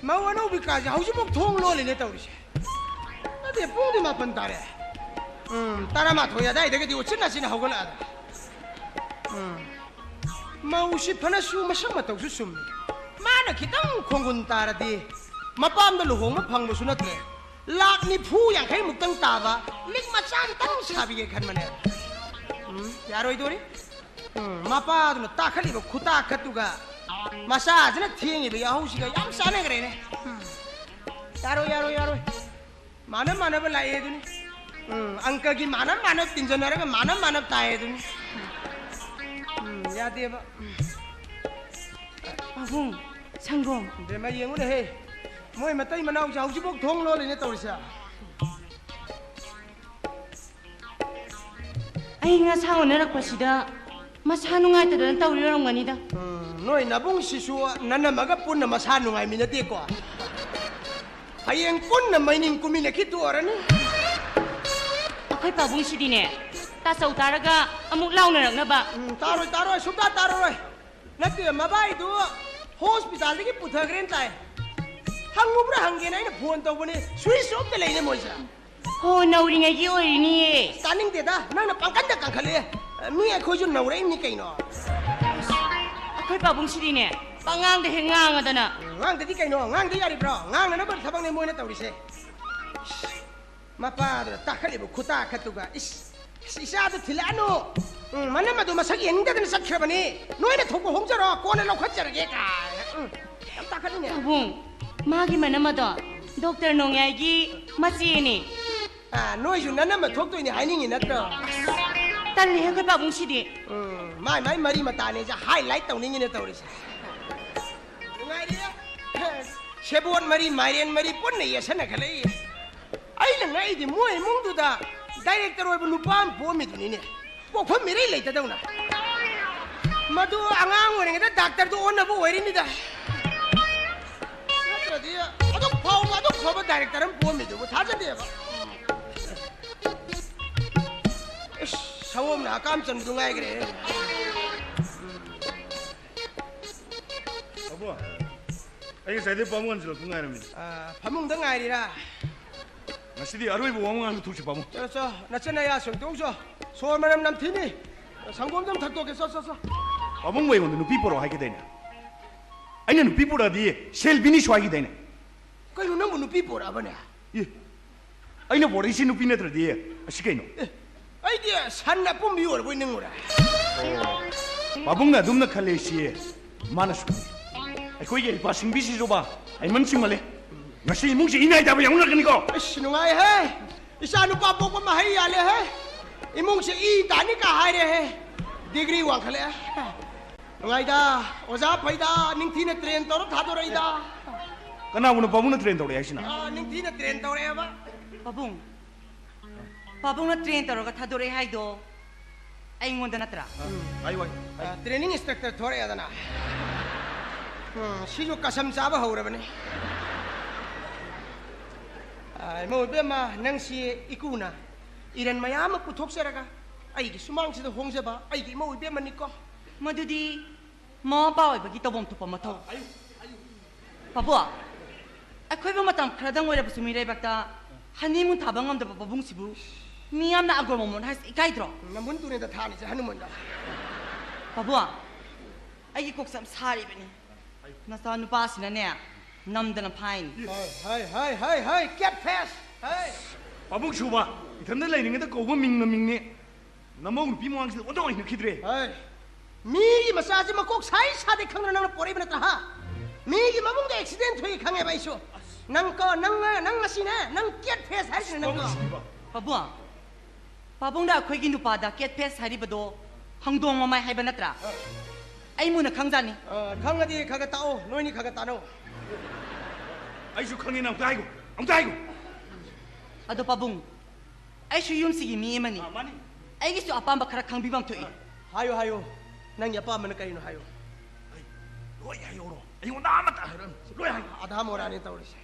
ꯃꯧ ꯑꯅꯧꯕꯤ ꯀꯥꯁꯦ ꯍꯧꯖꯤꯛꯐꯥꯎ ꯊꯣꯡ ꯂꯣꯜꯂꯤꯅꯦ ꯇꯧꯔꯤꯁꯦ꯫ ꯅꯠꯇꯦ, ꯄꯨꯡꯗꯤ ꯃꯥꯄꯟ ꯇꯥꯔꯦ꯫ ꯎꯝ, ꯇꯔꯥꯃꯥꯊꯣꯏ ꯑꯗꯥꯏꯗꯒꯗꯤ ꯎꯆꯤꯟ ꯅꯥꯆꯤꯟ ꯍꯧꯒꯠꯂꯛꯑꯗ꯫ ꯎꯝ, ꯃꯧꯁꯤ ꯐꯅꯁꯨ ꯃꯁꯛ ꯃꯇꯧꯁꯨ ꯆꯨꯝꯃꯤ꯫ ꯃꯥꯅ ꯈꯤꯇꯪ ꯈꯣꯡꯒꯨꯟ ꯇꯥꯔꯗꯤ ꯃꯄꯥꯝꯗ ꯂꯨꯍꯣꯡꯕ ꯐꯪꯕꯁꯨ ꯅꯠꯇ꯭ꯔꯦ꯫ ꯂꯥꯛ ꯅꯤꯐꯨ ꯌꯥꯡꯈꯩ ꯃꯨꯛꯇꯪ ꯇꯥꯕ ꯂꯤꯛ ꯃꯆꯥ ꯑꯝꯇꯪ ꯁꯥꯕꯤꯒꯦ ꯈꯟꯕꯅꯦ꯫ ꯎꯝ, ꯌꯥꯔꯣꯏꯗꯣꯔꯤ꯫ ꯎꯝ, ꯃꯄꯥꯗꯨꯅ ꯇꯥꯈꯠꯂꯤꯕ ꯈꯨꯇꯥꯈꯠꯇꯨꯒ ꯃꯆꯥꯁꯤꯅ ꯊꯦꯡꯉꯤꯕ ꯌꯥꯍꯧꯁꯤꯒ ꯌꯥꯝ ꯆꯥꯟꯅꯈ꯭ꯔꯦꯅꯦ꯫ ꯎꯝ, ꯌꯥꯔꯣꯏ, ꯌꯥꯔꯣꯏ, ꯌꯥꯔꯣꯏ꯫ ꯃꯥꯟꯅ ꯃꯥꯟꯅꯕ ꯂꯥꯛꯑꯦ ꯑꯗꯨꯅꯤ꯫ ꯎꯝ, ꯑꯪꯀꯒꯤ ꯃꯥꯟꯅ ꯃꯥꯟꯅ ꯇꯤꯟꯖꯟꯅꯔꯒ ꯃꯥꯟꯅ ꯃꯥꯟꯅ ꯇꯥꯏ ꯑꯗꯨꯅꯤ꯫ ꯎꯝ, ꯌꯥꯗꯦꯕ꯫ ꯄꯥꯕꯨꯡ, ꯁꯪꯒꯣꯝ꯫ ꯏꯕꯦꯝꯃ, ꯌꯦꯡꯉꯨꯅꯦꯍꯦ, ꯃꯣꯏ ꯃꯇꯩ ꯃꯅꯥꯎꯁꯦ ꯍꯧꯖꯤꯛꯐꯥꯎ ꯊꯣꯡ ꯂꯣꯜꯂꯤꯅꯦ ꯇꯧꯔꯤꯁꯦ꯫ ꯑꯏꯪ ꯑꯁꯥ ꯑꯣꯟꯅꯔꯛꯄꯁꯤꯗ ꯃꯁꯥ ꯅꯨꯡꯉꯥꯏꯇꯗꯅ ꯇꯧꯔꯤ ꯑꯣꯏꯔꯝꯒꯅꯤꯗ꯫ ꯎꯝ, ꯅꯣꯏ ꯅꯕꯨꯡꯁꯤꯁꯨ ꯅꯅꯝꯃꯒ ꯄꯨꯟꯅ ꯃꯁꯥ ꯅꯨꯡꯉꯥꯏꯃꯤꯟꯅꯗꯦꯀꯣ꯫ ꯍꯌꯦꯡ ꯄꯨꯟꯅ ꯃꯩꯅꯤꯡ ꯀꯨꯝꯃꯤꯟꯅꯈꯤ ꯇꯣꯔꯅꯤ꯫ ꯑꯩꯈꯣꯏ ꯄꯥꯕꯨꯡꯁꯤꯗꯤꯅꯦ, ꯇꯥꯆꯧ ꯇꯥꯔꯒ ꯑꯃꯨꯛ ꯂꯥꯎꯅꯔꯛꯅꯕ꯫ ꯎꯝ, ꯇꯥꯔꯣꯏ, ꯇꯥꯔꯣꯏ, ꯁꯨꯡꯇꯥ ꯇꯥꯔꯔꯣꯏ꯫ ꯅꯠꯇꯦ, ꯃꯕꯥꯏꯗꯨ ꯍꯣꯁꯄꯤꯇꯥꯜꯗꯒꯤ ꯄꯨꯊꯈ꯭ꯔꯦꯅ ꯇꯥꯏ꯫ ꯍꯪꯉꯨꯕ꯭ꯔꯥ ꯍꯪꯒꯦꯅ ꯑꯩꯅ ꯐꯣꯟ ꯇꯧꯕꯅꯤ, ꯁ꯭ꯋꯤꯆ ꯑꯣꯐꯇ ꯂꯩꯅꯦ ꯃꯣꯏꯁꯦ꯫ ꯍꯣ, ꯅꯧꯔꯤꯉꯩꯒꯤ ꯑꯣꯏꯔꯤꯅꯤꯌꯦ꯫ ꯇꯥꯅꯤꯡꯗꯦꯗ, ꯅꯪꯅ ꯄꯥꯡꯀꯟꯗ ꯀꯟꯈꯠꯂꯛꯑꯦ꯫ ꯃꯤ ꯑꯩꯈꯣꯏꯁꯨ ꯅꯧꯔꯛꯏꯅꯤ ꯀꯩꯅꯣ꯫ ꯑꯩꯈꯣꯏ ꯄꯥꯕꯨꯡꯁꯤꯗꯤꯅꯦ, ꯄꯉꯥꯡꯗ ꯍꯦꯛ ꯉꯥꯡꯉꯗꯅ꯫ ꯉꯥꯡꯗꯗꯤ ꯀꯩꯅꯣ, ꯉꯥꯡꯗ ꯌꯥꯔꯤꯕ꯭ꯔꯣ? ꯉꯥꯡꯅꯅꯕ ꯊꯕꯛꯅꯦ ꯃꯣꯏꯅ ꯇꯧꯔꯤꯁꯦ꯫ ꯃꯄꯥꯗꯨꯅ ꯇꯥꯈꯠꯂꯤꯕ ꯈꯨꯇꯥꯈꯠꯇꯨꯒ, ꯏꯁ, ꯏꯁ, ꯏꯆꯥꯗꯨ ꯊꯤꯜꯂꯛꯑꯅꯨ꯫ ꯎꯝ, ꯃꯅꯝ ꯑꯗꯨ ꯃꯁꯛ ꯌꯦꯡꯅꯤꯡꯗꯗꯅ ꯆꯠꯈ꯭ꯔꯕꯅꯤ꯫ ꯅꯣꯏꯅ ꯊꯣꯛꯄ ꯍꯣꯡꯖꯔꯣ, ꯀꯣꯟꯅ ꯂꯧꯈꯠꯆꯔꯒꯦ ꯀꯥꯏꯅ꯫ ꯎꯝ, ꯌꯥꯝ ꯇꯥꯈꯠꯂꯤꯅꯦ꯫ ꯄꯥꯕꯨꯡ, ꯃꯥꯒꯤ ꯃꯅꯝ ꯑꯗꯣ ꯗꯣꯛꯇꯔ ꯅꯣꯡꯌꯥꯏꯒꯤ ꯃꯆꯦꯅꯦ꯫ ꯑꯥ, ꯅꯣꯏꯁꯨ ꯅꯅꯝꯃ ꯊꯣꯛꯇꯣꯏꯅꯦ ꯍꯥꯏꯅꯤꯡꯉꯤ ꯅꯠꯇ꯭ꯔꯣ? ꯇꯜꯂꯤꯍꯦ ꯑꯩꯈꯣꯏ ꯄꯥꯕꯨꯡꯁꯤꯗꯤ꯫ ꯎꯝ, ꯃꯥꯏ ꯃꯥꯏ ꯃꯔꯤ ꯃꯇꯥꯅꯦꯁꯦ highlight ꯇꯧꯅꯤꯡꯉꯤꯅꯦ ꯇꯧꯔꯤꯁꯦ꯫ ꯅꯨꯡꯉꯥꯏꯔꯤꯌꯦ꯫ ꯁꯦꯕꯣꯠ ꯃꯔꯤ, ꯃꯥꯏꯔꯦꯟ ꯃꯔꯤ ꯄꯨꯟꯅ ꯌꯦꯠꯁꯟꯅꯈꯠꯂꯛꯏ꯫ ꯑꯩꯅ ꯉꯛꯏꯗꯤ ꯃꯣꯏ ꯏꯃꯨꯡꯗꯨꯗ ꯗꯥꯏꯔꯦꯛꯇꯔ ꯑꯣꯏꯕ ꯅꯨꯄꯥ ꯑꯃ ꯄꯣꯛꯑꯝꯃꯤꯗꯨꯅꯤꯅꯦ꯫ ꯄꯣꯛꯐꯝ ꯃꯤꯔꯩ ꯂꯩꯇꯗꯧꯅ꯫ ꯃꯗꯨ ꯑꯉꯥꯡ ꯑꯣꯏꯔꯤꯉꯩꯗ ꯗꯥꯛꯇꯔꯗꯨ ꯑꯣꯟꯅꯕ ꯑꯣꯏꯔꯤꯅꯤꯗ꯫ ꯅꯠꯇ꯭ꯔꯗꯤ ꯑꯗꯨꯛ ꯐꯥꯎꯕ, ꯑꯗꯨꯛ ꯐꯕ ꯗꯥꯏꯔꯦꯛꯇꯔ ꯑꯃ ꯄꯣꯛꯑꯝꯃꯤꯗꯨꯕꯨ ꯊꯥꯖꯗꯦꯕ꯫ ꯏꯁ, ꯁꯪꯒꯣꯝꯅ ꯍꯀꯥꯝ ꯆꯟꯕꯗꯨ ꯉꯥꯏꯈ꯭ꯔꯦ꯫ ꯑꯕꯣ, ꯑꯩ ꯉꯁꯥꯏꯗꯩ ꯄꯥꯕꯨꯡ ꯍꯟꯖꯤꯜꯂꯛꯄ ꯉꯥꯏꯔꯝꯃꯤꯅꯦ꯫ ꯑꯥ, ꯐꯃꯨꯡꯗ ꯉꯥꯏꯔꯤꯔꯥ? ꯉꯁꯤꯗꯤ ꯑꯔꯣꯏꯕ ꯋꯥ ꯉꯥꯡꯕ ꯊꯣꯛꯁꯤ, ꯄꯥꯕꯨꯡ꯫ ꯆꯣ, ꯆꯣ, ꯅꯆꯤꯟ ꯅꯌꯥ ꯁꯦꯡꯗꯣꯛꯎꯆꯣ꯫ ꯁꯣꯔ ꯃꯅꯝ ꯅꯝꯊꯤꯅꯤ꯫ ꯁꯪꯒꯣꯝꯗꯣ ꯑꯝ ꯊꯛꯇꯣꯛꯀꯦ, ꯆꯣ, ꯆꯣ, ꯆꯣ꯫ ꯄꯥꯕꯨꯡꯕꯨ ꯑꯩꯉꯣꯟꯗ ꯅꯨꯄꯤ ꯄꯣꯔꯛꯑꯣ ꯍꯥꯏꯈꯤꯗꯥꯏꯅꯦ? ꯑꯩꯅ ꯅꯨꯄꯤ ꯄꯣꯔꯛꯑꯗꯤ ꯁꯦꯜ ꯄꯤꯅꯤꯁꯨ ꯍꯥꯏꯈꯤꯗꯥꯏꯅꯦ? ꯀꯩꯅꯣ, ꯅꯪꯕꯨ ꯅꯨꯄꯤ ꯄꯣꯔꯛꯑꯕꯅꯦ? ꯑꯦ, ꯑꯩꯅ ꯄꯣꯔꯛꯏꯁꯤ ꯅꯨꯄꯤ ꯅꯠꯇ꯭ꯔꯗꯤ ꯑꯁꯤ ꯀꯩꯅꯣ? ꯑꯦ, ꯑꯩꯗꯤ ꯁꯟ ꯑꯄꯨꯝꯕꯤ ꯑꯣꯏꯔꯕꯣꯏ ꯅꯤꯡꯉꯨꯔꯦ꯫ ꯄꯥꯕꯨꯡꯅ ꯑꯗꯨꯝꯅ ꯈꯜꯂꯦ ꯁꯤ, ꯃꯥꯅꯁꯨ ꯈꯜꯂꯦ꯫ ꯑꯩꯈꯣꯏꯒꯤ ꯍꯩꯄꯥ ꯁꯤꯡꯕꯤꯁꯤꯁꯨꯕ ꯍꯩꯃꯟ ꯁꯤꯡꯃꯜꯂꯦ꯫ ꯉꯁꯤ ꯏꯃꯨꯡꯁꯤ ꯏꯅꯥꯏ ꯇꯥꯕ ꯌꯥꯎꯅꯔꯛꯀꯅꯤꯀꯣ꯫ ꯑꯁ, ꯅꯨꯡꯉꯥꯏꯍꯦ꯫ ꯏꯆꯥ ꯅꯨꯄꯥ ꯄꯣꯛꯄ ꯃꯍꯩ ꯌꯥꯜꯂꯦꯍꯦ꯫ ꯏꯃꯨꯡꯁꯦ ꯏ ꯇꯥꯅꯤ ꯀꯥ ꯍꯥꯏꯔꯦꯍꯦ꯫ ꯗꯤꯒ꯭ꯔꯤ ꯋꯥꯡꯈꯠꯂꯛꯑꯦ꯫ ꯅꯨꯡꯉꯥꯏꯗ, ꯑꯣꯖꯥ ꯐꯩꯗ, ꯅꯤꯡꯊꯤꯅ ꯇ꯭ꯔꯦꯟ ꯇꯧꯔ ꯊꯥꯗꯣꯔꯛꯏꯗ꯫ ꯀꯅꯥꯕꯨꯅꯣ ꯄꯥꯕꯨꯡꯅ ꯇ꯭ꯔꯦꯟ ꯇꯧꯔꯛꯑꯦ ꯍꯥꯏꯁꯤꯅ? ꯑꯥ, ꯅꯤꯡꯊꯤꯅ ꯇ꯭ꯔꯦꯟ ꯇꯧꯔꯛꯑꯦꯕ꯫ ꯄꯥꯕꯨꯡ, ꯄꯥꯕꯨꯡꯅ ꯇ꯭ꯔꯦꯟ ꯇꯧꯔꯒ ꯊꯥꯗꯣꯔꯛꯑꯦ ꯍꯥꯏꯗꯣ ꯑꯩꯉꯣꯟꯗ ꯅꯠꯇ꯭ꯔꯥ? ꯎꯝ꯫ ꯍꯥꯏꯌꯨ, ꯍꯥꯏꯌꯨ, ꯍꯥꯏꯌꯨ꯫ ꯑ, training instructor ꯊꯣꯔꯛꯑꯦꯗꯅ꯫ ꯎꯝ, ꯁꯤꯁꯨ ꯀꯁꯝ ꯆꯥꯕ ꯍꯧꯔꯕꯅꯤ꯫ ꯑ, ꯏꯃꯧ ꯏꯕꯦꯝꯃ, ꯅꯪꯁꯤ ꯏꯀꯨꯅ ꯏꯔꯟ ꯃꯌꯥꯝ ꯑꯃ ꯄꯨꯊꯣꯛꯆꯔꯒ ꯑꯩꯒꯤ ꯁꯨꯃꯥꯡꯁꯤꯗ ꯍꯣꯡꯖꯕ ꯑꯩꯒꯤ ꯏꯃꯧ ꯏꯕꯦꯝꯃꯅꯤꯀꯣ꯫ ꯃꯗꯨꯗꯤ ꯃꯃꯥ ꯃꯄꯥ ꯑꯣꯏꯕꯒꯤ ꯇꯧꯐꯝ ꯊꯣꯛꯄ ꯃꯊꯧ꯫ ꯄꯥꯕꯨꯡ, ꯑꯩꯈꯣꯏꯕꯨ ꯃꯇꯝ ꯈꯔꯗꯪ ꯑꯣꯏꯔꯕꯁꯨ ꯃꯤꯔꯩꯕꯥꯛꯇ honeymoon ꯊꯥꯕ ꯉꯝꯗꯕ ꯄꯥꯕꯨꯡꯁꯤꯕꯨ ꯃꯤꯌꯥꯝꯅ ꯑꯒꯣꯔ ꯃꯃꯣꯟ ꯍꯥꯏꯁꯤ ꯏꯀꯥꯏꯗ꯭ꯔꯣ? ꯅꯃꯨꯟ ꯇꯨꯔꯦꯟꯗ ꯊꯥꯅꯤꯁꯦ honeymoonꯗ꯫ ꯄꯥꯕꯨꯡ, ꯑꯩꯒꯤ ꯀꯣꯛꯁꯦ ꯌꯥꯝ ꯁꯥꯔꯤꯕꯅꯤ꯫ ꯅꯆꯥ ꯅꯨꯄꯥꯁꯤꯅꯅꯦ, ꯅꯝꯗꯅ ꯐꯥꯏꯅꯤ꯫ ꯍꯥꯏ, ꯍꯥꯏ, ꯍꯥꯏ, ꯍꯥꯏ, ꯍꯥꯏ, cat face! ꯍꯥꯏ! ꯄꯥꯕꯨꯡ ꯁꯨꯕ, ꯏꯊꯟꯗ ꯂꯩꯔꯤꯉꯩꯗ ꯀꯧꯕ ꯃꯤꯡꯅ ꯃꯤꯡꯅꯤ꯫ ꯅꯃꯧ ꯅꯨꯄꯤ ꯃꯃꯥꯡꯁꯤꯗ ꯑꯣꯟꯊꯣꯛ ꯍꯩꯅꯈꯤꯗ꯭ꯔꯦ꯫ ꯍꯥꯏ! ꯃꯤꯒꯤ ꯃꯆꯥꯁꯤ ꯃꯀꯣꯛ ꯁꯥꯏ ꯁꯥꯗꯦ ꯈꯪꯗꯅ ꯅꯪꯅ ꯄꯣꯔꯛꯏꯕ ꯅꯠꯇ꯭ꯔꯥ, ꯍꯥ? ꯃꯤꯒꯤ ꯃꯃꯨꯡꯗ accident ꯊꯣꯛꯏ ꯈꯪꯉꯦꯕ ꯑꯩꯁꯨ꯫ ꯅꯪ ꯀꯣ, ꯅꯪ, ꯅꯪ ꯉꯁꯤꯅꯦ, ꯅꯪ cat face ꯍꯥꯏꯁꯤꯅꯦ ꯅꯪ ꯀꯣ꯫ ꯄꯥꯕꯨꯡ ꯁꯨꯕ꯫ ꯄꯥꯕꯨꯡ, ꯄꯥꯕꯨꯡꯅ ꯑꯩꯈꯣꯏꯒꯤ ꯅꯨꯄꯥꯗ cat face ꯍꯥꯏꯔꯤꯕꯗꯣ ꯍꯪꯗꯣꯡ ꯃꯃꯥꯏ ꯍꯥꯏꯕ ꯅꯠꯇ꯭ꯔꯥ? ꯑꯩ ꯃꯨꯟꯅ ꯈꯪꯖꯥꯅꯤ꯫ ꯑ, ꯈꯪꯉꯗꯤ ꯈꯔ ꯈꯔ ꯇꯥꯛꯑꯣ, ꯅꯣꯏꯅꯤ ꯈꯔ ꯈꯔ ꯇꯥꯅꯧ꯫ ꯑꯩꯁꯨ ꯈꯪꯉꯦꯅ ꯑꯝꯇ ꯍꯥꯏꯒꯣ, ꯑꯝꯇ ꯍꯥꯏꯒꯣ꯫ ꯑꯗꯣ ꯄꯥꯕꯨꯡ, ꯑꯩꯁꯨ ꯌꯨꯝꯁꯤꯒꯤ ꯃꯤ ꯑꯃꯅꯤ꯫ ꯑ, ꯃꯥꯅꯤ꯫ ꯑꯩꯒꯤꯁꯨ ꯑꯄꯥꯝꯕ ꯈꯔ ꯈꯪꯕꯤꯐꯝ ꯊꯣꯛꯏ꯫ ꯑ, ꯍꯥꯏꯌꯨ, ꯍꯥꯏꯌꯨ꯫ ꯅꯪꯒꯤ ꯑꯄꯥꯝꯕꯅ ꯀꯔꯤꯅꯣ ꯍꯥꯏꯌꯨ꯫ ꯑꯩ ꯂꯣꯏ ꯍꯥꯏꯍꯧꯔꯣ꯫ ꯑꯩꯉꯣꯟꯗ ꯑꯃꯠꯇ ꯍꯥꯏꯔꯛꯑꯅꯨ꯫ ꯂꯣꯏ ꯍꯥꯏꯌꯨ꯫ ꯑꯙꯥ ꯃꯣꯔꯥꯅꯤ ꯇꯧꯔꯤꯁꯦ꯫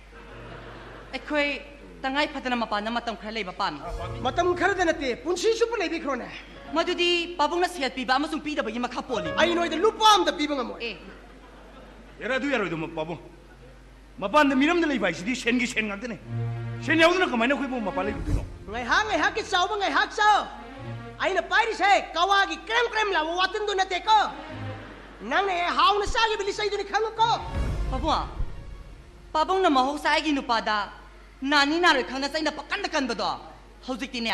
ꯑꯩꯈꯣꯏ ꯇꯉꯥꯏ ꯐꯗꯅ ꯃꯄꯥꯟꯗ ꯃꯇꯝ ꯈꯔ ꯂꯩꯕ ꯄꯥꯝꯃꯤ꯫ ꯃꯇꯝ ꯈꯔꯗ ꯅꯠꯇꯦ, ꯄꯨꯟꯁꯤ ꯆꯨꯞꯄ ꯂꯩꯕꯤꯈ꯭ꯔꯣꯅꯦ꯫ ꯃꯗꯨꯗꯤ ꯄꯥꯕꯨꯡꯅ ꯁꯦꯜ ꯄꯤꯕ ꯑꯃꯁꯨꯡ ꯄꯤꯗꯕꯒꯤ ꯃꯈꯥ ꯄꯣꯜꯂꯤ꯫ ꯑꯩ ꯅꯣꯏꯗ ꯂꯨꯄꯥ ꯑꯃꯇ ꯄꯤꯕ ꯉꯝꯃꯣꯏ꯫ ꯑꯦ꯫ ꯌꯥꯔꯦ, ꯑꯗꯨ ꯌꯥꯔꯣꯏꯗꯣ, ꯄꯥꯕꯨꯡ꯫ ꯃꯄꯥꯟꯗ ꯃꯤꯔꯝꯗ ꯂꯩꯕ ꯍꯥꯏꯁꯤꯗꯤ ꯁꯦꯟꯒꯤ ꯁꯦꯟ ꯉꯥꯛꯇꯅꯦ꯫ ꯁꯦꯟ ꯌꯥꯎꯗꯅ ꯀꯃꯥꯏꯅ ꯑꯩꯈꯣꯏꯕꯨ ꯃꯄꯥꯟ ꯂꯩꯔꯨꯗꯣꯏꯅꯣ? ꯉꯥꯏꯍꯥꯛ ꯉꯥꯏꯍꯥꯛꯀꯤ ꯆꯥꯎꯕ ꯉꯥꯏꯍꯥꯛ ꯆꯥꯎ꯫ ꯑꯩꯅ ꯄꯥꯏꯔꯤꯁꯦ ꯀꯋꯥꯒꯤ ꯀ꯭ꯔꯦꯝ ꯀ꯭ꯔꯦꯝ ꯂꯥꯎꯕ ꯋꯥꯇꯤꯟꯗꯨ ꯅꯠꯇꯦꯀꯣ꯫ ꯅꯪꯅ ꯍꯦꯛ ꯍꯥꯎꯅ ꯆꯥꯈꯤꯕ ꯂꯤꯆꯩꯗꯨꯅꯤ ꯈꯪꯉꯨꯀꯣ꯫ ꯄꯥꯕꯨꯡ, ꯄꯥꯕꯨꯡꯅ ꯃꯍꯧꯁꯥ ꯑꯩꯒꯤ ꯅꯨꯄꯥꯗ ꯅꯥꯅꯤ ꯅꯥꯔꯣꯏ ꯈꯪꯅ ꯆꯩꯅ ꯄꯛꯀꯟꯗ ꯀꯟꯕꯗꯣ, ꯍꯧꯖꯤꯛꯇꯤꯅꯦ,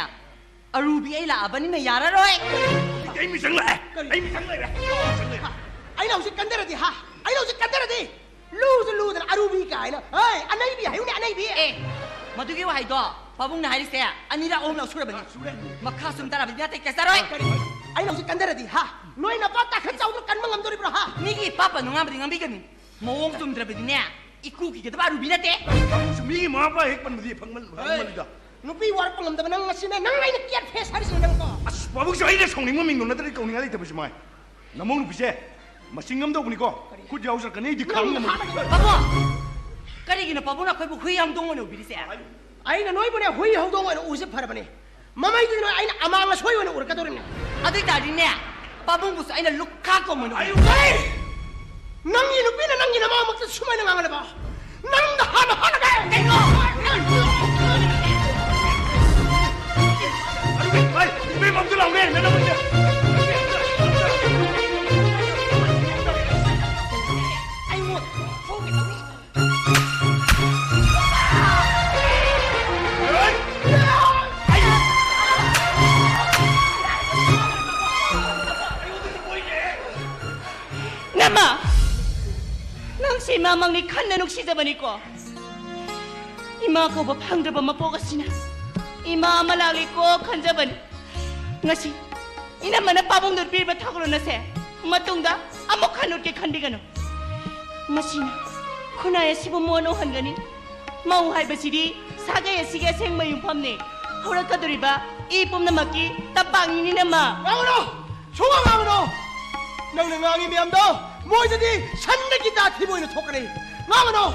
ꯑꯔꯨꯕꯤ ꯑꯩ ꯂꯥꯛꯑꯕꯅꯤꯅ ꯌꯥꯔꯔꯣꯏ꯫ ꯑꯩ ꯃꯤꯆꯪ ꯂꯥꯛꯑꯦ꯫ ꯀꯔꯤ? ꯑꯩ ꯃꯤꯆꯪ ꯂꯩꯔꯦ꯫ ꯃꯤꯆꯪ ꯂꯩꯔꯦ꯫ ꯑꯩꯅ ꯍꯧꯖꯤꯛ ꯀꯟꯗꯔꯗꯤ ꯍꯥ? ꯑꯩꯅ ꯍꯧꯖꯤꯛ ꯀꯟꯗꯔꯗꯤ? ꯂꯨꯁꯨ ꯂꯨꯗꯅ ꯑꯔꯨꯕꯤ ꯀꯥꯏꯅ꯫ ꯍꯩ, ꯑꯅꯩꯕꯤ ꯍꯥꯏꯌꯨꯅꯦ, ꯑꯅꯩꯕꯤ꯫ ꯑꯦ, ꯃꯗꯨꯒꯤ ꯋꯥꯍꯩꯗꯣ ꯄꯥꯕꯨꯡꯅ ꯍꯥꯏꯔꯤꯁꯦ ꯑꯅꯤꯔꯛ ꯑꯍꯨꯝꯂꯛ ꯁꯨꯔꯕꯅꯤ꯫ ꯑꯥ, ꯁꯨꯔꯦ꯫ ꯃꯈꯥ ꯁꯨꯝ ꯇꯥꯔꯕꯗꯤ ꯅꯥꯇꯩ ꯆꯥꯔꯣꯏ꯫ ꯀꯔꯤ? ꯑꯩꯅ ꯍꯧꯖꯤꯛ ꯀꯟꯗꯔꯗꯤ, ꯍꯥ? ꯅꯣꯏ ꯅꯄꯥ ꯇꯥꯈꯠ ꯆꯥꯎꯗꯅ ꯀꯟꯕ ꯉꯝꯗꯣꯔꯤꯕ꯭ꯔꯣ, ꯍꯥ? ꯃꯤꯒꯤ ꯏꯄꯥ ꯄꯟꯗꯨ ꯉꯥꯡꯕꯗꯤ ꯉꯥꯡꯕꯤꯒꯅꯨ꯫ ꯃꯑꯣꯡ ꯆꯨꯝꯗ꯭ꯔꯕꯗꯤꯅꯦ, ꯏꯀꯨ ꯀꯤꯒꯗꯕ ꯑꯔꯨꯕꯤ ꯅꯠꯇꯦ꯫ ꯄꯥꯕꯨꯡꯁꯨ ꯃꯤꯒꯤ ꯃꯃꯥ ꯃꯄꯥ ꯍꯦꯛ ꯄꯟꯕꯗꯤ ꯐꯪꯃꯟ-, ꯐꯪꯃꯜꯂꯤꯗ꯫ ꯅꯨꯄꯤ ꯋꯥꯔꯛꯄ ꯉꯝꯗꯕ ꯅꯪ ꯉꯁꯤꯅꯦ, ꯅꯪ ꯑꯩꯅ ꯀꯦꯠ ꯐꯦꯁ ꯍꯥꯏꯔꯤꯁꯤꯅꯦ ꯅꯪꯀꯣ꯫ ꯑꯁ, ꯄꯥꯕꯨꯡꯁꯨ ꯑꯩꯅ ꯁꯥꯎꯅꯤꯡꯕ ꯃꯤꯡꯗꯣ ꯅꯠꯇ꯭ꯔꯗꯤ ꯀꯧꯅꯤꯡꯉꯥꯏ ꯂꯩꯇꯕꯁꯦ ꯃꯥꯏ꯫ ꯅꯃꯧ ꯅꯨꯄꯤꯁꯦ ꯃꯆꯤꯟ ꯉꯝꯗꯧꯕꯅꯤꯀꯣ꯫ ꯀꯔꯤ? ꯈꯨꯠ ꯌꯥꯎꯖꯔꯛꯀꯅꯤ, ꯑꯩꯗꯤ ꯈꯥꯡ ꯉꯝꯃꯣꯏ꯫ ꯅꯪ ꯍꯥꯠꯂꯒ ꯄꯥꯕꯨꯡ! ꯀꯔꯤꯒꯤꯅꯣ ꯄꯥꯕꯨꯡꯅ ꯑꯩꯈꯣꯏꯕꯨ ꯍꯨꯏ ꯍꯧꯗꯣꯡ ꯑꯣꯏꯅ ꯎꯕꯤꯔꯤꯁꯦ? ꯑꯩꯅ ꯅꯣꯏꯕꯨꯅꯦ ꯍꯨꯏ ꯍꯧꯗꯣꯡ ꯑꯣꯏꯅ ꯎꯁꯦ ꯐꯔꯕꯅꯦ꯫ ꯃꯃꯩꯗꯨꯗꯤ ꯅꯣꯏ ꯑꯩꯅ ꯑꯃꯥꯡ ꯑꯁꯣꯏ ꯑꯣꯏꯅ ꯎꯔꯛꯀꯗꯧꯔꯤꯕꯅꯦ꯫ ꯑꯗꯨ ꯑꯣꯏ ꯇꯥꯔꯗꯤꯅꯦ, ꯄꯥꯕꯨꯡꯕꯨꯁꯨ ꯑꯩꯅ ꯂꯨꯈꯥ ꯀꯧꯃ ꯑꯣꯏꯅ ꯎꯔꯦ꯫ ꯑꯩ ꯅꯪꯒꯤ ꯅꯨꯄꯤꯅ ꯅꯪꯒꯤ ꯅꯃꯥꯃꯛꯇ ꯁꯨꯃꯥꯏꯅ ꯉꯥꯡꯍꯜꯂꯕ? ꯅꯪꯗ ꯍꯥꯟꯅ ꯍꯥꯠꯂꯒꯦ! ꯀꯩꯅꯣ? ꯑꯗꯨꯗꯤ ꯚꯥꯏ, ꯏꯕꯦꯝꯃ ꯑꯝꯇ ꯂꯥꯎꯅꯦ, ꯅꯅꯝꯃꯁꯦ꯫ ꯑꯩꯉꯣꯟꯗ ꯐꯨꯒꯦ ꯇꯧꯔꯤ꯫ ꯅꯃ! ꯅꯪꯁꯦ ꯏꯃꯥꯃꯛꯅꯤ ꯈꯟꯅ ꯅꯨꯡꯁꯤꯖꯕꯅꯤꯀꯣ꯫ ꯏꯃꯥ ꯀꯧꯕ ꯐꯪꯗ꯭ꯔꯕ ꯃꯄꯣꯛ ꯑꯁꯤꯅ ꯏꯃꯥ ꯑꯃ ꯂꯥꯛꯂꯦꯀꯣ ꯈꯟꯖꯕꯅꯤ꯫ ꯉꯁꯤ ꯏꯅꯝꯃꯅ ꯄꯥꯕꯨꯡꯗ ꯄꯤꯔꯤꯕ ꯊꯧꯒꯜꯂꯣꯟ ꯑꯁꯦ ꯃꯇꯨꯡꯗ ꯑꯃꯨꯛ ꯍꯟꯅ ꯎꯠꯀꯦ ꯈꯟꯕꯤꯒꯅꯨ꯫ ꯃꯁꯤꯅ ꯈꯨꯟꯅꯥꯏ ꯑꯁꯤꯕꯨ ꯃꯣꯟ ꯎꯍꯟꯒꯅꯤ꯫ ꯃꯧ ꯍꯥꯏꯕꯁꯤꯗꯤ ꯁꯥꯒꯩ ꯑꯁꯤꯒꯤ ꯑꯁꯦꯡꯕ ꯌꯨꯝꯐꯝꯅꯤ꯫ ꯍꯧꯔꯛꯀꯗꯧꯔꯤꯕ ꯏ ꯄꯨꯝꯅꯃꯛꯀꯤ ꯇꯝꯄꯥꯛꯅꯤꯅꯦ ꯅꯃ꯫ ꯉꯥꯡꯉꯨꯅꯨ! ꯁꯨꯡꯉꯥꯡ ꯉꯥꯡꯉꯨꯅꯨ! ꯅꯪꯅ ꯉꯥꯡꯉꯤ ꯃꯌꯥꯝꯗꯣ ꯃꯣꯏꯗꯗꯤ ꯁꯟꯗꯒꯤ ꯇꯥ ꯊꯤꯕ ꯑꯣꯏꯅ ꯊꯣꯛꯀꯅꯤ꯫ ꯉꯥꯡꯉꯨꯅꯨ!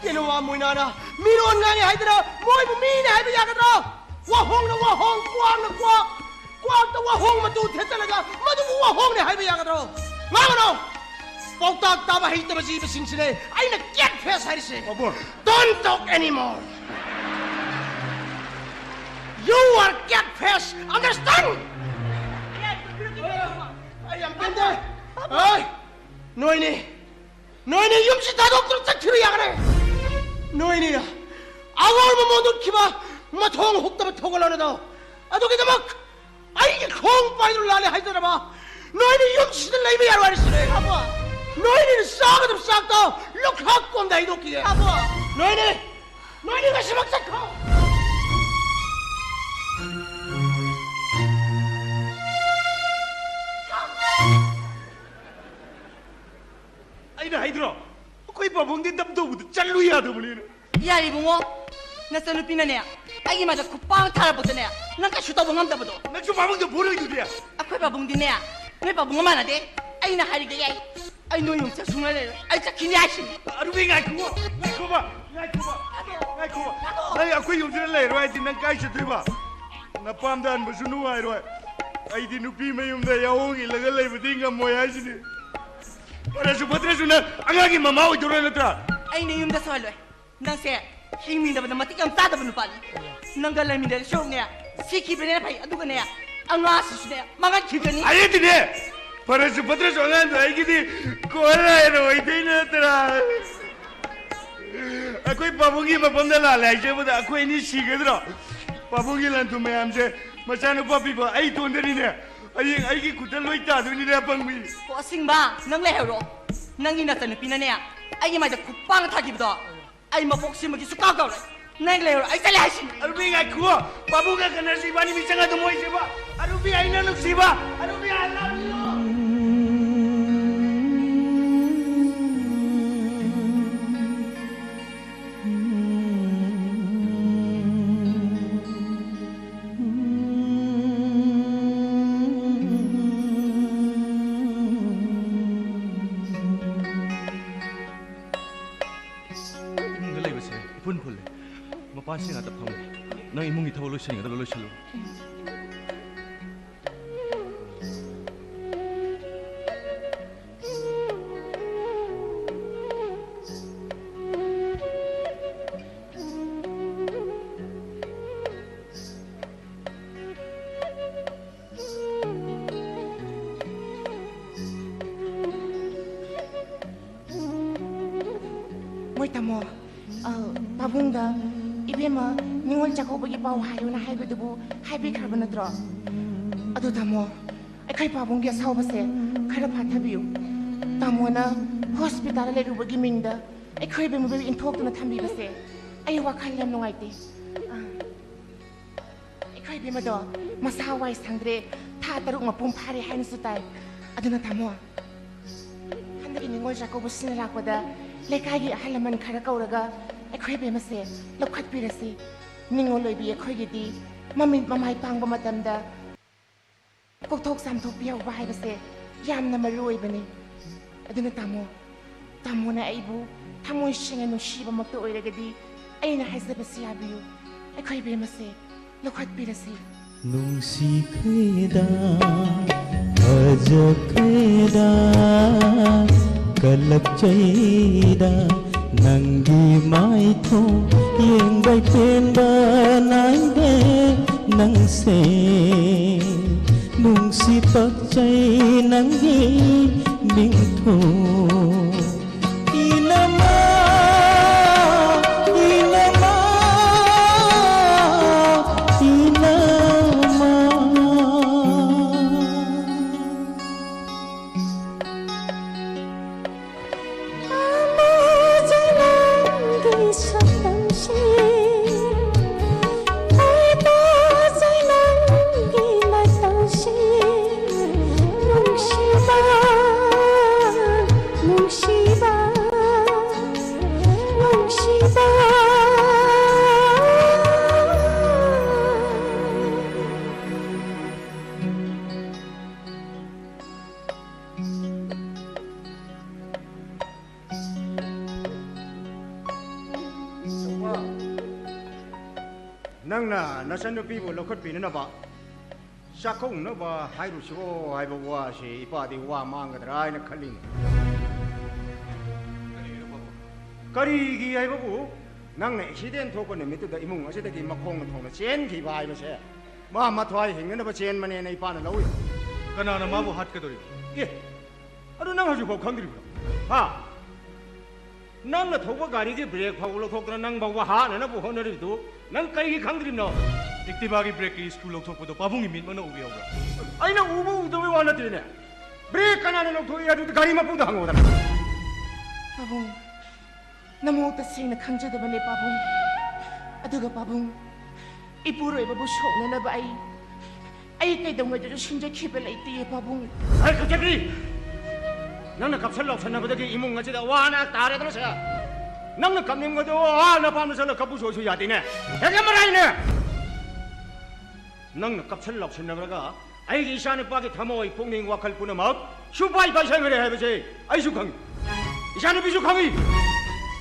ꯇꯦꯅꯋꯥ ꯃꯣꯏꯅꯥꯅ ꯃꯤꯔꯣꯟ ꯉꯥꯡꯉꯤ ꯍꯥꯏꯗꯅ ꯃꯣꯏꯕꯨ ꯃꯤꯅꯦ ꯍꯥꯏꯕ ꯌꯥꯒꯗ꯭ꯔꯣ? ꯋꯥꯍꯣꯡꯅ ꯋꯥꯍꯣꯡ, ꯀ꯭ꯋꯥꯛꯅ ꯀ꯭ꯋꯥꯛ, ꯀ꯭ꯋꯥꯛꯇ ꯋꯥꯍꯣꯡ ꯃꯇꯨ ꯊꯦꯠꯆꯜꯂꯒ ꯃꯗꯨꯕꯨ ꯋꯥꯍꯣꯡꯅꯦ ꯍꯥꯏꯕ ꯌꯥꯒꯗ꯭ꯔꯣ? ꯉꯥꯡꯉꯨꯅꯣ! ꯄꯥꯎꯇꯥꯛ ꯇꯥꯕ ꯍꯩꯇꯕ ꯖꯤꯕꯁꯤꯡꯁꯤꯅꯦ ꯑꯩꯅ ꯀꯦꯠ ꯐꯦꯁ ꯍꯥꯏꯔꯤꯁꯦ꯫ ꯄꯥꯕꯨꯡ! Don't talk anymore! You are cat face, understand? ꯑꯩ ꯌꯥꯝ ꯄꯦꯟꯗꯦ꯫ ꯑꯩ, ꯅꯣꯏꯅꯤ, ꯅꯣꯏꯅꯤ ꯌꯨꯝꯁꯤ ꯊꯥꯗꯣꯛꯇꯨꯅ ꯆꯠꯈꯤꯕ ꯌꯥꯒꯅꯤ꯫ ꯅꯣꯏꯅꯤꯅ ꯑꯋꯥꯡꯕ ꯃꯣꯟꯗꯨꯠꯈꯤꯕ ꯃꯊꯣꯡ ꯍꯨꯛꯇꯕ ꯊꯧꯒꯜꯂꯣꯟ ꯑꯗꯣ ꯑꯗꯨꯒꯤꯗꯃꯛ ꯑꯩꯒꯤ ꯈꯣꯡ ꯄꯥꯏꯗꯨꯅ ꯂꯥꯜꯂꯦ ꯍꯥꯏꯖꯔꯕ ꯅꯣꯏꯅꯤ ꯌꯨꯝꯁꯤꯗ ꯂꯩꯕ ꯌꯥꯔꯣꯏ ꯍꯥꯏꯔꯤꯁꯤꯅꯦ꯫ ꯑꯕꯣ! ꯅꯣꯏꯅꯤꯅ ꯆꯥꯒꯗꯕ ꯆꯥꯛꯇꯣ ꯂꯨꯈꯥꯛ ꯀꯣꯝꯗ ꯍꯩꯗꯣꯛꯈꯤꯒꯦ꯫ ꯑꯕꯣ! ꯅꯣꯏꯅꯤ ꯅꯣꯏꯅꯤ ꯉꯁꯤꯃꯛ ꯆꯠꯈ꯭ꯔꯣ꯫ ꯑꯩꯅ ꯍꯥꯏꯗ꯭ꯔꯣ, ꯑꯩꯈꯣꯏ ꯄꯥꯕꯨꯡꯗꯤ ꯗꯞ ꯇꯧꯕꯗ ꯆꯠꯂꯨ ꯌꯥꯗꯕꯅꯤꯅ꯫ ꯌꯥꯔꯦ ꯏꯕꯨꯡꯉꯣ, ꯅꯆꯟꯅꯨꯄꯤꯅꯅꯦ ꯑꯩꯒꯤ ꯃꯥꯏꯗ ꯈꯨꯄꯥꯡ ꯊꯥꯔꯛꯄꯗꯅꯦ ꯅꯪ ꯀꯩꯁꯨ ꯇꯧꯕ ꯉꯝꯗꯕꯗꯣ꯫ ꯅꯪꯁꯨ ꯄꯥꯕꯨꯡꯗ ꯐꯨꯔꯣꯏꯗꯨꯗꯤ꯫ ꯑꯩꯈꯣꯏ ꯄꯥꯕꯨꯡꯗꯤꯅꯦ, ꯅꯣꯏ ꯄꯥꯕꯨꯡꯒ ꯃꯥꯟꯅꯗꯦ꯫ ꯑꯩꯅ ꯍꯥꯏꯔꯤꯒꯩ ꯌꯥꯏ꯫ ꯑꯩ ꯅꯣꯏ ꯌꯨꯝ ꯆꯠ ꯁꯨꯡꯂꯩ ꯂꯩꯔꯣꯏ꯫ ꯑꯩ ꯆꯠꯈꯤꯅꯤ ꯍꯥꯏꯁꯤꯅꯤ꯫ ꯑꯔꯨꯕꯤ, ꯉꯥꯏꯈꯣꯕ, ꯉꯥꯏꯈꯣꯕ, ꯉꯥꯏꯈꯣꯕ, ꯉꯥꯏꯈꯣꯕ꯫ ꯅꯪ ꯑꯩꯈꯣꯏ ꯌꯨꯝꯁꯤꯗ ꯂꯩꯔꯣꯏ ꯍꯥꯏꯗꯤ ꯅꯪ ꯀꯥꯏ ꯆꯠꯇꯣꯏꯕ? ꯅꯄꯥꯝꯗ ꯍꯟꯕꯁꯨ ꯅꯨꯡꯉꯥꯏꯔꯣꯏ꯫ ꯑꯩꯗꯤ ꯅꯨꯄꯤ ꯃꯌꯨꯝꯗ ꯌꯥꯑꯣꯡ ꯏꯜꯂꯒ ꯂꯩꯕꯗꯤ ꯉꯝꯃꯣꯏ ꯍꯥꯏꯁꯤꯅꯤ꯫ ꯐꯔꯁꯨ ꯐꯠꯇ꯭ꯔꯁꯨ ꯅꯪ ꯑꯉꯥꯡꯒꯤ ꯃꯃꯥ ꯑꯣꯏꯗꯣꯏꯔꯣ ꯅꯠꯇ꯭ꯔꯥ? ꯑꯩꯅ ꯌꯨꯝꯗ ꯁꯣꯏꯍꯜꯂꯣꯏ꯫ ꯅꯪꯁꯦ ꯍꯤꯡꯃꯤꯟꯅꯕꯗ ꯃꯇꯤꯛ ꯌꯥꯝ ꯆꯥꯗꯕ ꯅꯨꯄꯥꯅꯤ꯫ ꯅꯪꯒ ꯂꯩꯃꯤꯟꯅꯔ ꯁꯔꯨꯛꯅꯦ, ꯁꯤꯈꯤꯕꯅ ꯐꯩ꯫ ꯑꯗꯨꯒꯅꯦ, ꯑꯉꯥꯡꯁꯤꯁꯨꯅꯦ ꯃꯥꯡꯍꯟꯈꯤꯒꯅꯤ꯫ ꯑꯩꯗꯤꯅꯦ, ꯐꯔꯁꯨ ꯐꯠꯇ꯭ꯔꯁꯨ ꯑꯉꯥꯡꯗꯣ ꯑꯩꯒꯤꯗꯤ ꯀꯣꯟꯅ ꯂꯩꯔꯣꯏꯗꯣꯏ ꯅꯠꯇ꯭ꯔꯥ? ꯑꯩꯈꯣꯏ ꯄꯥꯕꯨꯡꯒꯤ ꯃꯐꯝꯗ ꯂꯥꯜꯂꯦ ꯍꯥꯏꯖꯕꯗ ꯑꯩꯈꯣꯏ ꯑꯅꯤ ꯁꯤꯒꯗ꯭ꯔꯣ? ꯄꯥꯕꯨꯡꯒꯤ ꯂꯟ-ꯊꯨꯝ ꯃꯌꯥꯝꯁꯦ ꯃꯆꯥꯅꯨꯄꯥ ꯄꯤꯕ ꯑꯩ ꯏꯇꯣꯟꯗꯅꯤꯅꯦ꯫ ꯍꯌꯦꯡ ꯑꯩꯒꯤ ꯈꯨꯠꯇ ꯂꯣꯏ ꯇꯥꯗꯣꯏꯅꯤꯅꯦ, ꯑꯄꯪꯕꯤ꯫ ꯑꯣ, ꯑꯁꯤꯡꯕ, ꯅꯪ ꯂꯩꯍꯧꯔꯣ꯫ ꯅꯪꯒꯤ ꯅꯆꯟꯅꯨꯄꯤꯅꯅꯦ ꯑꯩꯒꯤ ꯃꯥꯏꯗ ꯈꯨꯄꯥꯡ ꯊꯥꯈꯤꯕꯗꯣ ꯑꯩ ꯃꯄꯣꯛ ꯁꯤꯃꯒꯤꯁꯨ ꯀꯥꯎ ꯀꯥꯎꯔꯣꯏ꯫ ꯅꯪ ꯂꯩꯍꯧꯔꯣ, ꯑꯩ ꯆꯠꯂꯦ ꯍꯥꯏꯁꯤꯅꯤ꯫ ꯑꯔꯨꯕꯤ, ꯉꯥꯏꯈꯨꯑꯣ꯫ ꯄꯥꯕꯨꯡꯒ ꯈꯟꯅꯔꯁꯤ, ꯏꯕꯥꯅꯤ ꯃꯤꯆꯪ ꯑꯗꯨꯝ ꯑꯣꯏꯁꯦꯕ꯫ ꯑꯔꯨꯕꯤ, ꯑꯩꯅ ꯅꯨꯡꯁꯤꯕ꯫ ꯑꯔꯨꯕꯤ, I love you꯫ ꯏꯃꯨꯡꯗ ꯂꯩꯕꯁꯦ ꯏꯐꯨꯟ ꯐꯨꯜꯂꯦ꯫ ꯃꯄꯥꯟꯁꯤ ꯉꯥꯛꯇ ꯐꯝꯒꯦ꯫ ꯅꯪ ꯏꯃꯨꯡꯒꯤ ꯊꯕꯛ ꯂꯣꯏꯁꯤꯟꯒꯗꯕ ꯂꯣꯏꯁꯤꯜꯂꯨ꯫ ꯃꯣꯏ ꯇꯥꯃꯣ, ꯑ, ꯄꯥꯕꯨꯡꯗ ꯏꯕꯦꯝꯃ ꯅꯤꯉꯣꯜ ꯆꯥꯛꯀꯧꯕꯒꯤ ꯄꯥꯎ ꯍꯥꯏꯌꯨꯅ ꯍꯥꯏꯕꯗꯨꯕꯨ ꯍꯥꯏꯕꯤꯈ꯭ꯔꯕ ꯅꯠꯇ꯭ꯔꯣ? ꯑꯗꯨ ꯇꯥꯃꯣ, ꯑꯩꯈꯣꯏ ꯄꯥꯕꯨꯡꯒꯤ ꯑꯁꯥꯎꯕꯁꯦ ꯈꯔ ꯐꯥꯊꯕꯤꯌꯨ꯫ ꯇꯥꯃꯣꯅ ꯍꯣꯁꯄꯤꯇꯥꯜꯗ ꯂꯩꯔꯨꯕꯒꯤ ꯃꯤꯡꯗ ꯑꯩꯈꯣꯏ ꯏꯕꯦꯝꯃꯕꯨ ꯏꯟꯊꯣꯛꯇꯨꯅ ꯊꯝꯕꯤꯕꯁꯦ ꯑꯩ ꯋꯥꯈꯜ ꯌꯥꯝ ꯅꯨꯡꯉꯥꯏꯇꯦ꯫ ꯑ, ꯑꯩꯈꯣꯏ ꯏꯕꯦꯝꯃꯗꯣ ꯃꯁꯥ ꯋꯥꯏ ꯁꯪꯗ꯭ꯔꯦ, ꯊꯥ ꯇꯔꯨꯛ ꯃꯄꯨꯡ ꯐꯥꯔꯦ ꯍꯥꯏꯅꯁꯨ ꯇꯥꯏ꯫ ꯑꯗꯨꯅ ꯇꯥꯃꯣ, ꯍꯟꯗꯛꯀꯤ ꯅꯤꯉꯣꯜ ꯆꯥꯛꯀꯧꯕ ꯁꯤꯟ ꯂꯥꯛꯄꯗ ꯂꯩꯀꯥꯏꯒꯤ ꯑꯍꯜ ꯂꯃꯟ ꯈꯔ ꯀꯧꯔꯒ ꯑꯩꯈꯣꯏ ꯏꯕꯦꯝꯃꯁꯦ ꯂꯧꯈꯠꯄꯤꯔꯁꯤ꯫ ꯅꯤꯉꯣꯜ ꯑꯣꯏꯕꯤ ꯑꯩꯈꯣꯏꯒꯤꯗꯤ ꯃꯃꯤꯠ ꯃꯃꯥꯏ ꯄꯥꯡꯕ ꯃꯇꯝꯗ ꯀꯣꯛꯊꯣꯛ ꯆꯥꯝꯊꯣꯛꯄꯤꯍꯧꯕ ꯍꯥꯏꯕꯁꯦ ꯌꯥꯝꯅ ꯃꯔꯨ ꯑꯣꯏꯕꯅꯤ꯫ ꯑꯗꯨꯅ ꯇꯥꯃꯣ, ꯇꯥꯃꯣꯅ ꯑꯩꯕꯨ ꯊꯃꯣꯏ ꯁꯦꯡꯅ ꯅꯨꯡꯁꯤꯕꯃꯛꯇ ꯑꯣꯏꯔꯒꯗꯤ ꯑꯩꯅ ꯍꯥꯏꯖꯕꯁꯤ ꯌꯥꯕꯤꯌꯨ꯫ ꯑꯩꯈꯣꯏ ꯏꯕꯦꯝꯃꯁꯦ ꯂꯧꯈꯠꯄꯤꯔꯁꯤ꯫ ꯅꯨꯡꯁꯤꯈ꯭ꯔꯦꯗ, ꯐꯖꯈ꯭ꯔꯦꯗ, ꯀꯜꯂꯛꯆꯩꯗ, ꯅꯪꯒꯤ ꯃꯥꯏꯊꯣꯡ ꯌꯦꯡꯕꯩ ꯄꯦꯟꯕ ꯅꯥꯏꯗꯦ ꯅꯪꯁꯦ꯫ ꯅꯨꯡꯁꯤ ꯄꯛꯆꯩ ꯅꯪꯒꯤ ꯃꯤꯡꯊꯣꯡ꯫ ꯏꯅꯃ, ꯏꯅꯃ, ꯏꯅꯃ꯫ ꯄꯥꯝꯖꯩ ꯅꯪꯒꯤ ꯁꯛꯇꯝꯁꯤ, ꯈꯣꯏꯗꯥꯖꯩ ꯅꯪꯒꯤ ꯃꯇꯧꯁꯤ꯫ ꯅꯨꯡꯁꯤꯕ, ꯅꯨꯡꯁꯤꯕ, ꯅꯨꯡꯁꯤꯕ꯫ ꯅꯪꯅ ꯅꯆꯟꯅꯨꯄꯤꯕꯨ ꯂꯧꯈꯠꯄꯤꯅꯅꯕ, ꯆꯥꯛꯀꯧꯅꯕ ꯍꯥꯏꯔꯨꯁꯤꯔꯣ ꯍꯥꯏꯕ ꯋꯥꯁꯤ ꯏꯄꯥꯗꯤ ꯋꯥ ꯃꯥꯡꯒꯗ꯭ꯔꯥ ꯍꯥꯏꯅ ꯈꯜꯂꯤꯅꯦ꯫ ꯀꯔꯤꯒꯤ ꯍꯥꯏꯕꯕꯨ, ꯅꯪꯅ ꯑꯦꯛꯁꯤꯗꯦꯟ ꯊꯣꯛꯄ ꯅꯨꯃꯤꯠꯇꯨꯗ ꯏꯃꯨꯡ ꯑꯁꯤꯗꯒꯤ ꯃꯈꯣꯡꯅ ꯊꯣꯡꯅ ꯆꯦꯟꯈꯤꯕ ꯍꯥꯏꯕꯁꯦ ꯃꯥ ꯃꯊ꯭ꯋꯥꯏ ꯍꯤꯡꯅꯅꯕ ꯆꯦꯟꯕꯅꯦꯅ ꯏꯄꯥꯅ ꯂꯧꯏ꯫ ꯀꯅꯥꯅ ꯃꯥꯕꯨ ꯍꯥꯠꯀꯗꯧꯔꯤꯕ? ꯑꯦ, ꯑꯗꯨ ꯅꯪ ꯍꯧꯖꯤꯛꯐꯥꯎ ꯈꯪꯗ꯭ꯔꯤꯕ꯭ꯔꯣ? ꯍꯥ? ꯅꯪꯅ ꯊꯧꯕ ꯒꯥꯔꯤꯒꯤ ꯕ꯭ꯔꯦꯛ ꯐꯥꯎꯕ ꯂꯧꯊꯣꯛꯇꯅ ꯅꯪ ꯐꯥꯎꯕ ꯍꯥꯠꯅꯅꯕ ꯍꯣꯠꯅꯔꯤꯕꯗꯨ ꯅꯪ ꯀꯔꯤꯒꯤ ꯈꯪꯗ꯭ꯔꯤꯕꯅꯣ? ꯑꯦꯛꯇꯤꯚꯥꯒꯤ ꯕ꯭ꯔꯦꯛꯀꯤ ꯁ꯭ꯀ꯭ꯔꯨ ꯂꯧꯊꯣꯛꯄꯗꯣ ꯄꯥꯕꯨꯡꯒꯤ ꯃꯤꯠꯃꯛꯅ ꯎꯕꯤꯍꯧꯕ꯭ꯔꯥ? ꯑꯩꯅ ꯎꯕ ꯎꯗꯕꯩ ꯋꯥ ꯅꯠꯇꯦꯅꯦ꯫ ꯕ꯭ꯔꯦꯛ ꯀꯅꯥꯅ ꯂꯧꯊꯣꯛꯏ ꯍꯥꯏꯗꯨꯗꯤ ꯒꯥꯔꯤ ꯃꯄꯨꯗ ꯍꯪꯉꯨꯗꯅ꯫ ꯄꯥꯕꯨꯡ, ꯃꯑꯣꯡ ꯇꯁꯦꯡꯅ ꯈꯪꯖꯗꯕꯅꯦ ꯄꯥꯕꯨꯡ꯫ ꯑꯗꯨꯒ ꯄꯥꯕꯨꯡ, ꯏꯄꯨꯔꯣꯏꯕꯕꯨ ꯁꯣꯛꯅꯅꯕ ꯑꯩ, ꯑꯩ ꯀꯩꯗꯧꯉꯩꯗꯁꯨ ꯁꯤꯟꯖꯈꯤꯕ ꯂꯩꯇꯦ ꯄꯥꯕꯨꯡ꯫ ꯍꯦ ꯀꯆꯛꯅꯤ! ꯅꯪꯅ ꯀꯞꯁꯟ ꯂꯥꯎꯁꯟꯅꯕꯗꯒꯤ ꯏꯃꯨꯡ ꯑꯁꯤꯗ ꯑꯋꯥ ꯑꯅꯥ ꯇꯥꯔꯦꯗꯅ ꯁꯦ꯫ ꯅꯪꯅ ꯀꯞꯅꯤꯡꯕꯗꯣ ꯑꯥ ꯅꯄꯥꯝꯗ ꯆꯠꯂ ꯀꯞꯄꯨ ꯁꯣꯏꯁꯨ ꯌꯥꯗꯦꯅꯦ꯫ ꯍꯦꯛ ꯃꯔꯥꯏꯅꯦ! ꯅꯪꯅ ꯀꯞꯁꯟ ꯂꯥꯎꯁꯟꯅꯔꯒ ꯑꯩꯒꯤ ꯏꯆꯥꯅꯨꯄꯥꯒꯤ ꯊꯃꯣꯏ, ꯄꯨꯛꯅꯤꯡ, ꯋꯥꯈꯜ ꯄꯨꯝꯅꯃꯛ ꯁꯨꯄꯥꯏ ꯄꯥꯏꯁꯟꯈ꯭ꯔꯦ ꯍꯥꯏꯕꯁꯦ ꯑꯩꯁꯨ ꯈꯪꯉꯤ, ꯏꯆꯥꯅꯨꯄꯤꯁꯨ ꯈꯪꯉꯤ꯫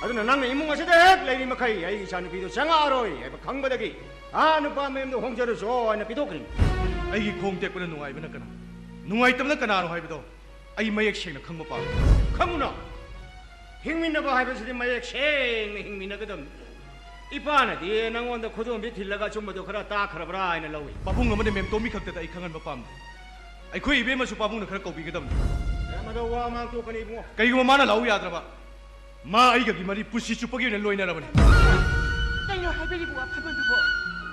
ꯑꯗꯨꯅ ꯅꯪꯅ ꯏꯃꯨꯡ ꯑꯁꯤꯗ ꯍꯦꯛ ꯂꯩꯔꯤ ꯃꯈꯩ ꯑꯩ ꯏꯆꯥꯅꯨꯄꯤꯗꯣ ꯆꯪꯉꯛꯑꯔꯣꯏ ꯍꯥꯏꯕ ꯈꯪꯕꯗꯒꯤ ꯑꯥ ꯅꯨꯄꯥ ꯃꯌꯨꯝꯗ ꯍꯣꯡꯖꯔꯨꯆꯣ ꯍꯥꯏꯅ ꯄꯤꯊꯣꯛꯈ꯭ꯔꯤꯅꯤ꯫ ꯑꯩꯒꯤ ꯈꯣꯡ ꯇꯦꯛꯄꯅ ꯅꯨꯡꯉꯥꯏꯕꯅ ꯀꯅꯥ, ꯅꯨꯡꯉꯥꯏꯇꯕꯅ ꯀꯅꯥꯅꯣ ꯍꯥꯏꯕꯗꯣ ꯑꯩ ꯃꯌꯦꯛ ꯁꯦꯡꯅ ꯈꯪꯕ ꯄꯥꯝꯃꯤ꯫ ꯈꯪꯉꯨꯅ, ꯍꯤꯡꯃꯤꯟꯅꯕ ꯍꯥꯏꯕꯁꯤꯗꯤ ꯃꯌꯦꯛ ꯁꯦꯡꯅ ꯍꯤꯡꯃꯤꯟꯅꯒꯗꯕꯅꯤ꯫ ꯏꯄꯥꯅꯗꯤ ꯅꯪꯉꯣꯟꯗ ꯈꯨꯗꯣꯝꯕꯤ ꯊꯤꯜꯂꯒ ꯑꯆꯨꯝꯕꯗꯣ ꯈꯔ ꯇꯥꯛꯈ꯭ꯔꯕ꯭ꯔꯥ ꯍꯥꯏꯅ ꯂꯧꯏ꯫ ꯄꯥꯕꯨꯡ ꯑꯃꯗꯤ ꯃꯦꯝ ꯇꯣꯝꯕꯤ ꯈꯛꯇꯗ ꯑꯩ ꯈꯪꯍꯟꯕ ꯄꯥꯝꯗꯦ꯫ ꯑꯩꯈꯣꯏ ꯏꯕꯦꯝꯃꯁꯨ ꯄꯥꯕꯨꯡꯅ ꯈꯔ ꯀꯧꯕꯤꯒꯗꯕꯅꯤ꯫ ꯌꯥꯝ ꯑꯗꯣ ꯋꯥ ꯃꯥꯡ ꯇꯣꯛꯀꯅꯤ ꯏꯕꯨꯡꯉꯣ꯫ ꯀꯩꯒꯨꯝꯕ ꯃꯥꯅ ꯂꯥꯛꯎ ꯌꯥꯗ꯭ꯔꯕ, ꯃꯥ ꯑꯩꯒꯒꯤ ꯃꯔꯤ ꯄꯨꯟꯁꯤ ꯆꯨꯞꯄꯒꯤ ꯑꯣꯏꯅ ꯂꯣꯏꯅꯔꯕꯅꯤ꯫ ꯀꯩꯅꯣ ꯍꯥꯏꯕꯤꯔꯤꯕ ꯋꯥꯐꯝ ꯑꯗꯨꯕꯣ?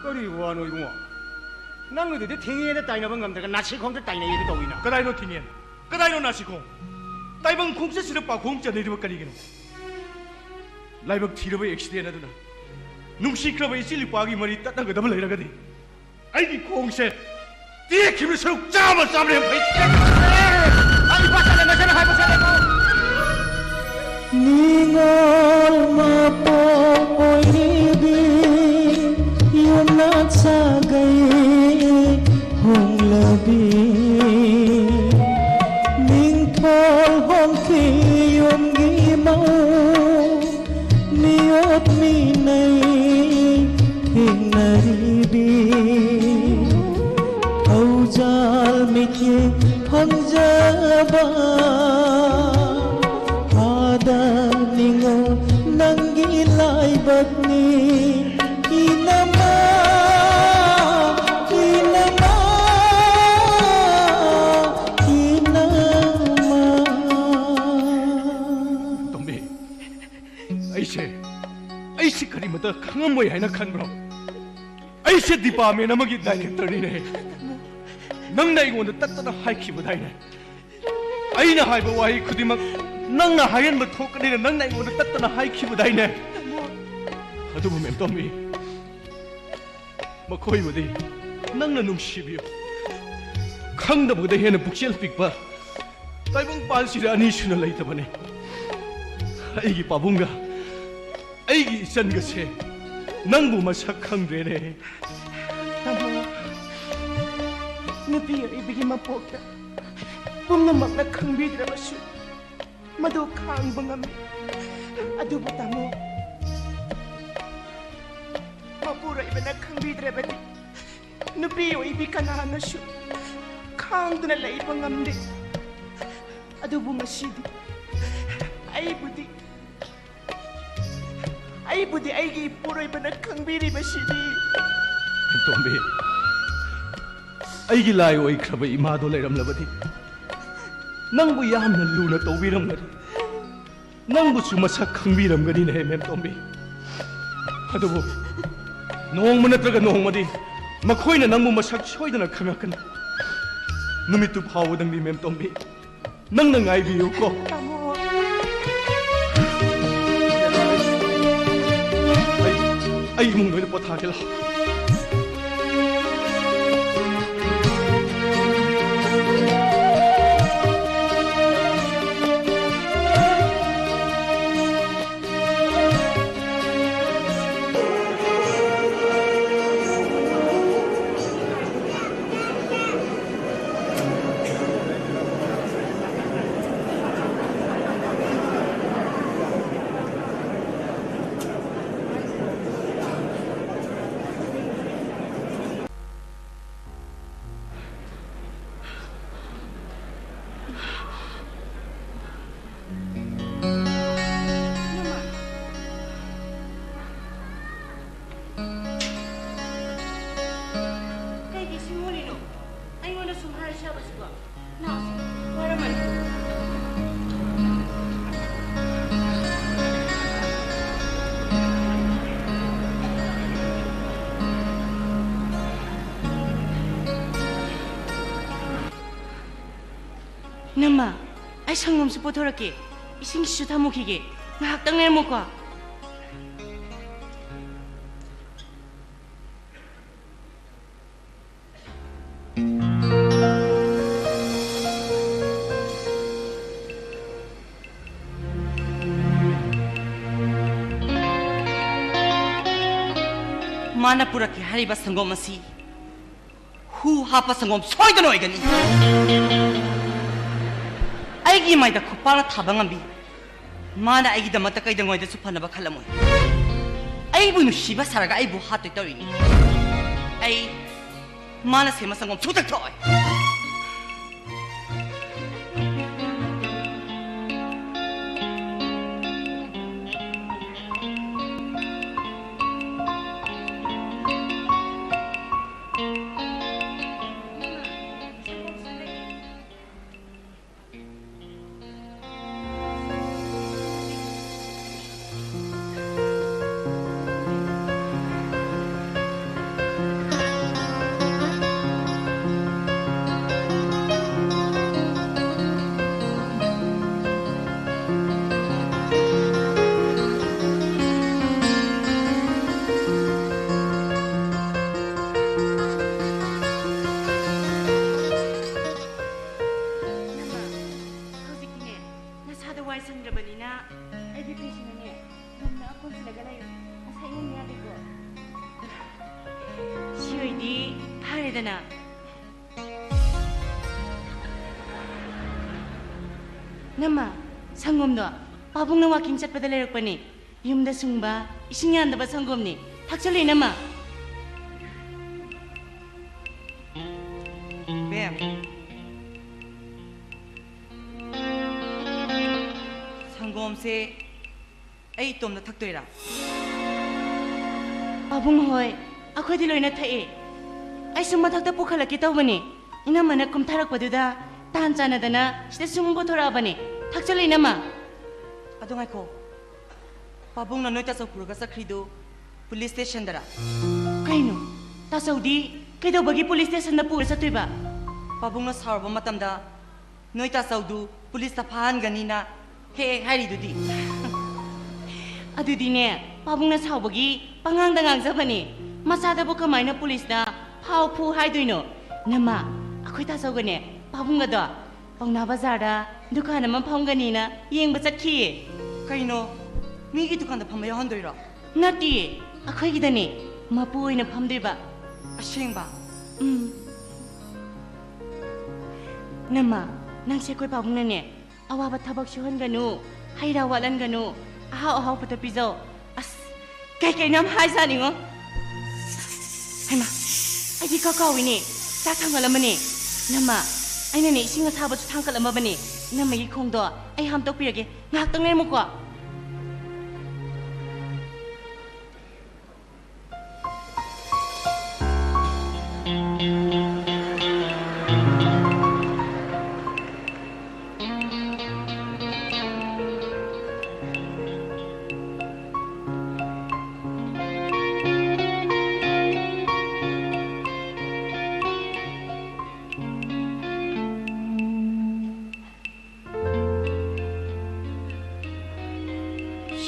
ꯀꯔꯤ ꯋꯥꯅꯣ ꯏꯕꯨꯡꯉꯣ? ꯅꯪꯒꯤꯗꯨꯗꯤ ꯊꯤꯡꯉꯦꯅ ꯇꯥꯏꯅꯕ ꯉꯝꯗ꯭ꯔꯒ ꯅꯥꯁꯤꯈꯣꯡꯗ ꯇꯥꯏꯅꯩꯌꯦꯗꯨ ꯇꯧꯏꯅ꯫ ꯀꯗꯥꯏꯅꯣ ꯊꯤꯡꯉꯦꯟ? ꯀꯗꯥꯏꯅꯣ ꯅꯥꯁꯤꯈꯣꯡ? ꯇꯥꯏꯕꯪ ꯈꯣꯡꯆꯠꯁꯤꯗ ꯄꯥꯈꯣꯡ ꯆꯟꯅꯔꯤꯕ ꯀꯔꯤꯒꯤꯅꯣ? ꯂꯥꯏꯕꯛ ꯊꯤꯔꯕ ꯑꯦꯛꯁꯤꯗꯦꯟ ꯑꯗꯨꯅ ꯅꯨꯡꯁꯤꯈ꯭ꯔꯕ ꯏꯆꯤꯜ ꯏꯄ꯭ꯋꯥꯒꯤ ꯃꯔꯤ ꯇꯠꯅꯒꯗꯕ ꯂꯩꯔꯒꯗꯤ ꯑꯩꯒꯤ ꯈꯣꯡꯁꯦ ꯇꯦꯛꯈꯤꯕ ꯁꯔꯨꯛ ꯆꯥꯝꯃ ꯆꯥꯝꯃ ꯌꯥꯡꯈꯩ ꯇꯦꯛꯈ꯭ꯔꯦ꯫ ꯑꯩ ꯏꯄꯥ ꯆꯠꯂꯦ, ꯉꯁꯥꯏꯅ ꯍꯥꯏꯕ ꯆꯠꯂꯦꯀꯣ꯫ ꯅꯤꯉꯣꯜ ꯃꯄꯣꯛ ꯑꯣꯏꯕꯤ, ꯌꯨꯝꯅꯥꯛ ꯁꯥꯒꯩ ꯍꯣꯡꯂꯕꯤ, ꯅꯤꯡꯊꯧ ꯍꯣꯡꯈꯤ ꯌꯨꯝꯒꯤ ꯃꯧ, ꯃꯤꯑꯣꯠ ꯃꯤꯅꯩ ꯊꯦꯡꯅꯔꯤꯕꯤ, ꯊꯧꯖꯥꯜ ꯃꯤꯠꯌꯦꯡ ꯐꯪꯖꯕ, ꯐꯥꯗ ꯅꯤꯡꯉꯣ ꯅꯪꯒꯤ ꯂꯥꯏꯕꯛꯅꯤ, ꯏꯅꯃ, ꯏꯅꯃ, ꯏꯅꯃ꯫ ꯇꯣꯝꯕꯤ, ꯑꯩꯁꯦ, ꯑꯩꯁꯦ ꯀꯔꯤꯃꯇ ꯈꯪꯉꯝꯃꯣꯏ ꯍꯥꯏꯅ ꯈꯟꯕ꯭ꯔꯣ? ꯑꯩꯁꯦ ꯗꯤꯄꯥꯔꯠꯃꯦꯟ ꯑꯃꯒꯤ ꯗꯥꯏꯔꯦꯛꯇꯔꯅꯤꯅꯦ꯫ ꯅꯪꯅ ꯑꯩꯉꯣꯟꯗ ꯇꯠꯇꯅ ꯍꯥꯏꯈꯤꯕꯗꯥꯏꯅꯦ, ꯑꯩꯅ ꯍꯥꯏꯕ ꯋꯥꯍꯩ ꯈꯨꯗꯤꯡꯃꯛ ꯅꯪꯅ ꯍꯥꯏꯍꯟꯕ ꯊꯣꯛꯀꯅꯤꯅ ꯅꯪꯅ ꯑꯩꯉꯣꯟꯗ ꯇꯠꯇꯅ ꯍꯥꯏꯈꯤꯕꯗꯥꯏꯅꯦ? ꯇꯥꯃꯣ꯫ ꯑꯗꯨꯕꯨ ꯃꯦꯝꯇꯣꯝꯕꯤ, ꯃꯈꯣꯏꯕꯨꯗꯤ ꯅꯪꯅ ꯅꯨꯡꯁꯤꯕꯤꯌꯨ꯫ ꯈꯪꯗꯕꯗ ꯍꯦꯟꯅ ꯄꯨꯛꯆꯦꯜ ꯄꯤꯛꯄ ꯇꯥꯏꯕꯪꯄꯥꯟꯁꯤꯗ ꯑꯅꯤꯁꯨꯅ ꯂꯩꯇꯕꯅꯤ꯫ ꯑꯩꯒꯤ ꯄꯥꯕꯨꯡꯒ ꯑꯩꯒꯤ ꯏꯆꯟꯒꯁꯦ ꯅꯪꯕꯨ ꯃꯁꯛ ꯈꯪꯗ꯭ꯔꯦꯅꯦ꯫ ꯇꯥꯃꯣ, ꯅꯨꯄꯤ ꯑꯣꯏꯕꯒꯤ ꯃꯄꯣꯛꯇ ꯄꯨꯝꯅꯃꯛꯅ ꯈꯪꯕꯤꯗ꯭ꯔꯕꯁꯨ ꯃꯗꯨ ꯈꯥꯡꯕ ꯉꯝꯃꯤ꯫ ꯑꯗꯨꯕꯨ ꯇꯥꯃꯣ, ꯃꯄꯨꯔꯣꯏꯕꯅ ꯈꯪꯕꯤꯗ꯭ꯔꯕꯗꯤ ꯅꯨꯄꯤ ꯑꯣꯏꯕꯤ ꯀꯅꯥꯅꯁꯨ ꯈꯥꯡꯗꯨꯅ ꯂꯩꯕ ꯉꯝꯗꯦ꯫ ꯑꯗꯨꯕꯨ ꯉꯁꯤꯗꯤ ꯑꯩꯕꯨꯗꯤ, ꯑꯩꯕꯨꯗꯤ ꯑꯩꯒꯤ ꯏꯄꯨꯔꯣꯏꯕꯅ ꯈꯪꯕꯤꯔꯤꯕꯁꯤꯗꯤ꯫ ꯇꯣꯝꯕꯤ, ꯑꯩꯒꯤ ꯂꯥꯏ ꯑꯣꯏꯈ꯭ꯔꯕ ꯏꯃꯥꯗꯣ ꯂꯩꯔꯝꯂꯕꯗꯤ ꯅꯪꯕꯨ ꯌꯥꯝꯅ ꯂꯨꯅ ꯇꯧꯕꯤꯔꯝꯒꯅꯤ꯫ ꯅꯪꯕꯨꯁꯨ ꯃꯁꯛ ꯈꯪꯕꯤꯔꯝꯒꯅꯤꯅꯦ, ꯃꯦꯝꯇꯣꯝꯕꯤ꯫ ꯑꯗꯨꯕꯨ ꯅꯣꯡꯃ ꯅꯠꯇ꯭ꯔꯒ ꯅꯣꯡꯃꯗꯤ ꯃꯈꯣꯏꯅ ꯅꯪꯕꯨ ꯃꯁꯛ ꯁꯣꯏꯗꯅ ꯈꯪꯉꯛꯀꯅꯤ꯫ ꯅꯨꯃꯤꯠꯇꯨ ꯐꯥꯎꯕꯗꯪꯗꯤ, ꯃꯦꯝꯇꯣꯝꯕꯤ, ꯅꯪꯅ ꯉꯥꯏꯕꯤꯌꯨꯀꯣ꯫ ꯇꯥꯃꯣ꯫ ꯑꯩ, ꯑꯩ ꯏꯃꯨꯡꯗ ꯑꯣꯏꯅ ꯄꯣꯊꯥꯒꯦ ꯂꯥꯎ꯫ ꯏꯃꯥ! ꯀꯩꯒꯤ ꯁꯤꯡꯉꯨꯔꯤꯅꯣ? ꯑꯩꯉꯣꯟꯗ ꯁꯨꯝ ꯍꯥꯏꯔꯤꯁꯤ ꯌꯥꯕꯁꯤꯕꯣ? ꯂꯥꯛꯑꯣꯁꯦ, ꯋꯥꯔꯝꯃꯅꯤ꯫ ꯏꯅꯝꯃ, ꯑꯩ ꯁꯪꯒꯣꯝꯁꯨ ꯄꯨꯊꯣꯔꯛꯀꯦ꯫ ꯏꯁꯤꯡꯁꯤꯁꯨ ꯊꯝꯃꯨꯈꯤꯒꯦ꯫ ꯉꯥꯏꯍꯥꯛꯇꯪ ꯂꯩꯔꯝꯃꯨꯀꯣ꯫ ꯃꯥꯅ ꯄꯨꯔꯛꯀꯦ ꯍꯥꯏꯔꯤꯕ ꯁꯪꯒꯣꯝ ꯑꯁꯤ ꯍꯨ ꯍꯥꯞꯄ ꯁꯪꯒꯣꯝ ꯁꯣꯏꯗꯅ ꯑꯣꯏꯒꯅꯤ꯫ ꯑꯩꯒꯤ ꯃꯥꯏꯗ ꯈꯨꯄꯥꯛꯅ ꯊꯥꯕ ꯉꯝꯕꯤ꯫ ꯃꯥꯅ ꯑꯩꯒꯤꯗꯃꯛꯇ ꯀꯩꯗꯧꯉꯩꯗꯁꯨ ꯐꯅꯕ ꯈꯜꯂꯝꯃꯣꯏ꯫ ꯑꯩꯕꯨ ꯅꯨꯡꯁꯤꯕ ꯁꯥꯔꯒ ꯑꯩꯕꯨ ꯍꯥꯠꯇꯣꯏ ꯇꯧꯔꯤꯅꯤ꯫ ꯑꯩ ꯃꯥꯅ ꯁꯦꯝꯕ ꯁꯪꯒꯣꯝ ꯁꯨꯡꯊꯛ ꯊꯛꯑꯣꯏ꯫ ꯅꯃ, ꯍꯧꯖꯤꯛꯇꯤꯅꯦ, ꯅꯁꯥꯗꯣ ꯋꯥꯏ ꯁꯪꯗ꯭ꯔꯕꯅꯤꯅ ꯑꯩꯒꯤ ꯐꯤꯁꯤꯅꯅꯦ, ꯅꯝꯅ ꯀꯣꯟꯁꯤꯜꯂꯒ ꯂꯩꯌꯨ꯫ ꯉꯁꯥꯏ ꯅꯪ ꯌꯥꯗꯦꯀꯣ? ꯁꯤ ꯑꯣꯏꯗꯤ ꯐꯔꯦꯗꯅ꯫ ꯅꯃ, ꯁꯪꯒꯣꯝꯗꯣ ꯄꯥꯕꯨꯡꯅ ꯋꯥꯀꯤꯡ ꯆꯠꯄꯗ ꯂꯩꯔꯛꯄꯅꯦ꯫ ꯌꯨꯝꯗ ꯁꯨꯡꯕ, ꯏꯁꯤꯡ ꯌꯥꯟꯗꯕ ꯁꯪꯒꯣꯝꯅꯦ꯫ ꯊꯛꯆꯜꯂꯨ, ꯏꯅꯝꯃ꯫ ꯕꯦꯝ, ꯁꯪꯒꯣꯝꯁꯦ ꯑꯩ ꯏꯇꯣꯝꯗ ꯊꯛꯇꯣꯏꯔꯥ? ꯄꯥꯕꯨꯡ ꯍꯣꯏ, ꯑꯩꯈꯣꯏꯗꯤ ꯂꯣꯏꯅ ꯊꯛꯑꯦ꯫ ꯑꯩꯁꯨ ꯃꯊꯛꯇ ꯄꯨꯈꯠꯂꯛꯀꯦ ꯇꯧꯕꯅꯦ꯫ ꯏꯅꯝꯃꯅ ꯀꯨꯝꯊꯔꯛꯄꯗꯨꯗ ꯇꯥꯟ ꯆꯥꯟꯅꯗꯅ ꯁꯤꯗ ꯁꯨꯝ ꯄꯨꯊꯣꯔꯛꯑꯕꯅꯦ꯫ ꯊꯛꯆꯜꯂꯨ, ꯏꯅꯝꯃ꯫ ꯑꯗꯣ ꯉꯥꯏꯈꯣ, ꯄꯥꯕꯨꯡꯅ ꯅꯣꯏ ꯇꯥꯆꯧ ꯄꯨꯔꯒ ꯆꯠꯈ꯭ꯔꯤꯗꯨ ꯄꯨꯂꯤꯁ ꯁ꯭ꯇꯦꯁꯟꯗꯔ? ꯀꯩꯅꯣ? ꯇꯥꯆꯧꯗꯤ ꯀꯩꯗꯧꯕꯒꯤ ꯄꯨꯂꯤꯁ ꯁ꯭ꯇꯦꯁꯟꯗ ꯄꯨꯔ ꯆꯠꯇꯣꯏꯕ? ꯄꯥꯕꯨꯡꯅ ꯁꯥꯎꯔꯕ ꯃꯇꯝꯗ ꯅꯣꯏ ꯇꯥꯆꯧꯗꯨ ꯄꯨꯂꯤꯁꯇ ꯐꯥꯍꯟꯒꯅꯤꯅ ꯍꯦꯛ ꯍꯦꯛ ꯍꯥꯏꯔꯤꯗꯨꯗꯤ꯫ ꯑꯗꯨꯗꯤꯅꯦ, ꯄꯥꯕꯨꯡꯅ ꯁꯥꯎꯕꯒꯤ ꯄꯉꯥꯡꯗ ꯉꯥꯡꯖꯕꯅꯦ꯫ ꯃꯆꯥꯗꯕꯨ ꯀꯃꯥꯏꯅ ꯄꯨꯂꯤꯁꯅ ꯐꯥꯎ ꯐꯨ ꯍꯥꯏꯗꯣꯏꯅꯣ? ꯅꯃꯥ, ꯑꯩꯈꯣꯏ ꯇꯥꯆꯧꯒꯅꯦ, ꯄꯥꯕꯨꯡꯒꯗꯣ ꯄꯥꯎꯅꯥ ꯕꯖꯥꯔꯗ ꯗꯨꯀꯥꯟ ꯑꯃ ꯐꯝꯒꯅꯤꯅ ꯌꯦꯡꯕ ꯆꯠꯈꯤꯌꯦ꯫ ꯀꯩꯅꯣ? ꯃꯤꯒꯤ ꯗꯨꯀꯥꯟꯗ ꯐꯝꯕ ꯌꯥꯎꯍꯟꯗꯣꯏꯔꯣ? ꯅꯠꯇꯤꯌꯦ, ꯑꯩꯈꯣꯏꯒꯤꯗꯅꯦ꯫ ꯃꯄꯨ ꯑꯣꯏꯅ ꯐꯝꯗꯣꯏꯕ꯫ ꯑꯁꯦꯡꯕ? ꯎꯝ꯫ ꯅꯃꯥ, ꯅꯪꯁꯦ ꯑꯩꯈꯣꯏ ꯄꯥꯕꯨꯡꯅꯅꯦ, ꯑꯋꯥꯕ ꯊꯕꯛ ꯁꯨꯍꯟꯒꯅꯨ, ꯍꯩ ꯔꯥ ꯋꯥꯠꯍꯟꯒꯅꯨ, ꯑꯍꯥꯎ ꯑꯍꯥꯎꯕꯇ ꯄꯤꯖꯧ꯫ ꯑꯁ, ꯀꯩ ꯀꯩꯅꯣ ꯌꯥꯝ ꯍꯥꯏꯖꯥꯅꯤꯉꯣ꯫ ꯍꯩꯃꯥ, ꯑꯩꯗꯤ ꯀꯥ ꯀꯥꯎꯏꯅꯦ, ꯆꯥꯛ ꯊꯥꯡꯒꯠꯂꯝꯕꯅꯦ꯫ ꯅꯃꯥ, ꯑꯩꯅꯅꯦ ꯏꯁꯤꯡ ꯑꯁꯥꯕꯁꯨ ꯊꯥꯡꯒꯠꯂꯝꯃꯕꯅꯦ꯫ ꯅꯃꯥꯒꯤ ꯈꯣꯡꯗꯣ ꯑꯩ ꯍꯥꯝꯗꯣꯛꯄꯤꯔꯒꯦ, ꯉꯥꯏꯍꯥꯛꯇꯪ ꯂꯩꯔꯝꯃꯨꯀꯣ꯫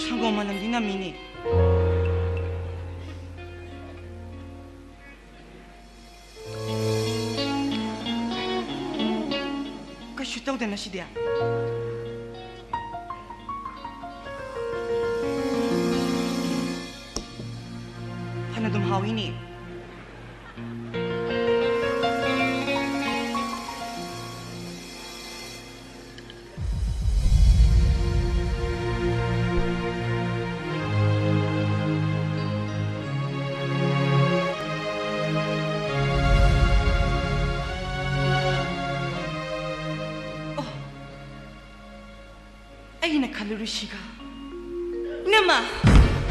ꯁꯪꯒꯣꯝ ꯃꯅꯝꯗꯤ ꯅꯝꯃꯤꯅꯦ꯫ ꯀꯩꯁꯨ ꯇꯧꯗꯅ ꯁꯤꯗꯤ꯫ ꯐꯅꯗꯨꯝ ꯍꯥꯎꯏꯅꯦ꯫ ꯑꯣ, ꯑꯩꯅ ꯈꯜꯂꯨꯔꯤꯁꯤꯒ꯫ ꯏꯅꯝꯃ,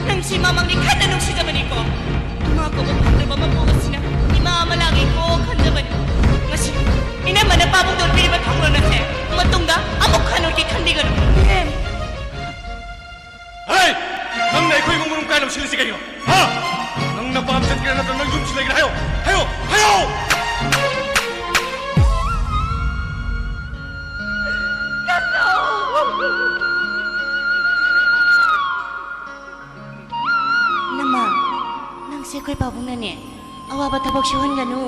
ꯅꯪꯁꯤ ꯃꯃꯥꯡꯗꯤ ꯈꯟꯅ ꯅꯨꯡꯁꯤꯖꯕꯅꯤꯀꯣ꯫ ꯏꯃꯥ ꯀꯧꯕ ꯐꯪꯗ꯭ꯔꯕ ꯃꯄꯣꯛ ꯑꯁꯤꯅ ꯏꯃꯥ ꯑꯃ ꯂꯥꯛꯏꯀꯣ ꯈꯟꯖꯕꯅꯤ꯫ ꯉꯁꯤ ꯏꯅꯝꯃꯅ ꯄꯥꯕꯨꯡꯗꯣꯟ ꯄꯤꯔꯤꯕ ꯊꯧꯒꯜ ꯑꯁꯦ ꯃꯇꯨꯡꯗ ꯑꯃꯨꯛ ꯍꯟꯅ ꯎꯠꯀꯦ ꯈꯟꯕꯤꯒꯅꯨ꯫ ꯏꯅꯦꯝ! ꯍꯦ! ꯅꯪꯅ ꯑꯩꯈꯣꯏ ꯏꯃꯨꯡ ꯃꯅꯨꯡ ꯀꯥꯏ ꯂꯪꯁꯤꯜꯂꯤꯁꯤ ꯀꯩꯒꯤꯅꯣ? ꯍꯥ? ꯅꯪ ꯅꯄꯥꯝ ꯆꯠꯀꯦꯔꯥ ꯅꯠꯇ꯭ꯔ ꯅꯪ ꯌꯨꯝꯁꯤ ꯂꯩꯒꯦꯔꯥ? ꯍꯥꯏꯌꯣ! ꯍꯥꯏꯌꯣ! ꯍꯥꯏꯌꯣ! ꯑꯩꯈꯣꯏ ꯄꯥꯕꯨꯡꯅꯅꯦ, ꯑꯋꯥꯕ ꯊꯕꯛ ꯁꯨꯍꯟꯒꯅꯨ,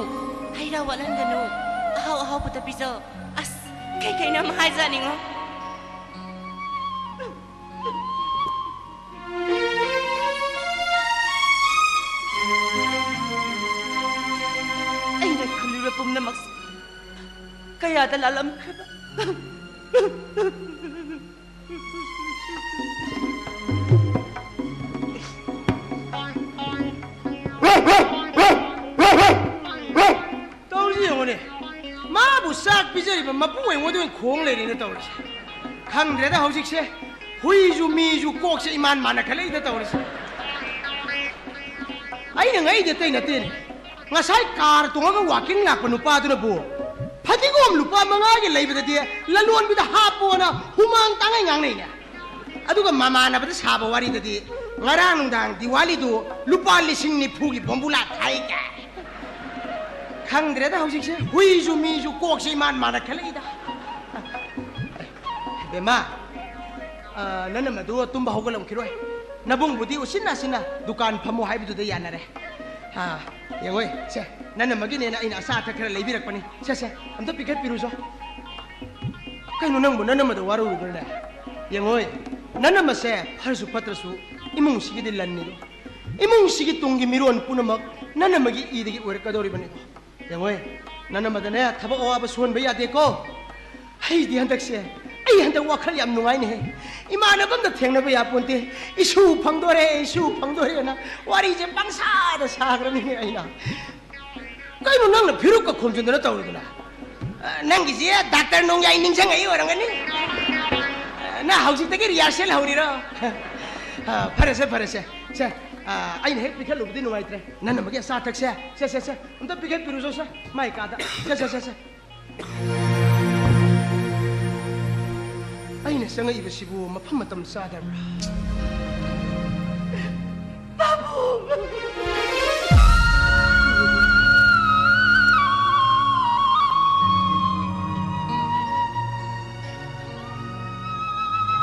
ꯍꯩ ꯔꯥ ꯋꯥꯠꯍꯟꯒꯅꯨ, ꯑꯍꯥꯎ ꯑꯍꯥꯎꯕꯗ ꯄꯤꯖꯧ, ꯑꯁ, ꯀꯩ ꯀꯩꯅꯣ ꯑꯃ ꯍꯥꯏꯖꯥꯠꯅꯤꯉꯣ꯫ ꯑꯩꯅ ꯈꯜꯂꯤꯕ ꯄꯨꯝꯅꯃꯛꯁꯦ ꯀꯌꯥꯗ ꯂꯥꯜꯂꯝꯈ꯭ꯔꯕ꯫ ꯇꯧꯔꯤꯁꯤ ꯌꯦꯡꯉꯨꯅꯦ, ꯃꯥꯕꯨ ꯆꯥꯛ ꯄꯤꯖꯔꯤꯕ ꯃꯄꯨ ꯑꯩꯉꯣꯟꯗ ꯑꯣꯏꯅ ꯈꯣꯡ ꯂꯩꯔꯦꯅ ꯇꯧꯔꯤꯁꯦ꯫ ꯈꯪꯗ꯭ꯔꯦꯗ ꯍꯧꯖꯤꯛꯁꯦ, ꯍꯨꯏꯁꯨ ꯃꯤꯁꯨ ꯀꯣꯛꯁꯦ ꯏꯃꯥꯟ ꯃꯥꯟꯅ ꯈꯜꯂꯛꯏꯗ ꯇꯧꯔꯤꯁꯦ꯫ ꯑꯩꯅ ꯉꯛꯏꯗꯤ ꯑꯇꯩ ꯅꯠꯇꯦꯅꯦ, ꯉꯁꯥꯏ ꯀꯥꯔ ꯇꯣꯡꯉꯒ ꯋꯥꯀꯤꯡ ꯂꯥꯛꯄ ꯅꯨꯄꯥꯗꯨꯅꯕꯨ ꯐꯗꯤꯒꯣꯝ ꯂꯨꯄꯥ ꯃꯉꯥꯒꯤ ꯂꯩꯕꯗꯗꯤ ꯂꯂꯣꯟꯕꯤꯗ ꯍꯥꯞꯄꯣꯅ ꯍꯨꯃꯥꯡ ꯇꯥꯡꯉꯩ ꯉꯥꯡꯅꯩꯅꯦ꯫ ꯑꯗꯨꯒ ꯃꯃꯥꯟꯅꯕꯗ ꯁꯥꯕ ꯋꯥꯔꯤꯗꯗꯤ ꯉꯔꯥꯡ ꯅꯨꯡꯗꯥꯡ ꯗꯤꯋꯥꯂꯤꯗꯨ ꯂꯨꯄꯥ ꯂꯤꯁꯤꯡ ꯅꯤꯐꯨꯒꯤ ꯕꯣꯝꯕꯨꯂꯥ ꯊꯥꯏ ꯀꯥꯏ꯫ ꯈꯪꯗ꯭ꯔꯦꯗ ꯍꯧꯖꯤꯛꯁꯦ, ꯍꯨꯏꯁꯨ ꯃꯤꯁꯨ ꯀꯣꯛꯁꯦ ꯏꯃꯥꯟ ꯃꯥꯟꯅ ꯈꯜꯂꯛꯏꯗ꯫ ꯕꯦꯝꯃ, ꯑ, ꯅꯅꯝꯃꯗꯨ ꯇꯨꯝꯕ ꯍꯧꯒꯠꯂꯝꯈꯤꯔꯣꯏ꯫ ꯅꯕꯨꯡꯕꯨꯗꯤ ꯎꯁꯤꯟ ꯅꯥꯁꯤꯟꯅ ꯗꯨꯀꯥꯟ ꯐꯝꯃꯣ ꯍꯥꯏꯕꯗꯨꯗ ꯌꯥꯅꯔꯦ꯫ ꯑ, ꯌꯦꯡꯉꯣꯏ, ꯁꯦ, ꯅꯅꯝꯃꯒꯤꯅꯦꯅ ꯑꯩꯅ ꯑꯆꯥ ꯑꯊꯛ ꯈꯔ ꯂꯩꯕꯤꯔꯛꯄꯅꯤ꯫ ꯁꯦ, ꯁꯦ, ꯑꯝꯇ ꯄꯤꯈꯠꯄꯤꯔꯨꯆꯣ꯫ ꯀꯩꯅꯣ ꯅꯪꯕꯨ ꯅꯅꯝꯃꯗ ꯋꯥꯔꯧꯔꯨꯕ꯭ꯔꯅꯦ? ꯌꯦꯡꯉꯣꯏ, ꯅꯅꯝꯃꯁꯦ ꯐꯔꯁꯨ ꯐꯠꯇ꯭ꯔꯁꯨ ꯏꯃꯨꯡꯁꯤꯒꯤꯗꯤ ꯂꯟꯅꯤꯗꯣ꯫ ꯏꯃꯨꯡꯁꯤꯒꯤ ꯇꯨꯡꯒꯤ ꯃꯤꯔꯣꯟ ꯄꯨꯝꯅꯃꯛ ꯅꯅꯝꯃꯒꯤ ꯏꯗꯒꯤ ꯑꯣꯏꯔꯛꯀꯗꯧꯔꯤꯕꯅꯤꯗꯣ꯫ ꯌꯦꯡꯉꯣꯏ, ꯅꯅꯝꯃꯗꯅꯦ ꯊꯕꯛ ꯑꯋꯥꯕ ꯁꯨꯍꯟꯕ ꯌꯥꯗꯦꯀꯣ꯫ ꯑꯩꯗꯤ ꯍꯟꯗꯛꯁꯦ, ꯑꯩ ꯍꯟꯗꯛ ꯋꯥꯈꯜ ꯌꯥꯝ ꯅꯨꯡꯉꯥꯏꯅꯦꯍꯦ꯫ ꯏꯃꯥꯟꯅꯕ ꯑꯝꯇ ꯊꯦꯡꯅꯕ ꯌꯥꯄꯣꯟꯇꯦ꯫ ꯏꯁꯨ ꯐꯪꯗꯣꯔꯦ, ꯏꯁꯨ ꯐꯪꯗꯣꯔꯦꯅ ꯋꯥꯔꯤꯁꯦ ꯄꯪꯁꯥꯗ ꯁꯥꯈ꯭ꯔꯃꯤꯅꯦ ꯑꯩꯅ꯫ ꯀꯩꯅꯣ ꯅꯪꯅ ꯐꯤꯔꯨꯛꯀ ꯈꯣꯝꯖꯤꯟꯗꯅ ꯇꯧꯔꯤꯗꯨꯅ? ꯑ, ꯅꯪꯒꯤꯁꯦ ꯗꯥꯛꯇꯔ ꯅꯣꯡꯌꯥꯏ ꯅꯤꯡꯁꯤꯡꯉꯛꯏ ꯑꯣꯏꯔꯝꯒꯅꯤ꯫ ꯑ, ꯅꯪ ꯍꯧꯖꯤꯛꯇꯒꯤ ꯔꯤꯍꯥꯔꯁꯦꯜ ꯍꯧꯔꯤꯔꯣ? ꯑ, ꯐꯔꯦꯁꯦ, ꯐꯔꯦꯁꯦ꯫ ꯁꯦ, ꯑ, ꯑꯩꯅ ꯍꯦꯛ ꯄꯤꯈꯠꯂꯨꯕꯗꯤ ꯅꯨꯡꯉꯥꯏꯇ꯭ꯔꯦ꯫ ꯅꯅꯝꯃꯒꯤ ꯑꯆꯥ ꯑꯊꯛꯁꯦ, ꯁꯦ, ꯁꯦ, ꯁꯦ, ꯑꯝꯇ ꯄꯤꯈꯠꯄꯤꯔꯨꯆꯣ ꯁꯦ, ꯃꯥꯏ ꯀꯥꯗ꯫ ꯁꯦ, ꯁꯦ, ꯁꯦ, ꯁꯦ꯫ ꯑꯩꯅ ꯆꯪꯉꯛꯏꯕꯁꯤꯕꯨ ꯃꯐꯝ ꯃꯇꯝ ꯆꯥꯗꯕ꯭ꯔꯥ? ꯄꯥꯕꯨꯡ!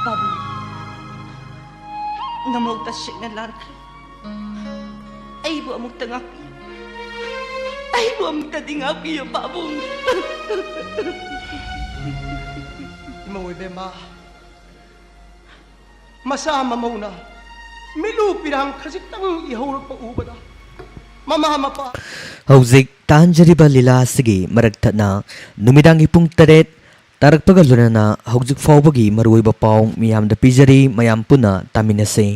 ꯄꯥꯕꯨꯡ, ꯅꯃꯧ ꯇꯁꯦꯡꯅ ꯂꯥꯟꯈ꯭ꯔꯦ꯫ ꯑꯩꯕꯨ ꯑꯃꯨꯛꯇ ꯉꯥꯛꯄꯤꯌꯨ꯫ ꯑꯩꯕꯨ ꯑꯃꯨꯛꯇꯗꯤ ꯉꯥꯛꯄꯤꯌꯨ, ꯄꯥꯕꯨꯡ꯫ ꯏꯃꯧ ꯏꯕꯦꯝꯃ, ꯃꯆꯥ ꯃꯃꯧꯅ ꯃꯤꯠꯂꯨ ꯄꯤꯔꯥꯡ ꯈꯖꯤꯛꯇꯪ ꯏꯍꯧꯔꯛꯄ ꯎꯕꯗ ꯃꯃꯥ ꯃꯄꯥ ꯍꯧꯖꯤꯛ ꯇꯥꯍꯟꯖꯔꯤꯕ ꯂꯤꯂꯥ ꯑꯁꯤꯒꯤ ꯃꯔꯛ ꯊꯠꯅ ꯅꯨꯃꯤꯗꯥꯡꯒꯤ ꯄꯨꯡ ꯇꯔꯦꯠ ꯇꯥꯔꯛꯄꯒ ꯂꯣꯏꯅꯅ ꯍꯧꯖꯤꯛ ꯐꯥꯎꯕꯒꯤ ꯃꯔꯨꯑꯣꯏꯕ ꯄꯥꯎ ꯃꯤꯌꯥꯝꯗ ꯄꯤꯖꯔꯤ꯫ ꯃꯌꯥꯝ ꯄꯨꯟꯅ ꯇꯥꯃꯤꯟꯅꯁꯤ꯫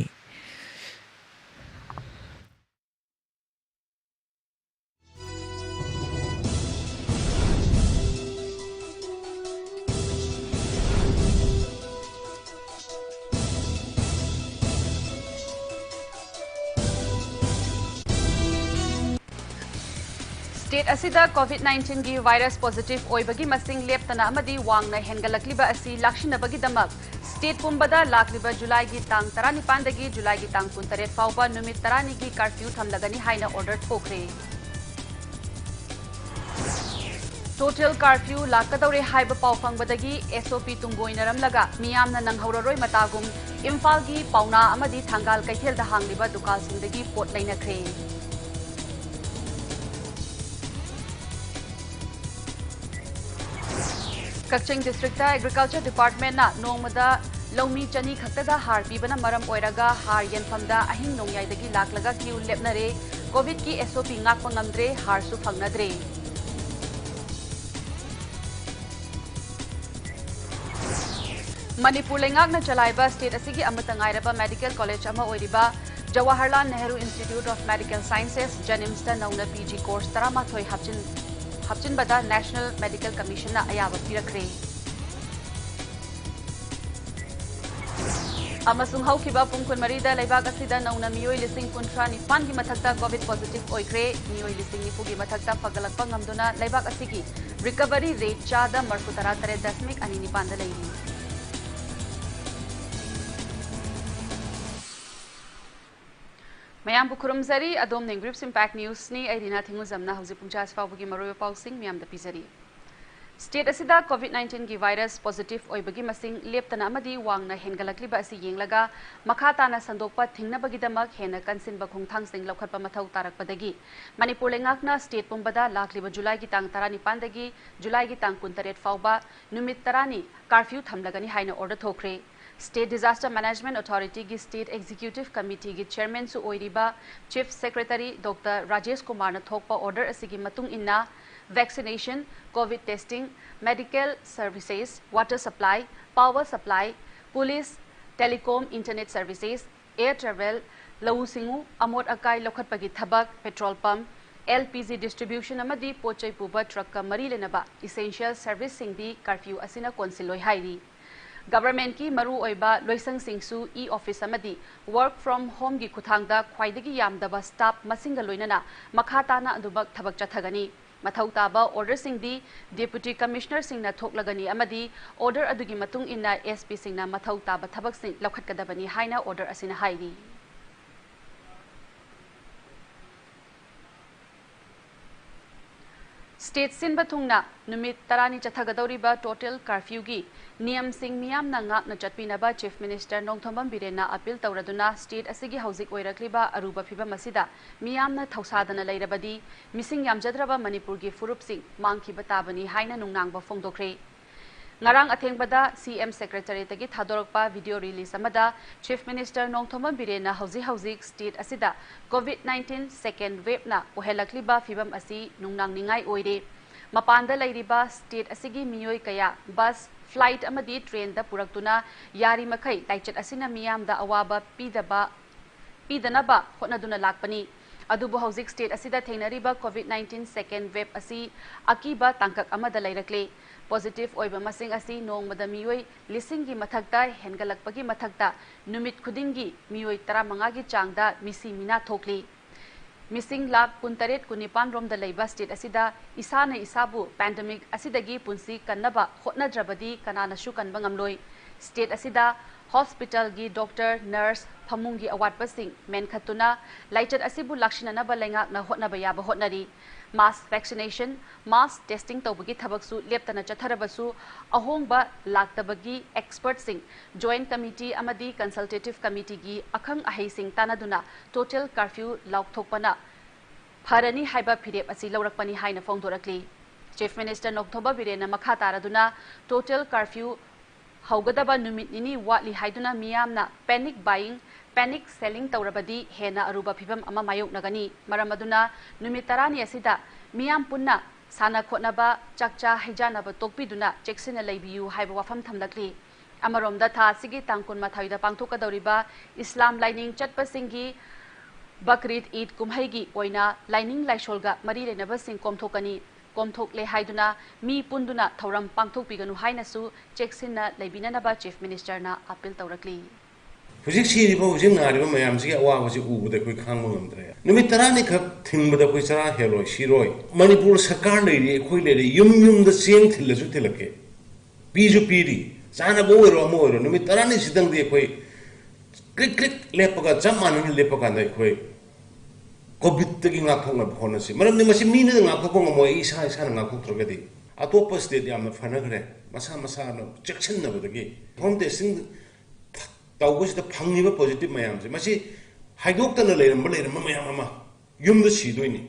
State ꯑꯁꯤꯗ COVID nineteenꯒꯤ virus positive ꯑꯣꯏꯕꯒꯤ ꯃꯁꯤꯡ ꯂꯦꯞꯇꯅ ꯑꯃꯗꯤ ꯋꯥꯡꯅ ꯍꯦꯟꯒꯠꯂꯛꯂꯤꯕ ꯑꯁꯤ ꯂꯥꯛꯁꯤꯟꯅꯕꯒꯤꯗꯃꯛ state ꯄꯨꯝꯕꯗ ꯂꯥꯛꯂꯤꯕ Julyꯒꯤ ꯇꯥꯡ ꯇꯔꯥꯅꯤꯄꯥꯟꯗꯒꯤ Julyꯒꯤ ꯇꯥꯡ ꯀꯨꯟꯇꯔꯦꯠ ꯐꯥꯎꯕ ꯅꯨꯃꯤꯠ ꯇꯔꯥꯅꯤꯒꯤ curfew ꯊꯝꯂꯒꯅꯤ ꯍꯥꯏꯅ order ꯊꯣꯛꯈ꯭ꯔꯦ꯫ Total curfew ꯂꯥꯛꯀꯗꯧꯔꯦ ꯍꯥꯏꯕ ꯄꯥꯎ ꯐꯪꯕꯗꯒꯤ SOP ꯇꯨꯡꯒꯣꯏꯅꯔꯝꯂꯒ ꯃꯤꯌꯥꯝꯅ ꯅꯪꯍꯧꯔꯔꯣꯏ ꯃꯇꯥꯒꯨꯝ ꯏꯝꯐꯥꯜꯒꯤ ꯄꯥꯎꯅꯥ ꯑꯃꯗꯤ ꯊꯪꯒꯥꯜ ꯀꯩꯊꯦꯜꯗ ꯍꯥꯡꯂꯤꯕ ꯗꯨꯀꯥꯟꯁꯤꯡꯗꯒꯤ ꯄꯣꯠ ꯂꯩꯅꯈ꯭ꯔꯦ꯫ ꯀꯛꯆꯤꯡ districtꯇ Agriculture Departmentꯅ ꯅꯣꯡꯃꯗ ꯂꯧꯃꯤ ꯆꯅꯤ ꯈꯛꯇꯗ ꯍꯥꯔ ꯄꯤꯕꯅ ꯃꯔꯝ ꯑꯣꯏꯔꯒ ꯍꯥꯔ ꯌꯦꯟꯐꯝꯗ ꯑꯍꯤꯡ ꯅꯣꯡꯌꯥꯏꯗꯒꯤ ꯂꯥꯛꯂꯒ queue ꯂꯦꯞꯅꯔꯦ꯫ COVIDꯀꯤ SOP ꯉꯥꯛꯄ ꯉꯝꯗ꯭ꯔꯦ, ꯍꯥꯔꯁꯨ ꯐꯪꯅꯗ꯭ꯔꯦ꯫ ꯃꯅꯤꯄꯨꯔ ꯂꯩꯉꯥꯛꯅ ꯆꯂꯥꯏꯕ state ꯑꯁꯤꯒꯤ ꯑꯃꯠꯇ ꯉꯥꯏꯔꯕ medical college ꯑꯃ ꯑꯣꯏꯔꯤꯕ Jawaharlal Nehru Institute of Medical Sciences, JNIMSꯇ ꯅꯧꯅ PG course ꯇꯔꯥꯃꯥꯊꯣꯏ ꯍꯥꯞꯆꯤꯟ-, ꯍꯥꯞꯆꯤꯟꯕꯗ National Medical Commissionꯅ ꯑꯌꯥꯕ ꯄꯤꯔꯛꯈ꯭ꯔꯦ꯫ ꯑꯃꯁꯨꯡ ꯍꯧꯈꯤꯕ ꯄꯨꯡ ꯀꯨꯟꯃꯔꯤꯗ ꯂꯩꯕꯥꯛ ꯑꯁꯤꯗ ꯅꯧꯅ ꯃꯤꯑꯣꯏ ꯂꯤꯁꯤꯡ ꯀꯨꯟꯊ꯭ꯔꯥ ꯅꯤꯄꯥꯟꯒꯤ ꯃꯊꯛꯇ COVID positive ꯑꯣꯏꯈ꯭ꯔꯦ꯫ ꯃꯤꯑꯣꯏ ꯂꯤꯁꯤꯡ ꯅꯤꯐꯨꯒꯤ ꯃꯊꯛꯇ ꯐꯒꯠꯂꯛꯄ ꯉꯝꯗꯨꯅ ꯂꯩꯕꯥꯛ ꯑꯁꯤꯒꯤ recovery rate ꯆꯥꯗ ꯃꯔꯐꯨꯇꯔꯥ ꯇꯔꯦꯠ ꯗꯁꯃꯤꯛ ꯑꯅꯤ ꯅꯤꯄꯥꯟꯗ ꯂꯩꯔꯤ꯫ ꯃꯌꯥꯝꯕꯨ ꯈꯨꯔꯨꯝꯖꯔꯤ꯫ ꯑꯗꯣꯝꯅ Grips Impact Newsꯅꯤ꯫ ꯑꯩ ꯔꯤꯅꯥ ꯊꯤꯡꯉꯨꯖꯝꯅ ꯍꯧꯖꯤꯛ ꯄꯨꯡ ꯆꯥꯁꯤ ꯐꯥꯎꯕꯒꯤ ꯃꯔꯨꯑꯣꯏꯕ ꯄꯥꯎꯁꯤꯡ ꯃꯌꯥꯝꯗ ꯄꯤꯖꯔꯤ꯫ State ꯑꯁꯤꯗ COVID nineteen ꯒꯤ virus positive ꯑꯣꯏꯕꯒꯤ ꯃꯁꯤꯡ ꯂꯦꯞꯇꯅ ꯑꯃꯗꯤ ꯋꯥꯡꯅ ꯍꯦꯟꯒꯠꯂꯛꯂꯤꯕ ꯑꯁꯤ ꯌꯦꯡꯂꯒ, ꯃꯈꯥ ꯇꯥꯅ ꯁꯟꯗꯣꯛꯄ ꯊꯤꯡꯅꯕꯒꯤꯗꯃꯛ ꯍꯦꯟꯅ ꯀꯟꯁꯤꯟꯕ ꯈꯣꯡꯊꯥꯡꯁꯤꯡ ꯂꯧꯈꯠꯄ ꯃꯊꯧ ꯇꯥꯔꯛꯄꯗꯒꯤ, ꯃꯅꯤꯄꯨꯔ ꯂꯩꯉꯥꯛꯅ state ꯄꯨꯝꯕꯗ ꯂꯥꯛꯂꯤꯕ ꯖꯨꯂꯥꯏꯒꯤ ꯇꯥꯡ ꯇꯔꯥꯅꯤꯄꯥꯟꯗꯒꯤ ꯖꯨꯂꯥꯏꯒꯤ ꯇꯥꯡ ꯀꯨꯟꯇꯔꯦꯠ ꯐꯥꯎꯕ ꯅꯨꯃꯤꯠ ꯇꯔꯥꯅꯤ curfew ꯊꯝꯂꯒꯅꯤ ꯍꯥꯏꯅ order ꯊꯣꯛꯈ꯭ꯔꯦ꯫ State Disaster Management Authority ꯒꯤ State Executive Committee ꯒꯤ chairman ꯁꯨ ꯑꯣꯏꯔꯤꯕ Chief Secretary Doctor ꯔꯥꯖꯦꯁ ꯀꯨꯃꯥꯔꯅ ꯊꯣꯛꯄ order ꯑꯁꯤꯒꯤ ꯃꯇꯨꯡ ꯏꯟꯅ, vaccination, COVID testing, medical services, water supply, power supply, police, telecom, internet services, air travel, ꯂꯧꯎ ꯁꯤꯡꯎ, ꯑꯃꯣꯠ ꯑꯀꯥꯏ ꯂꯧꯈꯠꯄꯒꯤ ꯊꯕꯛ, petrol pump, LPG distribution ꯑꯃꯗꯤ ꯄꯣꯠ ꯆꯩ ꯄꯨꯕ truck ꯀ ꯃꯔꯤ ꯂꯩꯅꯕ essential service ꯁꯤꯡꯗꯤ curfew ꯑꯁꯤꯅ ꯀꯣꯟꯁꯤꯜꯂꯣꯏ ꯍꯥꯏꯔꯤ꯫ Government ꯀꯤ ꯃꯔꯨꯑꯣꯏꯕ ꯂꯣꯏꯁꯪꯁꯤꯡꯁꯨ e-office ꯑꯃꯗꯤ work from home ꯒꯤ ꯈꯨꯠꯊꯥꯡꯗ ꯈ꯭ꯋꯥꯏꯗꯒꯤ ꯌꯥꯝꯗꯕ staff ꯃꯁꯤꯡꯒ ꯂꯣꯏꯅꯅ ꯃꯈꯥ ꯇꯥꯅ ꯑꯗꯨꯃꯛ ꯊꯕꯛ ꯆꯠꯊꯒꯅꯤ꯫ ꯃꯊꯧ ꯇꯥꯕ order ꯁꯤꯡꯗꯤ Deputy Commissioner ꯁꯤꯡꯅ ꯊꯣꯛꯂꯒꯅꯤ ꯑꯃꯗꯤ order ꯑꯗꯨꯒꯤ ꯃꯇꯨꯡ ꯏꯟꯅ SP ꯁꯤꯡꯅ ꯃꯊꯧ ꯇꯥꯕ ꯊꯕꯛꯁꯤꯡ ꯂꯧꯈꯠꯀꯗꯕꯅꯤ ꯍꯥꯏꯅ order ꯑꯁꯤꯅ ꯍꯥꯏꯔꯤ꯫ State ꯁꯤꯟꯕ ꯊꯨꯡꯅ ꯅꯨꯃꯤꯠ ꯇꯔꯥꯅꯤ ꯆꯠꯊꯒꯗꯧꯔꯤꯕ total curfew ꯒꯤ ꯅꯤꯌꯝꯁꯤꯡ ꯃꯤꯌꯥꯝꯅ ꯉꯥꯛꯅ ꯆꯠꯄꯤꯅꯕ Chief Minister Nongthombam ꯕꯤꯔꯦꯟꯅ appeal ꯇꯧꯔꯗꯨꯅ, state ꯑꯁꯤꯒꯤ ꯍꯧꯖꯤꯛ ꯑꯣꯏꯔꯛꯂꯤꯕ ꯑꯔꯨꯕ ꯐꯤꯕꯝ ꯑꯁꯤꯗ ꯃꯤꯌꯥꯝꯅ ꯊꯧꯁꯥꯗꯅ ꯂꯩꯔꯕꯗꯤ, ꯃꯤꯁꯤꯡ ꯌꯥꯝꯖꯗ꯭ꯔꯕ ꯃꯅꯤꯄꯨꯔꯒꯤ ꯐꯨꯔꯨꯞꯁꯤꯡ ꯃꯥꯡꯈꯤꯕ ꯇꯥꯕꯅꯤ ꯍꯥꯏꯅ ꯅꯨꯡꯅꯥꯡꯕ ꯐꯣꯡꯗꯣꯛꯈ꯭ꯔꯦ꯫ ꯉꯔꯥꯡ ꯑꯊꯦꯡꯕꯗ CM Secretariat ꯇꯒꯤ ꯊꯥꯗꯣꯔꯛꯄ video release ꯑꯃꯗ Chief Minister ꯅꯣꯡꯊꯣꯝꯕꯝ ꯕꯤꯔꯦꯟꯅ ꯍꯧꯖꯤꯛ ꯍꯧꯖꯤꯛ state ꯑꯁꯤꯗ COVID nineteen second wave ꯅ ꯑꯣꯏꯍꯜꯂꯛꯂꯤꯕ ꯐꯤꯕꯝ ꯑꯁꯤ ꯅꯨꯡꯅꯥꯡꯅꯤꯡꯉꯥꯏ ꯑꯣꯏꯔꯦ꯫ ꯃꯄꯥꯟꯗ ꯂꯩꯔꯤꯕ state ꯑꯁꯤꯒꯤ ꯃꯤꯑꯣꯏ ꯀꯌꯥ bus, flight ꯑꯃꯗꯤ train ꯗ ꯄꯨꯔꯛꯇꯨꯅ ꯌꯥꯔꯤꯃꯈꯩ ꯂꯥꯏꯆꯠ ꯑꯁꯤꯅ ꯃꯤꯌꯥꯝꯗ ꯑꯋꯥꯕ ꯄꯤꯗꯕ ꯄꯤꯗꯅꯕ ꯍꯣꯠꯅꯗꯨꯅ ꯂꯥꯛꯄꯅꯤ꯫ ꯑꯗꯨꯕꯨ ꯍꯧꯖꯤꯛ state ꯑꯁꯤꯗ ꯊꯦꯡꯅꯔꯤꯕ COVID nineteen second wave ꯑꯁꯤ ꯑꯀꯤꯕ ꯇꯥꯡꯀꯛ ꯑꯃꯗ ꯂꯩꯔꯛꯂꯦ꯫ Positive ꯑꯣꯏꯕ ꯃꯁꯤꯡ ꯑꯁꯤ ꯅꯣꯡꯃꯗ ꯃꯤꯑꯣꯏ ꯂꯤꯁꯤꯡꯒꯤ ꯃꯊꯛꯇ ꯍꯦꯟꯒꯠꯂꯛꯄꯒꯤ ꯃꯊꯛꯇ, ꯅꯨꯃꯤꯠ ꯈꯨꯗꯤꯡꯒꯤ ꯃꯤꯑꯣꯏ ꯇꯔꯥꯃꯉꯥꯒꯤ ꯆꯥꯡꯗ ꯃꯤꯁꯤ ꯃꯤꯅꯥ ꯊꯣꯛꯂꯤ꯫ ꯃꯤꯁꯤꯡ ꯂꯥꯈ ꯀꯨꯟꯇꯔꯦꯠ ꯀꯨꯟꯅꯤꯄꯥꯟ ꯔꯣꯝꯗ ꯂꯩꯕ state ꯑꯁꯤꯗ ꯏꯁꯥꯅ ꯏꯁꯥꯕꯨ pandemic ꯑꯁꯤꯗꯒꯤ ꯄꯨꯟꯁꯤ ꯀꯟꯅꯕ ꯍꯣꯠꯅꯗ꯭ꯔꯕꯗꯤ ꯀꯅꯥꯅꯁꯨ ꯀꯟꯕ ꯉꯝꯂꯣꯏ꯫ State ꯑꯁꯤꯗ ꯍꯣꯁꯄꯤꯇꯥꯜꯒꯤ ꯗꯣꯛꯇꯔ, ꯅꯔꯁ, ꯐꯃꯨꯡꯒꯤ ꯑꯋꯥꯠꯄꯁꯤꯡ ꯃꯦꯟꯈꯠꯇꯨꯅ ꯂꯥꯏꯆꯠ ꯑꯁꯤꯕꯨ ꯂꯥꯛꯁꯤꯟꯅꯅꯕ ꯂꯩꯉꯥꯛꯅ ꯍꯣꯠꯅꯕ ꯌꯥꯕ ꯍꯣꯠꯅꯔꯤ꯫ Mass vaccination, mass testing ꯇꯧꯕꯒꯤ ꯊꯕꯛꯁꯨ ꯂꯦꯞꯇꯅ ꯆꯠꯊꯔꯕꯁꯨ, ꯑꯍꯣꯡꯕ ꯂꯥꯛꯇꯕꯒꯤ expertꯁꯤꯡ, Joint Committee ꯑꯃꯗꯤ Consultative Committeeꯒꯤ ꯑꯈꯪ ꯑꯍꯩꯁꯤꯡ ꯇꯥꯟꯅꯗꯨꯅ total curfew ꯂꯥꯎꯊꯣꯛꯄꯅ ꯐꯔꯅꯤ ꯍꯥꯏꯕ ꯐꯤꯔꯦꯞ ꯑꯁꯤ ꯂꯧꯔꯛꯄꯅꯤ ꯍꯥꯏꯅ ꯐꯣꯡꯗꯣꯔꯛꯂꯤ꯫ Chief Minister ꯅꯣꯡꯊꯣꯝꯕꯝ ꯕꯤꯔꯦꯟꯅ ꯃꯈꯥ ꯇꯥꯔꯗꯨꯅ total curfew ꯍꯧꯒꯗꯕ ꯅꯨꯃꯤꯠ ꯅꯤꯅꯤ ꯋꯥꯠꯂꯤ ꯍꯥꯏꯗꯨꯅ ꯃꯤꯌꯥꯝꯅ panic buying, panic selling ꯇꯧꯔꯕꯗꯤ ꯍꯦꯟꯅ ꯑꯔꯨꯕ ꯐꯤꯚꯝ ꯑꯃ ꯃꯥꯌꯣꯛꯅꯒꯅꯤ꯫ ꯃꯔꯝ ꯑꯗꯨꯅ ꯅꯨꯃꯤꯠ ꯇꯔꯥꯅꯤ ꯑꯁꯤꯗ ꯃꯤꯌꯥꯝ ꯄꯨꯟꯅ ꯁꯥꯟꯅ ꯈꯣꯠꯅꯕ, ꯆꯥꯛꯆꯥ ꯍꯩꯖꯥꯟꯅꯕ ꯇꯣꯛꯄꯤꯗꯨꯅ ꯆꯦꯛꯁꯤꯟꯅ ꯂꯩꯕꯤꯌꯨ ꯍꯥꯏꯕ ꯋꯥꯐꯝ ꯊꯝꯂꯛꯂꯤ꯫ ꯑꯃꯔꯣꯝꯗ ꯊꯥ ꯑꯁꯤꯒꯤ ꯇꯥꯡ ꯀꯨꯟꯃꯥꯊꯣꯏꯗ ꯄꯥꯡꯊꯣꯛꯀꯗꯧꯔꯤꯕ ꯏꯁꯂꯥꯝ ꯂꯥꯏꯅꯤꯡ ꯆꯠꯄꯁꯤꯡꯒꯤ ꯕꯀ꯭ꯔꯤꯗ ꯏꯗ ꯀꯨꯝꯍꯩꯒꯤ ꯑꯣꯏꯅ ꯂꯥꯏꯅꯤꯡ ꯂꯥꯏꯁꯣꯜꯒ ꯃꯔꯤ ꯂꯩꯅꯕꯁꯤꯡ ꯀꯣꯝꯊꯣꯛꯀꯅꯤ꯫ ꯀꯣꯝꯊꯣꯛꯂꯦ ꯍꯥꯏꯗꯨꯅ ꯃꯤ ꯄꯨꯟꯗꯨꯅ ꯊꯧꯔꯝ ꯄꯥꯡꯊꯣꯛꯄꯤꯒꯅꯨ ꯍꯥꯏꯅꯁꯨ ꯆꯦꯛꯁꯤꯟꯅ ꯂꯩꯕꯤꯅꯅꯕ Chief Ministerꯅ appeal ꯇꯧꯔꯛꯂꯤ꯫ ꯍꯧꯖꯤꯛ ꯁꯤꯔꯤꯕ, ꯍꯧꯖꯤꯛ ꯅꯥꯔꯤꯕ ꯃꯌꯥꯝꯁꯤꯒꯤ ꯑꯋꯥꯕꯁꯤ ꯎꯕꯗ ꯑꯩꯈꯣꯏ ꯈꯥꯡꯕ ꯉꯝꯗ꯭ꯔꯦ꯫ ꯅꯨꯃꯤꯠ ꯇꯔꯥꯅꯤꯈꯛ ꯊꯤꯡꯕꯗ ꯑꯩꯈꯣꯏ ꯆꯔꯥ ꯍꯦꯜꯂꯣꯏ, ꯁꯤꯔꯣꯏ꯫ ꯃꯅꯤꯄꯨꯔ ꯁꯔꯀꯥꯔ ꯂꯩꯔꯤ, ꯑꯩꯈꯣꯏ ꯂꯩꯔꯤ, ꯌꯨꯝ ꯌꯨꯝꯗ ꯆꯦꯡ ꯊꯤꯜꯂꯁꯨ ꯊꯤꯜꯂꯛꯀꯦ, ꯄꯤꯁꯨ ꯄꯤꯔꯤ꯫ ꯆꯥꯅꯕ ꯑꯣꯏꯔꯣ, ꯑꯃ ꯑꯣꯏꯔꯣ, ꯅꯨꯃꯤꯠ ꯇꯔꯥꯅꯤꯁꯤꯗꯪꯗꯤ ꯑꯩꯈꯣꯏ ꯀ꯭ꯔꯤꯛ ꯀ꯭ꯔꯤꯛ ꯂꯦꯞꯄꯒ, ꯆꯞ ꯃꯥꯟꯅꯅ ꯂꯦꯞꯄ ꯀꯥꯟꯗ ꯑꯩꯈꯣꯏ ꯀꯣꯚꯤꯗꯇꯒꯤ ꯉꯥꯛꯊꯣꯛꯅꯕ ꯍꯣꯠꯅꯁꯤ꯫ ꯃꯔꯝꯗꯤ ꯃꯁꯤ ꯃꯤꯅ ꯉꯥꯛꯊꯣꯛꯄ ꯉꯝꯃꯣꯏ, ꯑꯩ ꯏꯁꯥ ꯏꯁꯥꯅ ꯉꯥꯛꯊꯣꯛꯇ꯭ꯔꯒꯗꯤ꯫ ꯑꯇꯣꯞꯄ state ꯌꯥꯝꯅ ꯐꯅꯈ꯭ꯔꯦ, ꯃꯁꯥ ꯃꯁꯥꯅ ꯆꯦꯛꯁꯤꯟꯅꯕꯗꯒꯤ꯫ Home testing ꯇꯧꯕꯁꯤꯗ ꯐꯪꯉꯤꯕ positive ꯃꯌꯥꯝꯁꯦ, ꯃꯁꯤ ꯍꯥꯏꯗꯣꯛꯇꯅ ꯂꯩꯔꯝꯕ, ꯂꯩꯔꯝꯕ ꯃꯌꯥꯝ ꯑꯃ ꯌꯨꯝꯗ ꯁꯤꯗꯣꯏꯅꯤ꯫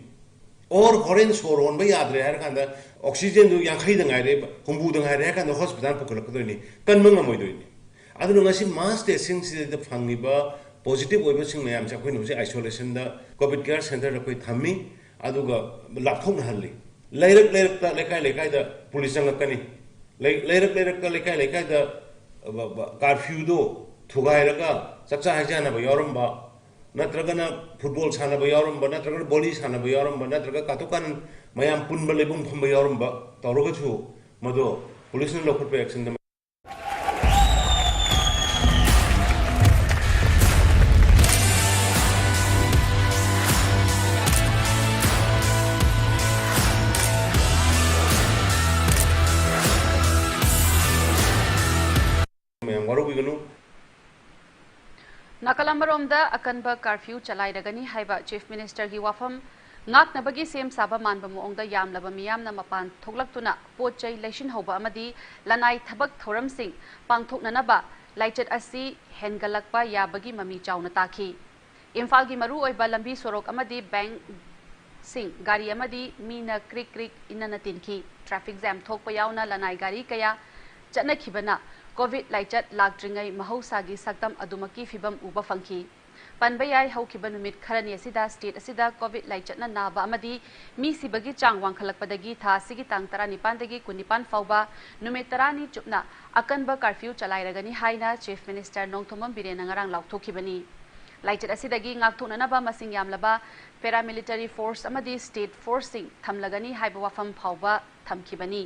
Or ꯍꯣꯔꯦꯟ ꯁꯣꯔ ꯍꯣꯟꯕ ꯌꯥꯗ꯭ꯔꯦ ꯍꯥꯏꯔ ꯀꯥꯟꯗ oxygenꯗꯨ ꯌꯥꯡꯈꯩꯗ ꯉꯥꯏꯔꯦ, ꯍꯨꯝꯐꯨꯗ ꯉꯥꯏꯔꯦ ꯍꯥꯏꯔ ꯀꯥꯟꯗ hospital ꯄꯨꯈꯠꯂꯛꯀꯗꯣꯏꯅꯤ, ꯀꯟꯕ ꯉꯝꯃꯣꯏꯗꯣꯏꯅꯤ꯫ ꯑꯗꯨꯅ ꯉꯁꯤ mass testingꯁꯤꯗ ꯐꯪꯉꯤꯕ positive ꯑꯣꯏꯕꯁꯤꯡ ꯃꯌꯥꯝꯁꯦ ꯑꯩꯈꯣꯏꯅ ꯍꯧꯖꯤꯛ isolationꯗ COVID care centreꯗ ꯑꯩꯈꯣꯏ ꯊꯝꯃꯤ, ꯑꯗꯨꯒ ꯂꯥꯞꯊꯣꯛꯅꯍꯜꯂꯤ꯫ ꯂꯩꯔꯛ ꯂꯩꯔꯛꯇ, ꯂꯩꯀꯥꯏ ꯂꯩꯀꯥꯏꯗ police ꯆꯪꯉꯛꯀꯅꯤ꯫ ꯂꯩ-, ꯂꯩꯔꯛ ꯂꯩꯔꯛꯇ, ꯂꯩꯀꯥꯏ ꯂꯩꯀꯥꯏꯗ, ꯑ, ꯕ-, ꯕ-, curfewꯗꯣ ꯊꯨꯒꯥꯏꯔꯒ ꯆꯥꯛꯆꯥ ꯍꯩꯖꯥꯟꯅꯕ ꯌꯥꯎꯔꯝꯕ, ꯅꯠꯇ꯭ꯔꯒꯅ football ꯁꯥꯟꯅꯕ ꯌꯥꯎꯔꯝꯕ, ꯅꯠꯇ꯭ꯔꯒꯅ volley ꯁꯥꯟꯅꯕ ꯌꯥꯎꯔꯝꯕ, ꯅꯠꯇ꯭ꯔꯒ ꯀꯥꯊꯣꯛ ꯀꯥꯔꯟ ꯃꯌꯥꯝ ꯄꯨꯟꯕ ꯂꯩꯕꯨꯡ ꯐꯝꯕ ꯌꯥꯎꯔꯝꯕ ꯇꯧꯔꯒꯁꯨ, ꯃꯗꯣ policeꯅ ꯂꯧꯈꯠꯄ actionꯗ ꯃꯌꯥꯝ ꯋꯥꯔꯧꯕꯤꯒꯅꯨ꯫ ꯅꯥꯀꯜ ꯑꯃꯔꯣꯝꯗ ꯑꯀꯟꯕ ꯀꯥꯔꯐ꯭ꯌꯨ ꯆꯂꯥꯏꯔꯒꯅꯤ ꯍꯥꯏꯕ ꯆꯤꯐ ꯃꯤꯅꯤꯁꯇꯔꯒꯤ ꯋꯥꯐꯝ ꯉꯥꯛꯅꯕꯒꯤ ꯁꯦꯝ ꯁꯥꯕ ꯃꯥꯟꯕ ꯃꯑꯣꯡꯗ ꯌꯥꯝꯂꯕ ꯃꯤꯌꯥꯝꯅ ꯃꯄꯥꯟ ꯊꯣꯛꯂꯛꯇꯨꯅ ꯄꯣꯠ ꯆꯩ ꯂꯩꯁꯤꯟꯍꯧꯕ ꯑꯃꯗꯤ ꯂꯅꯥꯏ ꯊꯕꯛ ꯊꯧꯔꯝꯁꯤꯡ ꯄꯥꯡꯊꯣꯛꯅꯅꯕ ꯂꯥꯏꯆꯠ ꯑꯁꯤ ꯍꯦꯟꯒꯠꯂꯛꯄ ꯌꯥꯕꯒꯤ ꯃꯃꯤ ꯆꯥꯎꯅ ꯇꯥꯈꯤ꯫ ꯏꯝꯐꯥꯜꯒꯤ ꯃꯔꯨꯑꯣꯏꯕ ꯂꯝꯕꯤ ꯁꯣꯔꯣꯛ ꯑꯃꯗꯤ ꯕꯦꯡꯛꯁꯤꯡ ꯒꯥꯔꯤ ꯑꯃꯗꯤ ꯃꯤꯅ ꯀ꯭ꯔꯤꯛ ꯀ꯭ꯔꯤꯛ ꯏꯟꯅꯅ ꯇꯤꯟꯈꯤ꯫ ꯇ꯭ꯔꯥꯐꯤꯛ ꯖꯥꯝ ꯊꯣꯛꯄ ꯌꯥꯎꯅ ꯂꯅꯥꯏ ꯒꯥꯔꯤ ꯀꯌꯥ ꯆꯠꯅꯈꯤꯕꯅ ꯀꯣꯚꯤꯗ ꯂꯥꯏꯆꯠ ꯂꯥꯛꯇ꯭ꯔꯤꯉꯩ ꯃꯍꯧꯁꯥꯒꯤ ꯁꯛꯇꯝ ꯑꯗꯨꯃꯛꯀꯤ ꯐꯤꯕꯝ ꯎꯕ ꯐꯪꯈꯤ꯫ ꯄꯟꯕ ꯌꯥꯏ, ꯍꯧꯈꯤꯕ ꯅꯨꯃꯤꯠ ꯈꯔꯅꯤ ꯑꯁꯤꯗ ꯁ꯭ꯇꯦꯠ ꯑꯁꯤꯗ ꯀꯣꯚꯤꯗ ꯂꯥꯏꯆꯠꯅ ꯅꯥꯕ ꯑꯃꯗꯤ ꯃꯤ ꯁꯤꯕꯒꯤ ꯆꯥꯡ ꯋꯥꯡꯈꯠꯂꯛꯄꯗꯒꯤ ꯊꯥ ꯑꯁꯤꯒꯤ ꯇꯥꯡ ꯇꯔꯥꯅꯤꯄꯥꯟꯗꯒꯤ ꯀꯨꯟꯅꯤꯄꯥꯟ ꯐꯥꯎꯕ ꯅꯨꯃꯤꯠ ꯇꯔꯥꯅꯤ ꯆꯨꯞꯅ ꯑꯀꯟꯕ ꯀꯥꯔꯐ꯭ꯌꯨ ꯆꯂꯥꯏꯔꯒꯅꯤ ꯍꯥꯏꯅ ꯆꯤꯐ ꯃꯤꯅꯤꯁꯇꯔ ꯅꯣꯡꯊꯣꯝꯕꯝ ꯕꯤꯔꯦꯟꯅ ꯉꯔꯥꯡ ꯂꯥꯎꯊꯣꯛꯈꯤꯕꯅꯤ꯫ ꯂꯥꯏꯆꯠ ꯑꯁꯤꯗꯒꯤ ꯉꯥꯛꯊꯣꯛꯅꯅꯕ ꯃꯁꯤꯡ ꯌꯥꯝꯂꯕ ꯄꯦꯔꯥꯃꯤꯂꯤꯇꯔꯤ ꯐꯣꯔꯁ ꯑꯃꯗꯤ ꯁ꯭ꯇꯦꯠ ꯐꯣꯔꯁꯁꯤꯡ ꯊꯝꯂꯒꯅꯤ ꯍꯥꯏꯕ ꯋꯥꯐꯝ ꯐꯥꯎꯕ ꯊꯝꯈꯤꯕꯅꯤ꯫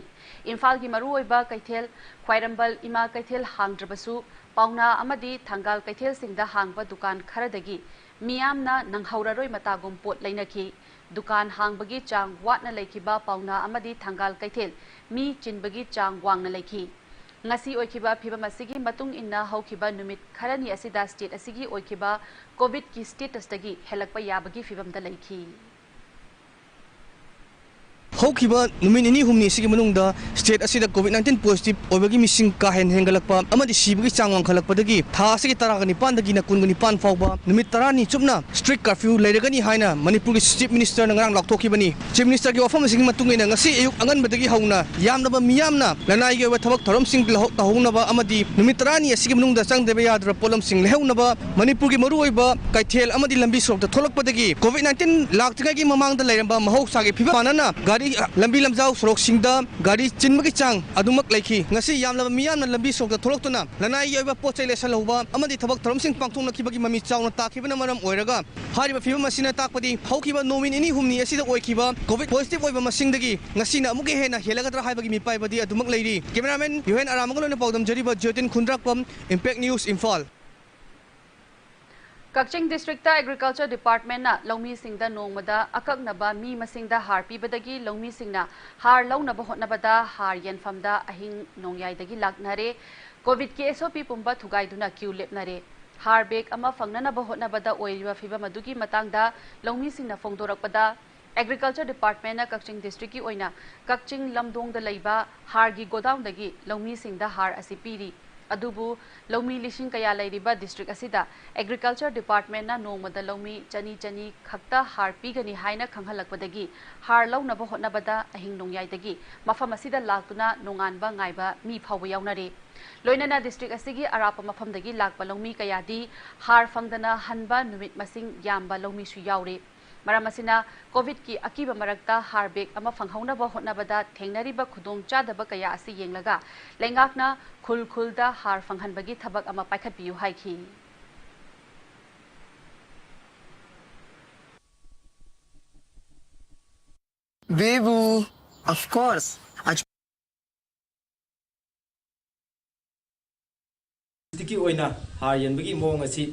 ꯏꯝꯐꯥꯜꯒꯤ ꯃꯔꯨꯑꯣꯏꯕ ꯀꯩꯊꯦꯜ ꯈ꯭ꯋꯥꯏꯔꯝꯕꯟ ꯏꯃꯥ ꯀꯩꯊꯦꯜ ꯍꯥꯡꯗ꯭ꯔꯕꯁꯨ, ꯄꯥꯎꯅꯥ ꯑꯃꯗꯤ ꯊꯪꯒꯥꯜ ꯀꯩꯊꯦꯜꯁꯤꯡꯗ ꯍꯥꯡꯕ ꯗꯨꯀꯥꯟ ꯈꯔꯗꯒꯤ ꯃꯤꯌꯥꯝꯅ ꯅꯪꯍꯧꯔꯔꯣꯏ ꯃꯇꯥꯒꯨꯝ ꯄꯣꯠ ꯂꯩꯅꯈꯤ꯫ ꯗꯨꯀꯥꯟ ꯍꯥꯡꯕꯒꯤ ꯆꯥꯡ ꯋꯥꯠꯅ ꯂꯩꯈꯤꯕ ꯄꯥꯎꯅꯥ ꯑꯃꯗꯤ ꯊꯪꯒꯥꯜ ꯀꯩꯊꯦꯜ ꯃꯤ ꯆꯤꯟꯕꯒꯤ ꯆꯥꯡ ꯋꯥꯡꯅ ꯂꯩꯈꯤ꯫ ꯉꯁꯤ ꯑꯣꯏꯈꯤꯕ ꯐꯤꯕꯝ ꯑꯁꯤꯒꯤ ꯃꯇꯨꯡ ꯏꯟꯅ ꯍꯧꯈꯤꯕ ꯅꯨꯃꯤꯠ ꯈꯔꯅꯤ ꯑꯁꯤꯗ ꯁ꯭ꯇꯦꯠ ꯑꯁꯤꯒꯤ ꯑꯣꯏꯈꯤꯕ ꯀꯣꯚꯤꯗꯀꯤ ꯁ꯭ꯇꯦꯇꯁꯇꯒꯤ ꯍꯦꯜꯂꯛꯄ ꯌꯥꯕꯒꯤ ꯐꯤꯕꯝꯗ ꯂꯩꯈꯤ꯫ ꯍꯧꯈꯤꯕ ꯅꯨꯃꯤꯠ ꯅꯤꯅꯤ ꯍꯨꯝꯅꯤ ꯑꯁꯤꯒꯤ ꯃꯅꯨꯡꯗ ꯁ꯭ꯇꯦꯠ ꯑꯁꯤꯗ ꯀꯣꯚꯤꯗ ꯅꯥꯏꯟꯇꯤꯟ ꯄꯣꯖꯤꯇꯤꯚ ꯑꯣꯏꯕꯒꯤ ꯃꯤꯁꯤꯡ ꯀꯥ ꯍꯦꯟꯅ ꯍꯦꯟꯒꯠꯂꯛꯄ ꯑꯃꯗꯤ ꯁꯤꯕꯒꯤ ꯆꯥꯡ ꯋꯥꯡꯈꯠꯂꯛꯄꯗꯒꯤ ꯊꯥ ꯑꯁꯤꯒꯤ ꯇꯔꯥꯒ ꯅꯤꯄꯥꯟꯗꯒꯤꯅ ꯀꯨꯟꯒ ꯅꯤꯄꯥꯟ ꯐꯥꯎꯕ ꯅꯨꯃꯤꯠ ꯇꯔꯥꯅꯤ ꯆꯨꯞꯅ ꯁ꯭ꯇ꯭ꯔꯤꯛ ꯀꯥꯔꯐ꯭ꯌꯨ ꯂꯩꯔꯒꯅꯤ ꯍꯥꯏꯅ ꯃꯅꯤꯄꯨꯔꯒꯤ ꯆꯤꯐ ꯃꯤꯅꯤꯁꯇꯔꯅ ꯉꯔꯥꯡ ꯂꯥꯎꯊꯣꯛꯈꯤꯕꯅꯤ꯫ ꯆꯤꯐ ꯃꯤꯅꯤꯁꯇꯔꯒꯤ ꯋꯥꯐꯝ ꯑꯁꯤꯒꯤ ꯃꯇꯨꯡ ꯏꯟꯅ ꯉꯁꯤ ꯑꯌꯨꯛ ꯑꯉꯟꯕꯗꯒꯤ ꯍꯧꯅ ꯌꯥꯝꯂꯕ ꯃꯤꯌꯥꯝꯅ ꯂꯅꯥꯏꯒꯤ ꯑꯣꯏꯕ ꯊꯕꯛ ꯊꯧꯔꯝꯁꯤꯡ ꯂꯧꯍꯧ-, ꯇꯧꯍꯧꯅꯕ ꯑꯃꯗꯤ ꯅꯨꯃꯤꯠ ꯇꯔꯥꯅꯤ ꯑꯁꯤꯒꯤ ꯃꯅꯨꯡꯗ ꯆꯪꯗꯕ ꯌꯥꯗ꯭ꯔꯕ ꯄꯣꯠꯂꯝꯁꯤꯡ ꯂꯩꯍꯧꯅꯕ ꯃꯅꯤꯄꯨꯔꯒꯤ ꯃꯔꯨꯑꯣꯏꯕ ꯀꯩꯊꯦꯜ ꯑꯃꯗꯤ ꯂꯝꯕꯤ ꯁꯣꯔꯣꯛꯇ ꯊꯣꯛꯂꯛꯄꯗꯒꯤ ꯀꯣꯚꯤꯗ ꯅꯥꯏꯟꯇꯤꯟ ꯂꯥꯛꯇ꯭ꯔꯤꯉꯩꯒꯤ ꯃꯃꯥꯡꯗ ꯂꯩꯔꯝꯕ ꯃꯍꯧꯁꯥꯒꯤ ꯐꯤꯕꯝ ꯃꯥꯟꯅꯅ ꯒꯥꯔꯤ, ꯂꯝꯕꯤ ꯂꯝꯖꯥꯎ ꯁꯣꯔꯣꯛꯁꯤꯡꯗ ꯒꯥꯔꯤ ꯆꯤꯟꯕꯒꯤ ꯆꯥꯡ ꯑꯗꯨꯃꯛ ꯂꯩꯈꯤ꯫ ꯉꯁꯤ ꯌꯥꯝꯂꯕ ꯃꯤꯌꯥꯝꯅ ꯂꯝꯕꯤ ꯁꯣꯔꯣꯛꯇ ꯊꯣꯛꯂꯛꯇꯨꯅ ꯂꯅꯥꯏꯒꯤ ꯑꯣꯏꯕ ꯄꯣꯠ ꯆꯩ ꯂꯩꯁꯜꯍꯧꯕ ꯑꯃꯗꯤ ꯊꯕꯛ ꯊꯧꯔꯝꯁꯤꯡ ꯄꯥꯡꯊꯣꯛꯅꯈꯤꯕꯒꯤ ꯃꯃꯤ ꯆꯥꯎꯅ ꯇꯥꯈꯤꯕꯅ ꯃꯔꯝ ꯑꯣꯏꯔꯒ ꯍꯥꯏꯔꯤꯕ ꯐꯤꯕꯝ ꯑꯁꯤꯅ ꯇꯥꯛꯄꯗꯤ ꯍꯧꯈꯤꯕ ꯅꯣꯡꯃ ꯅꯤꯅꯤ ꯍꯨꯝꯅꯤ ꯑꯁꯤꯗ ꯑꯣꯏꯈꯤꯕ ꯀꯣꯚꯤꯗ ꯄꯣꯖꯤꯇꯤꯚ ꯑꯣꯏꯕ ꯃꯁꯤꯡꯗꯒꯤ ꯉꯁꯤꯅ ꯑꯃꯨꯛꯀ ꯍꯦꯟꯅ ꯍꯦꯜꯂꯒꯗ꯭ꯔꯥ ꯍꯥꯏꯕꯒꯤ ꯃꯤꯄꯥꯏꯕꯗꯤ ꯑꯗꯨꯃꯛ ꯂꯩꯔꯤ꯫ ꯀꯦꯃꯦꯔꯥꯃꯦꯟ ꯌꯨꯍꯦꯟ ꯑꯔꯥꯃꯒ ꯂꯣꯏꯅ ꯄꯥꯎꯗꯝꯖꯔꯤꯕ ꯖꯤꯑꯣꯇꯤꯟ ꯈꯨꯟꯗ꯭ꯔꯥꯛꯄꯝ, ꯏꯝꯄꯦꯛ ꯅ꯭ꯌꯨꯁ, ꯏꯝꯐꯥꯜ꯫ ꯀꯛꯆꯤꯡ ꯗꯤꯁꯇ꯭ꯔꯤꯛꯇ ꯑꯦꯒ꯭ꯔꯤꯀꯜꯆꯔ ꯗꯤꯄꯥꯔꯠꯃꯦꯟꯅ ꯂꯧꯃꯤꯁꯤꯡꯗ ꯅꯣꯡꯃꯗ ꯑꯀꯛꯅꯕ ꯃꯤ ꯃꯁꯤꯡꯗ ꯍꯥꯔ ꯄꯤꯕꯗꯒꯤ ꯂꯧꯃꯤꯁꯤꯡꯅ ꯍꯥꯔ ꯂꯧꯅꯕ ꯍꯣꯠꯅꯕꯗ ꯍꯥꯔ ꯌꯦꯟꯐꯝꯗ ꯑꯍꯤꯡ ꯅꯣꯡꯌꯥꯏꯗꯒꯤ ꯂꯥꯛꯅꯔꯦ꯫ ꯀꯣꯚꯤꯗꯀꯤ ꯑꯦꯁ ꯑꯣ ꯄꯤ ꯄꯨꯝꯕ ꯊꯨꯒꯥꯏꯗꯨꯅ ꯀ꯭ꯌꯨ ꯂꯦꯞꯅꯔꯦ꯫ ꯍꯥꯔ ꯕꯦꯒ ꯑꯃ ꯐꯪꯅꯅꯕ ꯍꯣꯠꯅꯕꯗ ꯑꯣꯏꯔꯤꯕ ꯐꯤꯚꯝ ꯑꯗꯨꯒꯤ ꯃꯇꯥꯡꯗ ꯂꯧꯃꯤꯁꯤꯡꯅ ꯐꯣꯡꯗꯣꯔꯛꯄꯗ, Agriculture Department ꯅ ꯀꯛꯆꯤꯡ district ꯀꯤ ꯑꯣꯏꯅ ꯀꯛꯆꯤꯡ ꯂꯝꯗꯣꯡꯗ ꯂꯩꯕ ꯍꯥꯔꯒꯤ ꯒꯣꯗꯥꯎꯟꯗꯒꯤ ꯂꯧꯃꯤꯁꯤꯡꯗ ꯍꯥꯔ ꯑꯁꯤ ꯄꯤꯔꯤ꯫ ꯑꯗꯨꯕꯨ ꯂꯧꯃꯤ ꯂꯤꯁꯤꯡ ꯀꯌꯥ ꯂꯩꯔꯤꯕ district ꯑꯁꯤꯗ Agriculture Department ꯅ ꯅꯣꯡꯃꯗ ꯂꯧꯃꯤ ꯆꯅꯤ ꯆꯅꯤ ꯈꯛꯇ ꯍꯥꯔ ꯄꯤꯒꯅꯤ ꯍꯥꯏꯅ ꯈꯪꯍꯜꯂꯛꯄꯗꯒꯤ ꯍꯥꯔ ꯂꯧꯅꯕ ꯍꯣꯠꯅꯕꯗ ꯑꯍꯤꯡ ꯅꯣꯡꯌꯥꯏꯗꯒꯤ ꯃꯐꯝ ꯑꯁꯤꯗ ꯂꯥꯛꯇꯨꯅ ꯅꯣꯡꯉꯥꯟꯕ ꯉꯥꯏꯕ ꯃꯤ ꯐꯥꯎꯕ ꯌꯥꯎꯅꯔꯦ꯫ ꯂꯣꯏꯅꯅ district ꯑꯁꯤꯒꯤ ꯑꯔꯥꯞꯄ ꯃꯐꯝꯗꯒꯤ ꯂꯥꯛꯄ ꯂꯧꯃꯤ ꯀꯌꯥꯗꯤ ꯍꯥꯔ ꯐꯪꯗꯅ ꯍꯟꯕ ꯅꯨꯃꯤꯠ ꯃꯁꯤꯡ ꯌꯥꯝꯕ ꯂꯧꯃꯤꯁꯨ ꯌꯥꯎꯔꯤ꯫ ꯃꯔꯝ ꯑꯁꯤꯅ COVID ꯀꯤ ꯑꯀꯤꯕ ꯃꯔꯛꯇ ꯍꯥꯔ ꯕꯦꯒ ꯑꯃ ꯐꯪꯍꯧꯅꯕ ꯍꯣꯠꯅꯕꯗ ꯊꯦꯡꯅꯔꯤꯕ ꯈꯨꯗꯣꯡꯆꯥꯗꯕ ꯀꯌꯥ ꯑꯁꯤ ꯌꯦꯡꯂꯒ ꯂꯩꯉꯥꯛꯅ ꯈꯨꯜ ꯈꯨꯜꯗ ꯍꯥꯔ ꯐꯪꯍꯟꯕꯒꯤ ꯊꯕꯛ ꯑꯃ ꯄꯥꯏꯈꯠꯄꯤꯌꯨ ꯍꯥꯏꯈꯤ꯫ ꯕꯦꯕꯨ, of course, ꯑꯆ- district ꯀꯤ ꯑꯣꯏꯅ ꯍꯥꯔ ꯌꯦꯟꯕꯒꯤ ꯃꯑꯣꯡ ꯑꯁꯤ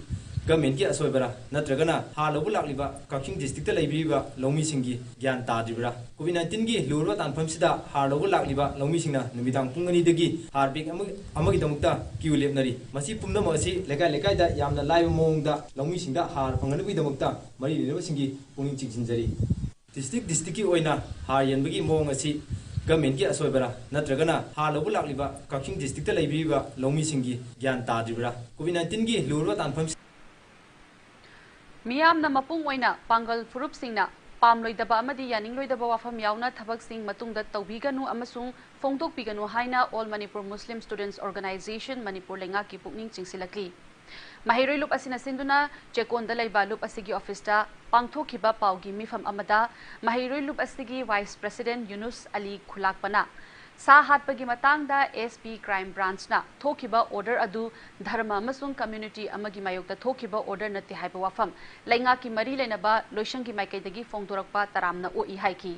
government ꯀꯤ ꯑꯁꯣꯏꯕꯔꯥ, ꯅꯠꯇ꯭ꯔꯒꯅ ꯍꯥꯔ ꯂꯧꯕ ꯂꯥꯛꯂꯤꯕ ꯀꯛꯆꯤꯡ district ꯇ ꯂꯩꯕꯤꯔꯤꯕ ꯂꯧꯃꯤꯁꯤꯡꯒꯤ ꯒ꯭ꯌꯥꯟ ꯇꯥꯗ꯭ꯔꯤꯕ꯭ꯔꯥ? COVID nineteen ꯒꯤ ꯂꯨꯔꯕ ꯇꯥꯟꯐꯝꯁꯤꯗ ꯍꯥꯔ ꯂꯧꯕ ꯂꯥꯛꯂꯤꯕ ꯂꯧꯃꯤꯁꯤꯡꯅ ꯅꯨꯃꯤꯗꯥꯡ ꯄꯨꯡ ꯑꯅꯤꯗꯒꯤ ꯍꯥꯔ ꯕꯦꯒ ꯑꯃ, ꯑꯃꯒꯤꯗꯃꯛꯇ queue ꯂꯦꯞꯅꯔꯤ꯫ ꯃꯁꯤ ꯄꯨꯝꯅꯃꯛ ꯑꯁꯤ ꯂꯩꯀꯥꯏ ꯂꯩꯀꯥꯏꯗ ꯌꯥꯝꯅ ꯂꯥꯏꯕ ꯃꯑꯣꯡꯗ ꯂꯧꯃꯤꯁꯤꯡꯗ ꯍꯥꯔ ꯐꯪꯍꯟꯅꯕꯒꯤꯗꯃꯛꯇ ꯃꯔꯤ ꯂꯩꯅꯕꯁꯤꯡꯒꯤ ꯄꯨꯛꯅꯤꯡ ꯆꯤꯡꯁꯤꯟꯖꯔꯤ꯫ District district ꯀꯤ ꯑꯣꯏꯅ ꯍꯥꯔ ꯌꯦꯟꯕꯒꯤ ꯃꯑꯣꯡ ꯑꯁꯤ government ꯀꯤ ꯑꯁꯣꯏꯕꯔꯥ, ꯅꯠꯇ꯭ꯔꯒꯅ ꯍꯥꯔ ꯂꯧꯕ ꯂꯥꯛꯂꯤꯕ ꯀꯛꯆꯤꯡ district ꯇ ꯂꯩꯕꯤꯔꯤꯕ ꯂꯧꯃꯤꯁꯤꯡꯒꯤ ꯒ꯭ꯌꯥꯟ ꯇꯥꯗ꯭ꯔꯤꯕ꯭ꯔꯥ? COVID nineteen ꯒꯤ ꯂꯨꯔꯕ ꯇꯥꯟꯐꯝ ꯃꯤꯌꯥꯝꯅ ꯃꯄꯨꯡ ꯑꯣꯏꯅ ꯄꯥꯡꯒꯜ ꯐꯨꯔꯨꯞꯁꯤꯡꯅ ꯄꯥꯝꯂꯣꯏꯗꯕ ꯑꯃꯗꯤ ꯌꯥꯅꯤꯡꯂꯣꯏꯗꯕ ꯋꯥꯐꯝ ꯌꯥꯎꯅ ꯊꯕꯛꯁꯤꯡ ꯃꯇꯨꯡꯗ ꯇꯧꯕꯤꯒꯅꯨ ꯑꯃꯁꯨꯡ ꯐꯣꯡꯗꯣꯛꯄꯤꯒꯅꯨ ꯍꯥꯏꯅ All Manipur Muslim Students Organisation Manipur ꯂꯩꯉꯥꯛꯀꯤ ꯄꯨꯛꯅꯤꯡ ꯆꯤꯡꯁꯤꯜꯂꯛꯂꯤ꯫ ꯃꯍꯩꯔꯣꯏ ꯂꯨꯞ ꯑꯁꯤꯅ ꯁꯤꯟꯗꯨꯅ ꯆꯦꯛꯀꯣꯟꯗ ꯂꯩꯕ ꯂꯨꯞ ꯑꯁꯤꯒꯤ office ꯇ ꯄꯥꯡꯊꯣꯛꯈꯤꯕ ꯄꯥꯎꯒꯤ ꯃꯤꯐꯝ ꯑꯃꯗ ꯃꯍꯩꯔꯣꯏ ꯂꯨꯞ ꯑꯁꯤꯒꯤ vice president ꯌꯨꯅꯨꯁ ꯑꯂꯤ ꯈꯨꯂꯥꯛꯄꯅ ꯁꯥ ꯍꯥꯠꯄꯒꯤ ꯃꯇꯥꯡꯗ S P Crime Branch ꯅ ꯊꯣꯛꯈꯤꯕ order ꯑꯗꯨ ꯙꯔꯃ ꯑꯃꯁꯨꯡ community ꯑꯃꯒꯤ ꯃꯥꯌꯣꯛꯇ ꯊꯣꯛꯈꯤꯕ order ꯅꯠꯇꯦ ꯍꯥꯏꯕ ꯋꯥꯐꯝ ꯂꯩꯉꯥꯛꯀꯤ ꯃꯔꯤ ꯂꯩꯅꯕ ꯂꯣꯏꯁꯪꯒꯤ ꯃꯥꯏꯀꯩꯗꯒꯤ ꯐꯣꯡꯗꯣꯔꯛꯄ ꯇꯔꯥꯝꯅ ꯑꯣꯛꯏ ꯍꯥꯏꯈꯤ꯫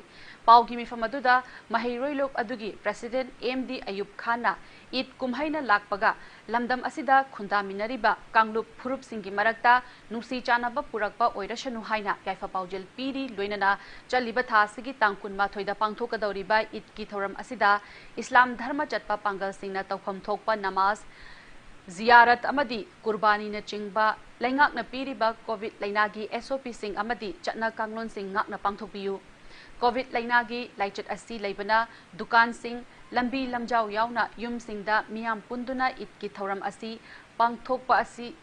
ꯄꯥꯎꯒꯤ ꯃꯤꯐꯝ ꯑꯗꯨꯗ ꯃꯍꯩꯔꯣꯏ ꯂꯨꯞ ꯑꯗꯨꯒꯤ president M D ꯑꯌꯨꯕ ꯈꯥꯟꯅ ꯏꯗ ꯀꯨꯝꯍꯩꯅ ꯂꯥꯛꯄꯒ ꯂꯝꯗꯝ ꯑꯁꯤꯗ ꯈꯨꯟꯗꯥꯃꯤꯟꯅꯔꯤꯕ ꯀꯥꯡꯂꯨꯞ ꯐꯨꯔꯨꯞꯁꯤꯡꯒꯤ ꯃꯔꯛꯇ ꯅꯨꯡꯁꯤ ꯆꯥꯟꯅꯕ ꯄꯨꯔꯛꯄ ꯑꯣꯏꯔꯁꯅꯨ ꯍꯥꯏꯅ ꯌꯥꯏꯐ ꯄꯥꯎꯖꯦꯜ ꯄꯤꯔꯤ꯫ ꯂꯣꯏꯅꯅ ꯆꯠꯂꯤꯕ ꯊꯥ ꯑꯁꯤꯒꯤ ꯇꯥꯡ ꯀꯨꯟꯃꯥꯊꯣꯏꯗ ꯄꯥꯡꯊꯣꯛꯀꯗꯧꯔꯤꯕ ꯏꯗꯀꯤ ꯊꯧꯔꯝ ꯑꯁꯤꯗ ꯏꯁꯂꯥꯝ ꯙꯔꯃ ꯆꯠꯄ ꯄꯥꯡꯒꯜꯁꯤꯡꯅ ꯇꯧꯐꯝ ꯊꯣꯛꯄ ꯅꯃꯥꯖ ꯖꯤꯌꯥꯔꯠ ꯑꯃꯗꯤ ꯀꯨꯔꯕꯥꯅꯤꯅꯆꯤꯡꯕ ꯂꯩꯉꯥꯛꯅ ꯄꯤꯔꯤꯕ ꯀꯣꯚꯤꯗ ꯂꯩꯅꯥꯒꯤ ꯑꯦꯁ ꯑꯣ ꯄꯤꯁꯤꯡ ꯑꯃꯗꯤ ꯆꯠꯅ ꯀꯥꯡꯂꯣꯟꯁꯤꯡ ꯉꯥꯛꯅ ꯄꯥꯡꯊꯣꯛꯄꯤꯌꯨ꯫ ꯀꯣꯚꯤꯗ ꯂꯩꯅꯥꯒꯤ ꯂꯥꯏꯆꯠ ꯑꯁꯤ ꯂꯩꯕꯅ ꯗꯨꯀꯥꯟꯁꯤꯡ, ꯂꯝꯕꯤ ꯂꯝꯖꯥꯎ ꯌꯥꯎꯅ ꯌꯨꯝꯁꯤꯡꯗ ꯃꯤꯌꯥꯝ ꯄꯨꯟꯗꯨꯅ ꯏꯗꯀꯤ ꯊꯧꯔꯝ ꯑꯁꯤ ꯄꯥꯡꯊꯣꯛꯄ ꯑꯁꯤ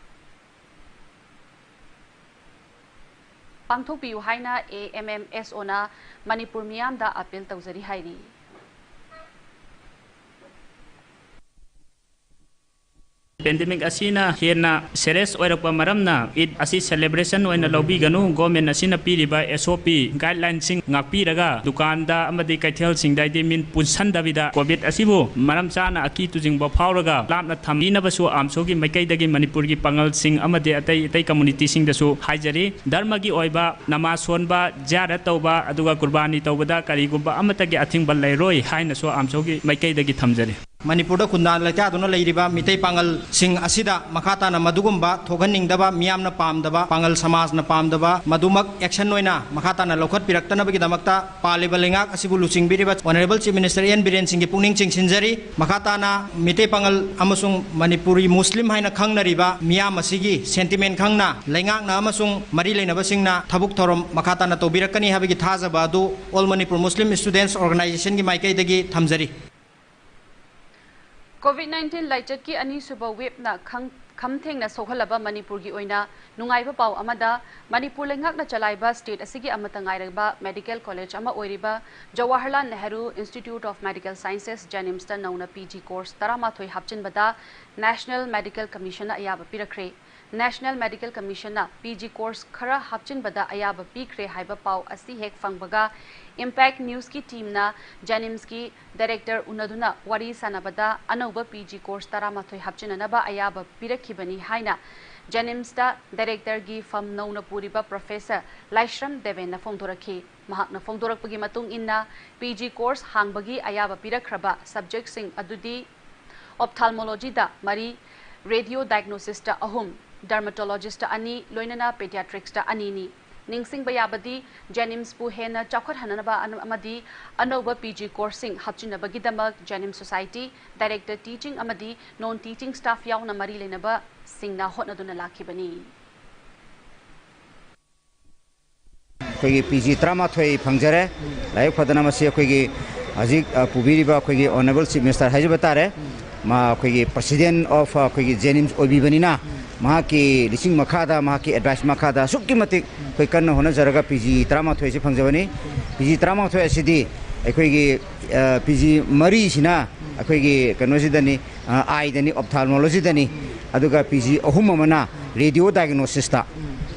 ꯄꯥꯡꯊꯣꯛꯄꯤꯌꯨ ꯍꯥꯏꯅ ꯑꯦ ꯑꯦꯝ ꯑꯦꯝ ꯑꯦꯁ ꯑꯣꯅ ꯃꯅꯤꯄꯨꯔ ꯃꯤꯌꯥꯝꯗ ꯑꯥꯄꯤꯜ ꯇꯧꯖꯔꯤ ꯍꯥꯏꯔꯤ꯫ ꯄꯦꯟꯗꯦꯃꯤꯛ ꯑꯁꯤꯅ ꯍꯦꯟꯅ ꯁꯦꯔꯤꯌꯁ ꯑꯣꯏꯔꯛꯄ ꯃꯔꯝꯅ ꯏꯗ ꯑꯁꯤ ꯁꯦꯂꯦꯕ꯭ꯔꯦꯁꯟ ꯑꯣꯏꯅ ꯂꯧꯕꯤꯒꯅꯨ꯫ ꯒꯣꯔꯃꯦꯟ ꯑꯁꯤꯅ ꯄꯤꯔꯤꯕ ꯑꯦꯁ ꯑꯣ ꯄꯤ ꯒꯥꯏꯗꯂꯥꯏꯟꯁꯤꯡ ꯉꯥꯛꯄꯤꯔꯒ ꯗꯨꯀꯥꯟꯗ ꯑꯃꯗꯤ ꯀꯩꯊꯦꯜꯁꯤꯡꯗ ꯍꯥꯏꯗꯤ ꯃꯤ ꯄꯨꯟꯁꯟꯗꯕꯤꯗ ꯀꯣꯚꯤꯗ ꯑꯁꯤꯕꯨ ꯃꯔꯝ ꯆꯥꯅ ꯑꯀꯤ ꯇꯨꯖꯤꯡꯕ ꯐꯥꯎꯔꯒ ꯂꯥꯞꯅ ꯊꯝꯕꯤꯅꯕꯁꯨ ꯑꯥꯝꯁꯣꯒꯤ ꯃꯥꯏꯀꯩꯗꯒꯤ ꯃꯅꯤꯄꯨꯔꯒꯤ ꯄꯥꯡꯒꯜꯁꯤꯡ ꯑꯃꯗꯤ ꯑꯇꯩ ꯑꯇꯩ ꯀꯝꯃꯨꯅꯤꯇꯤꯁꯤꯡꯗꯁꯨ ꯍꯥꯏꯖꯔꯤ꯫ ꯙꯔꯃꯒꯤ ꯑꯣꯏꯕ ꯅꯃꯥꯖ ꯁꯣꯟꯕ, ꯖꯤꯌꯥꯔꯠ ꯇꯧꯕ, ꯑꯗꯨꯒ ꯀꯨꯔꯕꯥꯅꯤ ꯇꯧꯕꯗ ꯀꯔꯤꯒꯨꯝꯕ ꯑꯃꯠꯇꯒꯤ ꯑꯊꯤꯡꯕ ꯂꯩꯔꯣꯏ ꯍꯥꯏꯅꯁꯨ ꯑꯥꯝꯁꯣꯒꯤ ꯃꯥꯏꯀꯩꯗꯒꯤ ꯊꯝꯖꯔꯤ꯫ ꯃꯅꯤꯄꯨꯔꯗ ꯈꯨꯟꯗꯥ ꯂꯩꯇꯥꯗꯨꯅ ꯂꯩꯔꯤꯕ ꯃꯤꯇꯩ ꯄꯥꯡꯒꯜꯁꯤꯡ ꯑꯁꯤꯗ ꯃꯈꯥ ꯇꯥꯅ ꯃꯗꯨꯒꯨꯝꯕ ꯊꯣꯛꯍꯟꯅꯤꯡꯗꯕ, ꯃꯤꯌꯥꯝꯅ ꯄꯥꯝꯗꯕ, ꯄꯥꯡꯒꯜ ꯁꯃꯥꯖꯅ ꯄꯥꯝꯗꯕ, ꯃꯗꯨꯃꯛ ꯑꯦꯛꯁꯟ ꯑꯣꯏꯅ ꯃꯈꯥ ꯇꯥꯅ ꯂꯧꯈꯠꯄꯤꯔꯛꯇꯅꯕꯒꯤꯗꯃꯛꯇ ꯄꯥꯜꯂꯤꯕ ꯂꯩꯉꯥꯛ ꯑꯁꯤꯕꯨ ꯂꯨꯆꯤꯡꯕꯤꯔꯤꯕ honourable chief minister N Biren ꯁꯤꯡꯒꯤ ꯄꯨꯛꯅꯤꯡ ꯆꯤꯡꯁꯤꯟꯖꯔꯤ꯫ ꯃꯈꯥ ꯇꯥꯅ ꯃꯤꯇꯩ ꯄꯥꯡꯒꯜ ꯑꯃꯁꯨꯡ ꯃꯅꯤꯄꯨꯔꯤ ꯃꯨꯁꯂꯤꯝ ꯍꯥꯏꯅ ꯈꯪꯅꯔꯤꯕ ꯃꯤꯌꯥꯝ ꯑꯁꯤꯒꯤ ꯁꯦꯟꯇꯤꯃꯦꯟ ꯈꯪꯅ ꯂꯩꯉꯥꯛꯅ ꯑꯃꯁꯨꯡ ꯃꯔꯤ ꯂꯩꯅꯕꯁꯤꯡꯅ ꯊꯕꯛ ꯊꯧꯔꯝ ꯃꯈꯥ ꯇꯥꯅ ꯇꯧꯕꯤꯔꯛꯀꯅꯤ ꯍꯥꯏꯕꯒꯤ ꯊꯥꯖꯕ ꯑꯗꯨ ꯑꯣꯜ ꯃꯅꯤꯄꯨꯔ ꯃꯨꯁꯂꯤꯝ ꯁ꯭ꯇꯨꯗꯦꯟꯠꯁ ꯑꯣꯔꯒꯅꯥꯏꯖꯦꯁꯟꯒꯤ ꯃꯥꯏꯀꯩꯗꯒꯤ ꯊꯝꯖꯔꯤ꯫ ꯀꯣꯚꯤꯗ ꯅꯥꯏꯟꯇꯤꯟ ꯂꯥꯏꯆꯠꯀꯤ ꯑꯅꯤꯁꯨꯕ ꯋꯦꯕꯅ ꯈꯝ-, ꯈꯝ ꯊꯦꯡꯅ ꯁꯣꯛꯍꯜꯂꯕ ꯃꯅꯤꯄꯨꯔꯒꯤ ꯑꯣꯏꯅ ꯅꯨꯡꯉꯥꯏꯕ ꯄꯥꯎ ꯑꯃꯗ, ꯃꯅꯤꯄꯨꯔ ꯂꯩꯉꯥꯛꯅ ꯆꯂꯥꯏꯕ ꯁ꯭ꯇꯦꯠ ꯑꯁꯤꯒꯤ ꯑꯃꯠꯇ ꯉꯥꯏꯔꯕ ꯃꯦꯗꯤꯀꯦꯜ ꯀꯣꯂꯦꯖ ꯑꯃ ꯑꯣꯏꯔꯤꯕ Jawaharlal Nehru institute of medical sciences, ꯖꯦꯅꯤꯝꯁꯇ ꯅꯧꯅ ꯄꯤ ꯖꯤ ꯀꯣꯔꯁ ꯇꯔꯥꯃꯥꯊꯣꯏ ꯍꯥꯞꯆꯤꯟꯕꯗ ꯅꯦꯁꯅꯦꯜ ꯃꯦꯗꯤꯀꯦꯜ ꯀꯃꯤꯁꯟꯅ ꯑꯌꯥꯕ ꯄꯤꯔꯛꯈ꯭ꯔꯦ꯫ ꯅꯦꯁꯅꯦꯜ ꯃꯦꯗꯤꯀꯦꯜ ꯀꯃꯤꯁꯟꯅ ꯄꯤ ꯖꯤ ꯀꯣꯔꯁ ꯈꯔ ꯍꯥꯞꯆꯤꯟꯕꯗ ꯑꯌꯥꯕ ꯄꯤꯈ꯭ꯔꯦ ꯍꯥꯏꯕ ꯄꯥꯎ ꯑꯁꯤ ꯍꯦꯛ ꯐꯪꯕꯒ, ꯏꯝꯄꯦꯛ ꯅ꯭ꯌꯨꯁꯀꯤ ꯇꯤꯝꯅ ꯖꯦꯅꯤꯝꯁꯀꯤ ꯗꯥꯏꯔꯦꯛꯇꯔ ꯎꯅꯗꯨꯅ ꯋꯥꯔꯤ ꯁꯥꯟꯅꯕꯗ ꯑꯅꯧꯕ ꯄꯤ ꯖꯤ ꯀꯣꯔꯁ ꯇꯔꯥꯃꯥꯊꯣꯏ ꯍꯥꯞꯆꯤꯟꯅꯅꯕ ꯑꯌꯥꯕ ꯄꯤꯔꯛꯈꯤꯕꯅꯤ ꯍꯥꯏꯅ ꯖꯦꯅꯤꯝꯁꯇ ꯗꯥꯏꯔꯦꯛꯇꯔꯒꯤ ꯐꯝ ꯅꯧꯅ ꯄꯨꯔꯤꯕ ꯄ꯭ꯔꯣꯐꯦꯁꯔ ꯂꯥꯏꯁ꯭ꯔꯝ ꯗꯦꯕꯦꯟꯅ ꯐꯣꯡꯗꯣꯔꯛꯈꯤ꯫ ꯃꯍꯥꯛꯅ ꯐꯣꯡꯗꯣꯔꯛꯄꯒꯤ ꯃꯇꯨꯡ ꯏꯟꯅ, ꯄꯤ ꯖꯤ ꯀꯣꯔꯁ ꯍꯥꯡꯕꯒꯤ ꯑꯌꯥꯕ ꯄꯤꯔꯛꯈ꯭ꯔꯕ ꯁꯕꯖꯦꯛꯁꯤꯡ ꯑꯗꯨꯗꯤ ꯑꯣꯞꯊꯥꯜꯃꯣꯂꯣꯖꯤꯗ ꯃꯔꯤ, ꯔꯦꯗꯤꯑꯣ ꯗꯥꯏꯒꯅꯣꯁꯤꯁꯇ ꯑꯍꯨꯝ, ꯗꯔꯃꯥꯇꯣꯂꯣꯖꯤꯁꯇ ꯑꯅꯤ, ꯂꯣꯏꯅꯅ ꯄꯦꯗꯤꯌꯥꯇ꯭ꯔꯤꯛꯁꯇ ꯑꯅꯤꯅꯤ꯫ ꯅꯤꯡꯁꯤꯡꯕ ꯌꯥꯕꯗꯤ, ꯖꯦꯅꯤꯝꯁꯄꯨ ꯍꯦꯟꯅ ꯆꯥꯎꯈꯠꯍꯟꯅꯕ ꯑꯃꯗꯤ ꯑꯅꯧꯕ ꯄꯤ ꯖꯤ ꯀꯣꯔꯁꯁꯤꯡ ꯍꯥꯞꯆꯤꯟꯅꯕꯒꯤꯗꯃꯛ ꯖꯦꯅꯤꯝꯁ ꯁꯣꯁꯥꯏꯇꯤ, ꯗꯥꯏꯔꯦꯛꯇꯔ ꯇꯤꯆꯤꯡ ꯑꯃꯗꯤ ꯅꯣꯟ ꯇꯤꯆꯤꯡ ꯁ꯭ꯇꯥꯐ ꯌꯥꯎꯅ ꯃꯔꯤ ꯂꯩꯅꯕꯁꯤꯡꯅ ꯍꯣꯠꯅꯗꯨꯅ ꯂꯥꯛꯈꯤꯕꯅꯤ꯫ ꯑꯩꯈꯣꯏꯒꯤ ꯄꯤ ꯖꯤ ꯇꯔꯥꯃꯥꯊꯣꯏ ꯐꯪꯖꯔꯦ꯫ ꯂꯥꯏꯕꯛ ꯐꯗꯅ ꯃꯁꯤ ꯑꯩꯈꯣꯏꯒꯤ ꯍꯧꯖꯤꯛ ꯄꯨꯕꯤꯔꯤꯕ ꯑꯩꯈꯣꯏꯒꯤ ꯑꯣꯅꯔꯦꯕꯜ ꯆꯤꯐ ꯃꯤꯅꯤꯁꯇꯔ ꯍꯥꯏꯖꯕ ꯇꯥꯔꯦ, ꯃꯥ ꯑꯩꯈꯣꯏꯒꯤ ꯄ꯭ꯔꯁꯤꯗꯦꯟ ꯑꯣꯐ ꯑꯩꯈꯣꯏꯒꯤ ꯖꯦꯅꯤꯝꯁ ꯑꯣꯏꯕꯤꯕꯅꯤꯅ, ꯃꯍꯥꯛꯀꯤ ꯂꯤꯁꯤꯡ ꯃꯈꯥꯗ, ꯃꯍꯥꯛꯀꯤ ꯑꯦꯗꯚꯥꯏꯁ ꯃꯈꯥꯗ ꯑꯁꯨꯛꯀꯤ ꯃꯇꯤꯛ ꯑꯩꯈꯣꯏ ꯀꯟꯅ ꯍꯣꯠꯅꯖꯔꯒ ꯄꯤ ꯖꯤ ꯇꯔꯥꯃꯥꯊꯣꯏ ꯑꯁꯤ ꯐꯪꯖꯕꯅꯤ꯫ ꯄꯤ ꯖꯤ ꯇꯔꯥꯃꯥꯊꯣꯏ ꯑꯁꯤꯗꯤ ꯑꯩꯈꯣꯏꯒꯤ ꯄꯤ ꯖꯤ ꯃꯔꯤꯁꯤꯅ ꯑꯩꯈꯣꯏꯒꯤ ꯀꯩꯅꯣꯁꯤꯗꯅꯤ, ꯑꯥꯏꯗꯅꯤ, ꯑꯣꯞꯊꯥꯜꯃꯣꯂꯣꯖꯤꯗꯅꯤ, ꯑꯗꯨꯒ ꯄꯤ ꯖꯤ ꯑꯍꯨꯝ ꯑꯃꯅ ꯔꯦꯗꯤꯑꯣ ꯗꯥꯏꯒꯅꯣꯁꯤꯁꯇ,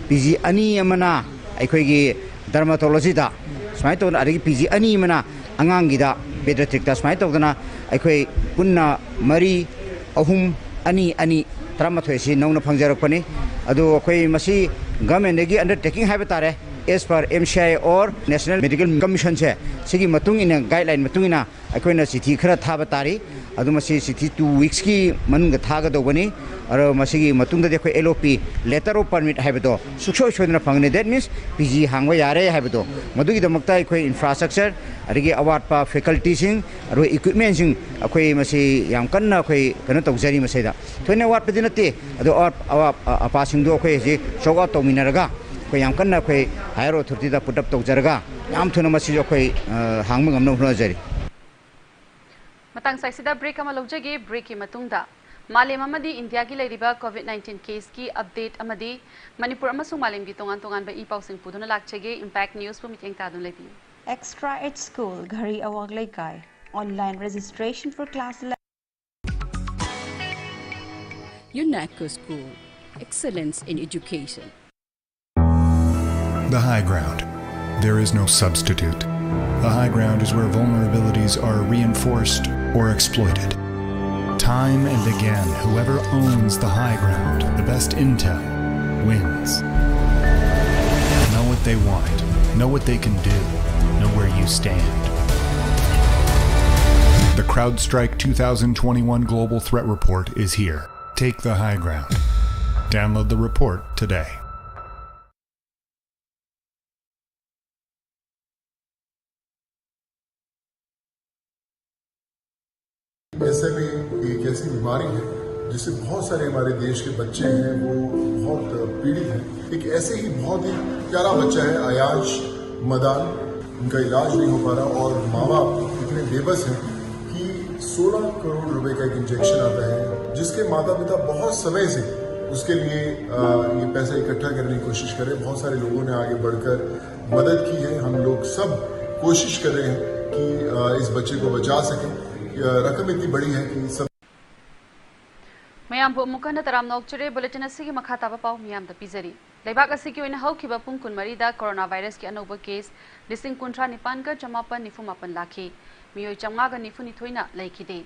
ꯄꯤ ꯖꯤ ꯑꯅꯤ ꯑꯃꯅ ꯑꯩꯈꯣꯏꯒꯤ ꯗꯔꯃꯥꯇꯣꯂꯣꯖꯤꯗ, ꯁꯨꯃꯥꯏꯅ ꯇꯧꯗꯅ, ꯑꯗꯒꯤ ꯄꯤ ꯖꯤ ꯑꯅꯤ ꯑꯃꯅ ꯑꯉꯥꯡꯒꯤꯗ, ꯄꯦꯗ꯭ꯔꯦꯇ꯭ꯔꯤꯛꯇ, ꯁꯨꯃꯥꯏꯅ ꯇꯧꯗꯅ ꯑꯩꯈꯣꯏ ꯄꯨꯟꯅ ꯃꯔꯤ, ꯑꯍꯨꯝ, ꯑꯅꯤ, ꯑꯅꯤ, ꯇꯔꯥꯃꯥꯊꯣꯏ ꯑꯁꯤ ꯅꯧꯅ ꯐꯪꯖꯔꯛꯄꯅꯤ꯫ ꯑꯗꯨ ꯑꯩꯈꯣꯏ ꯃꯁꯤ ꯒꯚꯔꯟꯃꯦꯟꯗꯒꯤ ꯑꯟꯗꯔꯇꯦꯀꯤꯡ ꯍꯥꯏꯕ ꯇꯥꯔꯦ, as per M C I or National Medical Commissionꯁꯦ, ꯁꯤꯒꯤ ꯃꯇꯨꯡ ꯏꯟꯅ, ꯒꯥꯏꯗꯂꯥꯏꯟ ꯃꯇꯨꯡ ꯏꯟꯅ ꯑꯩꯈꯣꯏꯅ ꯆꯤꯊꯤ ꯈꯔ ꯊꯥꯕ ꯇꯥꯔꯤ꯫ ꯑꯗꯨ ꯃꯁꯤ ꯆꯤꯊꯤ ꯇꯨ ꯋꯤꯛꯁꯀꯤ ꯃꯅꯨꯡꯗ ꯊꯥꯒꯗꯧꯕꯅꯤ꯫ ꯑꯗꯣ ꯃꯁꯤꯒꯤ ꯃꯇꯨꯡꯗꯗꯤ ꯑꯩꯈꯣꯏ L O P, letter of permit ꯍꯥꯏꯕꯗꯣ ꯁꯨꯡꯁꯣꯏ ꯁꯣꯏꯗꯅ ꯐꯪꯒꯅꯤ꯫ That means P G ꯍꯥꯡꯕ ꯌꯥꯔꯦ ꯍꯥꯏꯕꯗꯣ꯫ ꯃꯗꯨꯒꯤꯗꯃꯛꯇ ꯑꯩꯈꯣꯏ ꯏꯟꯐ꯭ꯔꯥꯁ꯭ꯇ꯭ꯔꯛꯆꯔ, ꯑꯗꯒꯤ ꯑꯋꯥꯠꯄ ꯐꯦꯀꯜꯇꯤꯁꯤꯡ, ꯑꯗꯨꯒ ꯏꯀ꯭ꯋꯤꯞꯃꯦꯟꯁꯤꯡ, ꯑꯩꯈꯣꯏ ꯃꯁꯤ ꯌꯥꯝ ꯀꯟꯅ ꯑꯩꯈꯣꯏ ꯀꯩꯅꯣ ꯇꯧꯖꯔꯤ꯫ ꯃꯁꯤꯗ ꯊꯣꯏꯅ ꯑꯋꯥꯠꯄꯗꯤ ꯅꯠꯇꯦ, ꯑꯗꯣ ꯑꯋꯥꯠ-, ꯑꯋꯥꯠ-, ꯑꯄꯥꯁꯤꯡꯗꯣ ꯑꯩꯈꯣꯏ ꯍꯧꯖꯤꯛ ꯁꯣꯔꯠ ꯑꯥꯎꯠ ꯇꯧꯃꯤꯟꯅꯔꯒ ꯑꯩꯈꯣꯏ ꯌꯥꯝ ꯀꯟꯅ ꯑꯩꯈꯣꯏ ꯍꯥꯌꯔ ꯑꯣꯊꯣꯔꯤꯇꯤꯗ ꯄꯨꯠ ꯑꯞ ꯇꯧꯖꯔꯒ ꯌꯥꯝ ꯊꯨꯅ ꯃꯁꯤꯁꯨ ꯑꯩꯈꯣꯏ, ꯑ, ꯍꯥꯡꯕ ꯉꯝꯅꯕ ꯍꯣꯠꯅꯖꯔꯤ꯫ ꯃꯇꯥꯡ ꯁ꯭ꯋꯥꯏꯁꯤꯗ ꯕ꯭ꯔꯦꯛ ꯑꯃ ꯂꯧꯖꯒꯦ꯫ ꯕ꯭ꯔꯦꯛꯀꯤ ꯃꯇꯨꯡꯗ ꯃꯥꯂꯦꯝ ꯑꯃꯗꯤ ꯏꯟꯗꯤꯌꯥꯒꯤ ꯂꯩꯔꯤꯕ ꯀꯣꯚꯤꯗ ꯅꯥꯏꯟꯇꯤꯟ ꯀꯦꯁꯀꯤ ꯑꯞꯗꯦꯠ ꯑꯃꯗꯤ ꯃꯅꯤꯄꯨꯔ ꯑꯃꯁꯨꯡ ꯃꯥꯂꯦꯝꯒꯤ ꯇꯣꯉꯥꯟ ꯇꯣꯉꯥꯟꯕ ꯏ ꯄꯥꯎꯁꯤꯡ ꯄꯨꯗꯨꯅ ꯂꯥꯛꯆꯒꯦ꯫ ꯏꯝꯄꯦꯛ ꯅ꯭ꯌꯨꯁꯄꯨ ꯃꯤꯠꯌꯦꯡ ꯇꯥꯗꯨꯅ ꯂꯩꯕꯤꯌꯨ꯫ Extra Ed School, Ghari Awang Leikai. Online registration for class eleven. UNACO School, excellence in education. The high ground. There is no substitute. The high ground is where vulnerabilities are reinforced or exploited. Time and again, whoever owns the high ground, the best intel, wins. Know what they want, know what they can do, know where you stand. The CrowdStrike two thousand twenty-one Global Threat Report is here. Take the high ground. Download the report today. Cancer में एक ऐसी बीमारी है जिससे बहुत सारे हमारे देश के बच्चे हैं, वो बहुत पीड़ित हैं। एक ऐसे ही बहुत ही प्यारा बच्चा है अयाज मदान, उनका इलाज नहीं हो पा रहा और माँ बाप इतने बेबस हैं कि सोलह करोड़ रुपए का एक इंजेक्शन आता है, जिसके माता पिता बहुत समय से उसके लिए अ, ये पैसा इकट्ठा करने की कोशिश कर रहे हैं। बहुत सारे लोगों ने आगे बढ़कर मदद की है। हम लोग सब कोशिश कर रहे हैं कि अ, इस बच्चे को बचा सकें। अ, रकम इतनी बड़ी है कि सब ꯃꯌꯥꯝꯕꯨ ꯑꯃꯨꯛ ꯍꯟꯅ ꯇꯔꯥꯝꯅ ꯑꯣꯛꯆꯔꯤ꯫ ꯕꯨꯂꯦꯇꯤꯟ ꯑꯁꯤꯒꯤ ꯃꯈꯥ ꯇꯥꯕ ꯄꯥꯎ ꯃꯤꯌꯥꯝꯗ ꯄꯤꯖꯔꯤ꯫ ꯂꯩꯕꯥꯛ ꯑꯁꯤꯒꯤ ꯑꯣꯏꯅ ꯍꯧꯈꯤꯕ ꯄꯨꯡ ꯀꯨꯟꯃꯔꯤꯗ ꯀꯣꯔꯣꯅꯥ ꯚꯥꯏꯔꯁꯀꯤ ꯑꯅꯧꯕ ꯀꯦꯁ ꯂꯤꯁꯤꯡ ꯀꯨꯟꯊ꯭ꯔꯥ ꯅꯤꯄꯥꯟꯒ ꯆꯃꯥꯄꯟ ꯅꯤꯐꯨ ꯃꯥꯄꯟ ꯂꯥꯛꯈꯤ꯫ ꯃꯤꯑꯣꯏ ꯆꯥꯝꯃꯉꯥꯒ ꯅꯤꯐꯨ ꯅꯤꯊꯣꯏꯅ ꯂꯩꯈꯤꯗꯦ꯫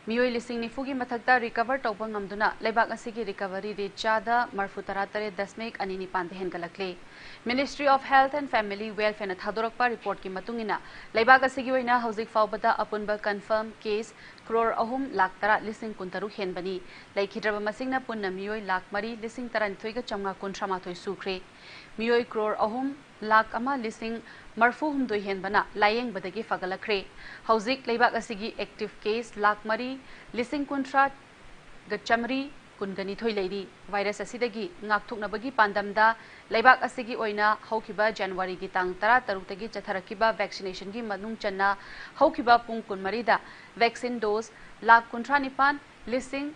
ꯃꯤꯑꯣꯏ ꯂꯤꯁꯤꯡ ꯅꯤꯐꯨꯒꯤ ꯃꯊꯛꯇ ꯔꯤꯀꯚꯔ ꯇꯧꯕ ꯉꯝꯗꯨꯅ ꯂꯩꯕꯥꯛ ꯑꯁꯤꯒꯤ ꯔꯤꯀꯚꯔꯤ ꯔꯦꯠ ꯆꯥꯗ ꯃꯔꯐꯨ ꯇꯔꯥ ꯇꯔꯦꯠ ꯗꯁꯃꯤꯛ ꯑꯅꯤ ꯅꯤꯄꯥꯟꯗ ꯍꯦꯟꯒꯠꯂꯛꯂꯦ꯫ Ministry of Health and Family Welfareꯅ ꯊꯥꯗꯣꯔꯛꯄ ꯔꯤꯄꯣꯔꯠꯀꯤ ꯃꯇꯨꯡ ꯏꯟꯅ, ꯂꯩꯕꯥꯛ ꯑꯁꯤꯒꯤ ꯑꯣꯏꯅ ꯍꯧꯖꯤꯛ ꯐꯥꯎꯕꯗ ꯑꯄꯨꯟꯕ ꯀꯟꯐꯔꯝ ꯀꯦꯁ ꯀ꯭ꯔꯣꯔ ꯑꯍꯨꯝ ꯂꯥꯛ ꯇꯔꯥ ꯂꯤꯁꯤꯡ ꯀꯨꯟꯇꯔꯨꯛ ꯍꯦꯟꯕꯅꯤ꯫ ꯂꯩꯈꯤꯗ꯭ꯔꯕ ꯃꯁꯤꯡꯅ ꯄꯨꯟꯅ ꯃꯤꯑꯣꯏ ꯂꯥꯛ ꯃꯔꯤ ꯂꯤꯁꯤꯡ ꯇꯔꯥꯅꯤꯊꯣꯏꯒ ꯆꯥꯝꯃꯉꯥ ꯀꯨꯟꯊ꯭ꯔꯥ ꯃꯥꯊꯣꯏ ꯁꯨꯈ꯭ꯔꯦ꯫ ꯃꯤꯑꯣꯏ ꯀ꯭ꯔꯣꯔ ꯑꯍꯨꯝ ꯂꯥꯛ ꯑꯃ ꯂꯤꯁꯤꯡ ꯃꯔꯐꯨ ꯍꯨꯝꯗꯣꯏ ꯍꯦꯟꯕꯅ ꯂꯥꯌꯦꯡꯕꯗꯒꯤ ꯐꯒꯠꯂꯛꯈ꯭ꯔꯦ꯫ ꯍꯧꯖꯤꯛ ꯂꯩꯕꯥꯛ ꯑꯁꯤꯒꯤ ꯑꯦꯛꯇꯤꯚ ꯀꯦꯁ ꯂꯥꯛ ꯃꯔꯤ ꯂꯤꯁꯤꯡ ꯀꯨꯟꯊ꯭ꯔꯥꯒ ꯆꯥꯃꯔꯤ ꯀꯨꯟꯒ ꯅꯤꯊꯣꯏ ꯂꯩꯔꯤ꯫ ꯚꯥꯏꯔꯁ ꯑꯁꯤꯗꯒꯤ ꯉꯥꯛꯊꯣꯛꯅꯕꯒꯤ ꯄꯥꯟꯗꯝꯗ ꯂꯩꯕꯥꯛ ꯑꯁꯤꯒꯤ ꯑꯣꯏꯅ ꯍꯧꯈꯤꯕ ꯖꯅꯋꯥꯔꯤꯒꯤ ꯇꯥꯡ ꯇꯔꯥꯇꯔꯨꯛꯇꯒꯤ ꯆꯠꯊꯔꯛꯈꯤꯕ ꯚꯦꯛꯁꯤꯅꯦꯁꯟꯒꯤ ꯃꯅꯨꯡ ꯆꯟꯅ ꯍꯧꯈꯤꯕ ꯄꯨꯡ ꯀꯨꯟꯃꯔꯤꯗ ꯚꯦꯛꯁꯤꯟ ꯗꯣꯁ ꯂꯥꯛ ꯀꯨꯟꯊ꯭ꯔꯥ ꯅꯤꯄꯥꯟ ꯂꯤꯁꯤꯡ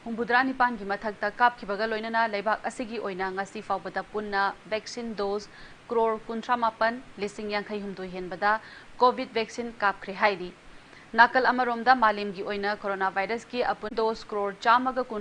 ꯍꯨꯝꯐꯨꯇꯔꯥ ꯅꯤꯄꯥꯟꯒꯤ ꯃꯊꯛꯇ ꯀꯥꯞꯈꯤꯕꯒ ꯂꯣꯏꯅꯅ ꯂꯩꯕꯥꯛ ꯑꯁꯤꯒꯤ ꯑꯣꯏꯅ ꯉꯁꯤ ꯐꯥꯎꯕꯗ ꯄꯨꯟꯅ ꯚꯦꯛꯁꯤꯟ ꯗꯣꯁ ꯀ꯭ꯔꯣꯔ ꯀꯨꯟꯊ꯭ꯔꯥ ꯃꯥꯄꯟ ꯂꯤꯁꯤꯡ ꯌꯥꯡꯈꯩ ꯍꯨꯝꯗꯣꯏ ꯍꯦꯟꯕꯗ ꯀꯣꯚꯤꯗ ꯚꯦꯛꯁꯤꯟ ꯀꯥꯞꯈ꯭ꯔꯦ ꯍꯥꯏꯔꯤ꯫ ꯅꯥꯀꯜ ꯑꯃꯔꯣꯝꯗ ꯃꯥꯂꯦꯝꯒꯤ ꯑꯣꯏꯅ ꯀꯣꯔꯣꯅꯥ ꯚꯥꯏꯔꯁꯀꯤ ꯑꯄꯨꯟ ꯗꯣꯁ ꯀ꯭ꯔꯣꯔ ꯆꯥꯝꯃꯒ ꯀꯨꯟ